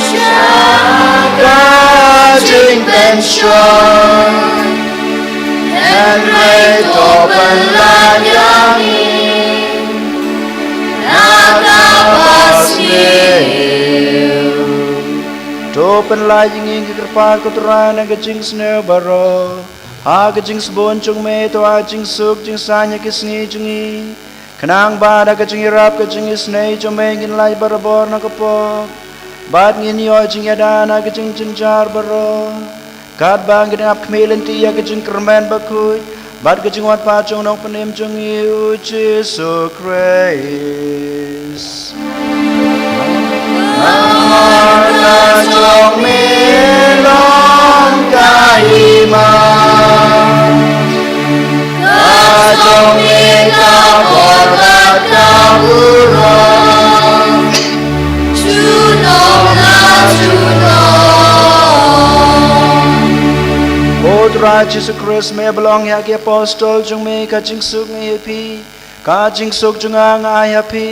sha ka jingpynshoi, hynrei to pynlait ïa ngi na kaba sniew. To pynlait ïa ngi, ngi kyrpad, ko Trai, na ka jingsniew baroh, ha ka jingsbun jong me, to ai jingsuk jingsaiñ ha ki sngi jong ngi, khnang ba da ka jingïarap ka jingisynei jong me ngin lait barabor na ka pop, bad ngin ïoh jingïada na ka jingjynjar baroh, katba ngin ap khmih lynti ïa ka jingkyrmen bakhuid bad ka jingwan pat jong u Nongpynim jong ngi, U Jisu Khrist. Namar ka jong me long ka hima, ka jong me ka bor bad ka burom, junom la junom. Ko Trai Jisu Khrist, me ba la ong ïa ki apostol jong me, ka jingsuk ngi ai ïa phi, ka jingsuk jong nga nga ai ïa phi.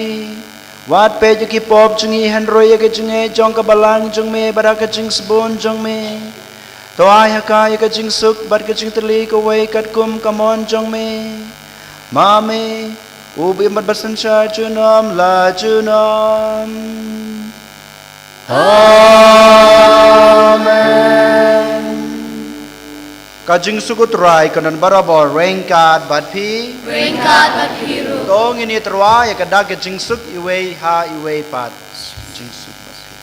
Wat peit ïa ki pop jong ngi, hynrei ïa ka jingngeit jong ka balang jong me bad ha ka jingsbun jong me, to ai ha ka ïa ka jingsuk bad ka jingtylli kawei katkum ka mon jong me. Ma me, uba im bad ba synshar junom la junom. Amen. Ka jingsuk U Trai kan don barabor ryngkat bad phi. Ryngkat bad phi ruh. To ngin ïa tyrwa ïa ka dak ka jingsuk iwei ha iwei pat. Jingsuk bad phi.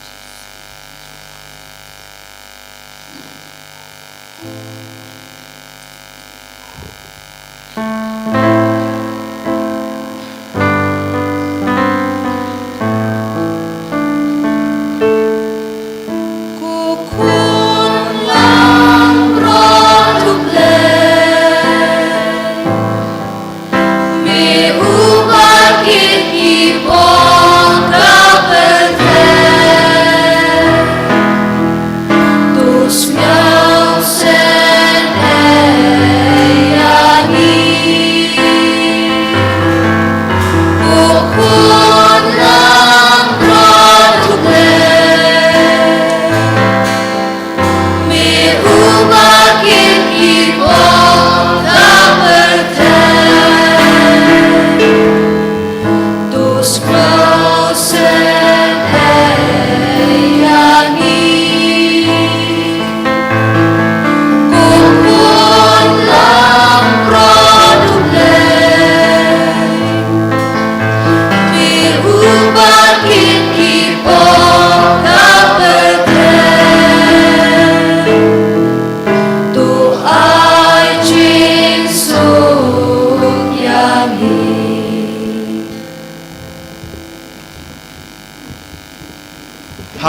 Ko khun langbrot U Blei, me uba kit ki pop ka pyrthei, to sngewsynei ïa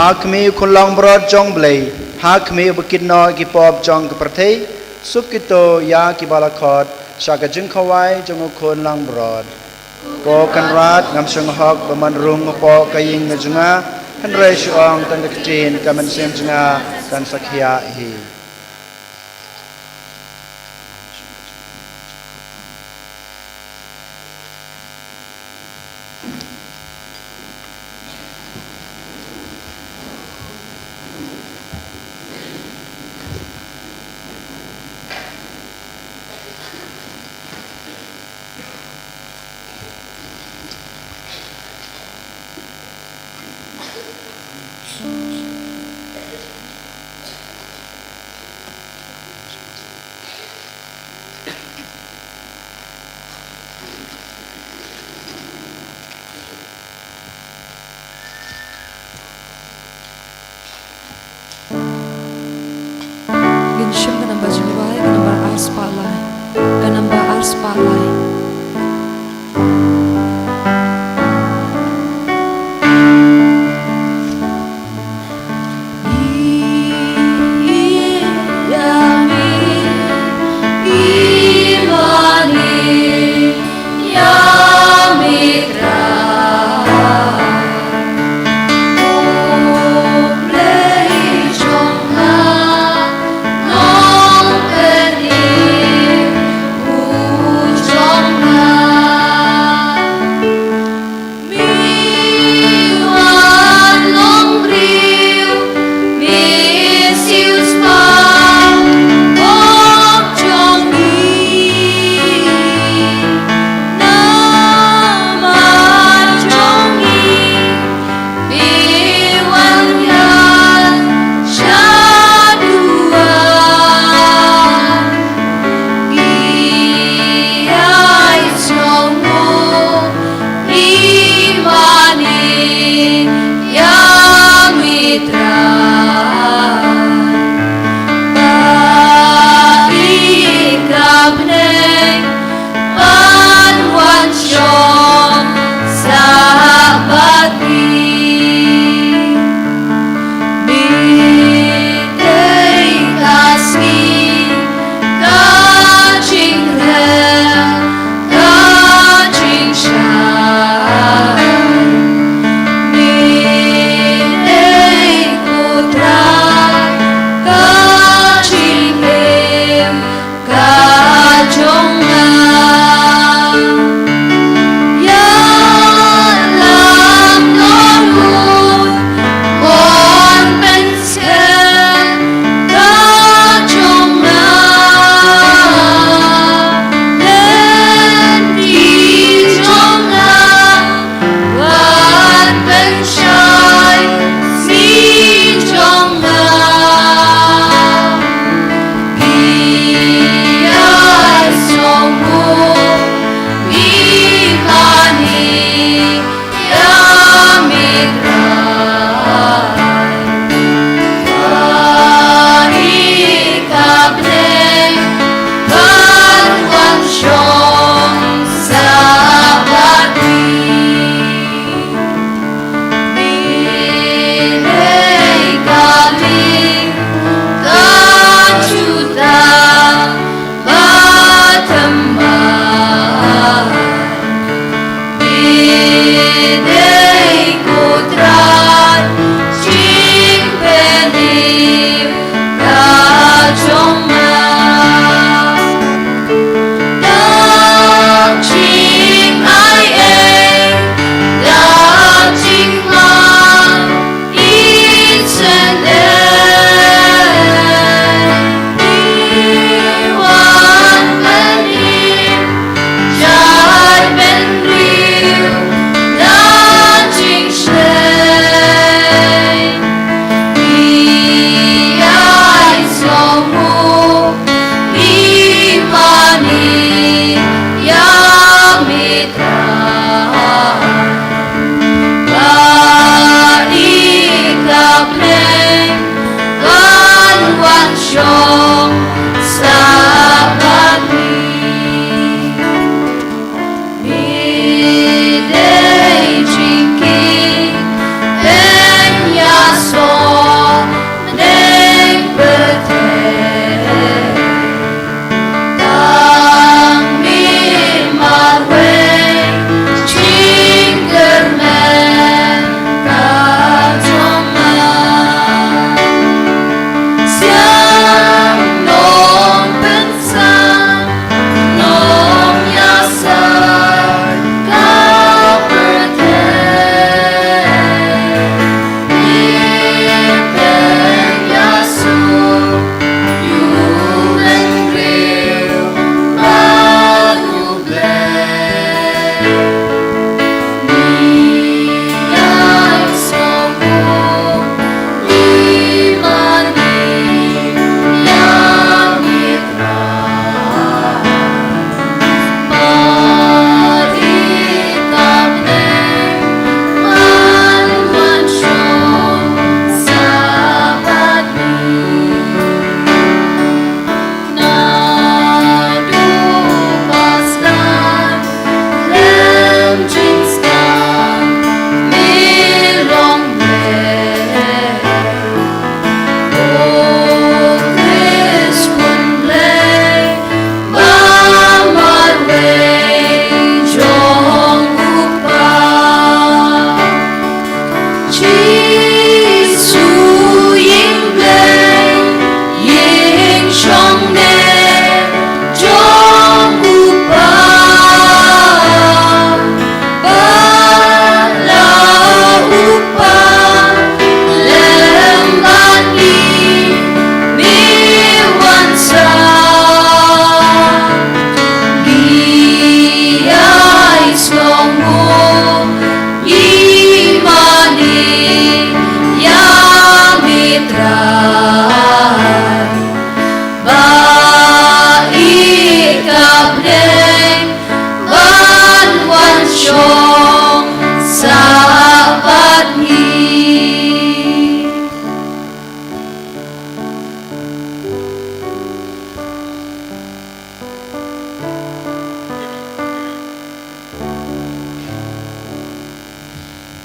Ha khmih u khun langbrot jong U Blei, ha khmih uba kit noh ïa ki pop jong ka pyrthei, suk kito ïa kiba la khot sha ka jingkhawai jong u khun langbrot. Ko Kynrad, ngam shym hok ba men rung hapoh ka ïing ka jong nga, hynrei shu ong tang da ka ktien, ka mynsiem jong nga kan sa khiah hi. Ngin shim ka namba jingrwai, ka namba ar spah lai. Ka namba ar spah lai.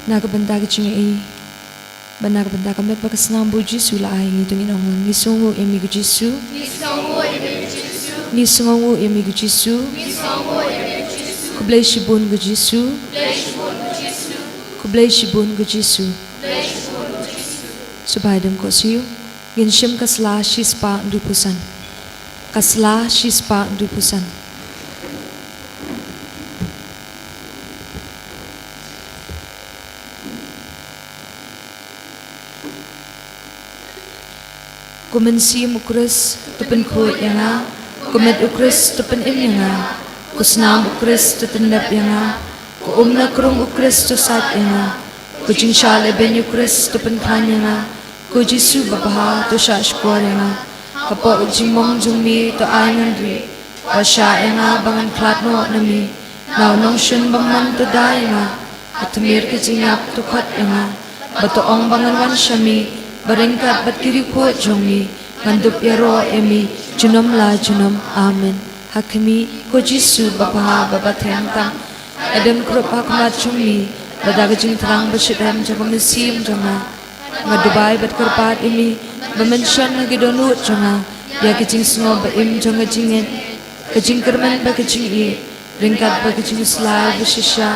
Na ka bynta ka jingaiei, bad na ka bynta ka met bad ka snam ba u Jisu u la ai, ngi to ngin ong lang: Ngi sngewnguh ïa me ko Jisu. Ngi sngewnguh ïa me ko Jisu. Khublei shibun ko Jisu. Khublei shibun ko Jisu. Sngewbha ïa dem khohsiew. Ngin shim ka sla shispah hynriewphew san. Ka sla shispah hynriewphew san. Ko Mynsiem u Khrist, to pynkhuid ïa nga. Ko met u Khrist, to pynim ïa nga. Ko snam u Khrist, to tyndep ïa nga. Ko um na krung u Khrist, to sait ïa nga. Ko jingshah lehbeiñ u Khrist, to pynkhlaiñ ïa nga. Ko Jisu babha, to shahshkor ïa nga. Hapoh ka jingmong jong me, to ai ngan rieh. Wat shah ïa nga ba ngan khlad noh na me. Na u nongshun bymman to da ïa nga. Ha tmier ka jingïap to khot ïa nga. Bad to ong ba ngan wan sha me, ba ryngkat bad ki riewkhuid jong me ngan dup ïaroh ïa me junom la junom. Amen. Ha khmih, ko Jisu babha bad bathymmai, ïadon krup ha khmat jong me, bad da ka jingthrang bashitrhem jong ka mynsiem jong nga, nga duwai bad kyrpad ïa me ba men shon ha ki dohnud jong nga ïa ka jingsngew ba im jong ka jingngeit, ka jingkyrmen bad ka jingïeit, ryngkat bad ka jingkhuslai bashisha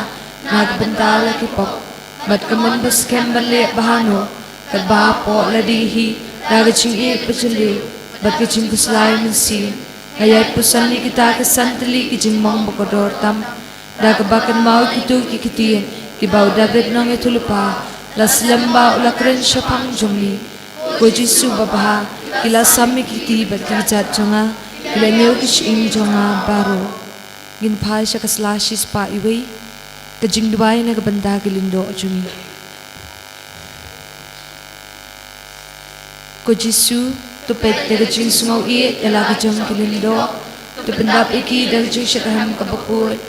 na ka bynta la ki pop, bad ka mon ba skhem ban leh bha noh, katba hapoh lade hi, da ka jingïeit bajylliew bad ka jingkhuslai mynsiem, nga ïai puson ïa kita ki san tylli ki jingmong ba kordor tam, da kaba kynmaw ïa kito ki ktien kiba u David nongïathuhlypa la slem ba u la kren shaphang jong me. Ko Jisu babha, ki la sam ïa ki kti bad ki kjat jong nga, ki la ñiew ki shyieng jong nga baroh. Ngin phai sha ka sla shispah iwei, ka jingduwai na ka bynta ki lyngdoh jong ngi. Ko Jisu, to peit da ka jingsngew ïeit ïa la ki jong ki lyngdoh, to pyndap ïa ki da ka jingshitrhem kaba khuid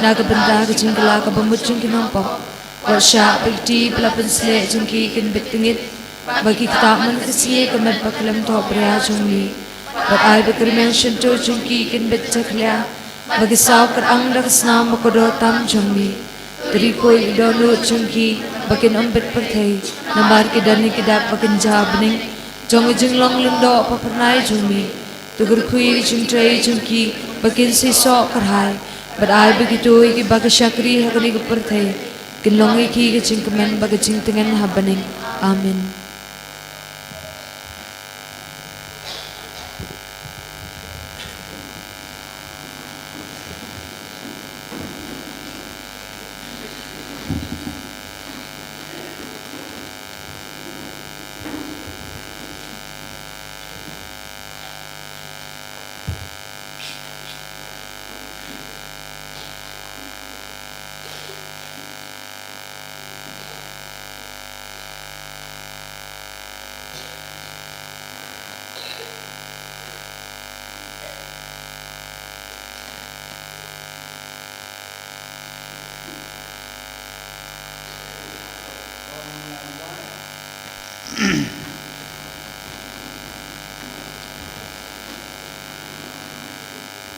na ka bynta ka jingkylla kaba mut jong ki nongpop. Wat shah ba ki kti ba la pynsleh jong ki kin bit tyngit, ba ki ktah man ka sngi ka met ba khlem thohbria jong me. Bad ai ba ka rmiang shyntur jong ki kin bit jakhlia, ba ki saw kyrang da ka snam ba kordor tam jong me. To riewkhuid ïa ki dohnud jong ki ba kin ym bit pyrthei, namar ki don ïa ki dak ba kynja bneng jong ka jinglong lyngdoh ba phyrnai jong me. To kyrkhu ïa ki jingtrei jong ki ba kin seisoh kyrhai, bad ai ba kito ïa kiba ki shakri ha kane ka pyrthei kin long ïa ki ka jingkmen bad ka jingtngen ha bneng. Amen.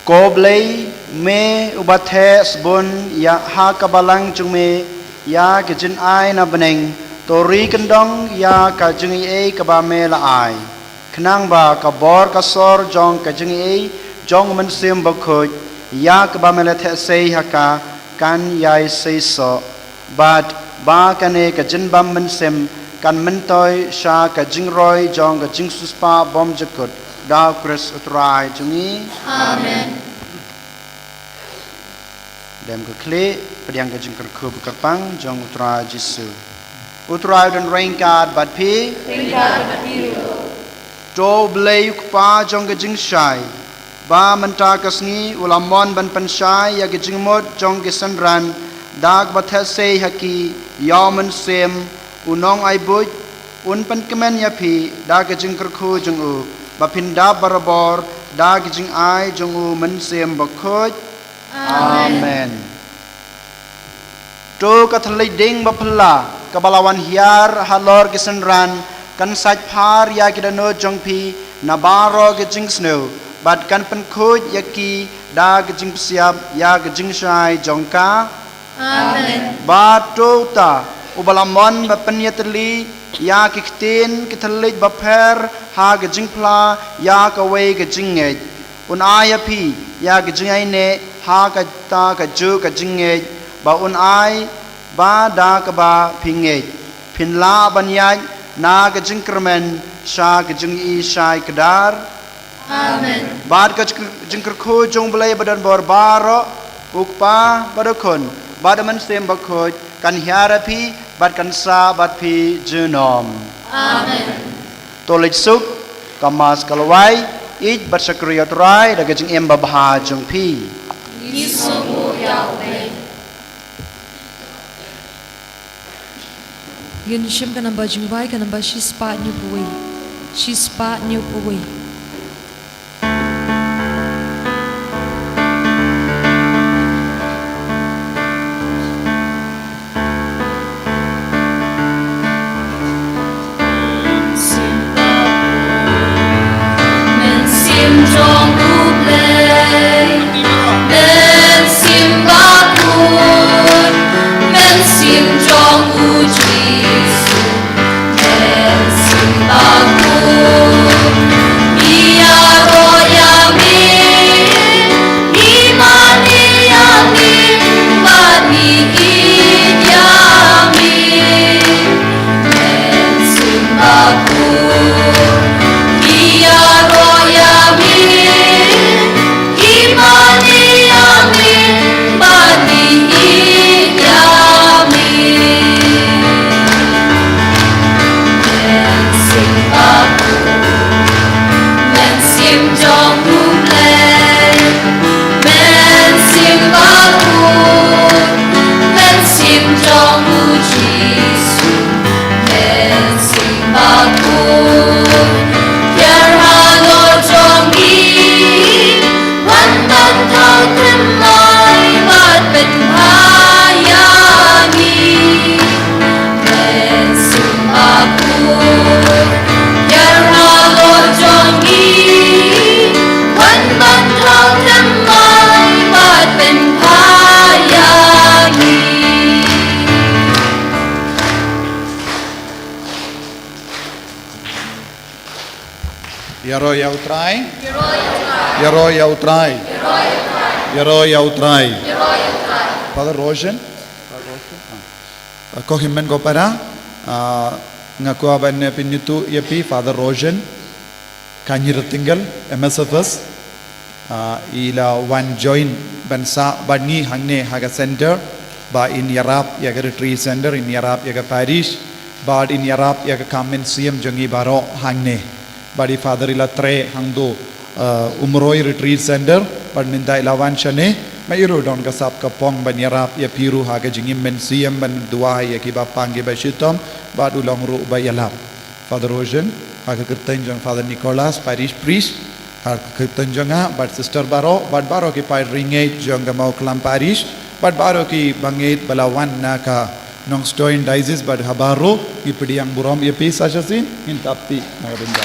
Ko Blei, me uba theh sbun ïa ha ka balang jong me ïa ka jingai na bneng, to ri kyndong ïa ka jingaiei kaba me la ai. Khnang ba ka bor ka sor jong ka jingaiei jong u Mynsiem Bakhuid, ïa kaba me la theh sei ha ka, kan ïai seisoh. Bad ba kane ka jingbym mynsiem kan myntoi sha ka jingroi jong ka jingsiewspah bymjukut. Da u Khrist u Trai jong ngi. Amen. Dem ka khlieh, pdiang ka jingkyrkhu ba kyrpang jong u Trai Jisu. U Trai u don ryngkat bad phi. Ryngkat bad phi ruh. To u Blei u Kpa jong ka jingshai, ba mynta ka sngi u la mon ban pynshai ïa ka jingmut jong ki synran, da kaba theh sei ha ki ïa u Mynsiem u Nongai Buit, un pynkmen ïa phi da ka jingkyrkhu jong u, ba phin dap barabor da ka jingai jong u Mynsiem Bakhuid. Amen. Amen. To ka thylliej ding ba phylla kaba la wan hiar halor ki synran kan sait phar ïa ki dohnud jong phi na baroh ki jingsniew, bad kan pynkhuid ïa ki da ka jingpynshiap ïa ka jingshai jong ka. Amen. Bad to uta Uba la mon ba pynïatylli ïa ki ktien ki thylliej bapher ha ka jingphla ïa kawei ka jingngeit, un ai ïa phi ïa ka jingaiñeh ha kata kajuh ka jingngeit ba un ai, ba da kaba phi ngeit phin lah ban ïaid na ka jingkyrmen sha ka jingïohi shai kdar. Amen. Bad ka jingkyrkhu jong U Blei badonbor baroh, U Kpa bad U Khun bad U Mynsiem Bakhuid, kan hiar ïa phi bad kan sah bad phi junom. Amen. To leit suk, ka Mass ka la wai, ïeit bad shakri ïa U Trai da ka jingim babha jong phi. Ngi sngewnguh ïa U Blei. Ngin shim ka namba jingwai, ka namba shispah hynñiewphew wei. Shispah hynñiewphew wei. Mynsiem jong U Blei, Mynsiem Bakhuid, Mynsiem jong U Jisu, Mynsiem Bakhuid, ngi ïaroh ïa me, ngi mane ïa me, bad ngi ïeit ïa me. Mynsiem Bakhuid, ngi ïaroh ïa me, ngi mane ïa me, bad ngi ïeit ïa me. Mynsiem Bakhuid, Mynsiem jong U Blei, Mynsiem Bakhuid, Mynsiem jong U Jisu, Mynsiem Bakhuid, hiar halor jong ngi, wan ban thaw thymmai bad pynbha ïa ngi. Mynsiem Bakhuid, hiar halor jong ngi, wan ban thaw thymmai bad pynbha ïa ngi. Ïaroh ïa U Trai. Ïaroh ïa U Trai. Ïaroh ïa U Trai. Father Rogen. Ah, ko hynmen ko para, ah, nga kwah ban, eh, pynithuh ïa phi Father Rogen Kynrad Tynriew, M S F S. Ah, i la wan join ban sah bad ngi hangne ha ka center, ba in ïarap ïa ka retreat center, in ïarap ïa ka parish, bad in ïarap ïa ka kam mynsiem jong ngi baroh hangne. Bad i Father i la trei hangto, ah, Umroi Retreat Center, bad mynta i la wan shane, ma i ruh don ka sap ka pong ban ïarap ïa phi ruh ha ka jingim mynsiem, ban duwai ïa kiba pang kiba shitom, bad u long ruh ba ïalap. Father Rogen, ha ka kyrteng jong Father Nicholas, Parish Priest, ha ka kyrteng jong nga, bad sister baroh, bad baroh ki paid riewngeit jong ka Mawklam Parish, bad baroh ki bangeit ba la wan na ka Nongstoiñ Diocese, bad ha baroh, ngi pdiang burom ïa phi sa shisien, ngin ïa pdiang na ka bynta.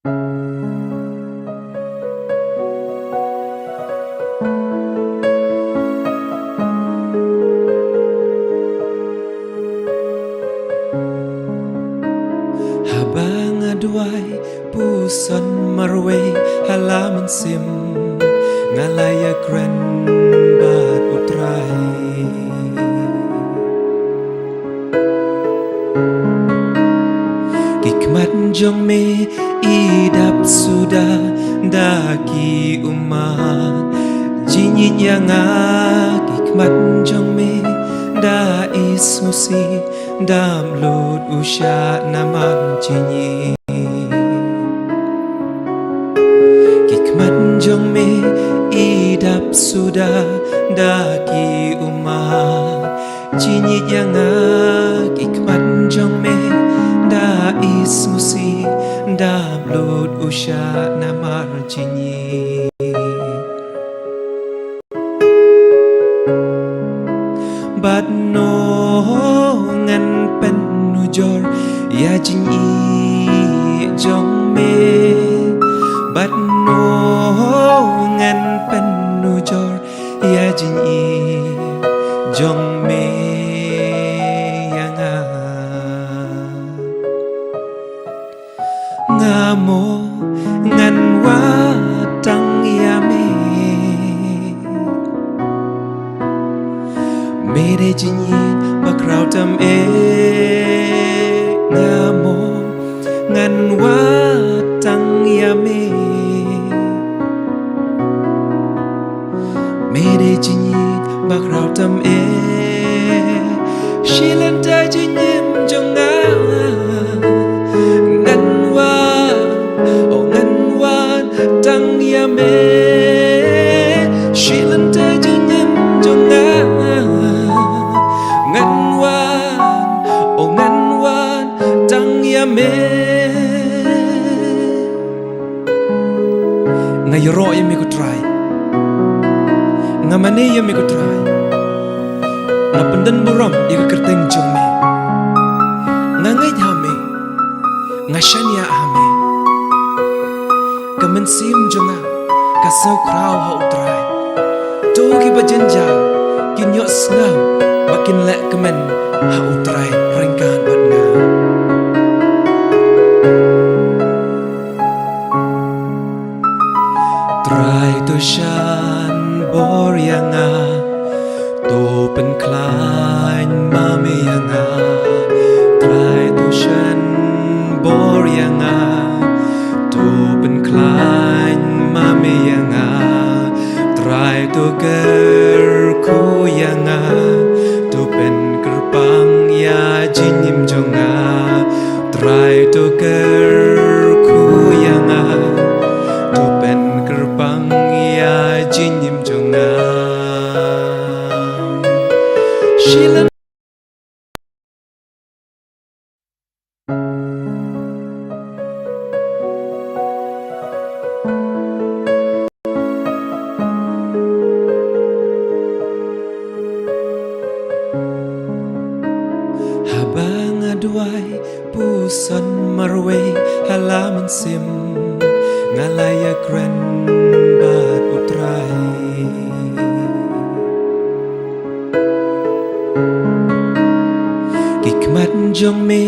Haba nga duwai puson marwei ha la mynsiem, nga la ïakren bad U Trai. Ki khmat jong me i dap suda da ki ummat. Jingïeit ïa nga, ki khmat jong me da i sngewsih, dap lut u shah namar jingïeit. Ki khmat jong me i dap suda da ki ummat. Jingïeit ïa nga, ki khmat jong me da i sngewsih, dap lut u shah namar jingïeit. Bad ngan pynujor ïa jingïeit jong me. Bad ngan pynujor ïa jingïeit jong me ïa nga. Nga mo ngan wad tang ïa me. Me dei jingïeit ba khraw tam eh. Nga mo ngan wad tang ïa me. Me dei jingïeit ba khraw tam eh. Shi lynta jingim jong nga ngan wad, oh ngan wad tang ïa me. Shi lynta jingim jong nga ngan wad, oh ngan wad tang ïa me. Nga ïaroh ïa me ko Trai. Nga mane ïa me ko Trai. Nga pyndon burom ïa ka kyrteng jong me. Nga ngeit ha me. Nga shaniah ha me. Ka mynsiem jong nga ka sngew khraw ha U Trai. To kiba jynjar kin ïohsngew bad kin leh kmen ha U Trai ryngkat bad nga. Trai to shan bor ïa nga, to pynkhlaiñ ma me ïa nga. Trai to shan bor ïa nga, to pynkhlaiñ ma me ïa nga. Trai to kyrkhu ïa nga, to pynkyrpang ïa jingim jong nga. Trai to kyrkhu ïa nga, to pynkyrpang ïa jingim jong nga. Shi lynta Haba nga duwai puson marwei ha la mynsiem, nga la ïakren bad U Trai. Ki khmat jong me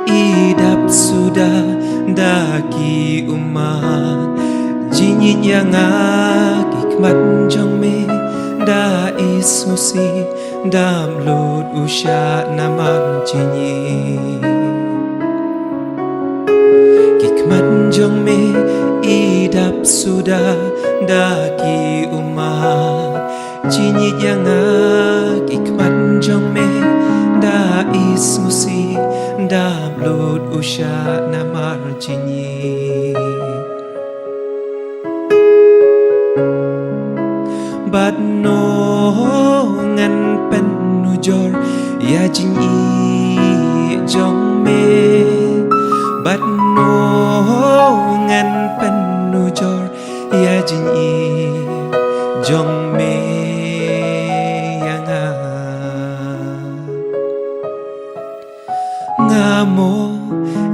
i dap suda da ki ummat. Jingïeit ïa nga, ki khmat jong me da i sngewsih, dap lut u shah namar jingïeit. Ki khmat jong me i dap suda da ki ummat. Jingïeit ïa nga, ki khmat jong me da i sngewsih, dap lut u shah namar jingïeit. Bad ngan pynujor ïa jingïeit jong me. Bad ngan pynujor ïa jingïeit jong me ïa nga. Nga mo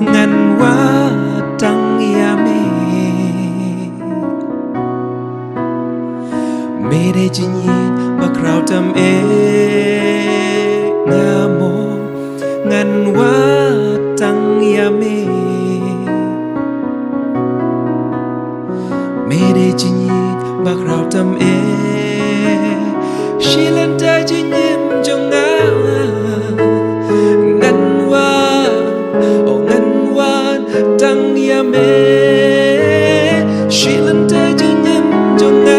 ngan wad tang ïa me. Jingïeit bakhraw tam eh nga mo, ngan wad tang ïa me. Me dei jingïeit bakhraw tam eh. Shi lynter jingim jong nga ngan wad, oh ngan wad tang ïa me. Shi lynter jingim jong nga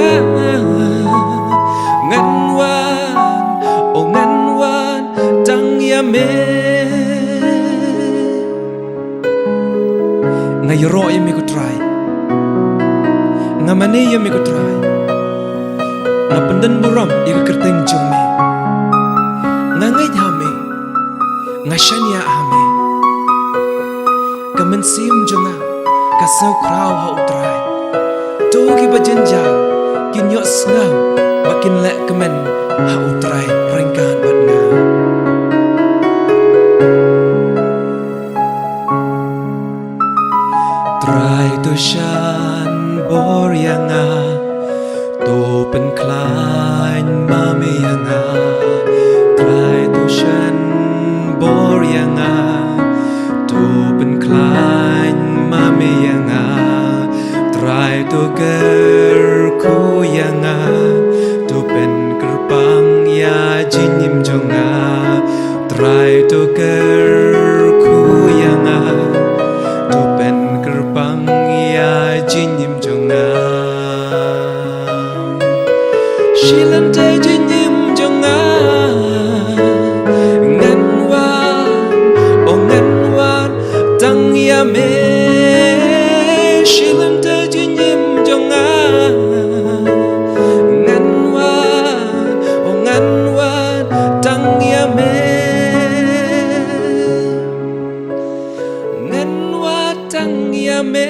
ngan wad, oh ngan wad tang ïa me. Nga ïaroh ïa me ko Trai. Nga mane ïa me ko Trai. Nga pyndon burom ïa ka kyrteng jong me. Nga ngeit ha me. Nga shaniah ha me. Ka mynsiem jong nga ka sngewkhraw ha u Trai. To kiba jynjar kin ïohsngew ba kin leh kmen ha u Trai ryngkat bad nga. Trai to shan bor ïa nga, to pynkhlaiñ ma me ïa nga. Trai to shan bor ïa nga, to pynkhlaiñ ma me ïa nga. Trai to kyrkhu ïa nga, to pynkyrpang ïa jingim jong nga. Trai to kyrkhu ïa nga, to pynkyrpang ïa jingim jong nga. Shi lynter jingim jong nga ngan wad, oh ngan wad tang ïa me. Shi lynter jingim jong nga ngan wad, oh ngan wad tang ïa me. Ngan wad tang ïa me.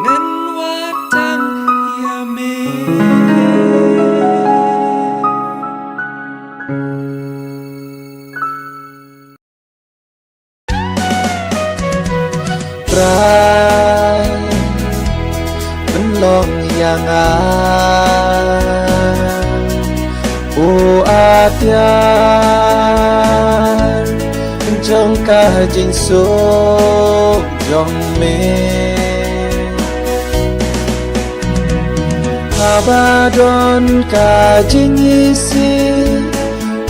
Ngan wad tang ïa me. Trai, pynlong ïa nga u atiar jong ka jingsuk jong me. Haba don ka jingisih,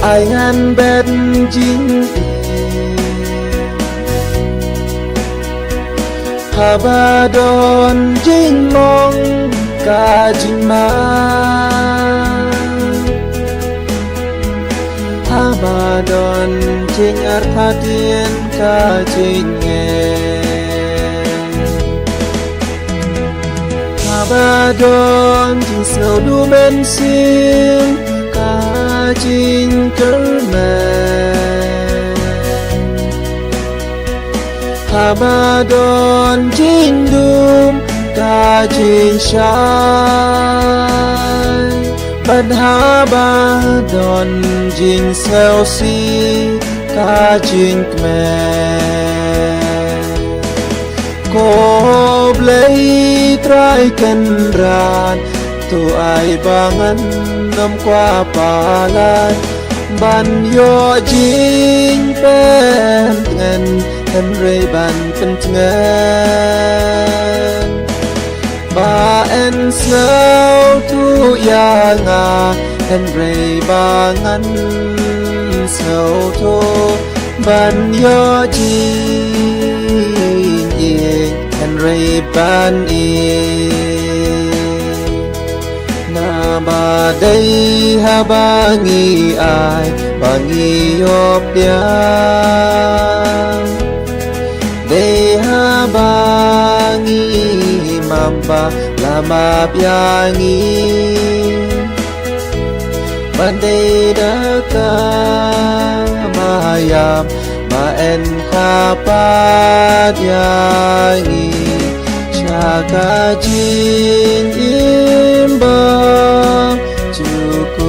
ai ngan bet jingïeit. Haba don jingmong ka jingma, haba don jingartatien ka jingeh. Haba don jingsngewduh mynsiem ka jingkyrmen. Haba don jingdum ka jingshai. Bad haba don jingsngewsih ka jingkmen. Ko Blei Trai Kynrad, to ai ba ngan ym kwah palat ban ïoh jingpyntngen, hynrei ban pyntngen ba yn sngewthuh ïa nga, hynrei ba ngan sngewthuh ban ïoh jingïeit, hynrei ban ïeit. Naba dei haba ngi ai ba ngi ïoh pdiang, dei haba ngi map ba la map ïa ngi. Ba dei da ka ba ïap ba yn kha pat ïa ngi sha ka jingim ba jukut.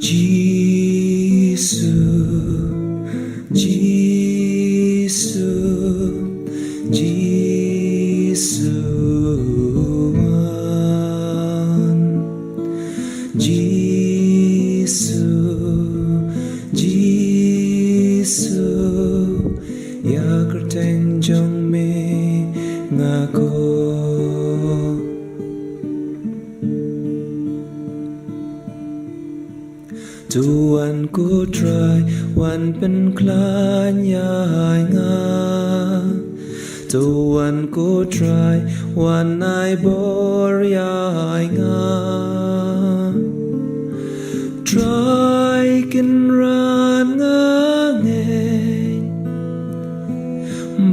Jisu, Jisu, Jisu wan. Jisu, Jisu, ïa kyrteng jong me nga khot. To wan ko Trai wan pynkhlaiñ ïa nga. To wan ko Trai wan ai bor ïa nga. Trai Kynrad nga ngeit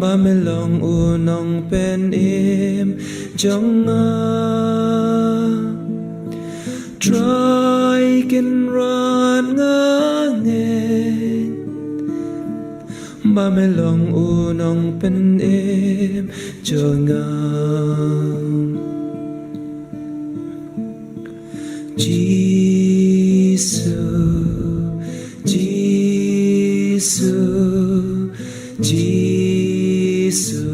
ba me long u nongpynim jong nga. Trai Kynrad nga ngeit ba me long u nongpynim jong nga. Jisu, Jisu, Jisu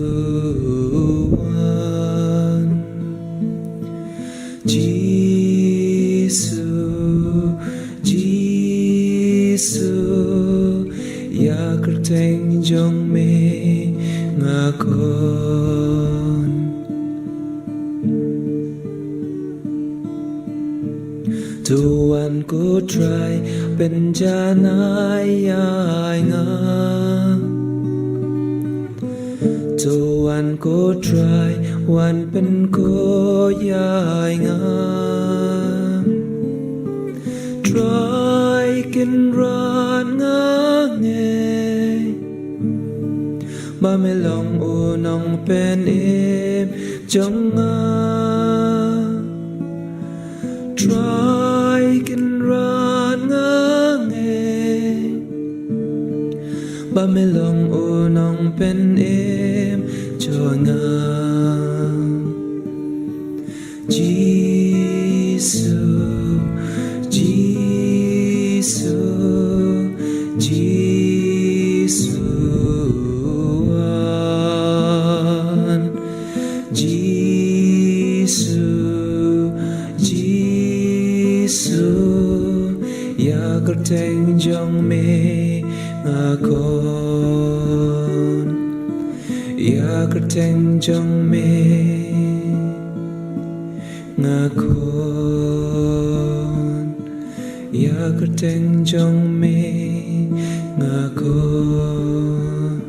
wan. Jisu, Jisu, ïa kyrteng jong me nga khot. To wan ko Trai pynjanai ïa nga. To wan ko Trai wan pynkup ïa nga. Trai Kynrad nga ngeit ba me long u nongpynim jong nga. Trai Kynrad nga ngeit ba me long u nongpynim jong nga. Jisu, Jisu, Jisu wan. Jisu, Jisu, ïa kyrteng jong me nga khot. Ïa kyrteng jong me nga khot. Ïa kyrteng jong me nga khot.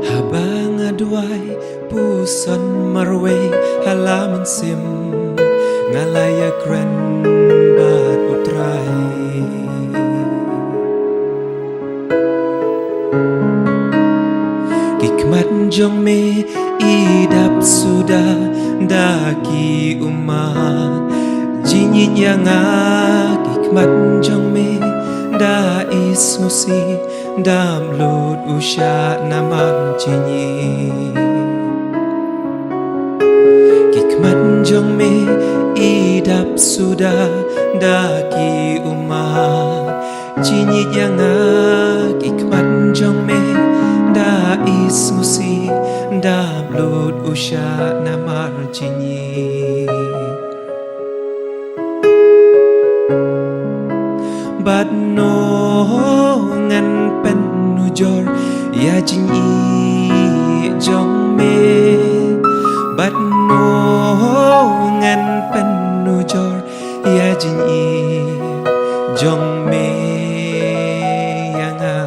Haba nga duwai puson marwei ha la mynsiem, nga la ïakren bad U Trai. Ki khmat jong me i dap suda da ki ummat. Jingïeit ïa nga, ki khmat jong me da i sngewsih, dap lut u shah namar jingïeit. Ki khmat jong me i dap suda da ki ummat. Jingïeit ïa nga, ki khmat jong me da i sngewsih, dap lut u shah namar jingïeit. Bad ngan pynujor ïa jingïeit jong me. Bad ngan pynujor ïa jingïeit jong me ïa nga.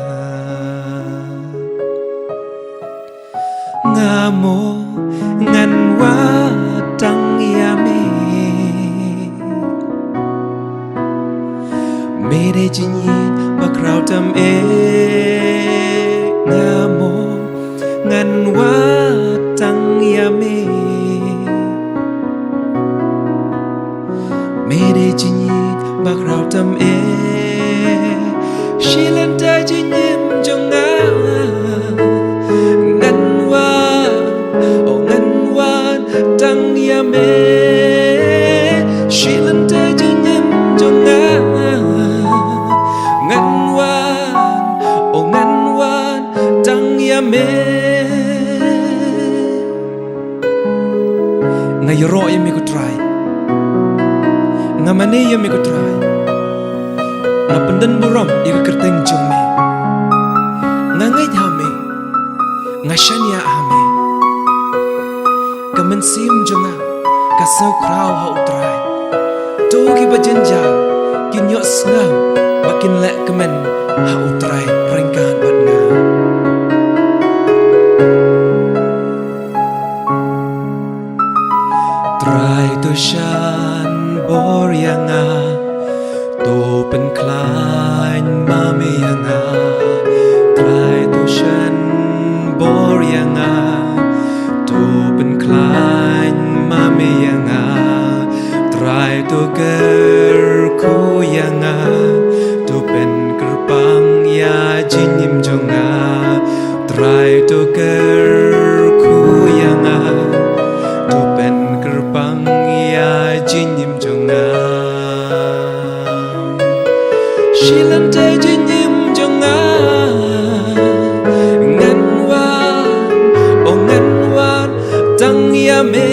Mo, ngan wad tang ïa me. Me dei jingïeit ba khraw tam eh. Nga mo, ngan wad tang ïa me. Me dei jingïeit ba khraw tam eh. Shi lynter jingim jong nga. Ngan wad, oh ngan wad tang ïa me. Shi lynter jingim jong nga. Ngan wad, oh ngan wad tang ïa me. Nga ïaroh ïa me ko Trai. Nga mane ïa me ko Trai. Nga pyndon burom ïa ka kyrteng jong me. Nga ngeit ha me. Nga shaniah ha me. Ka mynsiem jong nga ka sngew khraw ha u Trai. To kiba jynjar kin ïohsngew ba kin leh kmen ha u Trai ryngkat bad nga. Trai to shan bor ïa nga, to pynkhlaiñ ma me ïa nga. Trai to shan bor ïa nga, to pynkhlaiñ ma me ïa nga. Trai to kyrkhu ïa nga, to pynkyrpang ïa jingim jong nga. Trai to kyrkhu ïa nga, to pynkyrpang ïa jingim jong nga. Shi lynter jingim jong nga. Ngan wad, oh ngan wad tang ïa me.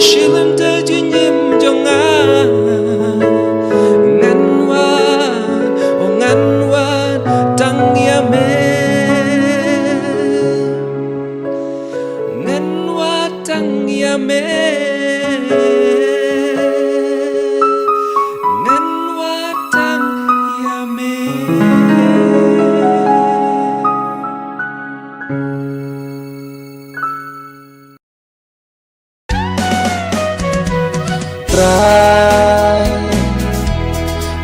Shi lynter jingim jong nga. Ngan wad, oh ngan wad tang ïa me. Ngan wad tang ïa me. Ngan wad tang ïa me. Trai,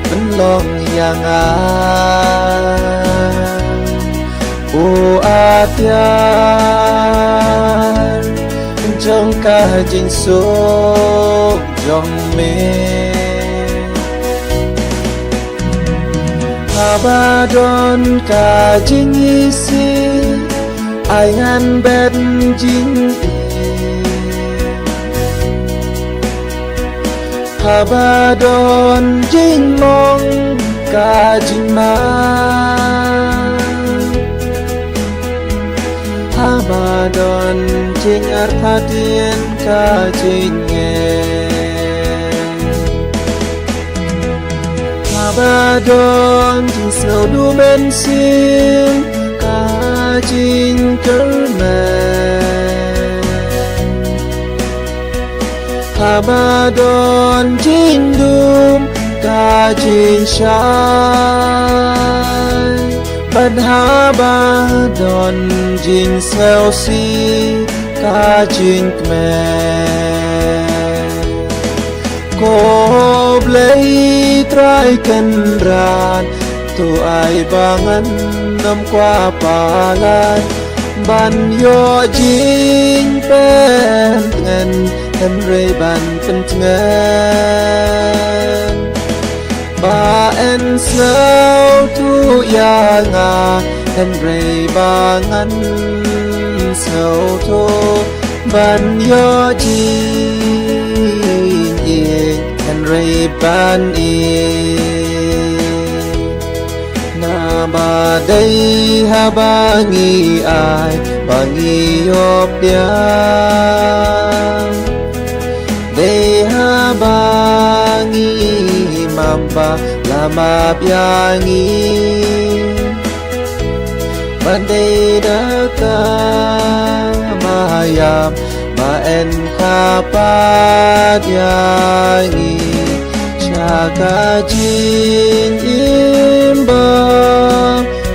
pynlong ïa nga. U atiar jong ka jingsuk jong me. Haba don ka jingisih, ai ngan bet jingim. Haba don jingmong ka jingma. Haba don jingartatien ka jingeh. Haba don jingsngew duh mynsiem ka jingkyrmen. Haba don jingdum ka jingshai. Bad haba don jingsngewsih ka jingkmen. Ko Blei Trai Kynrad, to ai ba ngan ym kwah palat ban ïoh jingpyntngen, hynrei ban pyntngen ba yn sngewthuh ïa nga, hynrei ba ngan sngewthuh ban ïoh jingïeit, hynrei ban ïeit. Naba dei haba ngi ai ba ngi ïoh pdiang. Dei haba ngi map ba la map ïa ngi. Ba dei da ka mayap ba yn kyrpad ïa ngi sha ka jingim ba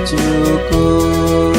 jukut.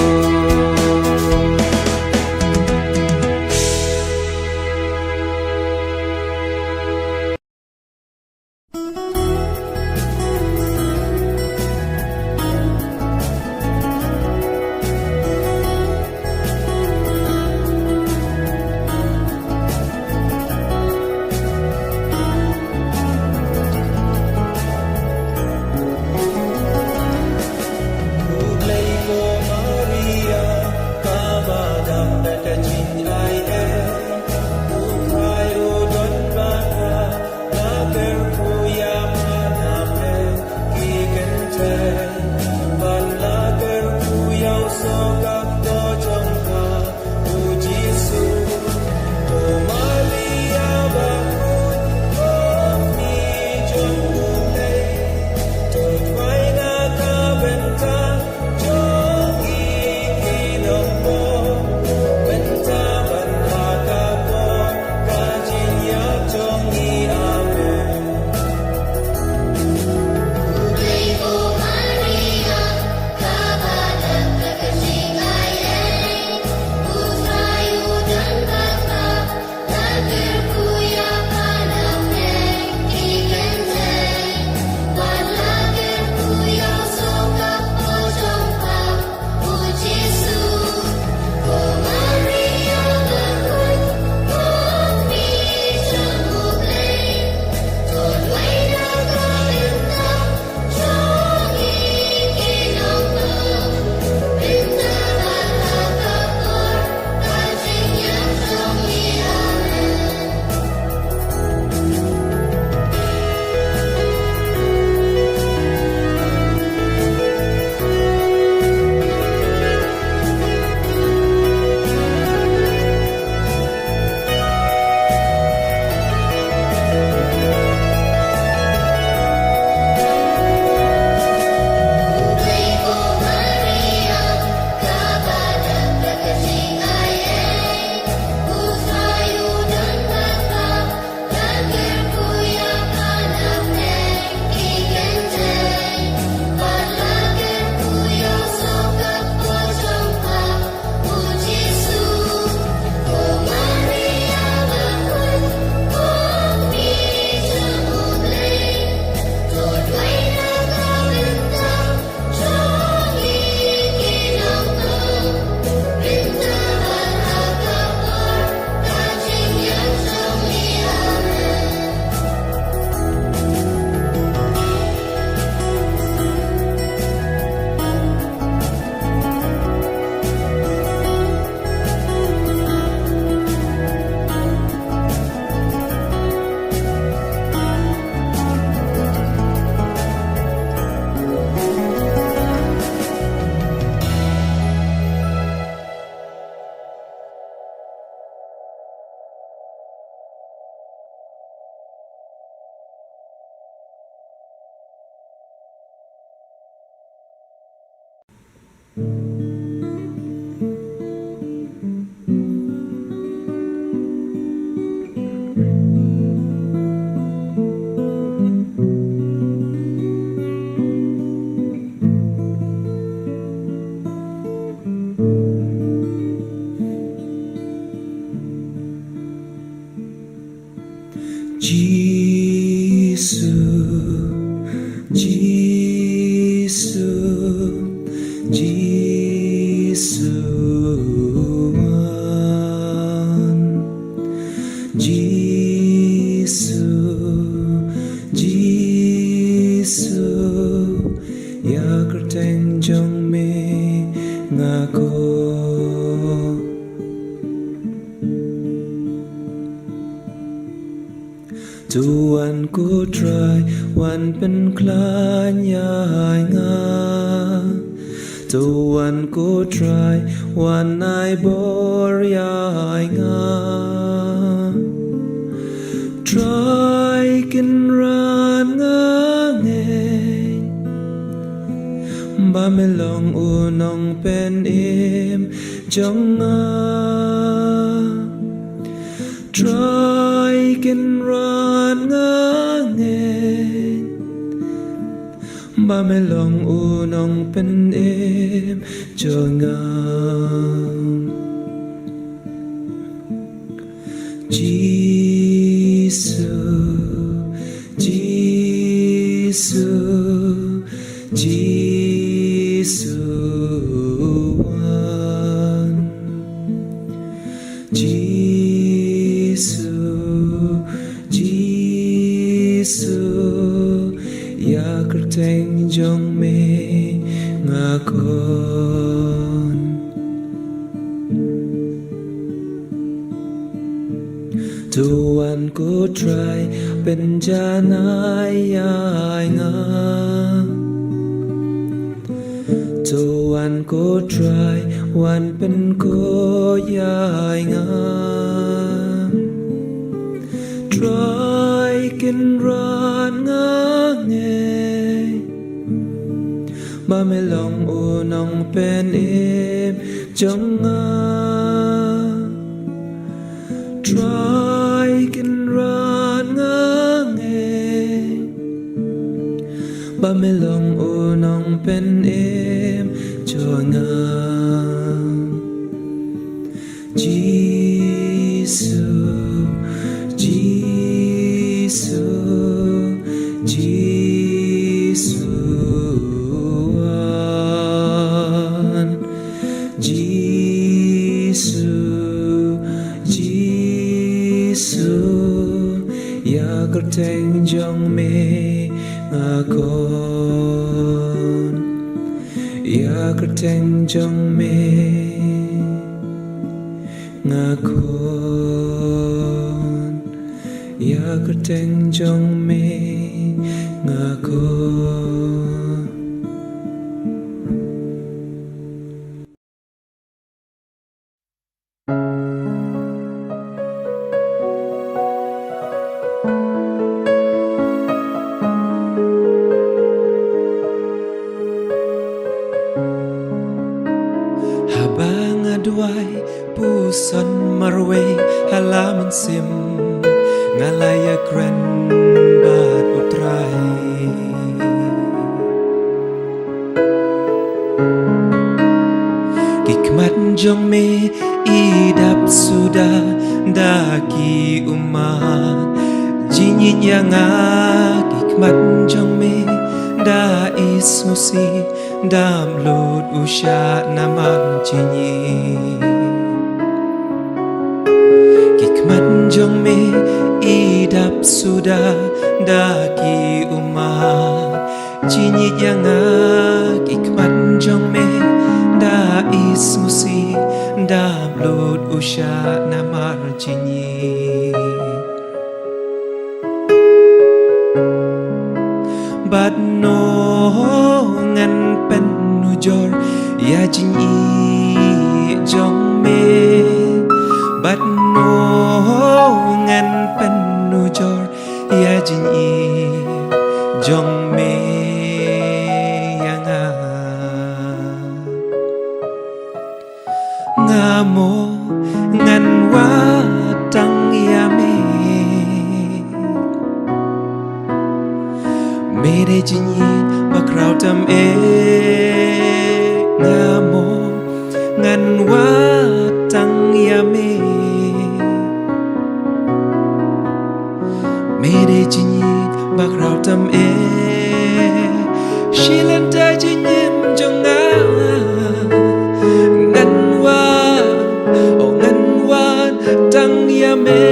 Jisu, Jisu, Jisu wan. Jisu, Jisu, ïa kyrteng jong me nga khot. To wan ko Trai, wan pynkhlaiñ ïa nga. To wan ko Trai, wan ai bor ïa nga. Trai Kynrad, nga ngeit ba me long u nongpynim jong nga. Trai Kynrad, nga ngeit ba me long u nongpynim jong nga. Jisu, Jisu, Jisu wan. Jisu, Jisu, ïa kyrteng jong me nga khot. To wan ko Trai, pynjanai ïa nga. To Wan ko Trai, wan pynkhuid ïa nga. Trai, kynran nga ngeit ba me long u nongpynim jong nga. Trai, kynran nga ngeit ba me long u nongpynim jong nga. Jisu, Jisu, Jisu, wan. Jisu, Jisu, ïa kyrteng jong me nga khot. Ïa kyrteng jong me nga khot. Ïa kyrteng jong me nga khot. Haba nga duwai puson marwei ha la mynsiem, nga la ïakren bad U Trai. Ki khmat jong me i dap suda da ki ummat jingïeit ïa nga. Ki khmat jong me da i sngewsih, dap lut u shah namar jingïeit. Ki khmat jong me i dap suda da ki ummat jingïeit ïa nga. Ki khmat jong me da i sngewsih, dap lut u shah namar jingïeit. Bad ngan pynujor ïa jingïeit jong me. Bad ngan pynujor ïa jingïeit jong me ïa nga. Nga mo ngan wad tang ïa me. Me dei jingïeit bakhraw tam eh. Nga mo ngan wad tang ïa me. Me dei jingïeit bakhraw tam eh. Shi lynter jingim jong nga ngan wad, oh ngan wad tang ïa me.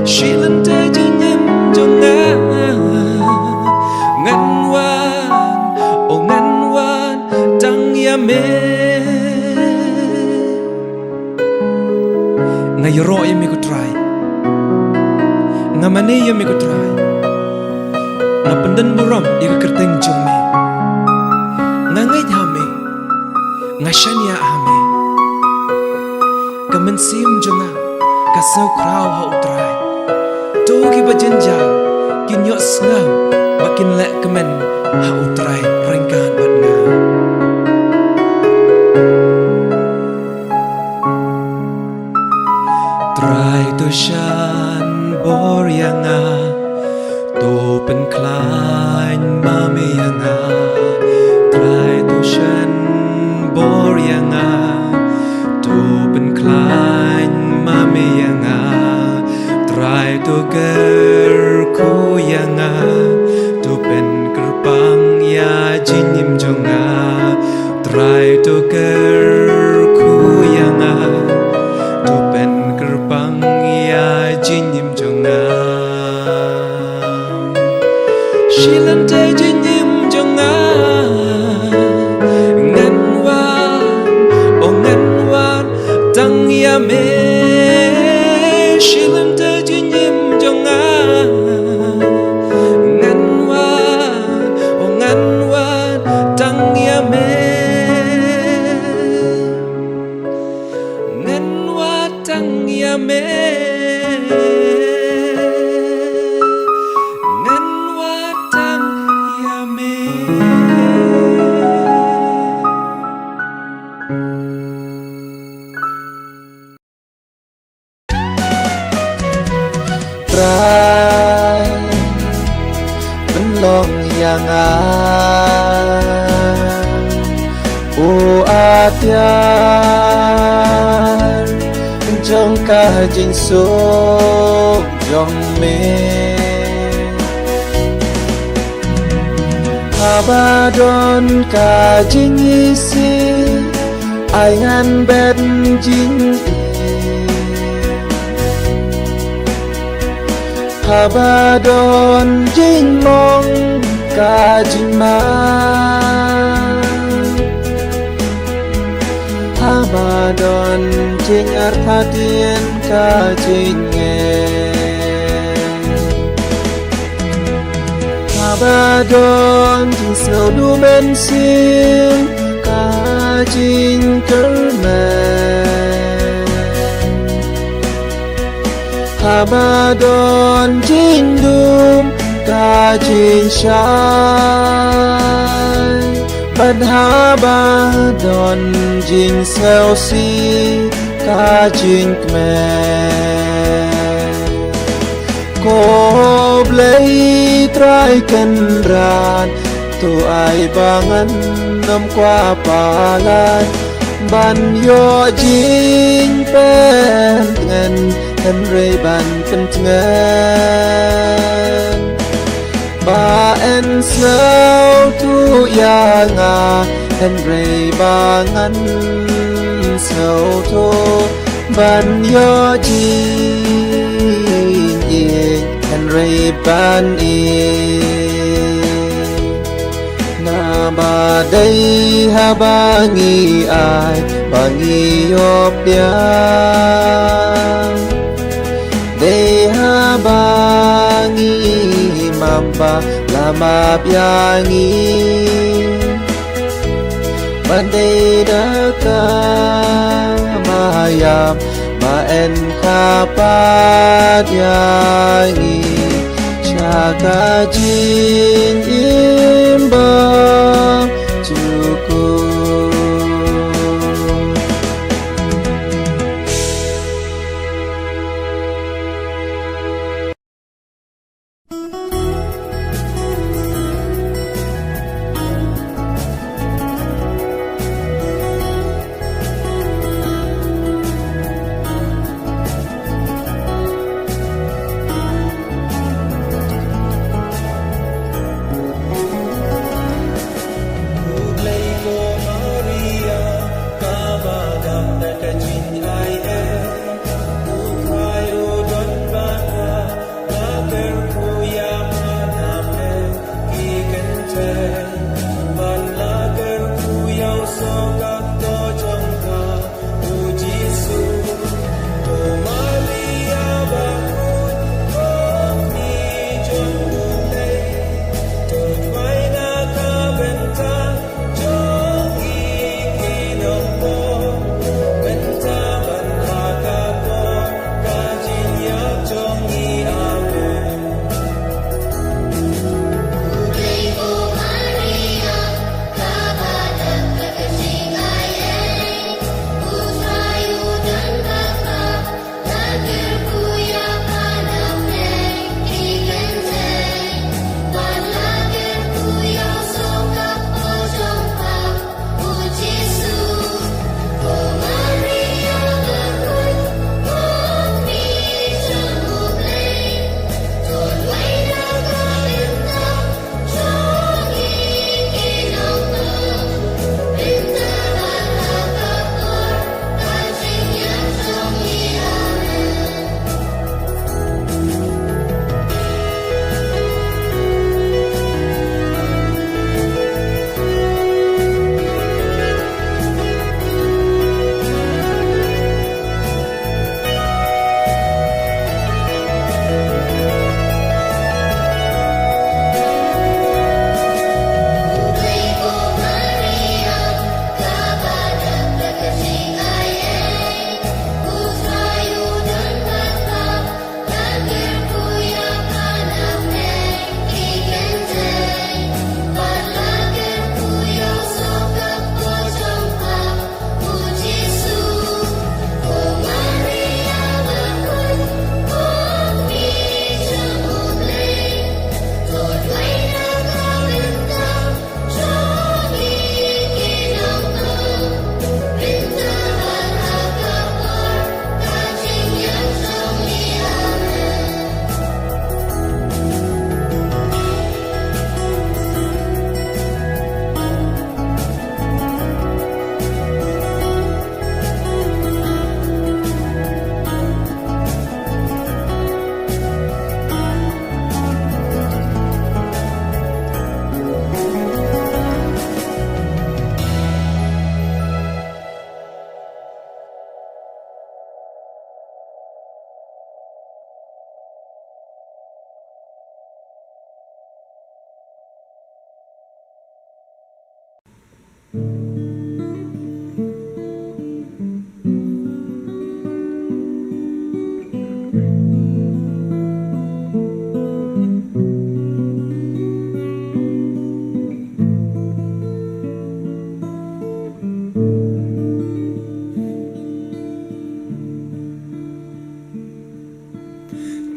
Shi lynter jingim jong nga ngan wad, oh ngan wad tang ïa me. Nga ïaroh ïa me ko Trai. Nga mane ïa me ko Trai. Nga pyndon burom ïa ka kyrteng jong me. Nga ngeit ha me. Nga shaniah ha me. Ka mynsiem jong nga ka sngewkhraw ha U Trai. To kiba jynjar kin ïohsngew ba kin leh kmen ha U Trai ryngkat bad nga. Trai to shan bor ïa nga, to pynkhlaiñ ma me ïa nga. Trai to shan bor ïa nga, to pynkhlaiñ ma me ïa nga. Trai to kyrkhu ïa nga, to pynkyrpang ïa jingim jong nga. Trai to kyrkhu ïa nga, to pynkyrpang ïa jingim jong nga. Shi lynter jingim jong nga ngan wad, oh ngan wad tang ïa me. Shi lynter jingim jong nga ngan wad, oh ngan wad tang ïa me. U atiar jong ka jingsuk jong me. Haba don ka jingisih, ai ngan bet jingim. Haba don jingmong ka jingma. Haba don jingartatien ka jingeh. Haba don jingsngew mynsiem ka jingkyrmen. Haba don jingdum ka jingshai. Bad haba don jingsngewsih ka jingkmen. Ko Blei Trai Kynrad, to ai ba ngan ym kwah palat ban ïoh jingpyntngen, hynrei ban pyntngen ba yn sngewthuh ïa nga, hynrei ba ngan sngewthuh ban ïoh jingïeit, hynrei ban ïeit. Naba dei haba ngi ai ba ngi ïoh biang. Dei haba ngi map ba la map ïa ngi. Ban dei da ka mayam ba yn kha pat ïa ngi sha ka jingim ba jukut.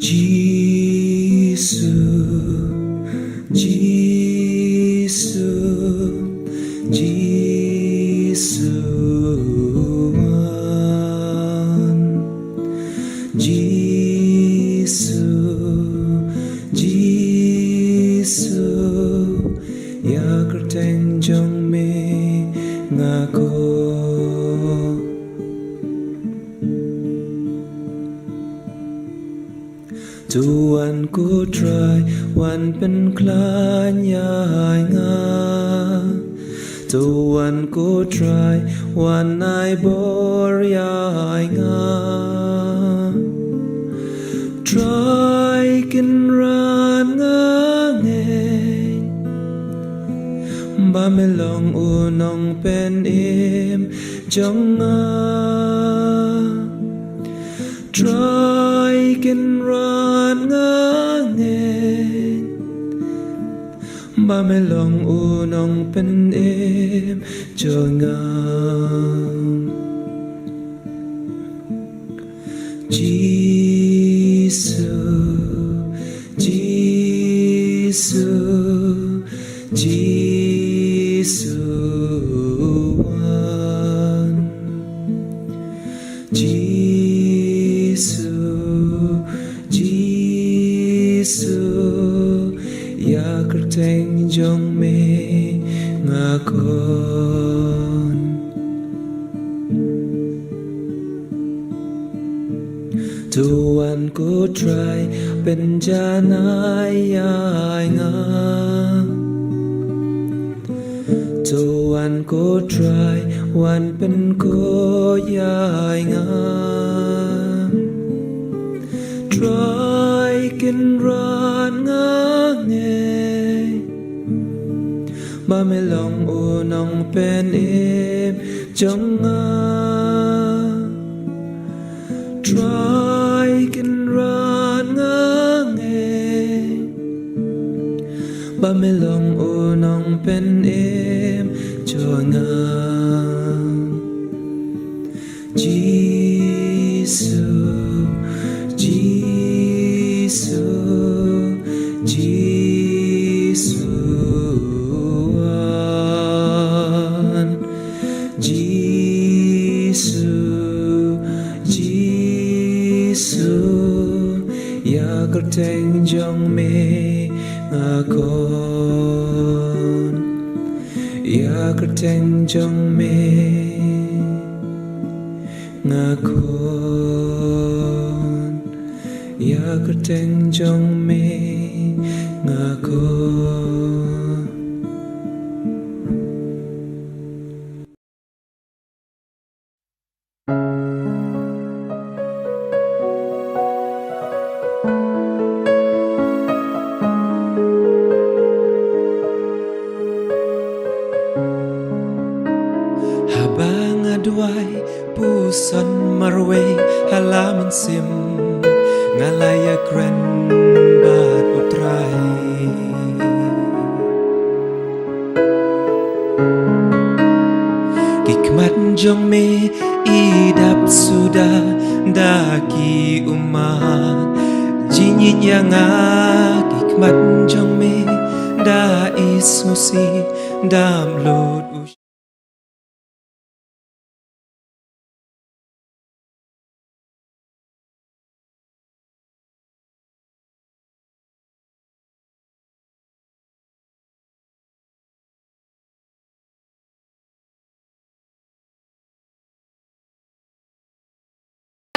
Jisu, Jisu, Jisu wan. Jisu, Jisu, ïa kyrteng jong me nga khot. To wan ko Trai wan pynkhlaiñ ïa nga. To wan ko Trai wan ai bor ïa nga. Trai Kynrad nga ngeit ba me long u nongpynim jong nga. Trai Kynrad nga ngeit ba me long u nongpynim jong nga. Jisu, Jisu, Jisu wan. Jisu, Jisu, ïa kyrteng jong me nga khot. To wan ko Trai pynjanai ïa nga. To wan ko Trai wan pynkup ïa nga. Trai Kynrad nga ngeit ba me long u nongpynim jong nga. Trai Kynrad nga ngeit ba me long u nongpynim jong nga. Jisu, Jisu, Jisu wan. Jisu, Jisu, ïa kyrteng jong me nga khot. Ïa kyrteng jong me nga khot. Ïa kyrteng jong me nga khot. Haba nga duwai puson marwei ha la mynsiem, nga la ïakren bad U Trai. Ki khmat jong me i dap suda da ki ummat jingïeit ïa nga. Ki khmat jong me da i sngewsih, dap lut u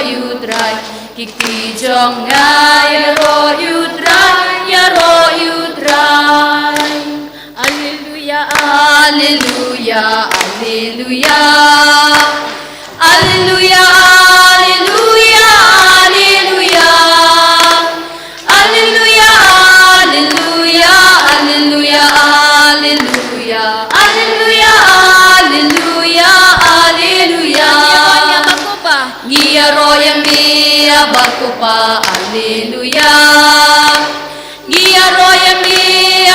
U Trai, ki kti jong nga ïaroh ïa U Trai, ïaroh ïa U Trai. Alleluia, alleluia, alleluia. Alleluia, alleluia, alleluia. Alleluia, alleluia, alleluia, alleluia. Alleluia, Ïaroh ïa me, Abba Kpa, Alleluia. Ngi ïaroh ïa me,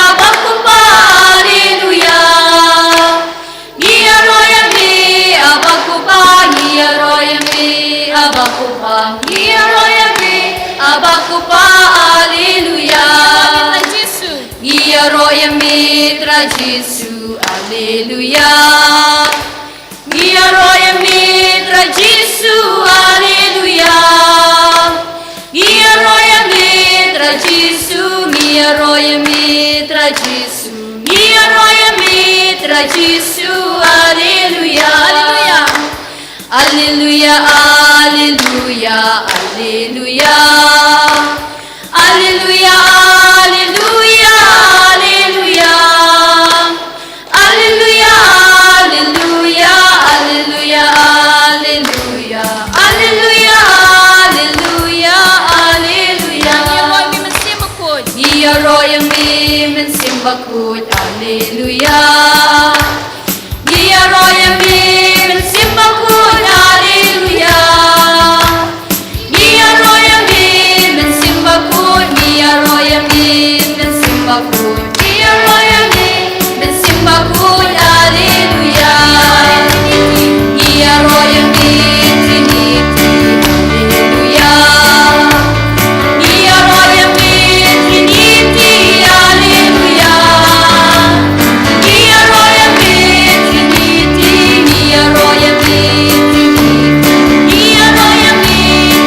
Abba Kpa, Alleluia. Ngi ïaroh ïa me, Abba Kpa, ngi ïaroh ïa me, Abba Kpa, ngi ïaroh ïa me, Abba Kpa, Alleluia. Ngi ïaroh ïa me, Trai Jisu, Alleluia. Ngi ïaroh ïa me, Trai Jisu, Alleluia. Ngi ïaroh ïa me, Trai Jisu, ngi ïaroh ïa me, Trai Jisu. Ngi ïaroh ïa me, Trai Jisu, Alleluia. Alleluia. Alleluia, Alleluia, Alleluia. Alleluia, Alleluia, Alleluia. Alleluia, Alleluia, Alleluia, Alleluia. Alleluia, Alleluia, Alleluia. Ngi ïaroh ïa me, Mynsiem Bakhuid. Ngi ïaroh ïa me, Mynsiem Bakhuid. Alleluia. Ngi ïaroh ïa me, Mynsiem Bakhuid. Alleluia. Ngi ïaroh ïa me, Mynsiem Bakhuid. Ngi ïaroh ïa me, Mynsiem Bakhuid. Ngi ïaroh ïa me, Mynsiem Bakhuid. Alleluia. Ngi ïaroh ïa me, Trinity. Alleluia. Ngi ïaroh ïa me, Trinity. Alleluia. Ngi ïaroh ïa me, Trinity. Ngi ïaroh ïa me, Trinity. Ngi ïaroh ïa me,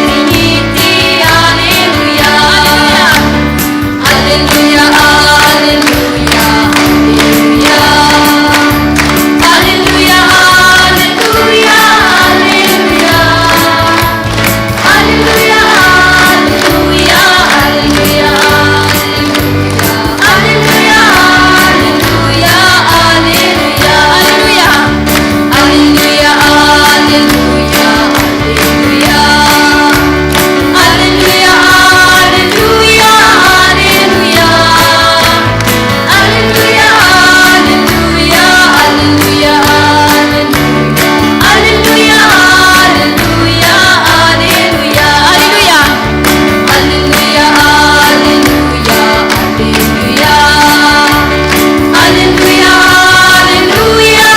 Trinity. Alleluia. Alleluia, alleluia, alleluia. Alleluia, alleluia, alleluia. Alleluia, alleluia, alleluia. Alleluia, alleluia, alleluia. Alleluia, alleluia, alleluia. Alleluia, alleluia, alleluia. Alleluia, alleluia, alleluia, alleluia. Alleluia, alleluia, alleluia, alleluia. Alleluia, alleluia, alleluia. Alleluia, alleluia,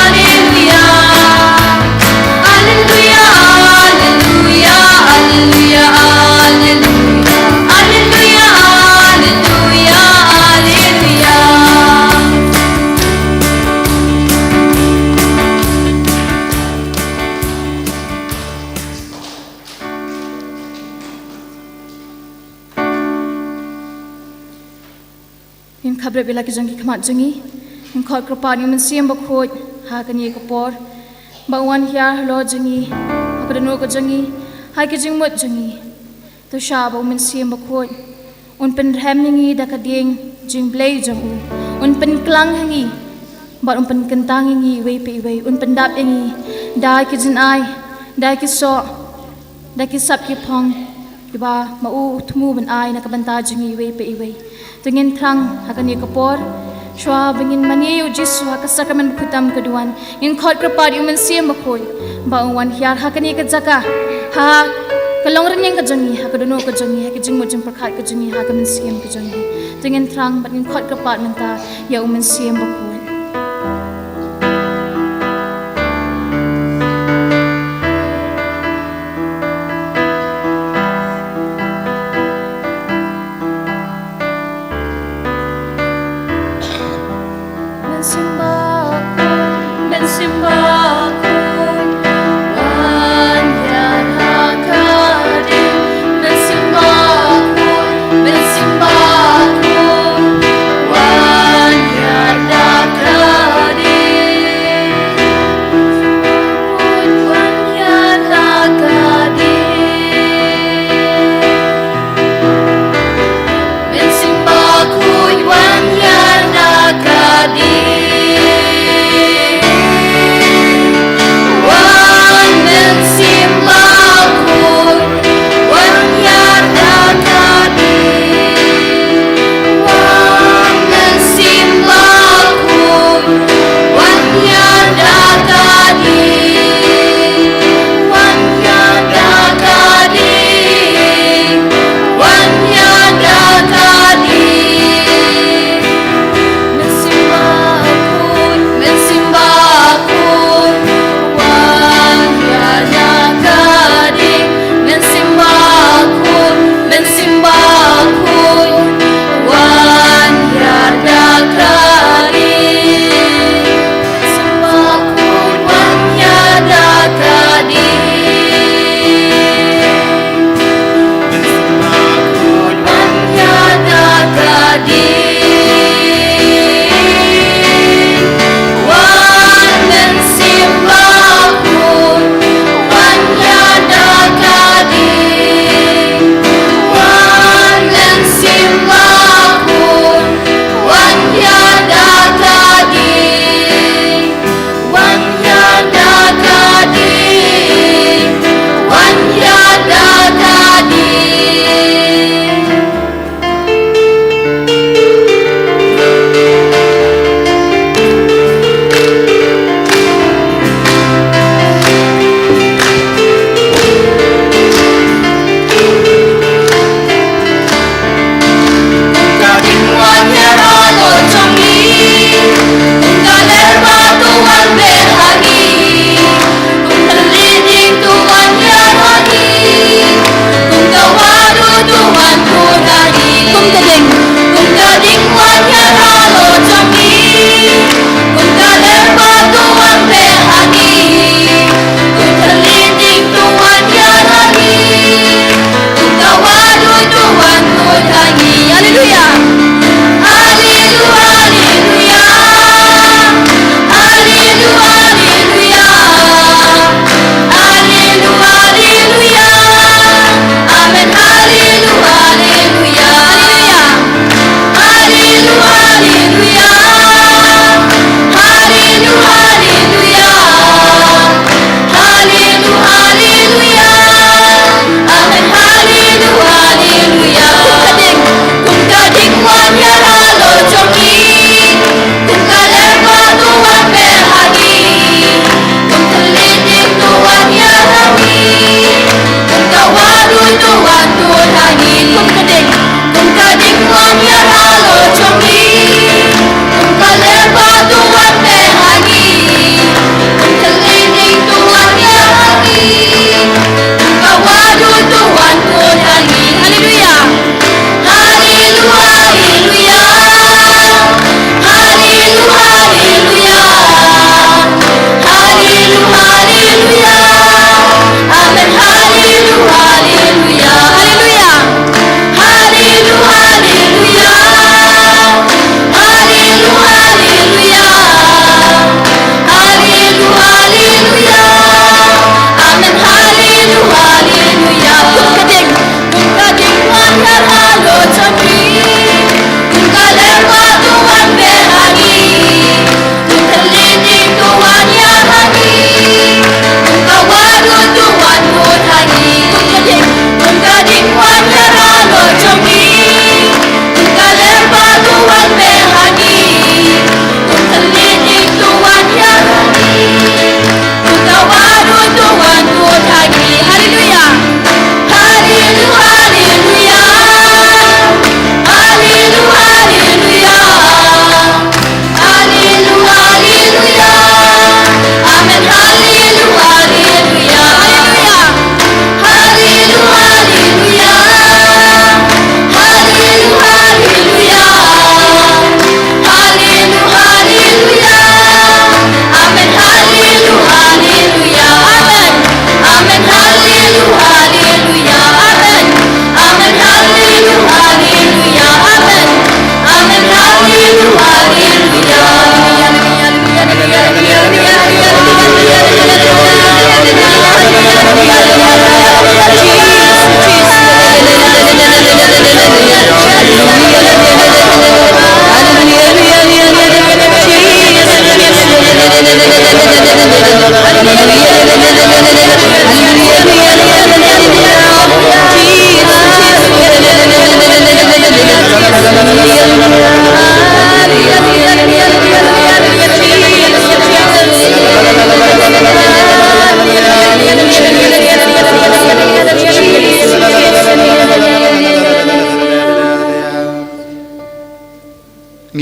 alleluia. Alleluia, alleluia, alleluia, alleluia. Alleluia, alleluia, alleluia. Ngin khabrep ïa la ki jong ki khmat jong ngi. Ngin khot kyrpad ïa u Mynsiem Bakhuid ha kane ka por, ba un wan hiar halor jong ngi, ha ka dohnud ka jong ngi, ha ki jingmut jong ngi. To shah ba u Mynsiem Bakhuid un pynrhem ïa ngi da ka dieng jingblei jong u. Un pynklang ha ngi bad un pynkyntang ïa ngi iwei pa iwei. Un pyndap ïa ngi da ki jingai, da ki soh, da ki sap ki phong kiba ma u u thmu ban ai na ka bynta jong ngi iwei pa iwei. To ngin thrang ha kane ka por, shuwa ba ngin mane ïa u Jisu ha ka sakramen bakhuid tam ka duwan, ngin khot kyrpad ïa u Mynsiem Bakhuid ba un wan hiar ha kane ka jaka, ha ka longrynïeng ka jong ngi, ha ka dohnud ka jong ngi, ha ka jingmut jingpyrkhat ka jong ngi, ha ka mynsiem ka jong ngi. To ngin thrang bad ngin khot kyrpad mynta ïa u Mynsiem Bakhuid. Mynsiem Bakhuid, Mynsiem Bakhuid, wan hiar ha ka ding. Mynsiem Bakhuid, Mynsiem Bakhuid, wan hiar ha ka ding. Bakhuid, wan hiar ha ka ding. Mynsiem Bakhuid, wan hiar ha ka ding.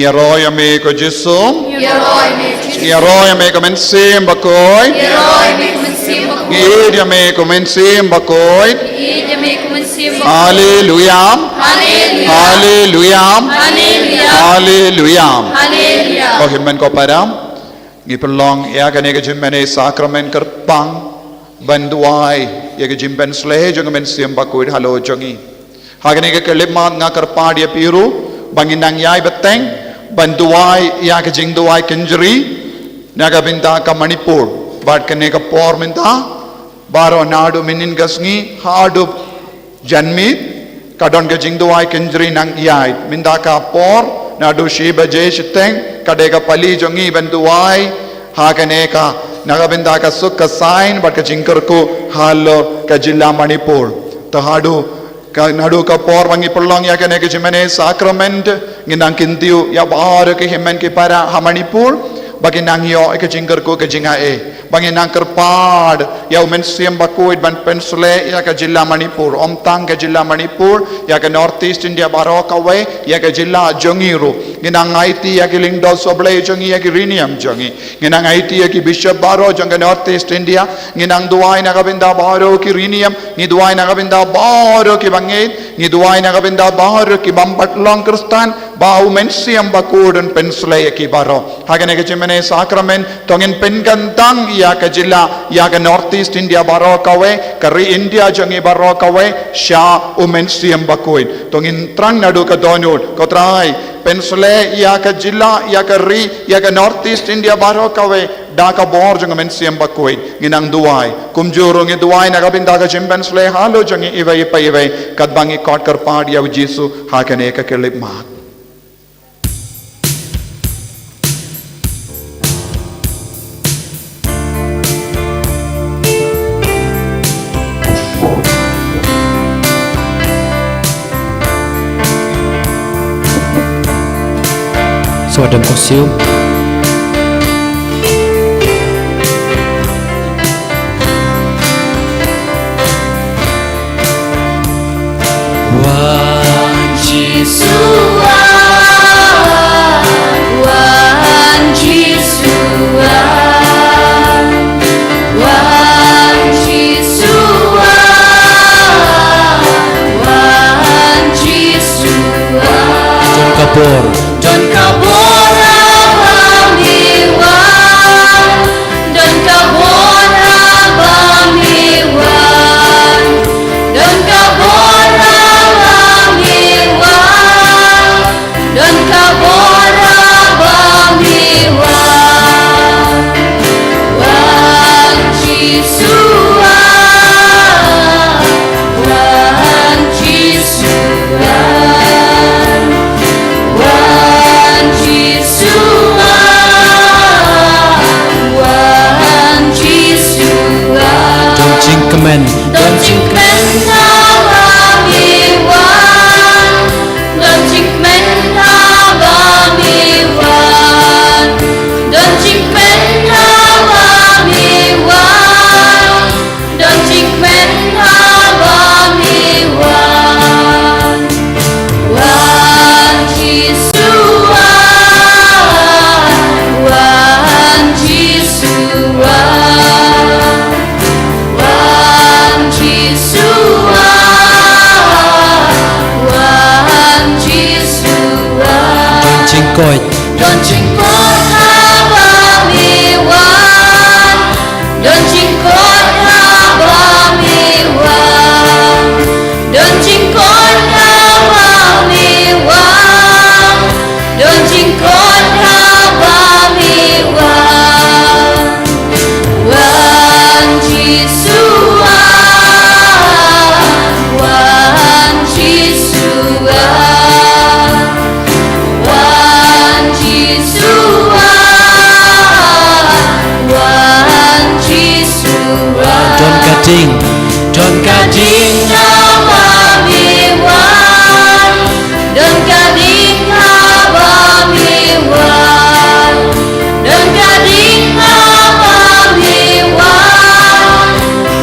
Ïaroh ïa me ko Jisu. Ïaroh ïa me ko Jisu. Ïaroh ïa me ko Mynsiem Bakhuid. Ïaroh ïa me ko Mynsiem Bakhuid. Ngi ïeit ïa me ko Mynsiem Bakhuid. Ngi ïeit ïa me ko Mynsiem Bakhuid. Haleluya. Haleluya. Haleluya. Haleluya. Haleluya. Haleluya. Ko hynmen ko para, ngi pynlong ïa kane ka jingmane sakramen kyrpang ban duwai ïa ka jingpynshlei jong ka Mynsiem Bakhuid halor jong ngi. Ha kane ka khyllipmat nga kyrpad ïa phi ruh ba ngin nang ïai bteng ban duwai ïa ka jingduwai kynjri na ka bynta ka Manipur. Bad kane ka por mynta, baroh naduh mynnin ka sngi haduh janmiet, ka don ka jingduwai kynjri nang ïaid. Mynta ka por naduh shi baje shiteng ka dei ka pali jong ngi ban duwai ha kane ka, na ka bynta ka suk ka saiñ bad ka jingkyrkhu halor ka jylla Manipur. Te haduh ka, naduh ka por ba ngi pynlong ïa kane ka jingmane sakramen, ngin nang kyntiew ïa baroh ki hynmen ki para ha Manipur ba kin nang ïoh ïa ka jingkyrkhu ka jingai, ba ngin nang kyrpad ïa u Mynsiem Bakhuid ban pynshlei ïa ka jylla Manipur. Ym tang ka jylla Manipur, ïa ka North East India baroh kawei, ïa ka jylla jong ngi ruh. Ngin nang aiti ïa ki lyngdoh sohblei jong ngi, ïa ki riewniam jong ngi. Ngin nang aiti ïa ki bishop baroh jong ka North East India. Ngin nang duwai na ka bynta baroh ki riewniam. Ngi duwai na ka bynta baroh ki bangeit. Ngi duwai na ka bynta baroh ki bym pat long Khristan, ba u Mynsiem Bakhuid un pynshlei ïa ki baroh. Ha kane ka jingmane sakramen, to ngin pynkyntang ïa ka jylla, ïa ka North East India baroh kawei, ka ri India jong ngi baroh kawei sha u Mynsiem Bakhuid. To ngin thrang naduh ka dohnud, ko Trai, pynshlei ïa ka jylla, ïa ka ri, ïa ka North East India baroh kawei da ka bor jong ka Mynsiem Bakhuid. Ngin nang duwai. Kumjuh ruh ngi duwai na ka bynta ka jingpynshlei halor jong ngi iwei pa iwei, katba ngi khot kyrpad ïa u Jisu ha kane ka khyllipmat. Sawdong ko siew. Wan Jisu wan, wan Jisu wan, wan Jisu wan, wan Jisu wan. Don ka bor, don ka bor haba me wan. Don ka bor haba me wan. Don ka bor haba me wan. Don ka bor haba me wan. Wan Jisu wan. Wan Jisu wan. Wan Jisu wan. Wan Jisu wan. Don jingkmen. Don jingkmen haba me wan. Don jingkmen haba me wan. Don jingkmen haba me wan. Don jingkmen haba me wan. Wan Jisu wan. Wan Jisu wan. Wan Jisu wan. Wan Jisu wan. Don jingkoit. Don jingkoit haba me wan. Don jingkoit haba me wan. Don jingkoit haba me wan. Don jingkoit haba me wan. Wan Jisu wan. Wan Jisu wan. Wan Jisu wan. Wan Jisu wan. Don ka ding. Don ka ding haba me wan. Don ka ding haba me wan. Don ka ding haba me wan.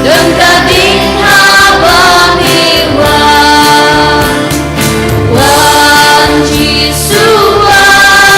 Don ka ding haba me wan. Wan Jisu wan.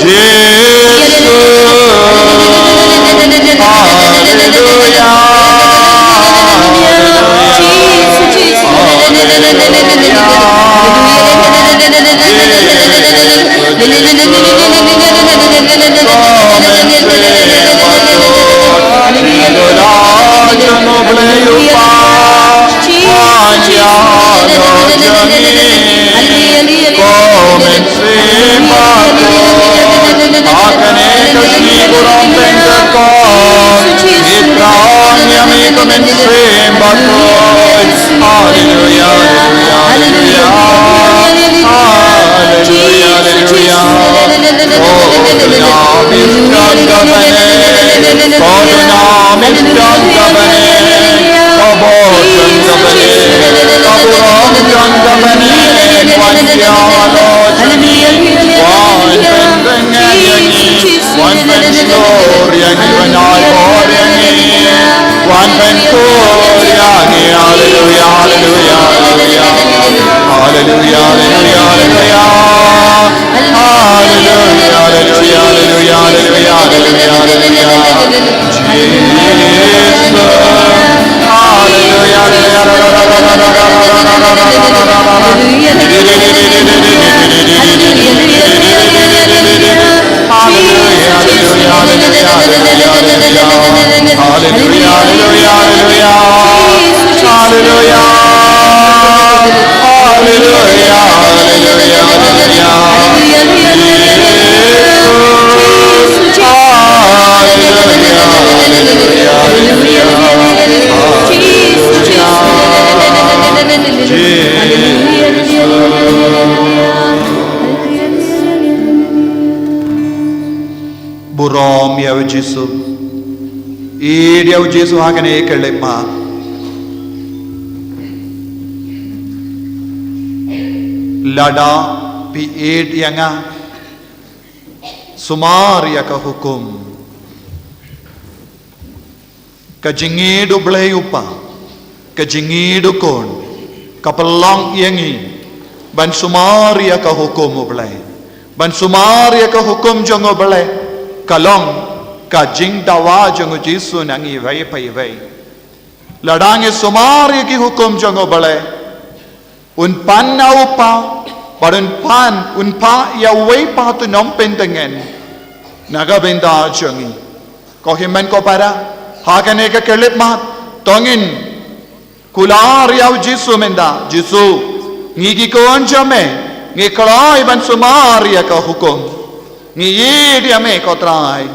Jisu, Jisu, haleluya. Haleluya, haleluya, haleluya. Haleluya, haleluya, haleluya. Oh, dunya mifkan ka bane. Oh, dunya mifkan ka bane. Oh, bor kan ka bane. Oh, burom kan ka bane. Wan ïa ro jong ngi. Wan pynbeit ïa ngi. Wan pynshlur ïa ngi, ban ai bor ïa ngi. Wan pynkur ïa ngi. Haleluya, haleluya, haleluya. Haleluya, haleluya, haleluya. Haleluya, haleluya, haleluya. Jisu. Haleluya, haleluya. Haleluya, haleluya, haleluya, haleluya. Haleluya, haleluya, haleluya. Haleluya. Haleluya, haleluya, haleluya. Haleluya, haleluya, haleluya. Jisu. Burom ïa u Jisu. Ïeit ïa u Jisu ha kane ka khyllipmat. Lada phi ïeit ïa nga, sumar ïa ka hukum. Ka jingïeit u Blei u Kpa, ka jingïeit u Khun, ka pynlong ïa ngi ban sumar ïa ka hukum u Blei. Ban sumar ïa ka hukum jong u Blei ka long ka jingdawa jong u Jisu na ngi iwei pa iwei. Lada ngi sumar ïa ki hukum jong u Blei, un pan na u Kpa, bad un pan, un phah ïa uwei pat u nongpyntngen na ka bynta jong ngi. Ko hynmen ko para, ha kane ka khyllipmat, to ngin kular ïa u Jisu mynta, Jisu, ngi ki khun jong me, ngi kloi ban sumar ïa ka hukum. Ngi ïeit ïa me ko Trai.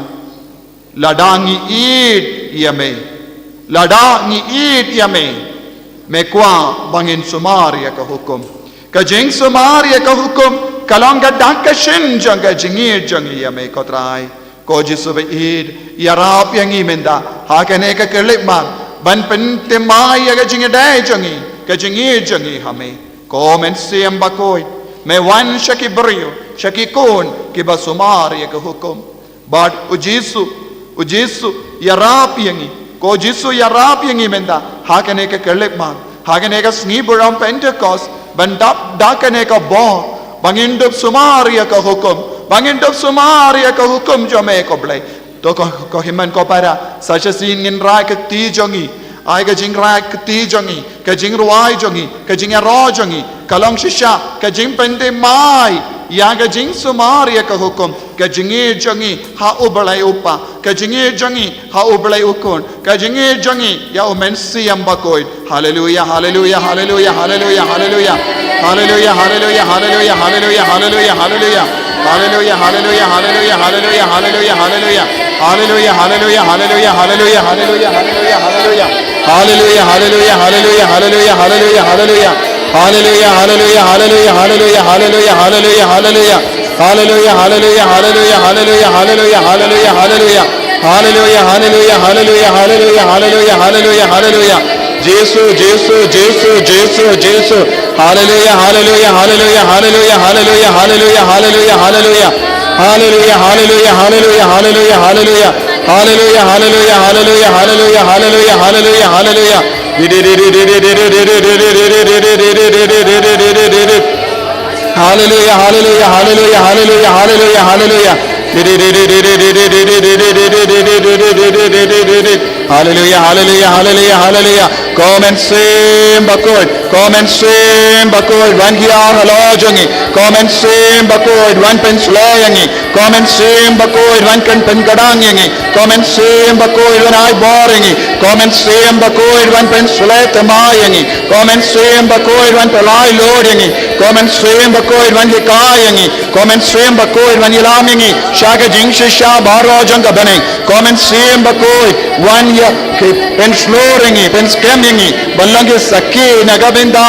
Lada ngi ïeit ïa me. Lada ngi ïeit ïa me. Me kwah ba ngin sumar ïa ka hukum. Ka jingsumar ïa ka hukum ka long ka dak ka shin jong ka jingïeit jong ngi ïa me ko Trai. Ko Jisu ba ïeit, ïarap ïa ngi mynta ha kane ka khyllipmat ban pynthymmai ïa ka jingïadei jong ngi, ka jingïeit jong ngi ha me. Ko Mynsiem Bakhuid, me wan sha ki briew, sha ki khun kiba sumar ïa ka hukum. Bad u Jisu, u Jisu, ïarap ïa ngi. Ko Jisu ïarap ïa ngi mynta ha kane ka khyllipmat, ha kane ka sngi burom Pentekost, ban dap da kane ka bor ba ngin dup sumar ïa ka hukum, ba ngin dup sumar ïa ka hukum jong me ko Blei. Ko, ko, ko hynmen ko para, sa shisien ngin rai ka kti jong ngi. Ai ka jingrai ka kti jong ngi, ka jingrwai jong ngi, ka jingïaroh jong ngi, ka long shisha ka jingpynthymmai ïa ka jingsumar ïa ka hukum, ka jingïeit jong ngi ha U Blei U Kpa, ka jingïeit jong ngi ha U Blei U Khun, ka jingïeit jong ngi ïa U Mynsiem Bakhuid. Haleluia, haleluia, haleluia, haleluia, haleluia. Haleluia, haleluia, haleluia, haleluia, haleluia, haleluia. Haleluia, haleluia, haleluia, haleluia, haleluia, haleluia. Haleluia, haleluia, haleluia, haleluia, haleluia, haleluia, haleluia. Haleluia, haleluia, haleluia, haleluia, haleluia, haleluia. Haleluia, haleluia, haleluia, haleluia, haleluia, haleluia, haleluia. Haleluia, haleluia, haleluia, haleluia, haleluia, haleluia, haleluia. Haleluia, haleluia, haleluia, haleluia, haleluia, haleluia, haleluia. Jesu, Jesu, Jesu, Jesu, Jesu. Haleluia, haleluia, haleluia, haleluia, haleluia, haleluia, haleluia, haleluia. Haleluia, haleluia, haleluia, haleluia, haleluia. Haleluia, haleluia, haleluia, haleluia, haleluia, haleluia, haleluia. Haleluia, haleluia, haleluia, haleluia, haleluia, haleluia. Haleluia, haleluia, haleluia, haleluia, haleluia. Ko Mynsiem Bakhuid, ko Mynsiem Bakhuid, wan hiar halor jong ngi. Ko Mynsiem Bakhuid, wan pynsleh ïa ngi. Ko Mynsiem Bakhuid, wan kan pynkdang ïa ngi. Ko Mynsiem Bakhuid, wan ai bor ïa ngi. Ko Mynsiem Bakhuid, wan pynsleh thymmai ïa ngi. Ko Mynsiem Bakhuid, wan pynlait luid ïa ngi. Ko Mynsiem Bakhuid, wan hikai ïa ngi. Ko Mynsiem Bakhuid, wan ïalam ïa ngi sha ka jingshisha baroh jong ka bneng. Ko Mynsiem Bakhuid, wan ïa ki pynshlur ïa ngi, pynskhem ïa ngi ban long ki sakhi na ka bynta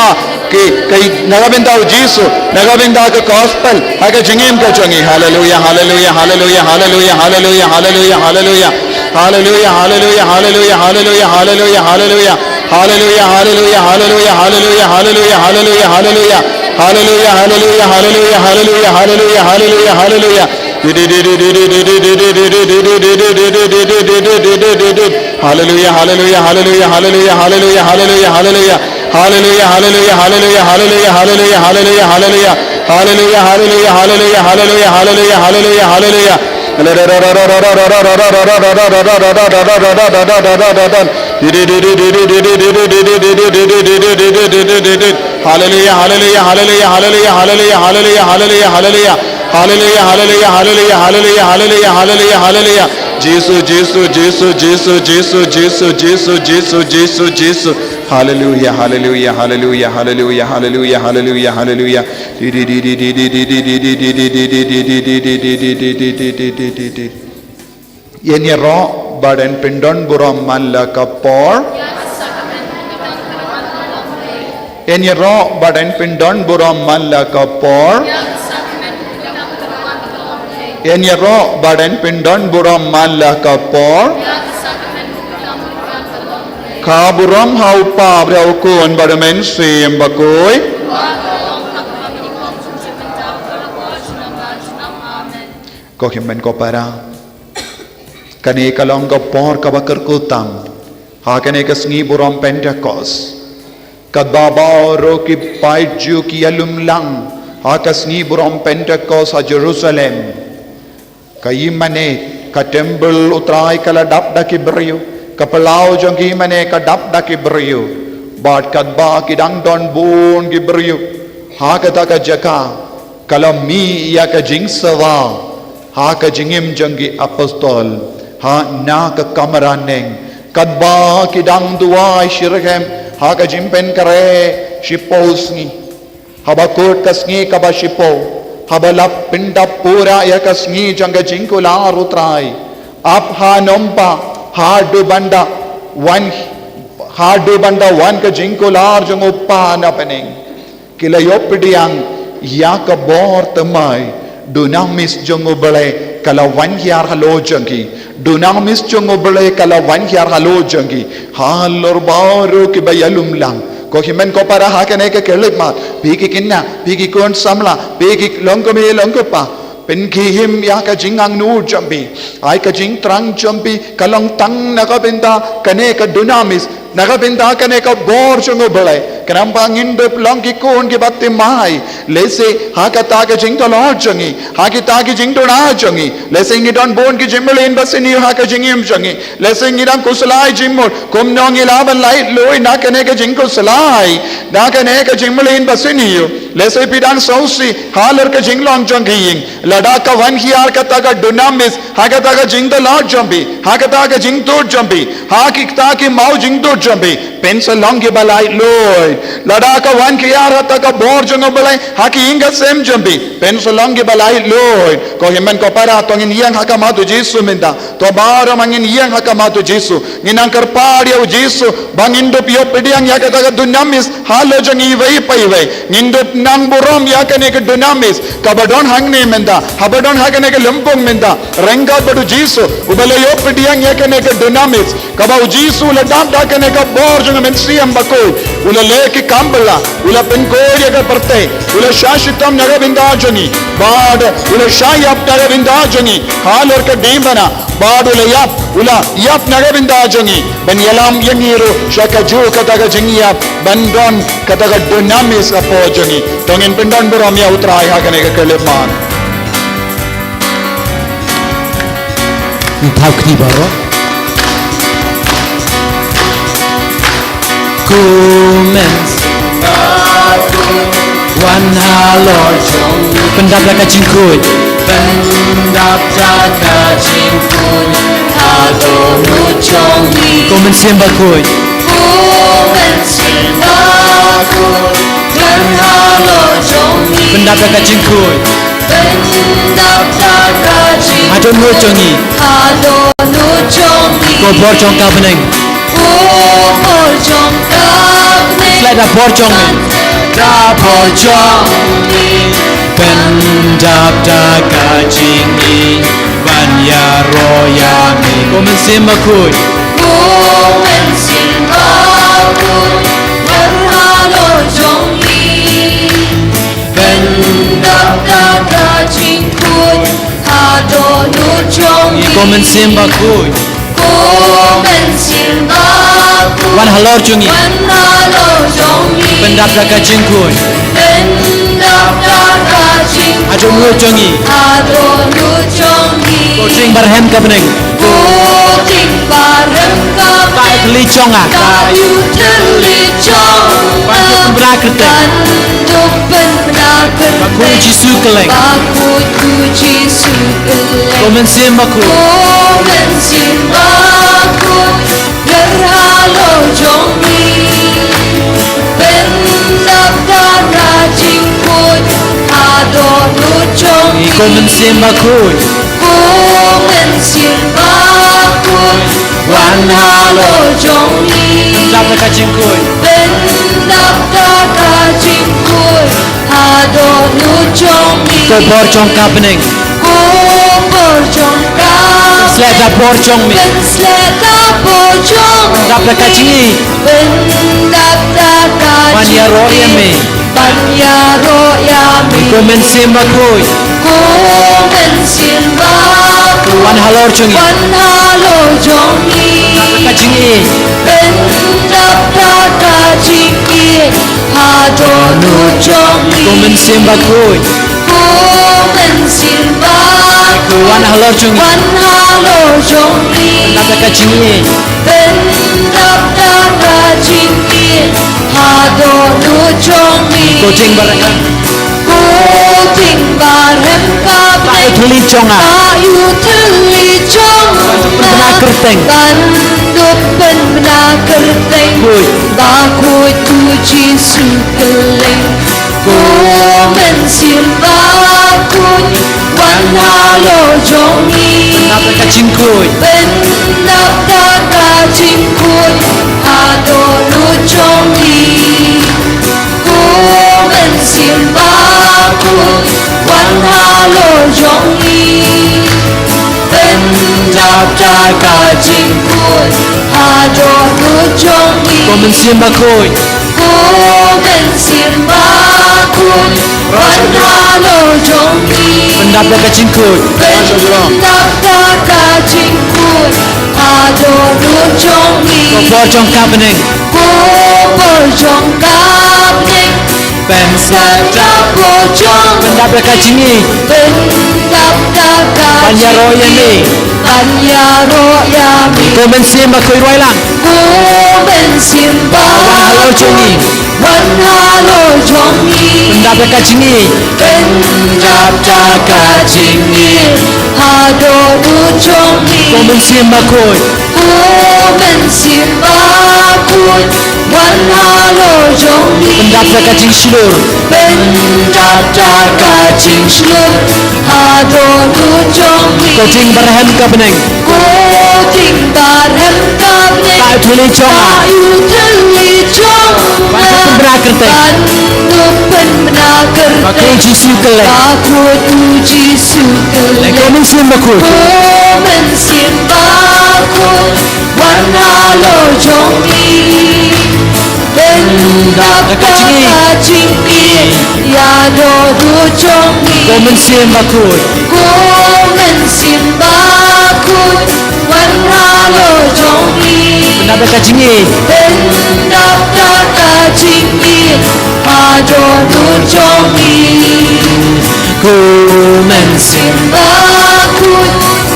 ki, ki, na ka bynta U Jisu, na ka bynta ka gospel ha ka jingim ka jong ngi. Haleluia, haleluia, haleluia, haleluia, haleluia, haleluia, haleluia. Haleluia, haleluia, haleluia, haleluia, haleluia, haleluia. Haleluia, haleluia, haleluia, haleluia, haleluia, haleluia, haleluia. Haleluia, haleluia, haleluia, haleluia, haleluia, haleluia, haleluia. Haleluia, haleluia, haleluia, haleluia, haleluia, haleluia, haleluia. Haleluia, haleluia, haleluia, haleluia, haleluia, haleluia, haleluia. Haleluia, haleluia, haleluia, haleluia, haleluia, haleluia, haleluia. Haleluia, haleluia, haleluia, haleluia, haleluia, haleluia, haleluia, haleluia, haleluia. Haleluia, haleluia, haleluia, haleluia, haleluia, haleluia, haleluia. Jesu, Jesu, Jesu, Jesu, Jesu. Haleluia, haleluia, haleluia, haleluia, haleluia, haleluia, haleluia. Ïa ngi ruh bad yn pyndon burom man la ka por. Ïa ngi ruh bad yn pyndon burom man la ka por. Ïa ngi ruh bad yn pyndon burom man la ka por. Ka burom ha U Kpa bad ha U Khun bad ha U Mynsiem Bakhuid. Ko hynmen ko para. Kane ka long ka por kaba kyrkhu tam ha kane ka sngi burom Pentekost. Katba baroh ki paid Jiw ki ïalum lang ha ka sngi burom Pentekost ha Jerusalem. Ka ïingmane, ka templ U Trai ka la dap da ki briew, ka phyllaw jong ka ïingmane ka dap da ki briew. Bad katba ki dang don bun ki briew ha kata ka jaka, ka la mih ïa ka jingsawa ha ka jingim jong ki apostol ha na ka kamra neng, katba ki dang duwai shitrhem ha ka jingpynkhreh shiphew sngi. Haba kut ka sngi kaba shiphew, haba la pyndap pura ïa ka sngi jong ka jingkular U Trai, ap ha nongpa haduh ban da wan, haduh ban da wan ka jingkular jong U Kpa na bneng. Ki la ïoh pdiang ïa ka bor thymmai, dunamis jong U Blei ka la wan hiar halor jong ki. Dunamis jong U Blei ka la wan hiar halor jong ki. Halor baroh kiba ïalum lang. Ko hynmen ko para, ha kane ka Khristmas, phi ki khynnah, phi ki khun samla, phi ki longkmie longkpa, pynkhie ïa ka jingangnud jong phi. Ai ka jingthrang jong phi ka long tang na ka bynta kane ka dunamis, na ka bynta kane ka bor jong U Blei. Khnang ba ngin dup long ki khun kiba thymmai, lehse ha kata ka jingdalor jong ngi, ha kita ki jingduna jong ngi, lehse ngi don bun ki jingmlien basniew ha ka jingim jong ngi, lehse ngi dang khuslai jingmut, kumno ngi lah ban laitluid na kane ka jingkhuslai, na kane ka jingmlien basniew, lehse phi dang sngewsih halor ka jinglong jong ka ïing, lada ka wan hiar kata ka dunamis ha kata ka jingdalor jong phi, ha kata ka jingtud jong phi, ha kita ki maw jingtud jong phi, phin sa long kiba laitluid. Lada ka wan hiar kata ka bor jong U Blei ha ka ïing ka sem jong phi, phin sa long kiba laitluid. Ko hynmen ko para, to ngin ïeng ha khmat U Jisu mynta. To baroh ma ngin ïeng ha khmat U Jisu. Ngin nang kyrpad ïa U Jisu ba ngin dup ïoh pdiang ïa kata ka dunamis halor jong iwei pa iwei. Ngin dup nang burom ïa kane ka dunamis kaba don hangne mynta, haba don ha kane ka lympung mynta. Ryngkat bad U Jisu uba la ïoh pdiang ïa kane ka dunamis, kaba U Jisu u la dap da kane ka bor jong U Mynsiem Bakhuid, u la leh ki kam bylla, u la pynkhuid ïa ka pyrthei, u la shah shitom na ka bynta jong ngi, bad u la shah ïap na ka bynta jong ngi halor ka diengphna, bad u la ïap, u la ïap na ka bynta jong ngi, ban ïalam ïa ngi ruh sha kajuh kata ka jingïap, ban don kata ka dunamis hapoh jong ngi. To ngin pyndonburom ïa U Trai ha kane ka khyllipmat. Ngin thaw kti baroh. Ko Mynsiem Bakhuid, wan halor jong ngi. Pyndap da ka jingkhuid. Pyndap da ka jingkhuid haduh nud jong ngi. Ko Mynsiem Bakhuid. Ko Mynsiem Bakhuid, wan halor jong ngi. Pyndap da ka jingkhuid. Pyndap da ka jingkhuid haduh nud jong ngi. Haduh nud jong ngi. Ko bor jong ka bneng. Ko bor jong ka bneng. Sleh da bor jong ngi. Da bor jong ngi. Pyndap da ka jingïeit ban ïaroh ïa ngi. Ko Mynsiem Bakhuid. Ko Mynsiem Bakhuid, wan halor jong ngi. Pyndap da ka jingkhuid haduh nud jong ngi. Ko Mynsiem Bakhuid. Ko Mynsiem Bakhuid, wan halor jong ngi. Wan halor jong ngi. Pyndap da ka jingkhuid. Pyndap da ka jingkhuid haduh nud jong ngi. Haduh nud jong ngi. Ko dieng barhem ka bneng. Ko dieng barhem ka bneng. Ka ïoh thylliej jong nga. Ka ïoh thylliej jong nga. Ban dup pynbna kyrteng. Ban dup pynbna kyrteng. Bakhuid Jisu kylleng. Bakhuid Jisu kylleng. Ko Mynsiem Bakhuid. Ko Mynsiem Bakhuid, wan halor jong ngi. Pyndap da ka jingkhuid haduh nud jong ngi. Ko Mynsiem Bakhuid. Ko Mynsiem Bakhuid, wan halor jong ngi. Pyndap da ka jingkhuid. Pyndap da ka jingkhuid haduh nud jong ngi. Ko bor jong ka bneng. Ko bor jong ka bneng. Sleh da bor jong me. Sleh da bor jong me. Pyndap da ka jingïeit. Pyndap da ka jingïeit. Ban ïaroh ïa me. Ban ïaroh ïa me. Ko Mynsiem Bakhuid. Ko Mynsiem Bakhuid, wan halor jong ngi. Wan halor jong ngi. Pyndap da ka jingïeit. Pyndap da ka jingïeit haduh nud jong ngi. Ko Mynsiem Bakhuid. Ko Mynsiem Bakhuid, wan halor jong ngi. Wan halor jong ngi. Pyndap da ka jingïeit. Pyndap da ka jingïeit haduh nud jong ngi. Ko dieng barhem. Ko dieng barhem ka bneng. Ka ïoh thylliej jong nga. Ka ïoh thylliej jong nga. Ban dup pynbna kyrteng. Ban dup pynbna kyrteng. Bakhuid. Bakhuid U Jisu kylleng. Ko Mynsiem Bakhuid, wan halor jong ngi. Pyndap da ka jingkhuid. Pyndap da ka jingkhuid haduh nud jong ngi. Ko Mynsiem Bakhuid, wan halor jong ngi. Pyndap da ka jingkhuid haduh nud jong ngi. Ko Mynsiem Bakhuid. Ko Mynsiem Bakhuid, wan halor jong ngi. Pyndap da ka jingkhuid. Pyndap da ka jingkhuid haduh nud jong ngi. Ko bor jong ka bneng. Ko bor jong ka Pyndap da ka jingïeit. Pyndap da ka jingïeit. Ban ïaroh ïa me. Ban ïaroh ïa me. Ko Mynsiem Bakhuid, wan lang. Ko Mynsiem Bakhuid, wan halor jong ngi. Wan halor jong ngi. Pyndap da ka jingïeit. Pyndap da ka jingïeit. Haduh jong ngi. Ko Mynsiem Bakhuid. Ko Mynsiem Bakhuid, wan halor jong ngi. Pyndap da ka jingshlur. Pyndap da ka jingshlur. Haduh jong ngi. Ko Jingbarhem ka bneng. Ko Jingbarhem ka bneng. Tang ïa u thylliej jong nga. Tang ïa u thylliej jong nga. Ban pynbna kyrteng. Ban pynbna kyrteng. Bakhuid u Jisu Khrist. Bakhuid u Jisu Khrist. Leh ko Mynsiem Bakhuid. Ko Mynsiem Bakhuid, wan halor jong ngi. Pyndap da ka jingïeit. Ïaroh jong ngi. Ko Mynsiem Bakhuid. Ko Mynsiem Bakhuid, wan halor jong ngi. Pyndap da ka jingïeit. Pyndap da ka jingïeit. Haduh jong ngi. Ko Mynsiem Bakhuid,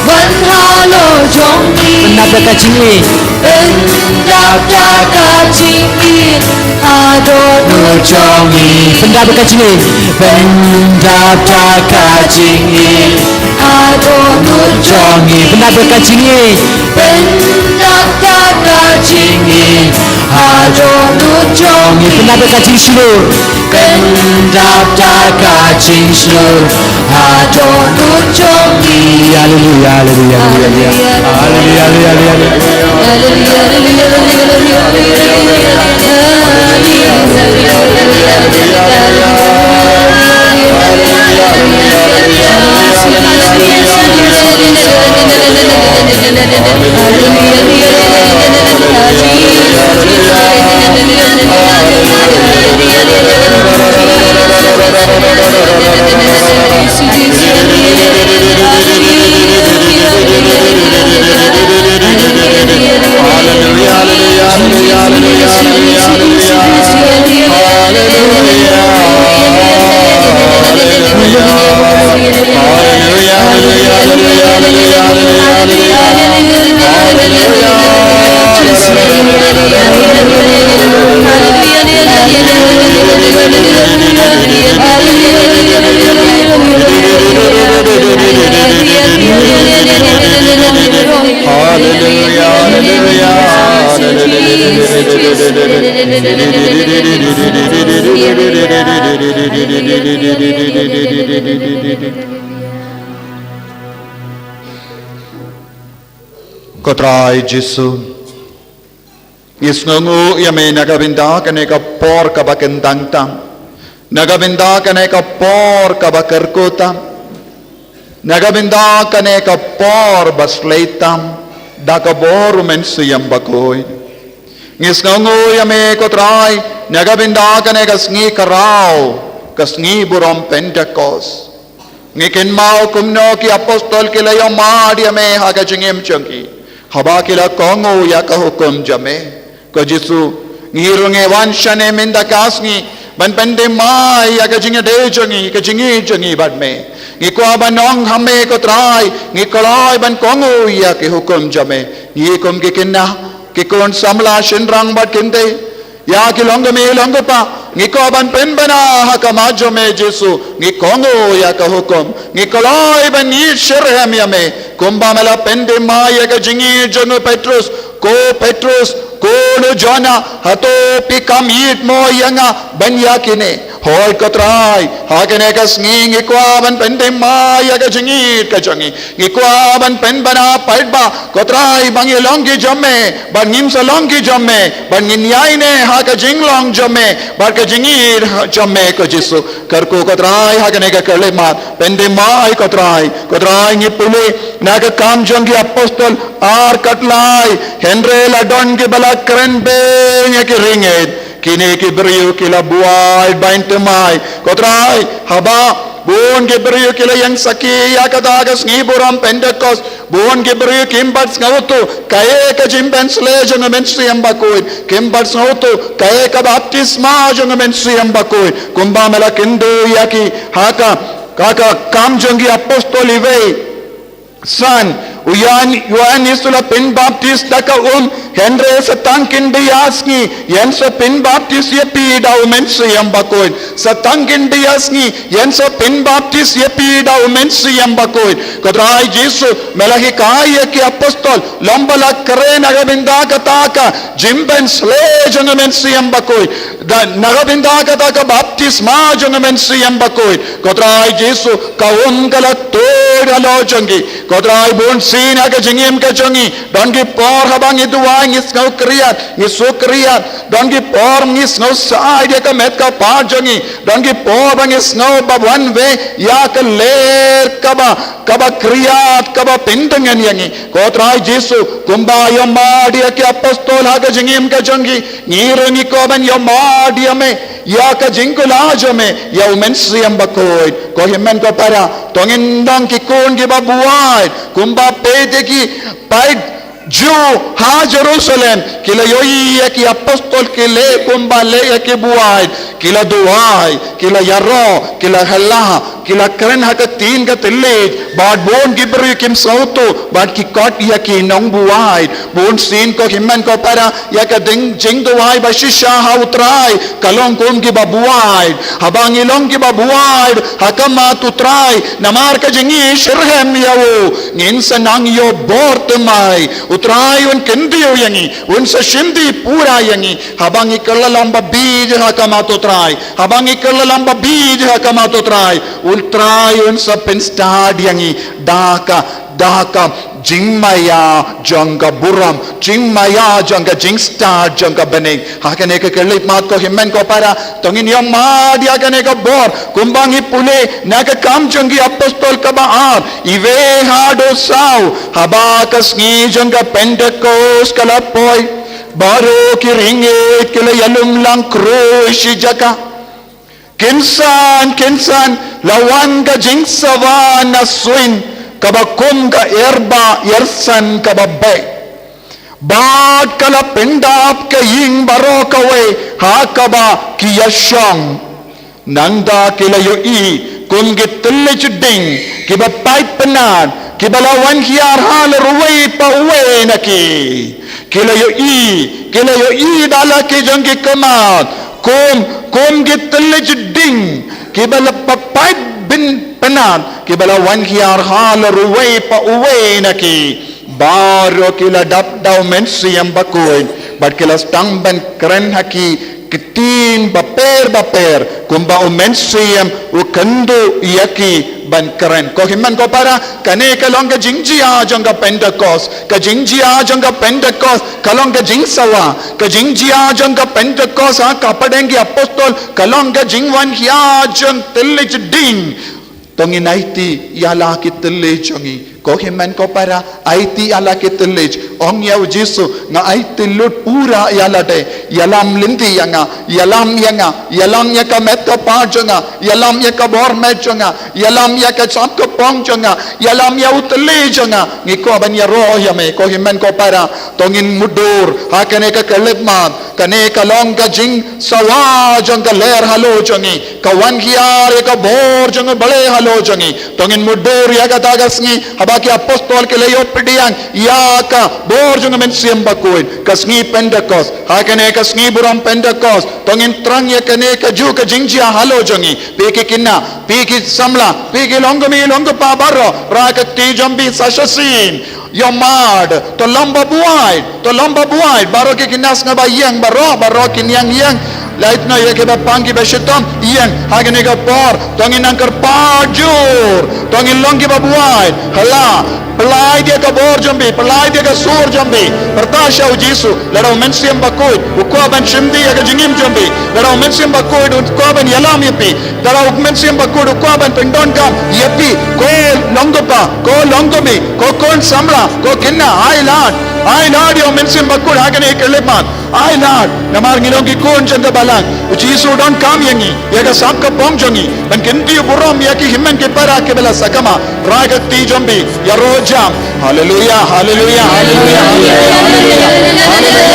wan halor jong ngi. Pyndap da ka jingïeit. Pyndap da ka jingïeit. Haduh jong ngi. Pyndap da ka jingïeit. Pyndap da ka jingïeit. Haduh jong ngi. Pyndap da ka jingïeit. Pyndap da ka jingïeit. Haduh jong ngi. Pyndap da ka jingshlur. Pyndap da ka jingshlur. Haduh jong ngi. Haleluya, haleluya, haleluya. Haleluya, haleluya, haleluya. Haleluya, haleluya, haleluya. Ko Trai Jisu, ngi sngewnguh ïa me na ka bynta kane ka por kaba kyntang tam, na ka bynta kane ka por kaba kyrkhu tam, na ka bynta kane ka por ba slei tam da ka bor u Mynsiem Bakhuid. Ngi sngewnguh ïa me ko Trai na ka bynta kane ka sngi khraw, ka sngi burom Pentekost. Ngi kynmaw kumno ki apostol ki la ïohmad ïa me ha ka jingim jong ki haba ki la kohnguh ïa ka hukum jong me. Ko Jisu, ngi ruh ngi wan shane mynta ka sngi ban pynthymmai ïa ka jingïadei jong ngi, ka jingïeit jong ngi bad me. Ngi kwah ban ong ha me ko Trai, ngi kloi ban kohnguh ïa ki hukum jong me. Ngi kum ki khynnah, ki khun samla shynrang bad kynthei, ïa ki longkmie longkpa, ngi kwah ban pynbna ha khmat jong me Jisu, ngi kohnguh ïa ka hukum, ngi kloi ban ïeit shitrhem ïa me, kumba me la pynthymmai ïa ka jingïeit jong u Petrus, ko Petrus, ko u Jona, hato phi kham ïeit mo ïa nga ban ïa kine? Hooid ko Trai, ha kane ka sngi ngi kwah ban pynthymmai ïa ka jingïeit ka jong ngi. Ngi kwah ban pynbna paidbah ko Trai ba ngi long ki jong me, bad ngim sa long ki jong me, bad ngin ïaineh ha ka jinglong jong me bad ka jingïeit jong me ko Jisu. Kyrkhu ko Trai ha kane ka khyllipmat, pynthymmai ko Trai. Ko Trai ngi pule na ka Kam jong ki Apostol ar khatlai, hynrei la don kiba la kren beiñ ïa ki ri ngeit. Kine ki briew ki la buaid ban thymmai ko Trai haba Bun ki briew ki la ïeng sakhi ïa kata ka sngi burom Pentekost. Bun ki briew kim pat sngewthuh kaei ka jingpynshlei jong u Mynsiem Bakhuid. Kim pat sngewthuh kaei ka baptisma jong u Mynsiem Bakhuid. Kumba me la kynduh ïa ki ha ka, ha ka Kam jong ki Apostol iwei san, u Ïoan, Ïoannis u la pynbaptis da ka um, hynrei sa tang kynbiasngi yn sa pynbaptis ïa phi da u Mynsiem Bakhuid. Sa tang kynbiasngi yn sa pynbaptis ïa phi da u Mynsiem Bakhuid. Ko Trai Jisu, me la hikai ïa ki apostol, lymba la kren na ka bynta kata ka jingpynshlei jong u Mynsiem Bakhuid. Da na ka bynta kata ka baptisma jong u Mynsiem Bakhuid. Ko Trai Jisu, ka um ka la tuid halor jong ki. Ko Trai, bunsien ha ka jingim ka jong ngi, don ki por haba ngi duwai ngi sngew khriat, ngi suk khriat. Don ki por ngi sngew said ïa ka met ka phad jong ngi. Don ki por ba ngi sngew ba wan wei ïa ka lyer kaba, kaba khriat, kaba pyndeng ïa ngi. Ko Trai Jisu, kumba ïohmad ïa ki apostol ha ka jingim ka jong ki, ngi ruh ngi kwah ban ïohmad ïa me, ïa ka jingkhuslai jong me, ïa u Mynsiem Bakhuid. Ko hynmen ko para, to ngin long ki khun kiba buaid, kumba peit ïa ki paid Jiw ha Jerusalem, ki la ïohi ïa ki apostol ki leh kumba leh ïa ki buaid, ki la duwai, ki la ïaroh, ki la kylla, ki la kren ha ka ktien ka thylliej, bad bun ki briew kim sngewthuh, bad ki khot ïa ki nongbuaid. Bunsien ko hynmen ko para, ïa ka ding jingduwai ba shisha ha u Trai, ka long kum kiba buaid. Haba ngi long kiba buaid ha khmat u Trai, namar ka jingshitrhem ïa u, ngin sa nang ïoh bor thymmai. U Trai un kyntiew ïa ngi, un sa shim dih pura ïa ngi. Haba ngi kylla lam babieit ha khmat u Trai, haba ngi kylla lam babieit ha khmat u Trai, u Trai un sa pynstad ïa ngi da ka, da ka jingmaïa jong ka burom, jingmaïa jong ka jingstad jong ka bneng. Ha kane ka khyllipmat ko hynmen ko para, to ngin ïohmad ïa kane ka bor, kumba ngi pule na ka Kam jong ki Apostol kaba ar, iwei haduh saw, haba ka sngi jong ka Pentekost ka la poi, baroh ki riewngeit ki la ïalum lang khrui shi jaka. Kynsan, kynsan, la wan ka jingsawa na suiñ, kaba kum ka irbah irsan kaba beit. Bad ka la pyndap ka ïing baroh kawei, ha kaba ki ïashong. Nangta ki la ïohi kum ki thylliej ding, kiba pait pynat, kiba la wan hiar halor uwei pa uwei na ki. Ki la ïohi, ki la ïohi da la ki jong ki khmat, kum, kum ki thylliej ding, kiba la pait pyn-, pynat, kiba la wan hiar halor uwei pa uwei na ki. Baroh ki la dap da u Mynsiem Bakhuid, bad ki la sdang ban kren ha ki ktien bapher bapher, kumba u Mynsiem u kynduh ïa ki ban kren. Ko hynmen ko para, kane ka long ka jingjia jong ka Pentekost. Ka jingjia jong ka Pentekost ka long ka jingsawa. Ka jingjia jong ka Pentekost ha ka pdeng ki apostol ka long ka jingwan hiar jong thylliej ding. To ngin aiti ïa la ki thylliej jong ngi. Ko hynmen ko para, aiti ïa la ki thylliej. Ong ïa u Jisu, nga aiti lut pura ïa lade. Ïalam lynti ïa nga, ïalam ïa nga, ïalam ïa ka met ka phad jong nga, ïalam ïa ka bor met jong nga, ïalam ïa ka sap ka phong jong nga, ïalam ïa u thylliej jong nga. Ngi kwah ban ïaroh ïa me, ko hynmen ko para, to ngin mutdur ha kane ka khyllipmat. Kane ka long ka jingsawa jong ka lyer halor jong ngi. Ka wan hiar ïa ka bor jong U Blei halor jong ngi. To ngin mutdur ïa kata ka sngi, haba ki apostol ki la ïoh pdiang ïa ka bor jong U Mynsiem Bakhuid. Ka sngi Pentekost. Ha kane ka sngi burom Pentekost, to ngin thrang ïa kane kajuh ka jingjia halor jong ngi. Phi ki khynnah, phi ki samla, phi ki longkmie longkpa baroh, rah ka kti jong phi sa shisien. Ïohmad, to long ba buaid, to long ba buaid, baroh ki khynnah sngewbha ïeng, baroh, baroh ki nang ïeng. Lait noh ïa kiba pang kiba shitom, ïeng, ha kane ka por, to ngin nang kyrpad jur, to ngin long kiba buaid, hala, pyllait ïa ka bor jong phi, pyllait ïa ka sur jong phi, pyrta sha u Jisu, lada U Mynsiem Bakhuid u kwah ban shim dih ïa ka jingim jong phi, lada U Mynsiem Bakhuid u kwah ban ïalam ïa phi, lada U Mynsiem Bakhuid u kwah ban pyndonkam ïa phi, ko longkpa, ko longkmie, ko khun samla, ko khynnah, ai lad, ai lad ïa U Mynsiem Bakhuid ha kane ka khyllipmat. Ai lad, namar ngi long ki khun jong ka balang. U Jisu u donkam ïa ngi, ïa ka sap ka pong jong ngi, ban kynti burom ïa ki hynmen ki para kiba la sakma. Rai ka kti jong phi, ïaroh jam. Haleluia, haleluia, haleluia, haleluia, haleluia.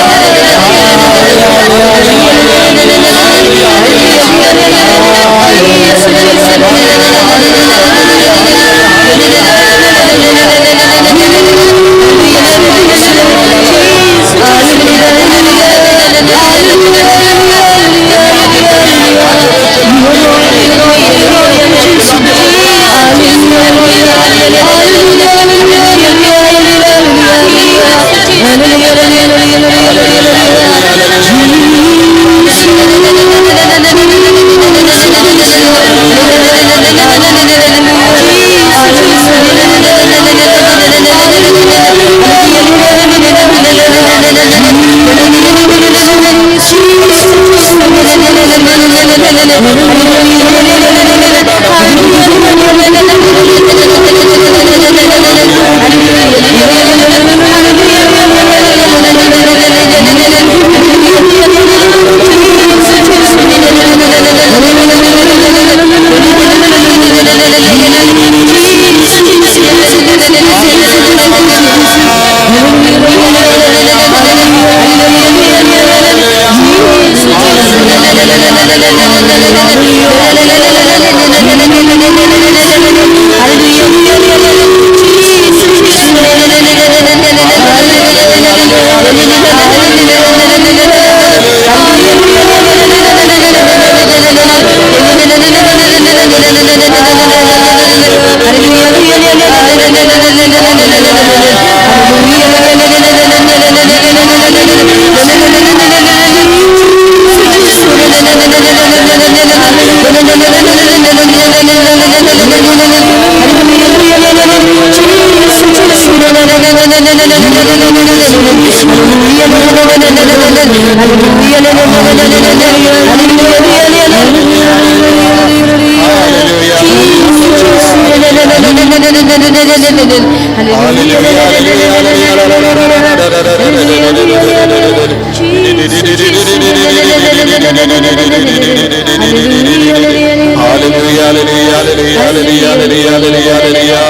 Hallelujah, hallelujah, hallelujah, hallelujah, hallelujah, hallelujah, hallelujah. Hallelujah, hallelujah, hallelujah, hallelujah. Hallelujah, hallelujah, hallelujah, hallelujah.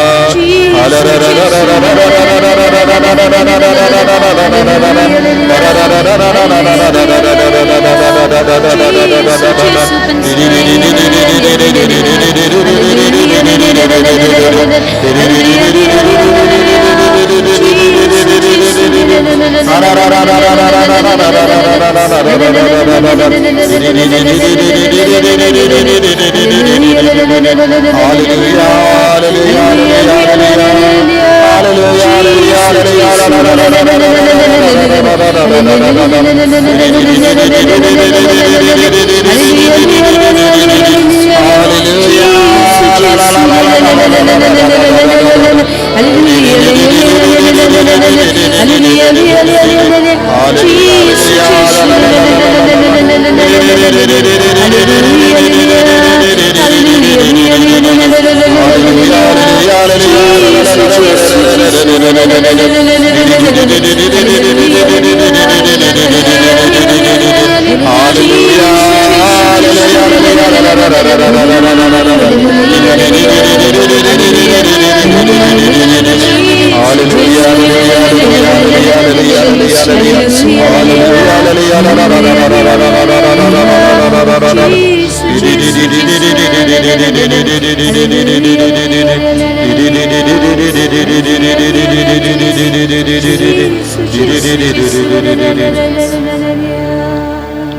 Hallelujah.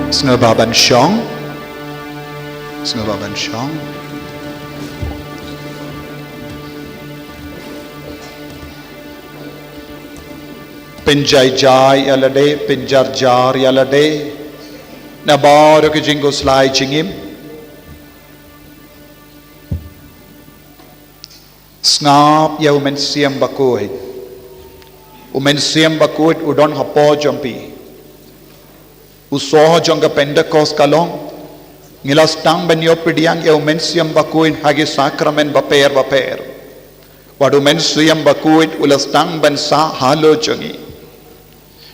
Sngewbha ban shong. Sngewbha ban shong. Pynjai jai ïa lade, pynjar jar ïa lade. Na baroh ki jingkhuslai jingim. Sngap ïa u Mynsiem Bakhuid. U Mynsiem Bakhuid u don hapoh jong phi. U soh jong ka Pentekost ka long, ngi la sdang ban ïoh pdiang ïa u Mynsiem Bakhuid ha ki sakramen bapher bapher. Bad u Mynsiem Bakhuid u la sdang ban sah halor jong ngi.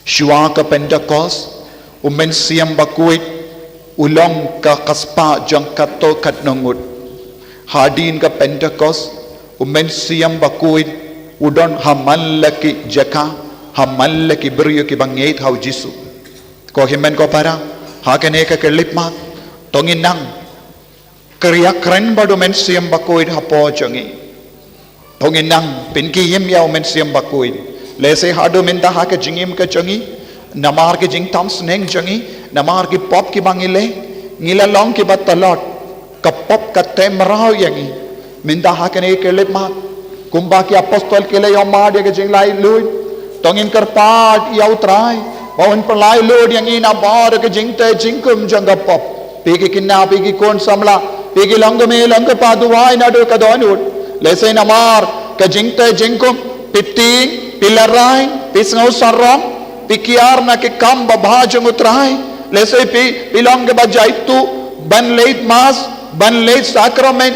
Shuwa ka Pentekost, U Mynsiem Bakhuid u long ka kspah jong katto katno ngut. Hadien ka Pentekost, u Mynsiem Bakhuid u don ha man la ki jaka, ha man la ki briew kiba ngeit ha u Jisu. Ko hynmen ko para, ha kane ka khyllipmat, to ngin nang kyrkhu kren bad u Mynsiem Bakhuid hapoh jong ngi. To ngin nang pynkhie ïa u Mynsiem Bakhuid. Lehse haduh mynta ha ka jingim ka jong ngi, namar ka jingtam sneng jong ngi, namar ki pop kiba ngi leh, ngi la long kiba tlot. Ka pop ka teh mraw ïa ngi. Mynta ha kane ka khyllipmat, kumba ki apostol ki la ïohmad ïa ka jinglaitluid, to ngin kyrpad ïa u Trai ba un pyllait lut ïa ngi na bor ka jingteh jingkhum jong ka pop. Phi ki khynnah, phi ki khun samla, phi ki long kmie long kpa, duwai naduh ka dohnud. Lehse namar ka jingteh jingkhum, phi tieng, phi lehraiñ, phi sngew sarong, phi kiar na ki kam babha jong u Trai. Lehse phi, phi long kiba jaituh ban leit Mass, ban leit Sakramen,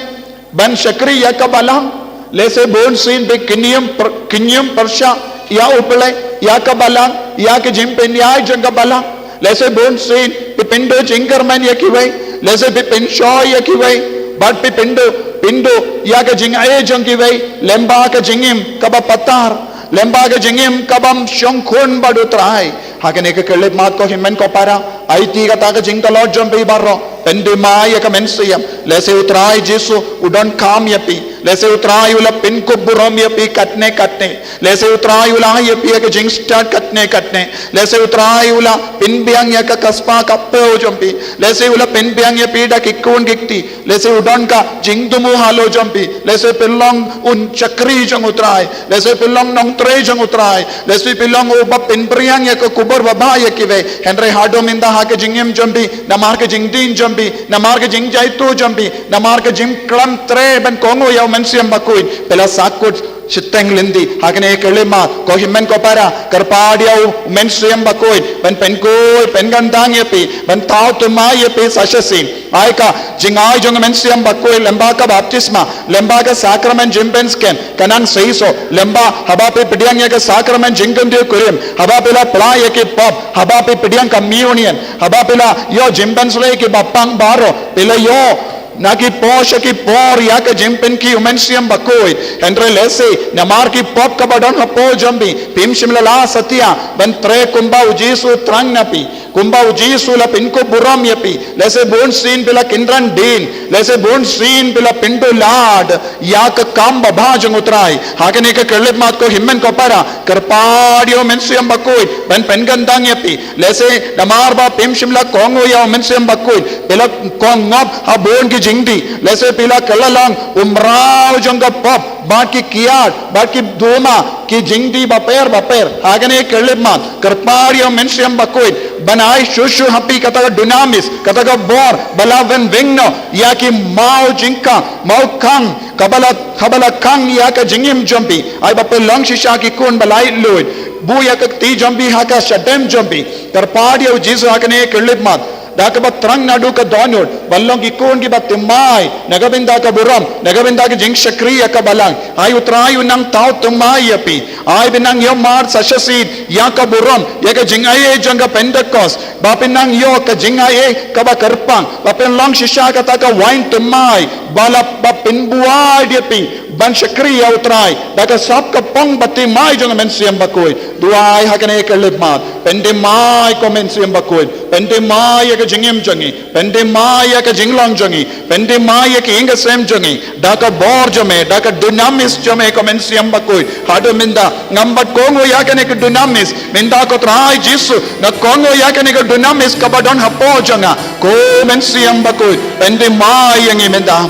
ban shakri ïa ka Balang. Lehse bunsien phi kñium pyr-, kñium pyrshah ïa u Blei, ïa ka Balang, ïa ka jingpynïaid jong ka Balang. Lehse bunsien phi pynduh jingkyrmen ïa kiwei. Lehse phi pynshoi ïa kiwei. Bad phi pynduh, pynduh ïa ka jingai jong kiwei lyngba ka jingim kaba patar, lyngba ka jingim kaba ym shongkun bad u Trai. Ha kane ka khyllipmat ko hynmen ko para, aiti kata ka jingtlot jong phi baroh, pynduna ïa ka mynsiem. Lehse u Trai Jisu u donkam ïa phi. Lehse u Trai u la pynkup burom ïa phi katne katne. Lehse u Trai u la ai ïa phi ïa ka jingstad katne katne. Lehse u Trai u la pynbiang ïa ka kspah ka phew jong phi. Lehse u la pynbiang ïa phi da ki khun ki kti. Lehse u don ka jingthmu halor jong phi. Lehse phi long un shakri jong u Trai. Lehse phi long nongtrei jong u Trai. Lehse phi long uba pynbiang ïa ka khubor babha ïa kiwei. Hynrei haduh mynta ha ka jingim jong phi, namar ka jingdien jong phi, namar ka jingjaituh jong phi, namar ka jingkhlem treh ban kohnguh ïa u Mynsiem Bakhuid, phi la sahkut shiteng lynti. Ha kane ka khyllipmat ko hynmen ko para, kyrpad ïa u Mynsiem Bakhuid ban pynkhuid pynkyntang ïa phi, ban thaw thymmai ïa phi sa shisien. Ai ka jingai jong u Mynsiem Bakhuid lyngba ka baptisma, lyngba ka sakramen jingpynskhem, ka nang seisoh, lyngba haba phi pdiang ïa ka sakramen jingkyntiew kurim, haba phi la pynlait ïa ki pop, haba phi pdiang communion, haba phi la ïoh jingpynshlei kiba pang baroh, phi la ïoh na ki por sha ki por ïa ka jingpynkhie u Mynsiem Bakhuid. Hynrei lehse namar ki pop kaba don hapoh jong phi, phim shym la lah satia ban treh kumba u Jisu u thrang na phi, kumba u Jisu u la pynkup burom ïa phi. Lehse bunsien phi la kynran dien. Lehse bunsien phi la pynduh lad ïa ka kam babha jong u Trai. Ha kane ka khyllipmat ko hynmen ko para, kyrpad ïa u Mynsiem Bakhuid ban pynkyntang ïa phi. Lehse namar ba phim shym la kohnguh ïa u Mynsiem Bakhuid, phi la kohnguh ha bun ki jingdih. Lehse phi la kylla long u mraw jong ka pop, bad ki kiad, bad ki duma, ki jingdih bapher bapher. Ha kane ka khyllipmat, kyrpad ïa u Mynsiem Bakhuid ban ai shuh shuh ha phi kata ka dunamis, kata ka bor ba la weng weng noh ïa ki maw jingkhang, maw khang, kaba la, kaba la khang ïa ka jingim jong phi. Ai ba phi long shisha ki khun ba laitluid. Buh ïa ka kti jong phi ha ka shadem jong phi. Kyrpad ïa u Jisu ha kane ka khyllipmat, da kaba thrang naduh ka dohnud, ban long ki khun kiba thymmai na ka bynta ka burom, na ka bynta ka jingshakri ïa ka Balang. Ai u Trai u nang thaw thymmai ïa phi. Ai phin nang ïohmad sa shisien ïa ka burom, ïa ka jingai jong ka Pentekost. Ba phin nang ïoh ka jingai kaba kyrpang, ba phin long shisha kata ka wain thymmai, ba la, ba pynbuaid ïa phi ban shakri ïa u Trai da ka sap ka pong baptisma jong u Mynsiem Bakhuid. Duwai ha kane ka khyllipmat, pynthymmai ko Mynsiem Bakhuid, pynthymmai ïa ka jingim jong ngi, pynthymmai ïa ka jinglong jong ngi, pynthymmai ïa ka ïing ka sem jong ngi da ka bor jong me, da ka dunamis jong me ko Mynsiem Bakhuid. Haduh mynta ngam pat kohnguh ïa kane ka dunamis. Mynta ko Trai Jisu, nga kohnguh ïa kane ka dunamis kaba don hapoh jong nga. Ko Mynsiem Bakhuid, pynthymmai ïa ngi mynta.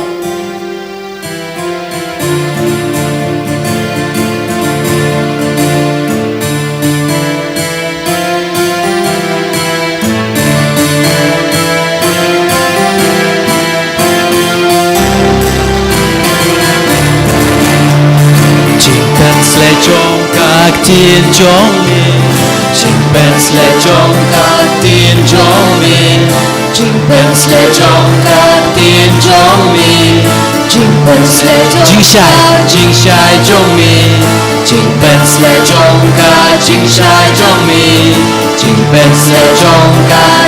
Jingpynshlei jong ka ktien jong me. Jingpynshlei jong ka ktien jong me. Jingpynshlei jong ka ktien jong me. Jingpynshlei jong, jingshai, jingshai jong me. Jingpynshlei jong ka jingshai jong me. Jingpynshlei jong ka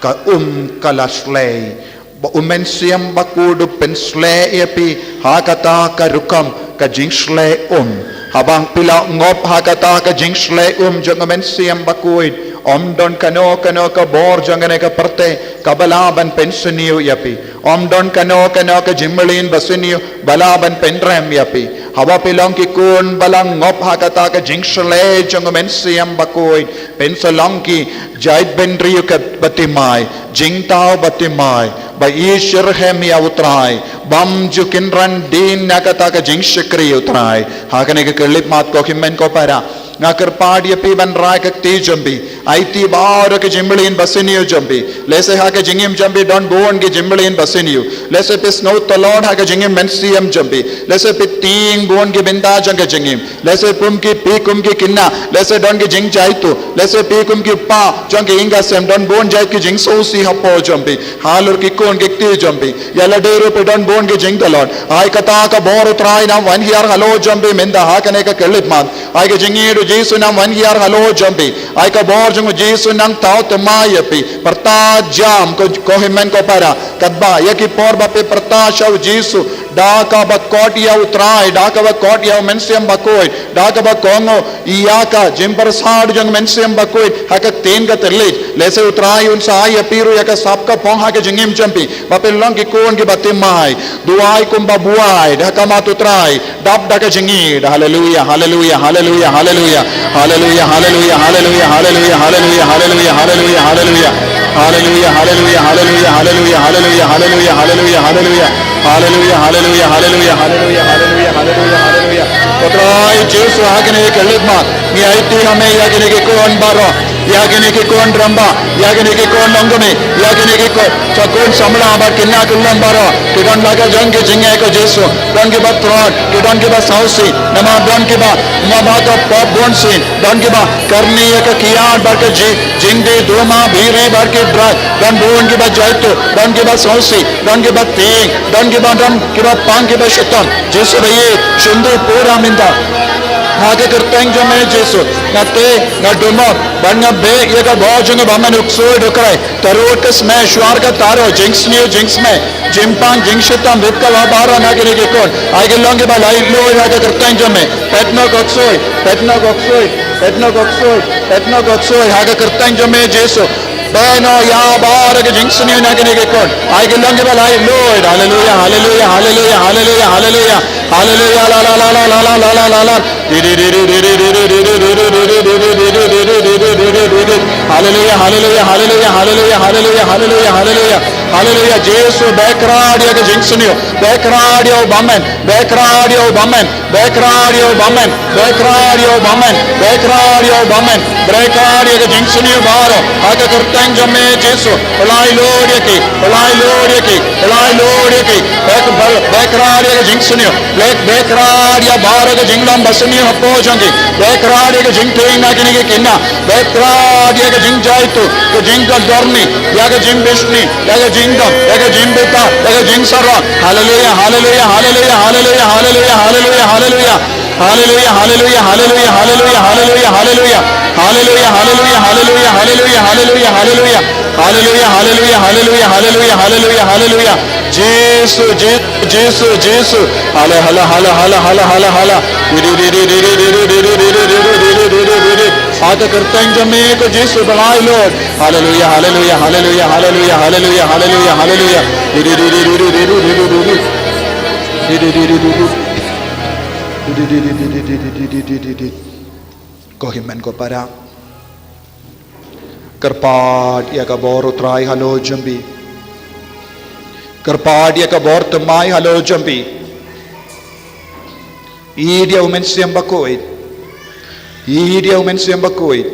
ka um ka la shlei. Ba u Mynsiem Bakhuid u pynsleh ïa phi ha kata ka rukom ka jingshlei um. Haba phi la ngop ha kata ka jingshlei um jong u Mynsiem Bakhuid, ym don kano kano ka bor jong kane ka pyrthei kaba lah ban pynsniew ïa phi. Ym don kano kano ka jingmlien basniew ba lah ban pynrem ïa phi. Haba phi long ki khun ba la ngop ha kata ka jingshlei jong u Mynsiem Bakhuid, phin sa long ki jaitbynriew kiba thymmai, jingthaw ba thymmai, ba i shitrhem ïa u Trai, bym ju kynran dien na kata ka jingshakri ïa u Trai. Ha kane ka khyllipmat, ko hynmen ko para, nga kyrpad ïa phi ban rai ka kti jong phi. Aiti baroh ka jingmlien basniew jong phi. Lehse ha ka jingim jong phi don bun ki jingmlien basniew. Lehse phi sngew tlot ha ka jingim mynsiem jong phi. Lehse phi tieng bun ki bynta jong ka jingim. Lehse phi kum ki, phi kum ki khynnah, lehse don ki jingjaituh. Lehse phi kum ki kpa jong ki ïing ki sem, don bun jait ki jingsngewsih hapoh jong phi. Halor ki khun ki kti jong phi. Ïa lade ruh phi don bun ki jingtlot. Ai kata ka bor u Trai nang wan hiar halor jong phi mynta ha kane ka khyllipmat. Ai ka jingïeit u Jisu nang wan hiar halor jong phi. Ai ka bor jong u Jisu nang thaw thymmai ïa phi. Pyrta jam, ko, ko hynmen ko para. Katba ïa ki por ba phi pyrta sha u Jisu, da kaba khot ïa u Trai, da kaba khot ïa u Mynsiem Bakhuid, da kaba kohnguh ïa ka jingpyrsad jong u Mynsiem Bakhuid ha ka ktien ka thylliej, lehse u Trai un sa ai ïa phi ruh ïa ka sap ka phong ha ka jingim jong phi, ba phin long ki khun kiba thymmai. Duwai kumba buaid ha khmat u Trai, dap da ka jingïeit. Haleluia, haleluia, haleluia, haleluia. Haleluia, haleluia, haleluia, haleluia, haleluia, haleluia, haleluia, haleluia. Haleluia, haleluia, haleluia, haleluia, haleluia, haleluia, haleluia, haleluia. Haleluia, haleluia, haleluia, haleluia, haleluia, haleluia, haleluia. Ko Trai Jisu, ha kane ka khyllipmat, ngi aiti ha me ïa kine ki khun baroh, ïa kine ki khun rangbah, ïa kine ki khun longkmie, ïa kine ki khun, sa khun samla bad kine ki long baroh, ki don la ka jong ki jingeh ko Jisu, don kiba tlot, ki don kiba sngewsih, namar don kiba, namar ka pop bun sien, don kiba kyrni ïa ka kiad bad ka ji, jingdih duma biri bad ki drug, don bun kiba jaituh, don kiba sngewsih, don kiba tieng, don kiba, don kiba pang kiba shitom. Jisu ba ïeit, shim duh pura mynta. Ha ka kyrteng jong me Jisu, nga teh, nga dum, bad nga beh ïa ka bor jong u bymman u ksuid u krai. Tarud ka smet, shuwa ka tarud, jingsniew jingsmet, jingpang jingshitom, bit ka la baroh na kine ki khun. Ai ki long kiba laitluid ha ka kyrteng jong me. Peit noh ko ksuid, peit noh ko ksuid, peit noh ko ksuid, peit noh ko ksuid ha ka kyrteng jong me Jisu. Beh noh ïa baroh ki jingsniew na kine ki khun. Ai ki long kiba laitluid. Haleluia, haleluia, haleluia, haleluia, haleluia. Haleluia, la, la, la. Haleluia, haleluia, haleluia, haleluia, haleluia, haleluia, haleluia. Haleluia, Jisu, beh krad ïa ka jingsniew, beh krad ïa u bymman, beh krad ïa u bymman, beh krad ïa u bymman, beh krad ïa u bymman, beh krad ïa u bymman, beh krad ïa ka jingsniew baroh, ha ka kyrteng jong me Jisu, pynlait lut ïa ki, pynlait lut ïa ki, pynlait lut ïa ki, beh, beh, beh krad ïa ka jingsniew, beh, beh krad ïa baroh ka jinglong basniew hapoh jong ki, beh krad ïa ka jingtieng na kine ki khynnah, beh krad ïa ka jingjaituh, ka jingkordor ni, ïa ka jingbishni, ïa ka jingdom, ïa ka jingbitar, ïa ka jingsarong. Haleluia, haleluia, haleluia, haleluia, haleluia, haleluia, haleluia. Haleluia, haleluia, haleluia, haleluia, haleluia, haleluia. Haleluia, haleluia, haleluia, haleluia, haleluia, haleluia. Haleluia, haleluia, haleluia, haleluia, haleluia, haleluia. Jisu, Jisu, Jisu, Jisu. Hala, hala, hala. Ha ka kyrteng jong me ko Jisu, pynlait lut. Haleluia, haleluia, haleluia, haleluia, haleluia, haleluia, haleluia. Ko hynmen ko para. Kyrpad ïa ka bor u Trai halor jong phi. Kyrpad ïa ka bor thymmai halor jong phi. Ïeit ïa u Mynsiem Bakhuid. Ïeit ïa u Mynsiem Bakhuid.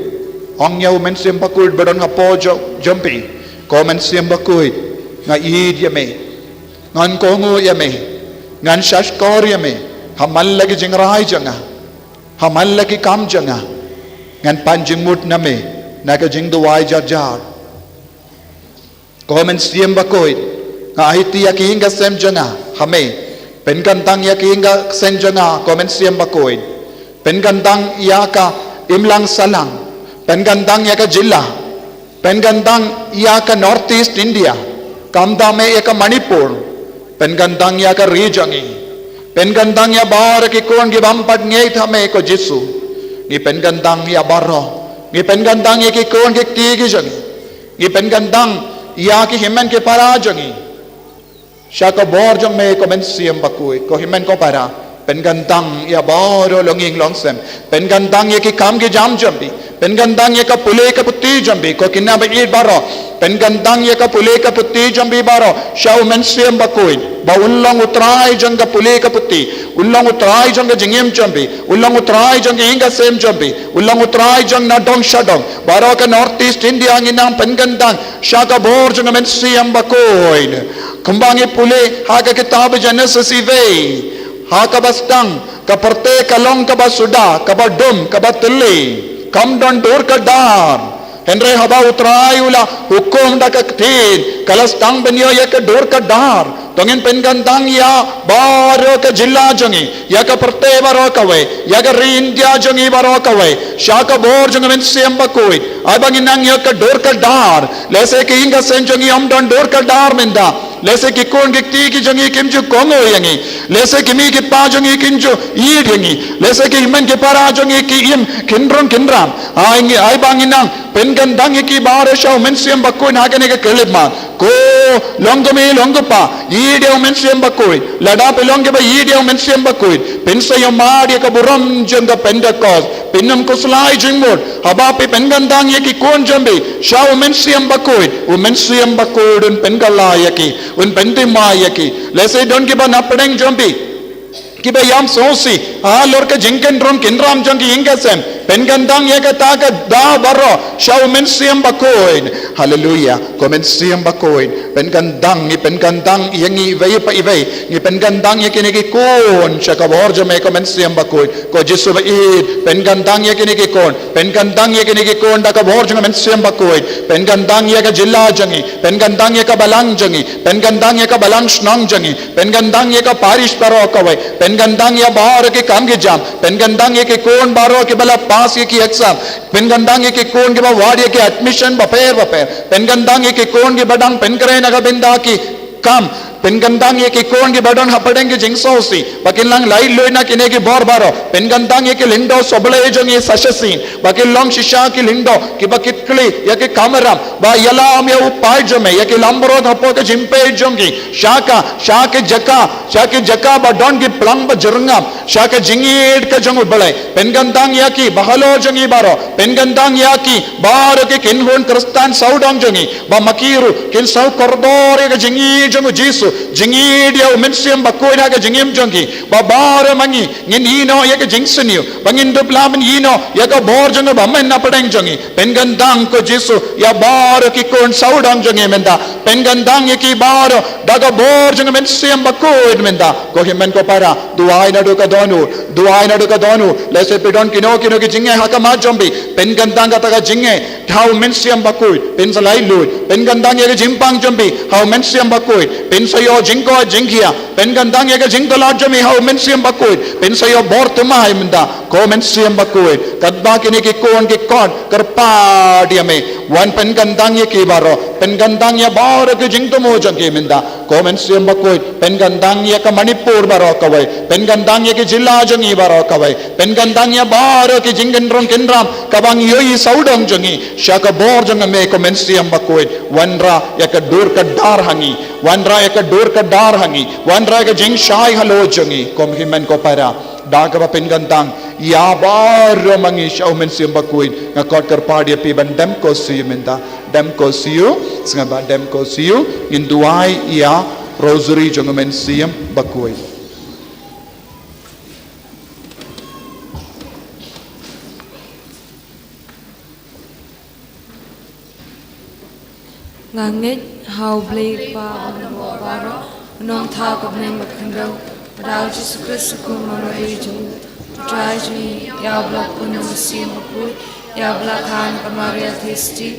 Ong ïa u Mynsiem Bakhuid ba don hapoh jong, jong phi. Ko Mynsiem Bakhuid, nga ïeit ïa me. Ngan kohnguh ïa me. Ngan shahshkor ïa me. Ha man la ki jingrai jong nga. Ha man la ki kam jong nga. Ngan pan jingmut na me na ka jingduwai jar jar. Ko Mynsiem Bakhuid, nga aiti ïa ka ïing ka sem jong nga ha me. Pynkyntang ïa ka ïing ka sem jong nga, ko Mynsiem Bakhuid. Pynkyntang ïa ka imlang sahlang. Pynkyntang ïa ka jylla. Pynkyntang ïa ka North East India, khamtam eh ïa ka Manipur. Pynkyntang ïa ka ri jong ngi. Pynkyntang ïa baroh ki khun ki bym pat ngeit ha me ko Jisu. Ngi pynkyntang ïa baroh. Ngi pynkyntang ïa ki khun ki kti ki jong ngi. Ngi pynkyntang ïa ki hynmen ki para jong ngi. Sha ka bor jong me ko Mynsiem Bakhuid, ko hynmen ko para. Pynkyntang ïa baroh longïing longsem. Pynkyntang ïa ki kam ki jam jong phi. Pynkyntang ïa ka pule ka puthi jong phi, ko kine ba ïeit baroh. Pynkyntang ïa ka pule ka puthi jong phi baroh sha u Mynsiem Bakhuid. Ba un long u trai jong ka pule ka puthi. Un long u trai jong ka jingim jong phi. Un long u trai jong ka ïing ka sem jong phi. Un long u trai jong na dong sha dong. Baroh ka North East India ngi nang pynkyntang sha ka bor jong ka Mynsiem Bakhuid. Kumba ngi pule ha ka kitab Genesis iwei, ha kaba sdang, ka pyrthei ka long kaba suda, kaba dum, kaba thylli. Kam don dur ka dar. Hynrei haba u Trai u la hukum da ka ktien, ka la sdang ban ïoh ïa ka dur ka dar. To ngin pynkyntang ïa baroh ka jylla jong ngi, ïa ka pyrthei baroh kawei, ïa ka ri India jong ngi baroh kawei sha ka bor jong ka Mynsiem Bakhuid. Ai ba ngin nang ïa ka dur ka dar. Lehse ki ïing ka sem jong ngi ym don dur ka dar mynta. Lehse ki khun ki kti ki jong ngi kim ju kohnguh ïa ngi. Lehse ki mei ki pa jong ngi kim ju ïeit ïa ngi. Lehse ki hynmen ki para jong ngi ki im khynrung khynram. Ai ngi, ai ba ngin nang pynkyntang ïa ki baroh sha u Mynsiem Bakhuid ha kane ka khyllipmat. Ko long kmie long kpa, ïeit ïa u Mynsiem Bakhuid. Lada phi long kaba ïeit ïa u Mynsiem Bakhuid, phin sa ïohmad ïa ka burom jong ka Pentekost. Phin ym khuslai jingmut haba phi pynkyntang ïa ki khun jong phi sha u Mynsiem Bakhuid. U Mynsiem Bakhuid un pynkylla ïa ki, un pynthymmai ïa ki. Lehse don kiba na pdeng jong phi kiba ïam sngewsih halor ka jingkhynrung khynram jong ki ïing ka sem. Pynkyntang ïa kata ka daw baroh sha u Mynsiem Bakhuid. Haleluia. Ko Mynsiem Bakhuid, pynkyntang, ngi pynkyntang ïa ngi iwei pa iwei. Ngi pynkyntang ïa kine ki khun sha ka bor jong me ko Mynsiem Bakhuid. Ko Jisu ba ïeit, pynkyntang ïa kine ki khun. Pynkyntang ïa kine ki khun da ka bor jong ka Mynsiem Bakhuid. Pynkyntang ïa ka jylla jong ngi. Pynkyntang ïa ka balang jong ngi. Pynkyntang ïa ka balang shnong jong ngi. Pynkyntang ïa ka parish baroh kawei. Pynkyntang ïa baroh ki kam ki jam. Pynkyntang ïa ki khun baroh kiba la pass ïa ki exam. Pynkyntang ïa ki khun kiba wad ïa ki admission bapher bapher. Pynkyntang ïa ki khun kiba dang pynkhreh na ka bynta ki kam. Pynkyntang ïa ki khun kiba don hapdeng ki jingsngewsih ba kin nang laitluid na kine ki bor baroh. Pynkyntang ïa ki lyngdoh sohblei jong ngi sa shisien ba kin long shisha ki lyngdoh kiba kitkhlieh ïa ki kamram. Ba ïalam ïa u paid jong me, ïa ki langbrot hapoh ka jingpeit jong ki. Sha ka, sha ki jaka, sha ki jaka ba don ki plang ba jyrngam. Sha ka jingïeit ka jong U Blei. Pynkyntang ïa ki bahalor jong ngi baroh. Pynkyntang ïa ki baroh ki kynhun Khristan sawdong jong ngi. Ba ma ki ruh kin saw kordor ïa ka jingïeit jong U Jisu. Jingïeit ïa U Mynsiem Bakhuid ha ka jingim jong ki. Ba baroh ma ngi ngin ïehnoh ïa ka jingsniew. Ba ngin dup lah ban ïehnoh ïa ka bor jong U Bamon na pdeng jong ngi. Pynkyntang ko Jisu ïa baroh ki khun sawdong jong ngi mynta. Pynkyntang ïa ki baroh da ka bor jong U Mynsiem Bakhuid mynta. Ko hynmen ko para, duwai naduh ka dohnud, duwai naduh ka dohnud. Lehse phi don kino kino ki jingeh ha khmat jong phi. Pynkyntang kata ka jingeh ha U Mynsiem Bakhuid, phin sa laitluid. Pynkyntang ïa ka jingpang jong phi ha U Mynsiem Bakhuid, phin sa ïoh jingkoit jingkhiah. Pynkyntang ïa ka jingtlot jong phi ha U Mynsiem Bakhuid, phin sa ïoh bor thymmai mynta. Ko Mynsiem Bakhuid, katba kine ki khun ki khot kyrpad ïa me, wan pynkyntang ïa ki baroh. Pynkyntang ïa baroh ki jingthmu jong ki mynta. Ko Mynsiem Bakhuid, pynkyntang ïa ka Manipur baroh kawei. Pynkyntang ïa ki jylla jong ngi baroh kawei. Pynkyntang ïa baroh ki jingkynrung kynram kaba ngi ïohi sawdong jong ngi. Sha ka bor jong me ko Mynsiem Bakhuid, wanrah ïa ka dur ka dar ha ngi. Wanrah ïa ka dur ka dar ha ngi. Wanrah ïa ka jingshai halor jong ngi. Ko hynmen ko para, da kaba pynkyntang ïa baroh ma ngi sha U Mynsiem Bakhuid, nga khot kyrpad ïa phi ban dem ko siew mynta. Dem ko siew, sngap ba dem ko siew. Ngin duwai ïa Rosary jong U Mynsiem Bakhuid. Nga ngeit ha U Blei Kpa uba bor baroh, u nongthaw ka bneng bad khyndew, bad ha U Jisu Khrist u kum u Mari jong u, u Trai jong ngi, ïa uba la pun da U Mynsiem Bakhuid, ïa uba la kha na ka Maria Theisotti,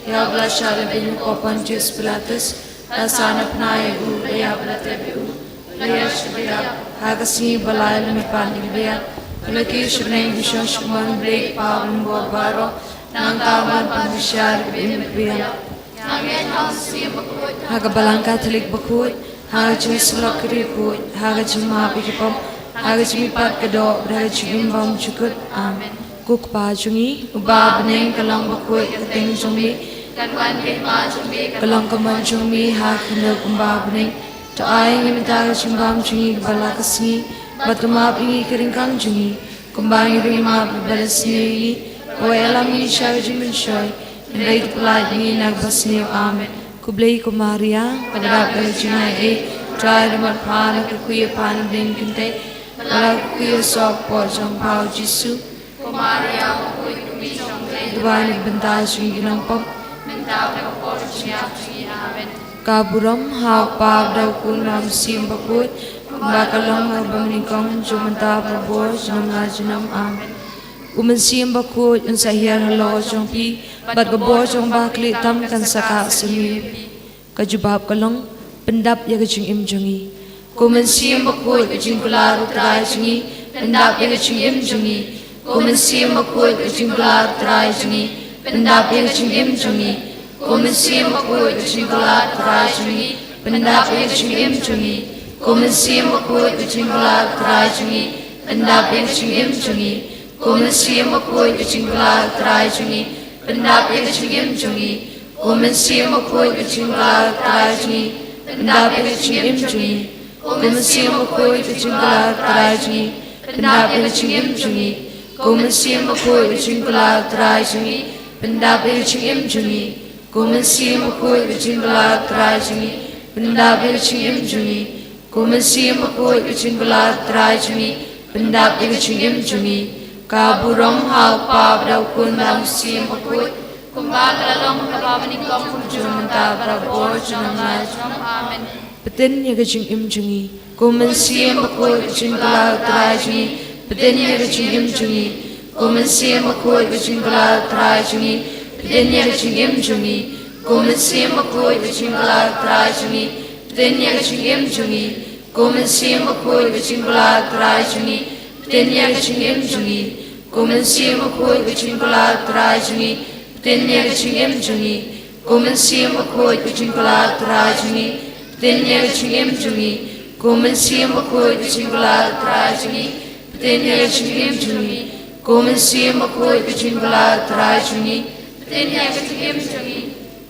ïa uba la shah lehbeiñ hapoh Pontius Pilatus, la sah na bnai ïa u, la ïap la tep ïa u, la ïaid sha kaba ïap, ha ka sngi ba lai la mihpat na kiba ïap, u la kiew sha bneng, u shong sha ka mon U Blei Kpa uba bor baroh, Nangta ban pan bishar im biang. Ha ka Balang Katholik bakhuid, ha ka jingsyllok ki riewkhuid, ha ka jingmap ïa ki pop, ha ka jingmihpat ka doh, ha ka jingim bymjukut. Amen. Ko Kpa jong ngi uba ha bneng, ka long bakhuid ka kyrteng jong me, kan wan ka hima jong me, ka long ka mon jong me ha khyndew kumba ha bneng. To ai ïa ngi mynta ka jingbam jong ngi kaba la ka sngi, bad to map ïa ngi ki ryngkang jong ngi, kumba ngi ruh ngi map ïa kiba sniew ïa ngi. Wat ïalam ïa ngi sha ka jingpynshoi, hynrei to pyllait ïa ngi na kaba sniew. Amen. Khublei ko Maria, kaba dap da ka jingaiei, U Trai u don bad pha, la ka kwah ïa pha na bneng ki kynthei, bad la ka kwah ïa u soh ka kpoh jong pha U Jisu. Ko Maria, bakhuid, kmie jong U Blei, duwai na ka bynta jong ngi ki nongpop, mynta bad ha ka por jong ka jingïap jong ngi. Amen. Ka burom ha U Kpa bad ha U Khun bad ha U Mynsiem Bakhuid, kumba ka long ha kaba nyngkong, mynta bad barabor, junom la junom. Amen. U Mynsiem Bakhuid un sa hiar halor jong phi, bad ka bor jong u bakhlieh tam kan sa kah sha phi. Ka jubab ka long, pyndap ïa ka jingim jong ngi. Ko Mynsiem Bakhuid, ka jingkular U Trai jong ngi, pyndap ïa ka jingim jong ngi. Ko Mynsiem Bakhuid, ka jingkular U Trai jong ngi, pyndap ïa ka jingim jong ngi. Ko Mynsiem Bakhuid, ka jingkular U Trai jong ngi, pyndap ïa ka jingim jong ngi. Ko Mynsiem Bakhuid, ka jingkular U Trai jong ngi, pyndap ïa ka jingim jong ngi. Ko Mynsiem Bakhuid, ka jingkular U Trai jong ngi, pyndap ïa ka jingim jong ngi. Ko Mynsiem Bakhuid, ka jingkular U Trai jong ngi, pyndap ïa ka jingim jong ngi. Ko Mynsiem Bakhuid, ka jingkular U Trai jong ngi, pyndap ïa ka jingim jong ngi. Ko Mynsiem Bakhuid, ka jingkular U Trai jong ngi, pyndap ïa ka jingim jong ngi. Ko Mynsiem Bakhuid, ka jingkular U Trai jong ngi, pyndap ïa ka jingim jong ngi. Ko Mynsiem Bakhuid, ka jingkular U Trai jong ngi, pyndap ïa ka jingim jong ngi. Ka burom ha U Kpa bad ha U Khun bad ha U Mynsiem Bakhuid, kumba ka la long ha kaba nyngkong, kumjuh, mynta bad barabor, junom la junom. Amen. Pynbeit ïa ka jingim jong ngi. Ko Mynsiem Bakhuid, ka jingkular U Trai jong ngi, pynbeit ïa ka jingim jong ngi. Ko Mynsiem Bakhuid, ka jingkular U Trai jong ngi, pynbeit ïa ka jingim jong ngi. Ko Mynsiem Bakhuid, ka jingkular U Trai jong ngi, pynbeit ïa ka jingim jong ngi. Ko Mynsiem Bakhuid, ka jingkular U Trai jong ngi, pynbeit ïa ka jingim jong ngi. Ko Mynsiem Bakhuid, ka jingkular U Trai jong ngi, pynbeit ïa ka jingim jong ngi. Ko Mynsiem Bakhuid, ka jingkular U Trai jong ngi, pynbeit ïa ka jingim jong ngi. Ko Mynsiem Bakhuid, ka jingkular U Trai jong ngi, pynbeit ïa ka jingim jong ngi. Ko Mynsiem Bakhuid, ka jingkular U Trai jong ngi, pynbeit ïa ka jingim jong ngi.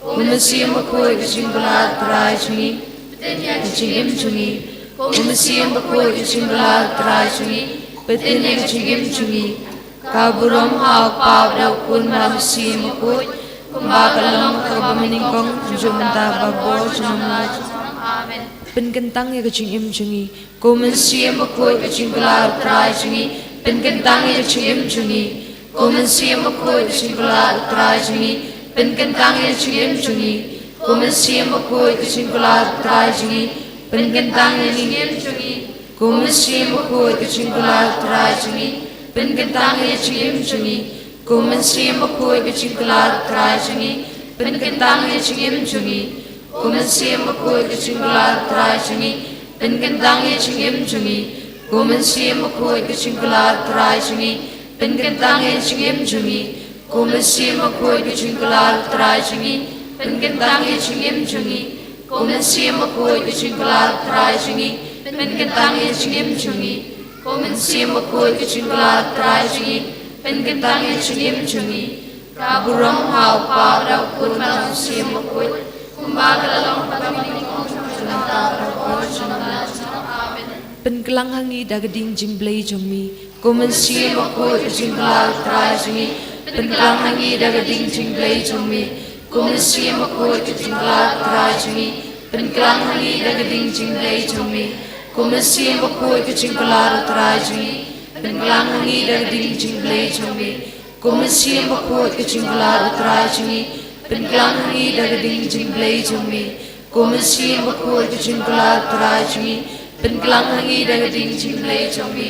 Ko Mynsiem Bakhuid, ka jingkular U Trai jong ngi, pynbeit ïa ka jingim jong ngi. Ko Mynsiem Bakhuid, ka jingkular U Trai jong ngi, pynbeit ïa ka jingim jong ngi. Ka burom ha U Kpa bad ha U Khun bad ha U Mynsiem Bakhuid, kumba ka long ha kaba nyngkong, kumjuh, mynta bad barabor, junom la junom. Amen. Pynkyntang ïa ka jingim jong ngi. Ko Mynsiem Bakhuid, ka jingkular U Trai jong ngi, pynkyntang ïa ka jingim jong ngi. Ko Mynsiem Bakhuid, ka jingkular U Trai jong ngi, pynkyntang ïa ka jingim jong ngi. Ko Mynsiem Bakhuid, ka jingkular U Trai jong ngi, pynkyntang ïa ka jingim jong ngi. Ko Mynsiem Bakhuid, ka jingkular U Trai jong ngi, pynkyntang ïa ka jingim jong ngi. Ko Mynsiem Bakhuid, ka jingkular U Trai jong ngi, pynkyntang ïa ka jingim jong ngi. Ko Mynsiem Bakhuid, ka jingkular U Trai jong ngi, pynkyntang ïa ka jingim jong ngi. Ko Mynsiem Bakhuid, ka jingkular U Trai jong ngi, pynkyntang ïa ka jingim jong ngi. Ko Mynsiem Bakhuid, ka jingkular U Trai jong ngi, pynkyntang ïa ka jingim jong ngi. Ko Mynsiem Bakhuid, ka jingkular U Trai jong ngi, pynkyntang ïa ka jingim jong ngi. Ko Mynsiem Bakhuid, ka jingkular U Trai jong ngi, pynkyntang ïa ka jingim jong ngi. Ka burom ha U Kpa bad ha U Khun bad ha U Mynsiem Bakhuid, kumba ka la long ha kaba nyngkong, kumjuh, mynta bad barabor, junom la junom. Amen. Pynklang ha ngi da ka ding jingblei jong me. Ko Mynsiem Bakhuid, ka jingkular U Trai jong ngi, pynklang ha ngi da ka ding jingblei jong me. Ko Mynsiem Bakhuid, ka jingkular U Trai jong ngi, pynklang ha ngi da ka ding jingblei jong me. Ko Mynsiem Bakhuid, ka jingkular U Trai jong ngi, pynklang ha ngi da ka ding jingblei jong me. Ko Mynsiem Bakhuid, ka jingkular U Trai jong ngi, pynklang ha ngi da ka ding jingblei jong me. Ko Mynsiem Bakhuid, ka jingkular U Trai jong ngi, pynklang ha ngi da ka ding jingblei jong me.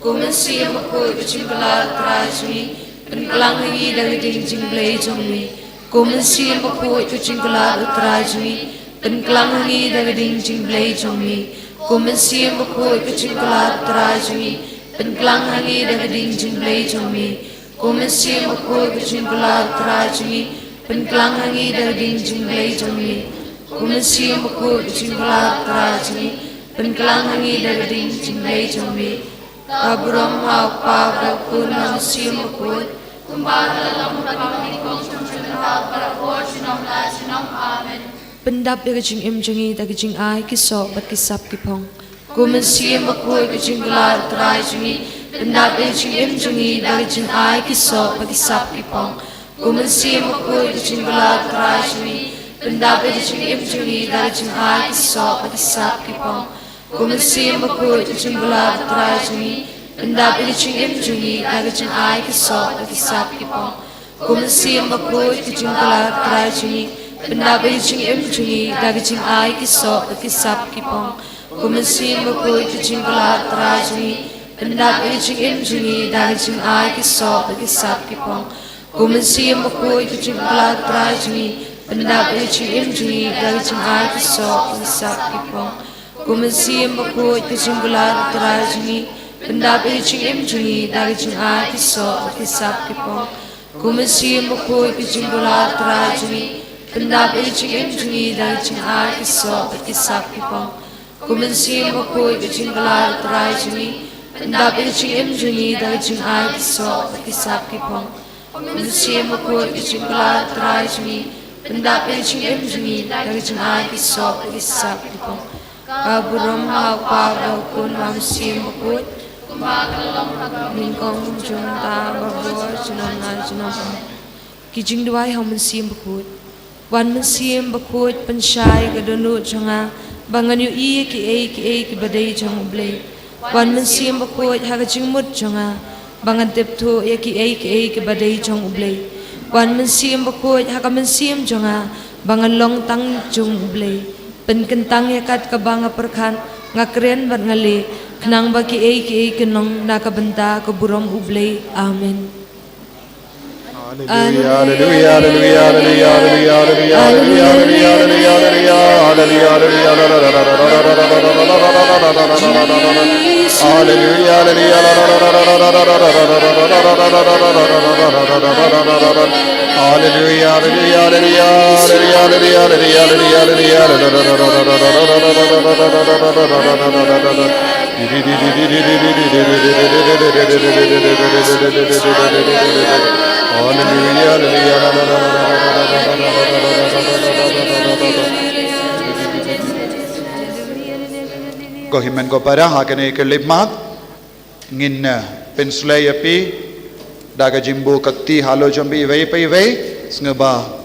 Ko Mynsiem Bakhuid, ka jingkular U Trai jong ngi, pynklang ha ngi da ka ding jingblei jong me. Ko Mynsiem Bakhuid, ka jingkular U Trai jong ngi, pynklang ha ngi da ka ding jingblei jong me. Ko Mynsiem Bakhuid, ka jingkular U Trai jong ngi, pynklang ha ngi da ka ding jingblei jong me. Ko Mynsiem Bakhuid ka jingkular Trai jong ngi, pynklang ha ngi da ka ding jingblei jong me. Ko Mynsiem Bakhuid ka jingkular Trai jong ngi, pynklang ha ngi da ka ding jingblei jong me. Ka burom ha u Kpa bad u Khun bad u Mynsiem Bakhuid. Kumba ka la long ha kaba nyngkong, junom junom, junom la junom. Amen. Pyndap ïa ka jingim jong ngi da ka jingai ki soh bad ki sap ki phong. Ko Mynsiem Bakhuid ka jingkular Trai jong ngi, pyndap ïa ka jingim jong ngi da ka jingai ki soh bad ki sap ki phong. Ko Mynsiem Bakhuid ka jingkular Trai jong ngi, pyndap ïa ka jingim jong ngi da ka jingai ki soh bad ki sap ki phong. Ko Mynsiem Bakhuid ka jingkular Trai jong ngi, pyndap ïa ka jingim jong ngi da ka jingai ki soh bad ki sap ki phong. Ko Mynsiem Bakhuid ka jingkular Trai jong ngi, pyndap ïa ka jingim jong ngi da ka jingai ki soh bad ki sap ki phong. Ko Mynsiem Bakhuid ka jingkular Trai jong ngi, pyndap ïa ka jingim jong ngi da ka jingai ki soh bad ki sap ki phong. Ko Mynsiem Bakhuid ka jingkular Trai jong ngi, pyndap ïa ka jingim jong ngi da ka jingai ki soh bad ki sap ki phong. Ko Mynsiem Bakhuid ka jingkular Trai jong ngi, pyndap ïa ka jingim jong ngi da ka jingai ki soh bad ki sap ki phong. Ko Mynsiem Bakhuid ka jingkular Trai jong ngi, pyndap ïa ka jingim jong ngi da ka jingai ki soh bad ki sap ki phong. Ko Mynsiem Bakhuid ka jingkular Trai jong ngi, pyndap ïa ka jingim jong ngi da ka jingai ki soh bad ki sap ki phong. Ko Mynsiem Bakhuid ka jingkular Trai jong ngi, pyndap ïa ka jingim jong ngi da ka jingai ki soh bad ki sap ki phong. Ka burom ha u Kpa bad u Khun bad u Mynsiem Bakhuid. Kumba ka la long ha kaba nyngkong, junom junom, junom la junom. Ki jingduwai ha u Mynsiem Bakhuid. Wan Mynsiem Bakhuid, pynshai ka dohnud jong nga ba ngan ïohi ïa kiei kiei kiba dei jong U Blei. Wan Mynsiem Bakhuid, ha ka jingmut jong nga ba ngan tip thuh ïa kiei kiei kiba dei jong U Blei. Wan Mynsiem Bakhuid, ha ka mynsiem jong nga ba ngan long tang jong U Blei. Pynkyntang ïa kat kaba nga pyrkhat, nga kren bad nga leh, khnang ba kiei kiei kin long na ka bynta ka burom U Blei. Amen. Hallelujah, hallelujah, hallelujah. Ko hynmen ko para, ha kane ka khyllipmat ngin, eh, pynsleh ïa phi da ka jingbuh ka kti halor jong phi iwei pa iwei, sngewbha.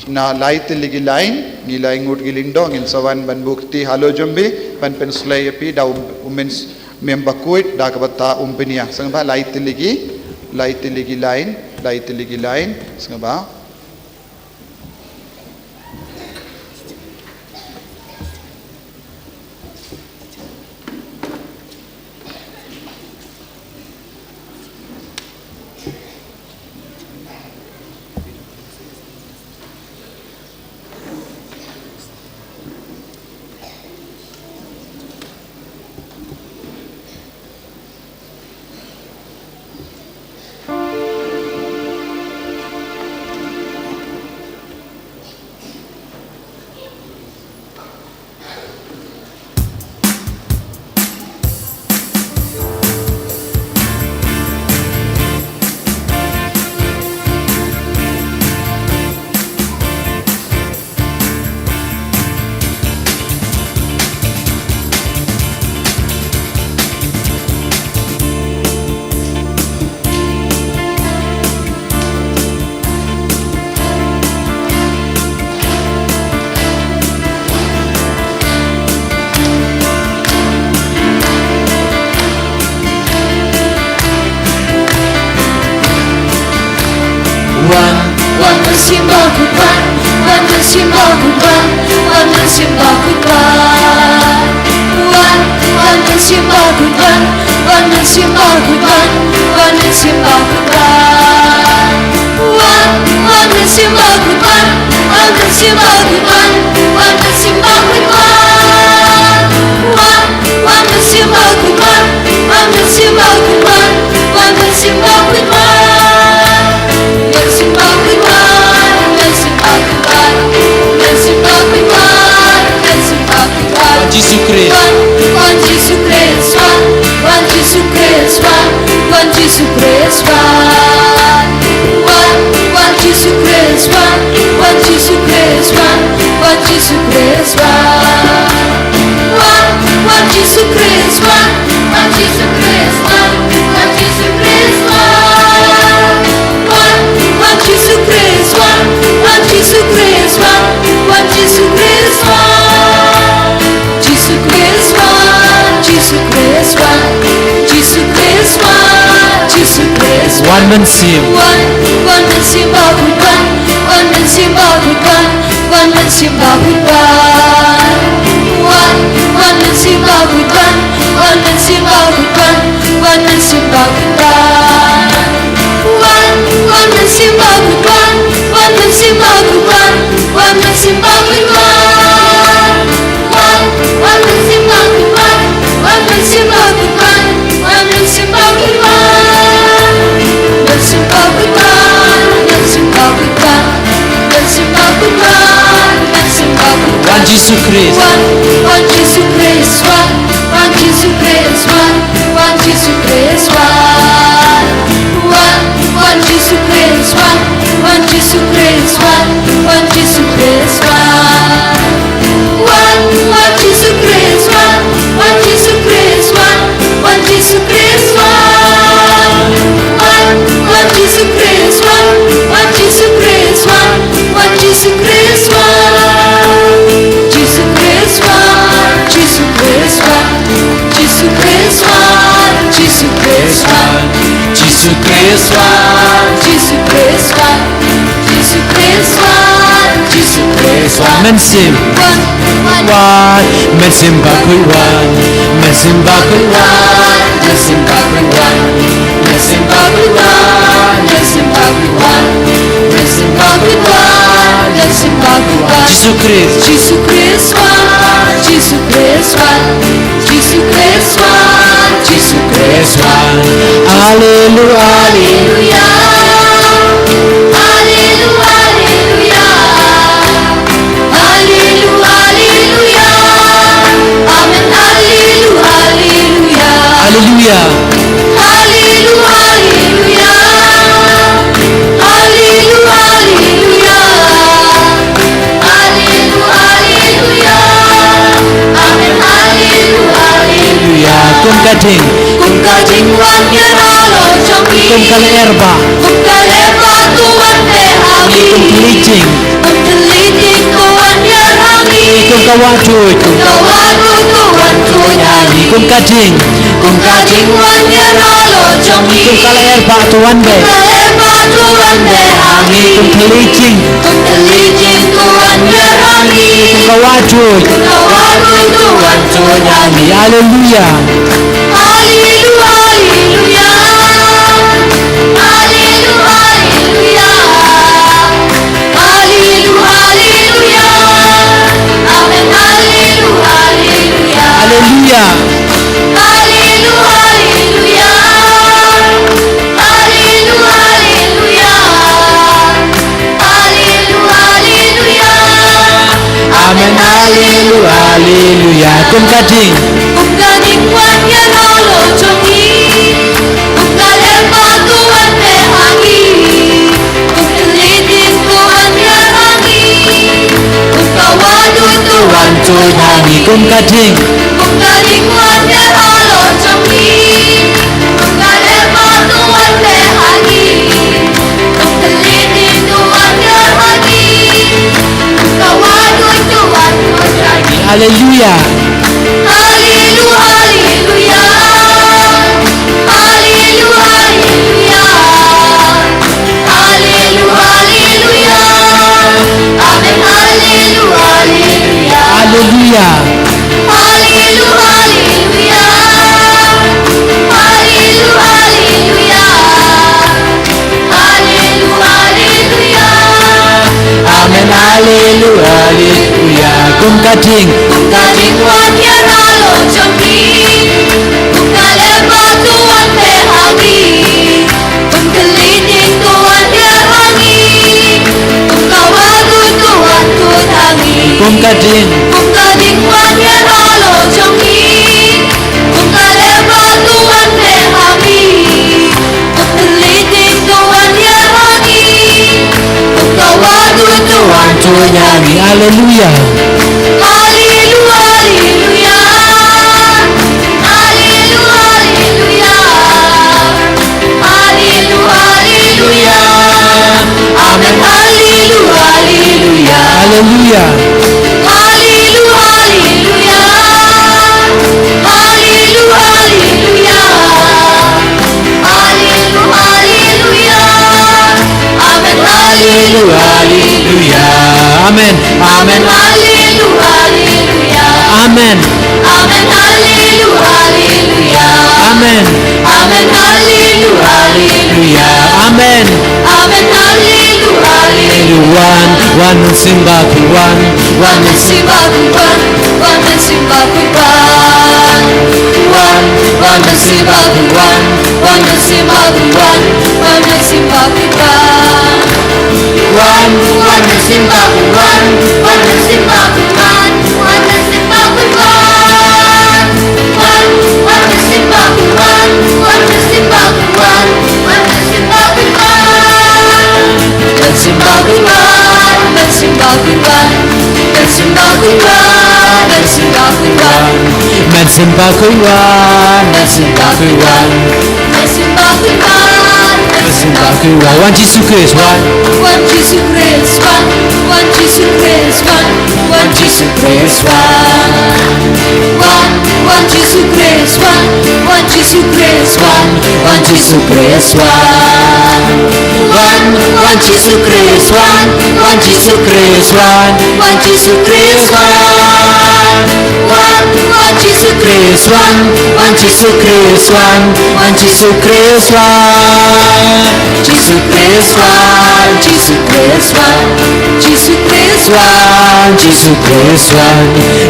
Na lai tylli ki lain, ngi lai ngut ki lyngdoh, ngin sa wan ban buh kti halor jong phi, ban pynsleh ïa phi da u, u Mynsiem Bakhuid, da kaba tah u Mympynïaid. Sngewbha lai tylli ki, lai tylli ki lain, lai tylli ki lain, sngewbha. Wan, wan Mynsiem Bakhuid wan, wan Mynsiem Bakhuid wan, wan Mynsiem Bakhuid wan. Wan, wan Mynsiem Bakhuid wan, wan Mynsiem Bakhuid wan, wan Mynsiem Bakhuid wan. Wan, wan Mynsiem Bakhuid wan, wan Mynsiem Bakhuid wan, wan Mynsiem Bakhuid wan. Wan, wan Mynsiem Bakhuid wan, wan Mynsiem Bakhuid wan, wan Mynsiem Bakhuid wan. Wan mynsiem. Wan, wan mynsiem bakhuid wan, wan mynsiem bakhuid wan, wan mynsiem bakhuid wan. Wan, wan mynsiem bakhuid wan, wan mynsiem bakhuid wan, wan mynsiem bakhuid wan. Wan, wan mynsiem bakhuid wan, wan mynsiem bakhuid wan, wan mynsiem bakhuid wan. Wan, wan mynsiem bakhuid wan, wan mynsiem bakhuid wan, wan mynsiem bakhuid wan. Mynsiem bakhuid wan, mynsiem bakhuid wan, mynsiem bakhuid wan, mynsiem bakhuid wan. Wan Jisu Khrist. Wan, wan Jisu Khrist wan, wan Jisu Khrist wan, wan Jisu Khrist wan. Wan, wan Jisu Khrist wan, wan Jisu Khrist wan, wan Jisu Khrist wan. Wan, wan Jisu Khrist wan, wan Jisu Khrist wan, wan Jisu Khrist wan. Wan, wan Jisu Khrist wan, wan Jisu Khrist wan, wan Jisu Khrist wan. Jisu Khrist wan, Jisu Khrist wan, Jisu Khrist wan, Jisu Khrist wan. Jisu Khrist wan, Jisu Khrist wan, Jisu Khrist wan, Jisu Khrist wan. Mynsiem. Wan, wan, wan. Mynsiem bakhuid wan, mynsiem bakhuid wan, mynsiem bakhuid wan. Mynsiem bakhuid wan, mynsiem bakhuid wan, mynsiem bakhuid wan, mynsiem bakhuid wan. Jisu Khrist. Jisu Khrist wan, Jisu Khrist wan, Jisu Khrist wan, Jisu Khrist wan. Alleluia, alleluia. Alleluia, alleluia. Alleluia, alleluia. Amen. Alleluia, alleluia. Alleluia. Alleluia, alleluia. Alleluia, alleluia. Alleluia, alleluia. Amen. Alleluia, alleluia. Kum ka jing. Kum ka jingwan ïarap halor jong ngi. Kum ka lyer ba. Kum ka lyer ba to wan beh ha ngi. Kum ka lyer jing. Kum ka lyer jing to wan ïarap ha ngi. Kum ka wahduid. Kum ka wahduid to wan tuid ha ngi. Kum ka jing. Kum ka jingwan ïarap halor jong ngi. Kum ka lyer ba to wan beh. Kum ka lyer ba to wan beh ha ngi. Kum ka lyer jing. Kum ka lyer jing to wan ïarap ha ngi. Kum ka wahduid. Kum ka wahduid to wan tuid ha ngi. Alleluia. Alleluia, alleluia. Alleluia, alleluia. Alleluia, alleluia. Amen. Alleluia, alleluia. Alleluia. Alleluia, alleluia. Alleluia, alleluia. Alleluia, alleluia. Amen. Alleluia, alleluia. Kum ka jing. Kum ka jingwan ïarap halor jong ngi. Kum ka lyer ba to wan beh ha ngi. Kum ka lyer jing to wan ïarap ha ngi. Kum ka wahduid to wan tuid ha ngi. Kum ka jing. Kum ka jingwan ïarap halor jong ngi. Kum ka lyer ba to wan beh ha ngi. Kum ka lyer jing to wan ïarap ha ngi. Kum ka wahduid to wan tuid ha ngi. Alleluia. Alleluia, alleluia. Alleluia, alleluia. Alleluia, alleluia. Amen. Alleluia, alleluia. Alleluia. Alleluia, alleluia. Alleluia, alleluia. Alleluia, alleluia. Amen. Alleluia, alleluia. Kum ka jing. Kum ka jingwan ïarap halor jong ngi. Kum ka lyer ba to wan beh ha ngi. Kum ka lyer jing to wan ïarap ha ngi. Kum ka wahduid to wan tuid ha ngi. Kum ka jing. Kum ka jingwan ïarap halor jong ngi. Kum ka lyer ba to wan beh ha ngi. Kum ka lyer jing to wan ïarap ha ngi. Kum ka wahduid to wan tuid ha ngi. Alleluia. Alleluia, alleluia. Alleluia, alleluia. Alleluia, alleluia. Amen. Alleluia, alleluia. Alleluia. Alleluia, alleluia. Alleluia, alleluia. Alleluia, alleluia. Hallelujah, hallelujah. Amen. Amen, hallelujah, hallelujah. Amen. Amen, hallelujah, hallelujah. Amen. Amen, hallelujah, hallelujah. Amen. Amen, hallelujah, hallelujah. Wan, wan, mynsiem bakhuid wan. Wan, mynsiem bakhuid wan. Wan, mynsiem bakhuid wan. Wan, wan, mynsiem bakhuid wan. Wan, mynsiem bakhuid wan. Wan, mynsiem bakhuid wan. Wan, wan, mynsiem bakhuid wan. Wan, mynsiem bakhuid wan. Wan, mynsiem bakhuid wan. Wan, wan, mynsiem bakhuid wan. Wan, mynsiem bakhuid wan. Wan, mynsiem bakhuid wan. Mynsiem bakhuid wan. Mynsiem bakhuid wan. Mynsiem bakhuid wan. Mynsiem bakhuid wan. Mynsiem bakhuid wan. Mynsiem bakhuid wan. Mynsiem bakhuid wan. Mynsiem bakhuid wan. Wan Jisu Khrist wan. Wan Jisu Khrist wan. Wan Jisu Khrist wan. Wan Jisu Khrist wan. Wan, wan Jisu Khrist wan. Wan Jisu Khrist wan. Wan Jisu Khrist wan. Wan, wan Jisu Khrist wan. Wan Jisu Khrist wan. Wan Jisu Khrist wan. Wan, wan Jisu Khrist wan. Wan Jisu Khrist wan. Wan Jisu Khrist wan. Jisu Khrist wan. Jisu Khrist wan. Jisu Khrist wan. Jisu Khrist wan.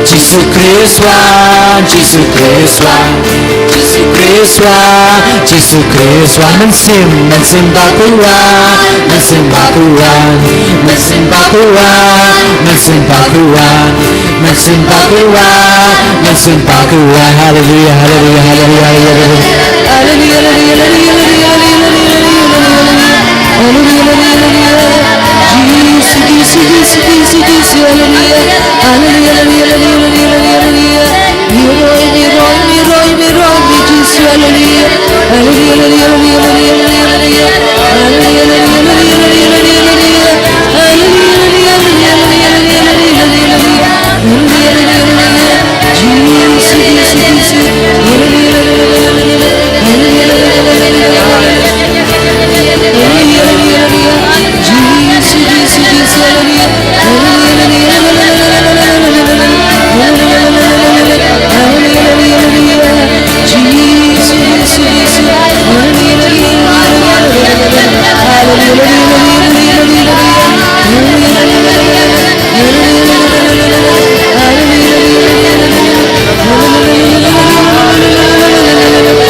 Jisu Khrist wan. Jisu Khrist wan. Jisu Khrist wan. Jisu Khrist wan. Mynsiem, mynsiem bakhuid wan. Mynsiem bakhuid wan. Mynsiem bakhuid wan. Mynsiem bakhuid wan. Mynsiem bakhuid wan. Mynsiem bakhuid wan. Hallelujah, hallelujah, hallelujah, hallelujah. Hallelujah, hallelujah, hallelujah. Jisu, Jisu, Jisu, Jisu, Jisu, hallelujah. Hallelujah, hallelujah, hallelujah, hallelujah, hallelujah. Miroi, miroi, miroi, miroi, mi Jisu, hallelujah. Hallelujah, hallelujah, hallelujah, hallelujah. Hallelujah, hallelujah, hallelujah, hallelujah. Hallelujah, hallelujah,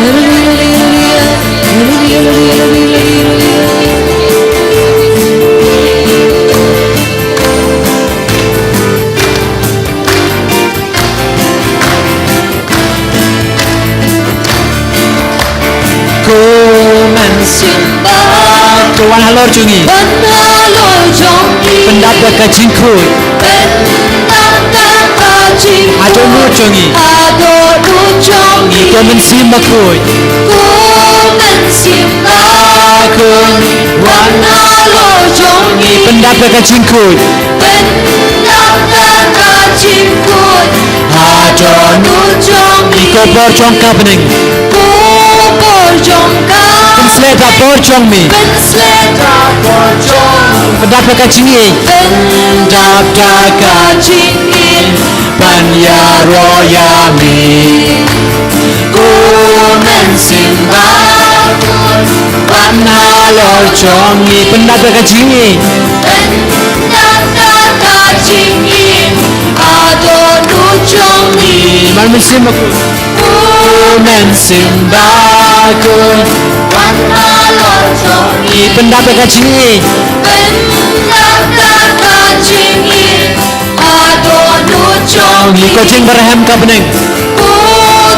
hallelujah, hallelujah. Ko Mynsiem Bakhuid, wan halor jong ngi. Wan halor jong ngi. Pyndap da ka jingkhuid. Pyndap da ka jingkhuid. Ha dohnud jong ngi. Ha dohnud jong ngi. Ko Mynsiem Bakhuid. Ko Mynsiem Bakhuid. Wan halor jong ngi. Pyndap da ka jingkhuid. Pyndap da ka jingkhuid. Ha dohnud jong ngi. Ko bor jong ka bneng. Ko bor jong ka. Pynshlur da bor jong me. Pynshlur da bor jong. Pyndap da ka jingïeit. Pyndap da ka jingïeit. Ban ïaroh ïa me. Ko Mynsiem Bakhuid. Wan halor jong ngi. Pyndap da ka jingïeit. Pyndap da ka jingïeit. Ha dohnud jong ngi. Wan Mynsiem Bakhuid. Ko Mynsiem Bakhuid. Wan halor jong ngi. Pyndap da ka jingïeit. Pyndap da ka jingïeit. Ha dohnud jong ngi. Ko Dieng barhem ka bneng. Ko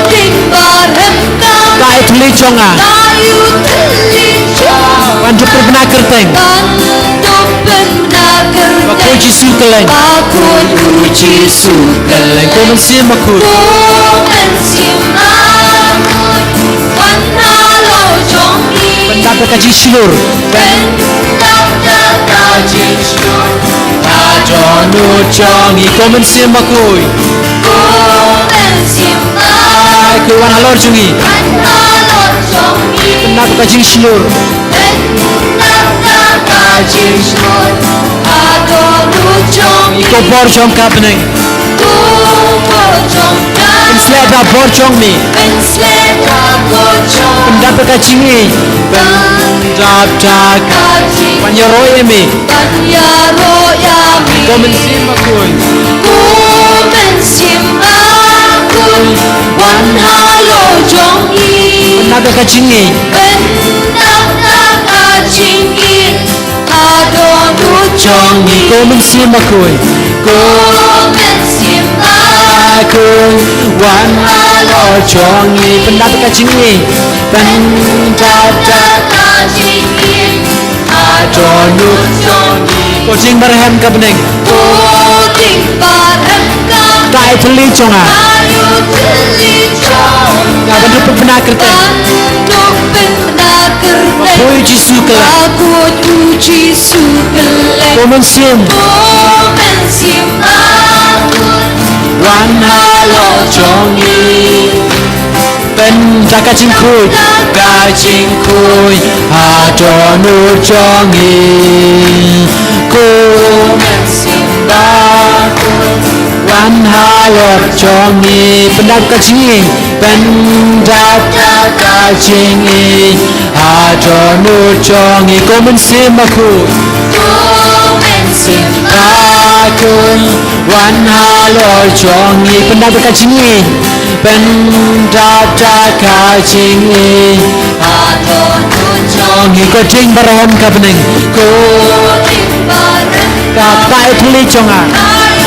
Dieng barhem ka. Ka aïu thylliej jong nga. Ka aïu thylliej jong nga. Ban dup pynbna kyrteng. Ban dup pynbna kyrteng. Bakhuid Jisu kylleng. Bakhuid Jisu kylleng. Ko Mynsiem Bakhuid. Ko Mynsiem Bakhuid. Wan halor jong ngi. Pyndap da ka jingshlur. Pyndap da ka jingshlur. Ha dohnud jong ngi. Ko Mynsiem Bakhuid. Ko Mynsiem Bakhuid. Wan halor jong ngi. Wan halor jong ngi. Nap ka jingshlur. Nap ka jingshlur. Ado nu jong i. Ko bor jong ka bneng. Ko bor jong ka. Pynshlur da bor jong mi. Pynshlur da bor jong. Pyndap ka jingïeit. Pyndap da ka jingïeit. Ban ïaroh ïa mi. Ban ïaroh ïa mi. Ko Mynsiem Bakhuid. Ko Mynsiem Bakhuid. Wan halor jong ngi. Pyndap ka jingïeit. Pyndap ka jingïeit. Ado nu jong ngi. Ko Mynsiem Bakhuid. Ko Mynsiem Bakhuid. Wan halor jong ngi. Pyndap ka jingïeit. Pyndap ka jingïeit. Ado nu jong ngi. Ko Jingbyrhem ka bneng. Ko Jingbyrhem ka. Ka ai thylli jong nga. Ai thylli jong nga. Ban duh pynbna kyrteng. Ban duh pynbna kyrteng. Bakhuid Jisu Khrist. Bakhuid Jisu Khrist. Ko Mynsiem. Ko Mynsiem Bakhuid. Wan halor jong ngi. Pyndap ka jingkhuid, ka jingkhuid, ha dohnud jong ngi. Ko Mynsiem Bakhuid, wan halor jong ngi. Pyndap ka jingïeit, pyndap ka jingïeit, ha dohnud jong ngi. Ko Mynsiem Bakhuid, ko Mynsiem Bakhuid, wan halor jong ngi. Pyndap ka jingïeit. Pyndap da ka jingïeit. Ado nu jong ngi. Ko Jingbyrhem ka bneng. Ko Jingbyrhem ka. Ka ai thylli jong nga. Ai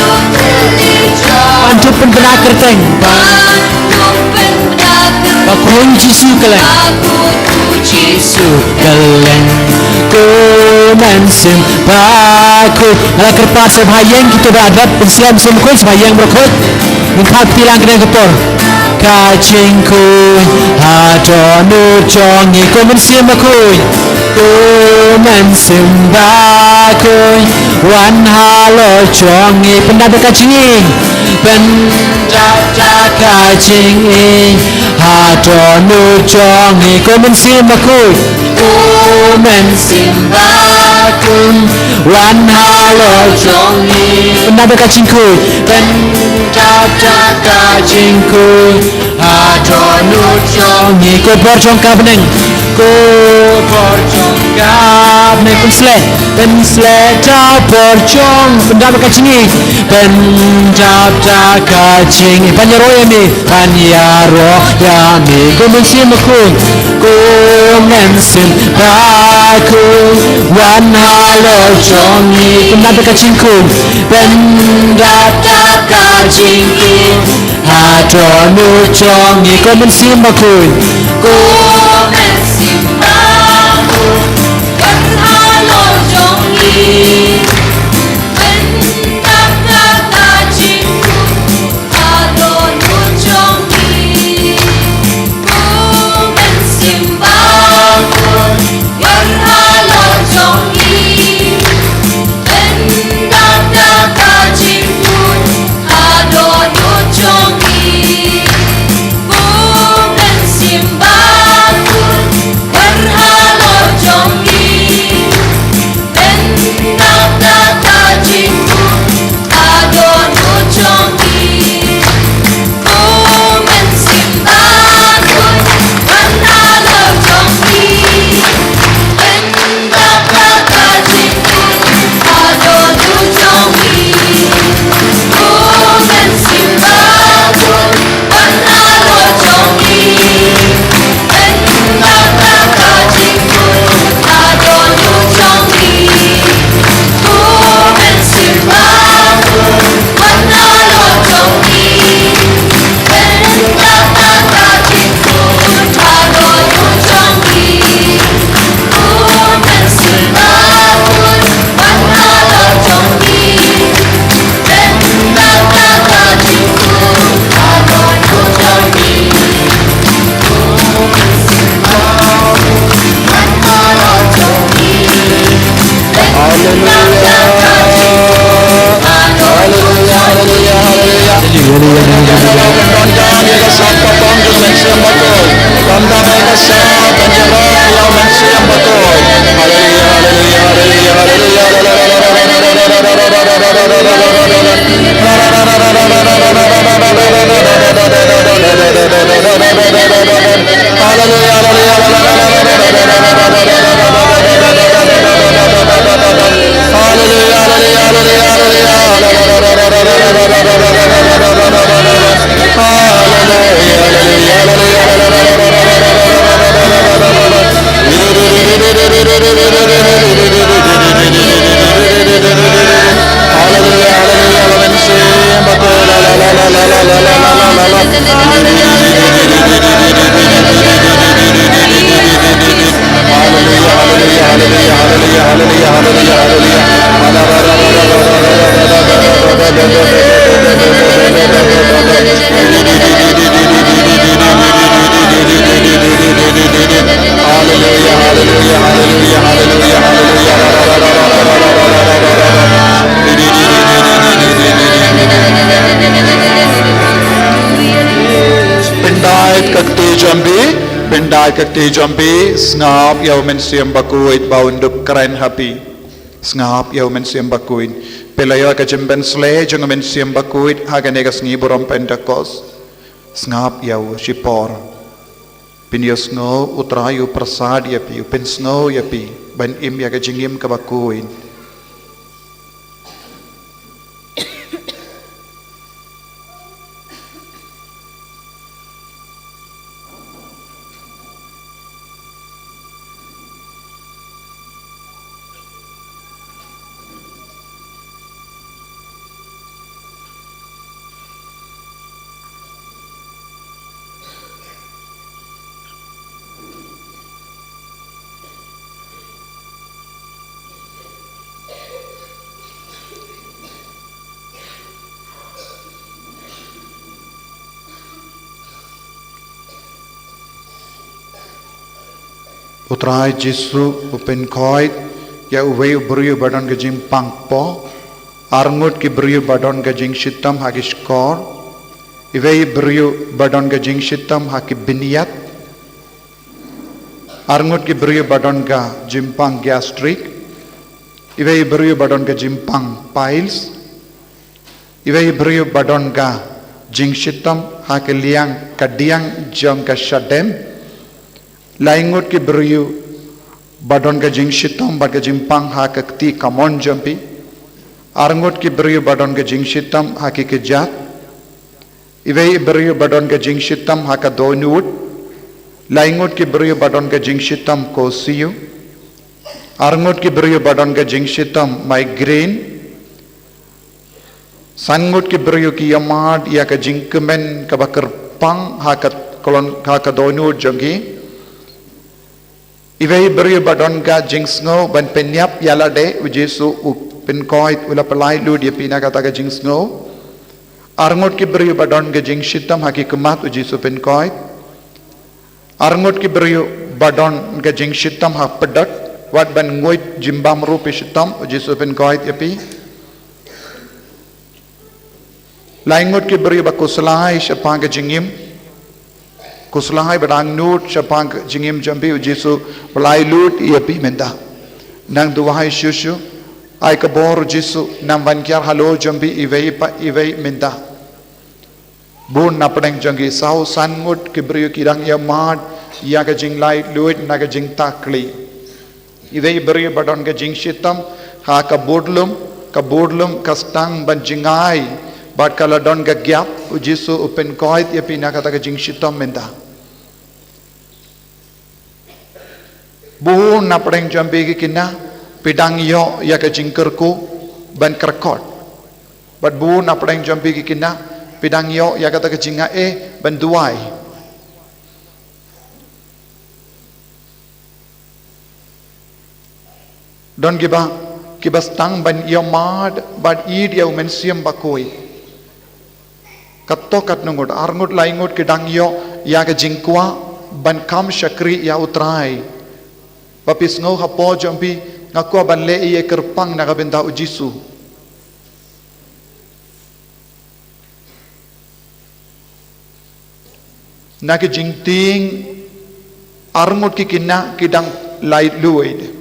thylli jong nga. Ban duh pynbna kyrteng. Ban duh pynbna kyrteng. Bakhuid Jisu Khrist. Bakhuid Jisu Khrist. Ko Mynsiem Bakhuid. Nga la kyrpad sha ba ha ïing kito ba la dep pynslem Mynsiem Bakhuid, sha ba ha ïing baroh khoit. Ngin kha kti lang kane ka por. Ka jingkhuid ha dohnud jong ngi. Ko Mynsiem Bakhuid. Ko Mynsiem Bakhuid. Wan halor jong ngi. Pyndap da ka jingïeit. Pyndap da ka jingïeit. Ha dohnud jong ngi. Ko Mynsiem Bakhuid. Ko Mynsiem Bakhuid. Wan halor jong ngi. Pyndap da ka jingkhuid. Pyndap da ka jingkhuid. Ha dohnud jong ngi. Ko bor jong ka bneng. Ko bor jong ka bneng. Pynshlur. Pynshlur da bor jong. Pyndap da ka jingïeit. Pyndap da ka jingïeit. Ban ïaroh ïa mi. Ban ïaroh ïa mi. Ko Mynsiem Bakhuid. Ko Mynsiem Bakhuid. Wan halor jong ngi. Pyndap da ka jingkhuid. Pyndap da ka jingkhuid. Ha dohnud jong ngi. Ko Mynsiem Bakhuid. Ko Mynsiem Bakhuid. Wan halor jong ngi. Pyndap da ka jingkhuid. Ha dohnud jong ngi. Ko Mynsiem Bakhuid. Wan halor jong ngi. Pyndap da ka jingkhuid. Ha dohnud jong ngi. Ko Mynsiem Bakhuid. Hallelujah, hallelujah, hallelujah. Hallelujah, hallelujah, hallelujah, hallelujah, hallelujah. Pyndait ka kti jong phi, pyndait ka kti jong phi, sngap ïa u Mynsiem Bakhuid ba un dup kren ha phi. Sngap ïa u Mynsiem Bakhuid. Phi la ïoh ka jingpynshlei jong u Mynsiem Bakhuid ha kane ka sngi burom Pentekost. Sngap ïa u shipor. Pynïohsngew, u Trai u pyrsad ïa phi, u pynsngew ïa phi ban im ïa ka jingim kaba khuid. U Trai Jisu u pynkhoit ïa uwei u briew ba don ka jingpang kpoh, arngut ki briew ba don ka jingshitom ha ki shkor, iwei u briew ba don ka jingshitom ha ki bniat, arngut ki briew ba don ka jingpang gastric, iwei u briew ba don ka jingpang piles, iwei u briew ba don ka jingshitom ha ka liang ka diang jong ka shadem, laingut ki briew ba don ka jingshitom bad ka jingpang ha ka kti kamon jong phi, arngut ki briew ba don ka jingshitom ha ki kjat, iwei u briew ba don ka jingshitom ha ka dohnud, laingut ki briew ba don ka jingshitom ko siu, arngut ki briew ba don ka jingshitom migraine, sanngut ki briew ki ïamad ïa ka jingkmen kaba kyrpang ha ka kolon, ha ka dohnud jong ki. Iwei u briew ba don ka jingsngew ban pynïap ïa lade, u Jisu u pynkhoit, u la pyllait lut ïa phi na kata ka jingsngew. Arngut ki briew ba don ka jingshitom ha ki khmat, u Jisu pynkhoit. Arngut ki briew ba don ka jingshitom ha pdot, wat ban nguid jingbam ruh phi shitom, u Jisu pynkhoit ïa phi. Laingut ki briew ba khuslai shaphang ka jingim, khuslai ba dang nud shaphang ka jingim jong phi, u Jisu pyllait lut ïa phi mynta. Nang duwai shuh shuh, ai ka bor u Jisu, nang wan kiar halor jong phi iwei pa iwei mynta. Bun na pdeng jong ki, saw sanngut ki briew ki dang ïamad ïa ka jinglait luid na ka jingtakli. Iwei u briew ba don ka jingshitom ha ka budlum, ka budlum ka sdang ban jngai bad ka la don ka giap, u Jisu u pynkhoit ïa phi na kata ka jingshitom mynta. Bun na pdeng jong phi ki khynnah, phi dang ïoh ïa ka jingkyrkhu ban kyrkot. Bad bun na pdeng jong phi ki khynnah, phi dang ïoh ïa kata ka jingaiei ban duwai. Don kiba, kiba sdang ban ïamad bad ïeit ïa u Mynsiem Bakhuid. Katto katno ngut, arngut laingut ki dang ïoh ïa ka jingkwah ban kam shakri ïa u Trai. Ba phi sngew hapoh jong phi, nga kwah ban leh ei ei kyrpang na ka bynta u Jisu. Na ka jingtieng, arngut ki khynnah ki dang lait luid.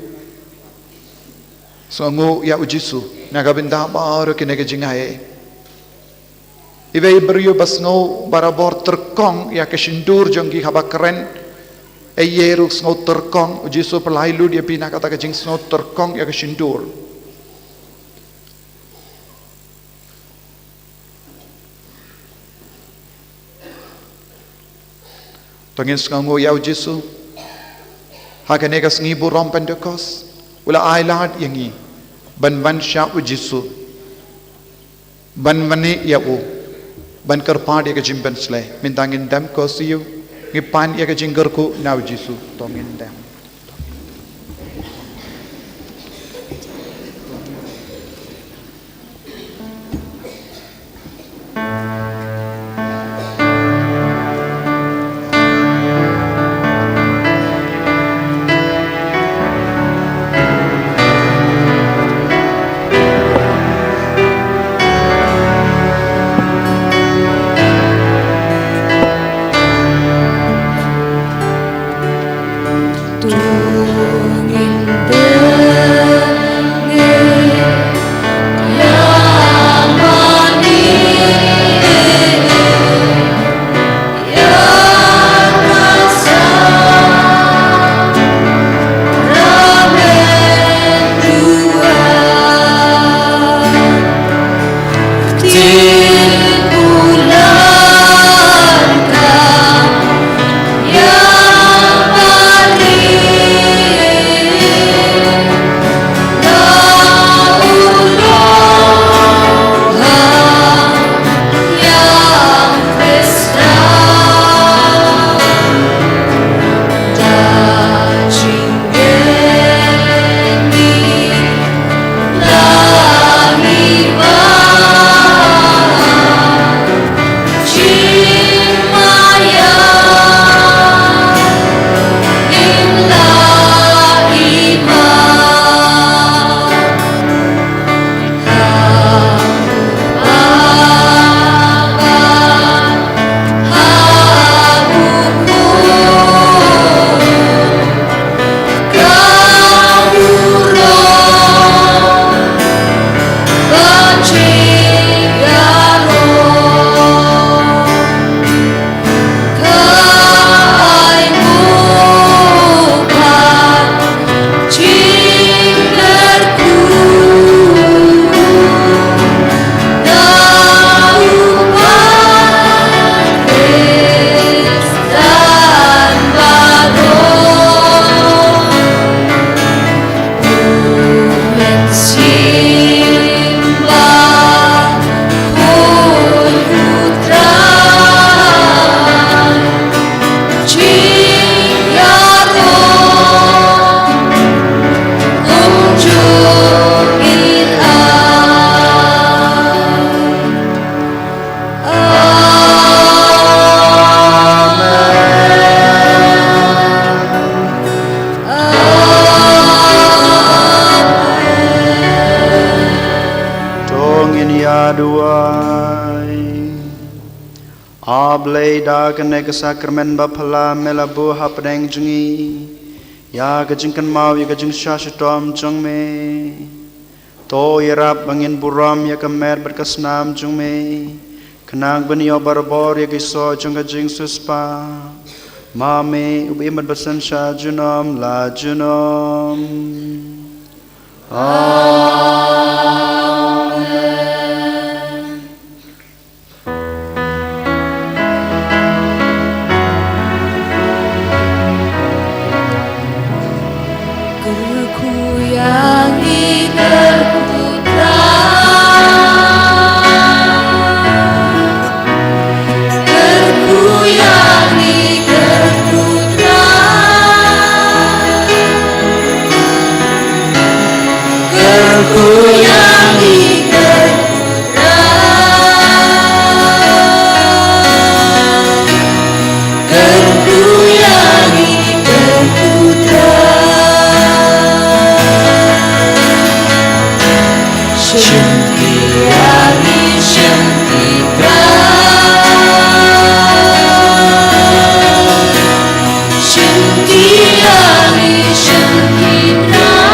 Sngewnguh ïa u Jisu na ka bynta baroh kine ki jingaiei. Iwei i briew ba sngew barabor tyrkong ïa ka shyntur jong ki haba kren. Ei ei ruh sngew tyrkong, u Jisu pyllait lut ïa phi na kata ka jingsngew tyrkong ïa ka shyntur. To ngin sngewnguh ïa u Jisu. Ha kane ka sngi burom Pentekost, u la ai lad ïa ngi ban wan sha u Jisu, ban wan ïa u, ban kyrpad ïa ka jingpynshlei. Mynta ngin dem ko siew, ngi pan ïa ka jingkyrkhu na u Jisu. To ngin dem. Simba khun u Trai, jingïaroh kumjuh ïa u. Amen. To ngin ïa duwai. A Blei, da kane ka sakramen ba phylla me la buh hapdeng jong ngi ïa ka jingkynmaw ïa ka jingshah shitom jong me. To ïarap ba ngin burom ïa ka met bad ka snam jong me, khnang ban ïoh barabor ïa ki soh jong ka jingsiewspah. Ma me uba im bad ba synshar junom la junom. Amen. Kyrkhu ïa ngi, kyrkhu Trai. Kyrkhu ïa ngi, kyrkhu Trai. Kyrkhu ïa ngi, kyrkhu Trai. Kyrkhu ïa ngi, kyrkhu Trai. Shim ti ïa ngi, shim ti Trai. Shim ti ïa ngi, shim ti Trai.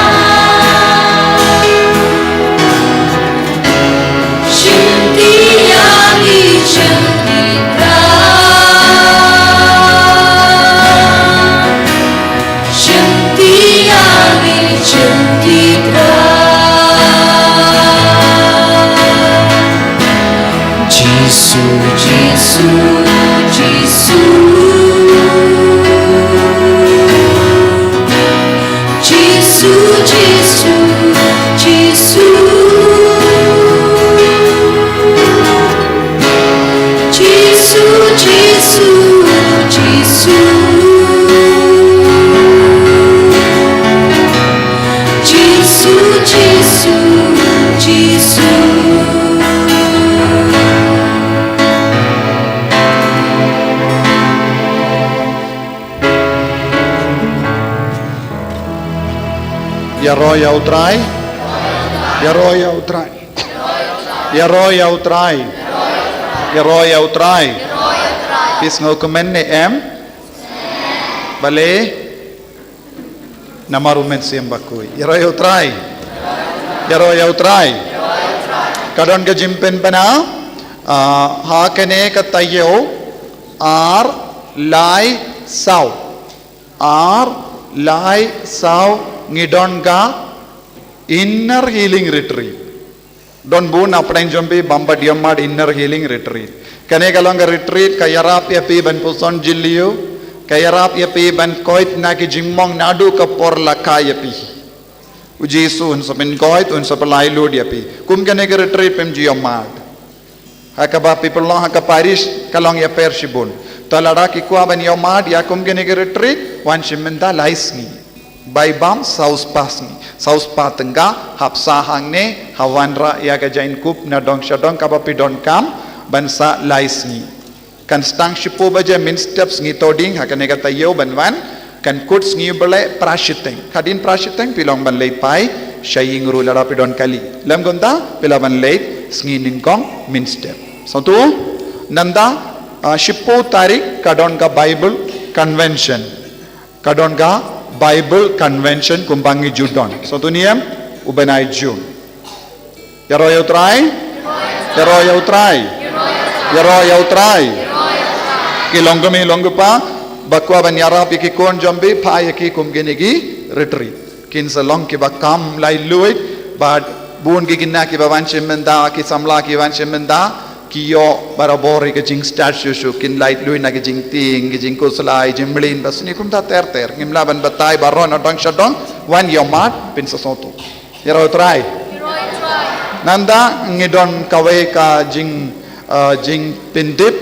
Shim ti ïa ngi, shim ti Trai. Shim ti ïa ngi, shim ti Trai. Jisu, Jisu, Jisu. Jisu, Jisu, Jisu. Jisu, Jisu, Jisu. Jisu, Jisu, Jisu. Ïaroh ïa U Trai. Ïaroh ïa U Trai. Ïaroh ïa U Trai. Ïaroh ïa U Trai. Phi sngew kmen ne em? Balei? Namar u Mynsiem Bakhuid. Ïaroh ïa U Trai. Ïaroh ïa U Trai. Ka don ka jingpynbna, ah, ha kane ka taïew ar lai saw. Ar lai saw ngi don ka Inner Healing Retreat. Don bun na pdeng jong phi bym pat ïohmad Inner Healing Retreat. Kane ka long ka retreat ka ïarap ïa phi ban puson jylliew, ka ïarap ïa phi ban koit na ki jingmong naduh ka por la kha ïa phi. U Jisu un sa pynkoit, un sa pynlait lut ïa phi. Kum kane ka retreat phim ju ïohmad. Ha kaba phi pynlong ha ka parish ka long ïapher shibun. To lada ki kwah ban ïohmad ïa kum kane ka retreat, wan shim mynta lai sngi. Bai bam saw spah sngi. Saw spah tyngka, hap sah hangne, ha wanrah ïa ka jaiñkup na dong sha dong kaba phi donkam, ban sah lai sngi. Kan sdang shiphew baje mynstep sngi to ding, ha kane ka taïew ban wan, kan kut sngi Blei phra shiteng. Hadien phra shiteng phi long ban leit phai sha ïing ruh lada phi don kali. Lym kumta phi lah ban leit sngi nyngkong mynstep. Sngewthuh, nangta, ah, shiphew tarik ka don ka Bible convention. Ka don ka Bible convention kumba ngi ju don. Sngewthuh ne em, u bnai June. Ïaroh ïa U Trai. Ïaroh ïa U Trai. Ïaroh ïa U Trai. Ki long kmie long kpa ba kwah ban ïarap ïa ki khun jong phi, phah ïa ki kum kine ki retreat. Kin sa long kiba kham laitluid bad bun ki khynnah kiba wan shim bynta, ki samla ki wan shim bynta, ki ïoh barabor ïa ka jingstad shuh shuh, kin laitluid na ka jingtieng, ka jingkhuslai, jingmlien, bad sngewthuh kumta ter ter. Ngim lah ban batai baroh na dong sha dong, wan ïohmad, phin sa sngewthuh. Ïaroh Trai. Nangta ngi don kawei ka jing, uh, jingpyntip,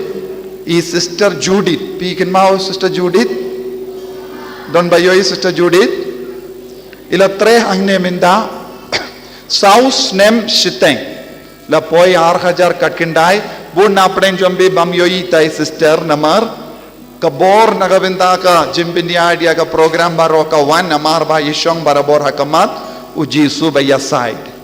i Sister Judith. Phi kynmaw Sister Judith? Don ba ïohi Sister Judith? I la treh hangne mynta saw snem shiteng. La poi ar hajar khatkhyndai, bun na pdeng jong phi bym ïohi ïa i Sister namar ka bor na ka bynta ka jingpynïaid ïa ka program baroh ka wan namar ba i shong barabor ha khmat u Jisu ba ïasaid.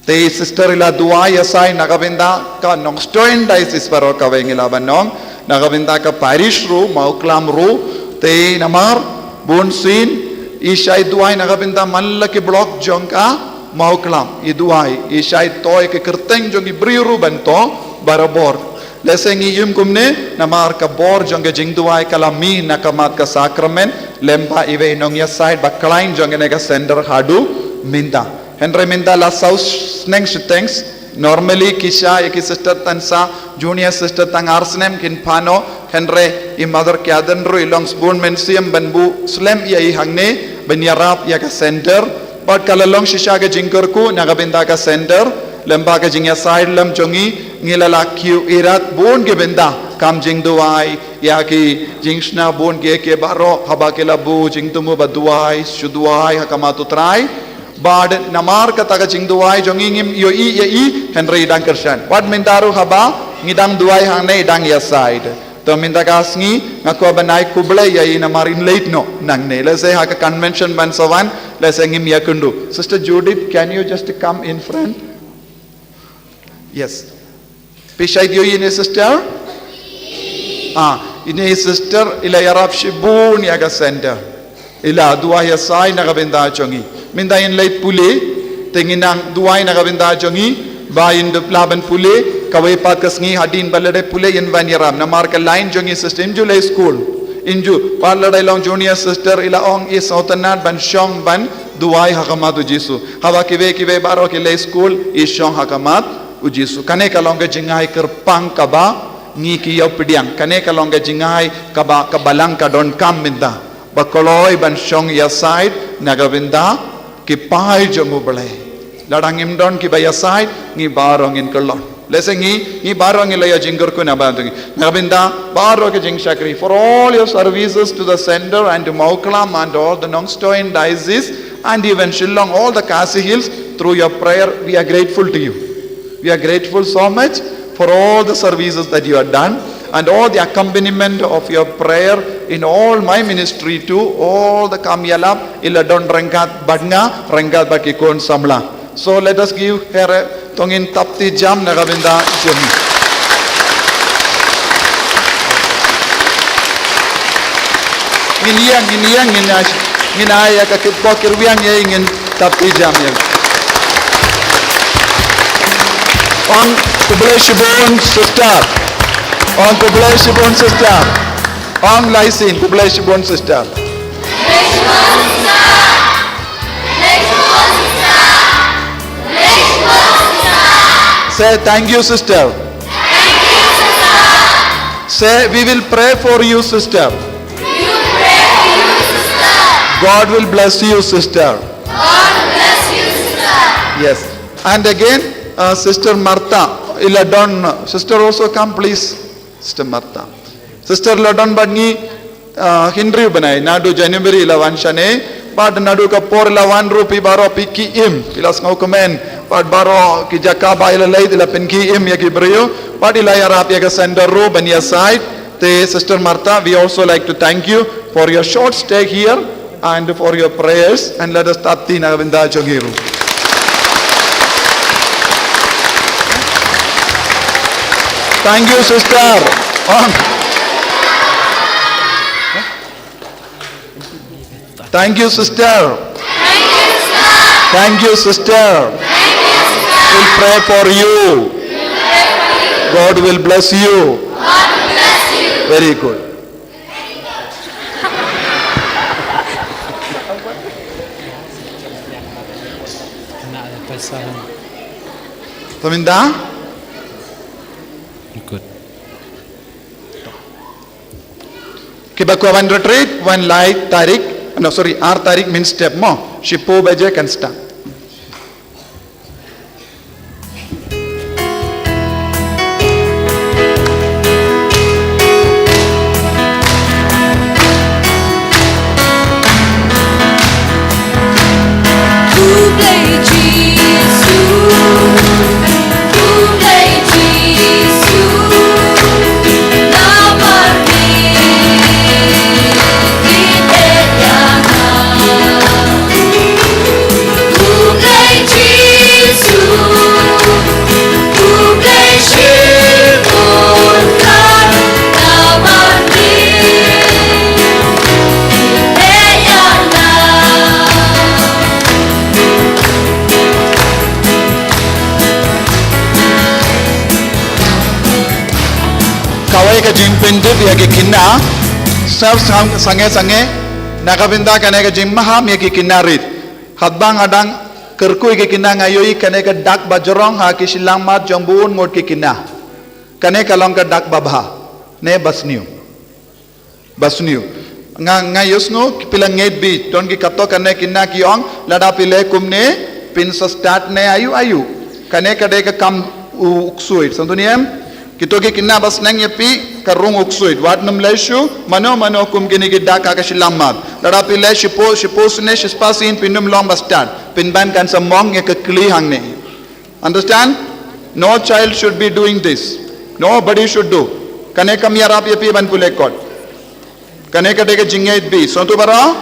Te i Sister i la duwai ïasaid na ka bynta ka Nongstoiñ Diocese baroh kawei, ngi lah ban ong, na ka bynta ka parish ruh, Mawklam ruh, te namar bunsien i shait duwai na ka bynta man la ki block jong ka Mawklam, i duwai, i shait to ïa ka kyrteng jong i briew ruh ban to barabor. Lehse ngi im kumne namar ka bor jong ka jingduwai ka la mih na ka mat ka sakramen lem bad iwei i nongïasaid ba khlaiñ jong kane ka center haduh mynta. Hynrei mynta la saw snem shiteng, normally ki shah ïa ki Sister tang sa, junior sister tang ar snem kin pan noh, hynrei i Mother Kyaden ruh i long sbun mynsiem ban buh slem ïa i hangne ban ïarap ïa ka center. Bad ka la long shisha ka jingkyrkhu na ka bynta ka center, lem bad ka jingïasaid lem jong i, ngi la lah kiew ïarap bun ki bynta, kam jingduwai, ïa ki jingshna bun kiei kiei baroh, haba ki la buh jingthmu ba duwai, shu duwai ha khmat u Trai. Bad namar kata ka jingduwai jong i ngim ïohi ïa i, hynrei i dang kyrshan. Wat mynta ruh haba ngi dang duwai hangne i dang ïasaid. To mynta ka sngi nga kwah ban ai khublei ïa i namar in leit noh nangne. Lehse ha ka convention ban sa wan, lehse ngim ïakynduh. Sister Judith, can you just come in front? Yes. Phi shait ïohi ïa ine i Sister? Ah, ine i Sister i la ïarap shibun ïa ka center. I la duwai ïasaid na ka bynta jong i. Mynta in leit pule, te ngin nang duwai na ka bynta jong i, ba in dup lah ban pule, kawei pat ka sngi hadien ba la dep pule in wan ïarap. Namar ka line jong i Sister, im ju leit skul. Im ju, pat lada i long junior sister i la ong i sngewtynnat ban shong ban duwai ha khmat u Jisu. Haba kiwei kiwei baroh ki leit skul, i shong ha khmat u Jisu. Kane ka long ka jingai kyrpang kaba ngi ki ïoh pdiang. Kane ka long ka jingai kaba ka Balang ka donkam mynta. Ba kloi ban shong ïasaid na ka bynta ki paid jong U Blei. Lada ngim don kiba ïasaid, ngi baroh ngin kyllon. Lehse ngi, ngi baroh ngi la ïa jingkyrkhu na bynta ngi. Na ka bynta baroh ki jingshakri. For all your services to the center and to Mawklam and all the Nongstoiñ diocese and even Shillong, all the Khasi Hills, through your prayer, we are grateful to you. We are grateful so much for all the services that you have done and all the accompaniment of your prayer in all my ministry too, all the kam ïalap, i la don ryngkat bad nga, ryngkat bad ki khun samla. So let us give her a, to ngin tap ti jam na ka bynta jong i. Ngin ïeng, ngin ïeng, ngin ïa, ngin ïa ka kit bok kyrwiang ïa i, ngin tap ti jam ïa i. Ong khublei shibun sister. Ong khublei shibun sister. Ong lai sien khublei shibun sister. Say thank you, sister. Say, we will pray for you, sister. God will bless you, sister. Yes. And again, uh, Sister Martha, i la don, uh, sister also come, please. Sister Martha. Sister i la don bad ngi, uh, hynriew bnai, naduh January i la wan shane, bad naduh ka por i la wan ruh phi baroh phi ki im, phi la sngewkmen, bad baroh ki jaka ba i la leit i la pynki im ïa ki briew, bad i la ïarap ïa ka center ruh ban ïasaid. Te Sister Martha, we also like to thank you for your short stay here and for your prayers, and let us tap ti na ka bynta jong i ruh. Thank you, sister. Ong. Thank you, sister. Thank you, sister. We'll pray for you. God will bless you. Very good. Paminda? Good. Kiba kwah wan retreat, wan lai tarik, no, sorry, ar tarik mynstep mo, shiphew baje kan start. Jingpyntip ïa ki kynja. Sngap sngap sange sange. Na ka bynta kane ka jingmaham ïa ki kynja rit. Haba nga dang kyrkhu ïa ki kynja nga ïohi kane ka dak ba jrong ha ki shilliang mat jong bun ngut ki kynja. Kane ka long ka dak ba bha ne ba sniew? Ba sniew. Nga, nga ïohsngew phi la ngeit bha, don ki katto katne kynja ki ong, lada phi leh kumne, phin sa stad ne aïu aïu. Kane ka dei ka kam u, u ksuid. Sngewthuh ne em? Kito ki kynja ba sneng ïa phi, ka rung u ksuid. Wat nym leh shuh mano mano kum kine ki dak ha ka shilliang mat. Lada phi leh shiphew, shiphew sien, shispah sien, phin nym long ba stad. Pynban kan sa mong ïa ka kli hangne. Understand? No child should be doing this. Nobody should do. Kane kam ïarap ïa phi ban pule kot. Kane ka dei ka jingngeit bha. Sngewthuh baroh?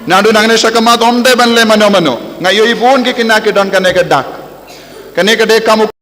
Naduh nangne sha khmat ym dei ban leh mano mano. Nga ïohi bun ki kynja ki don kane ka dak. Kane ka dei kam u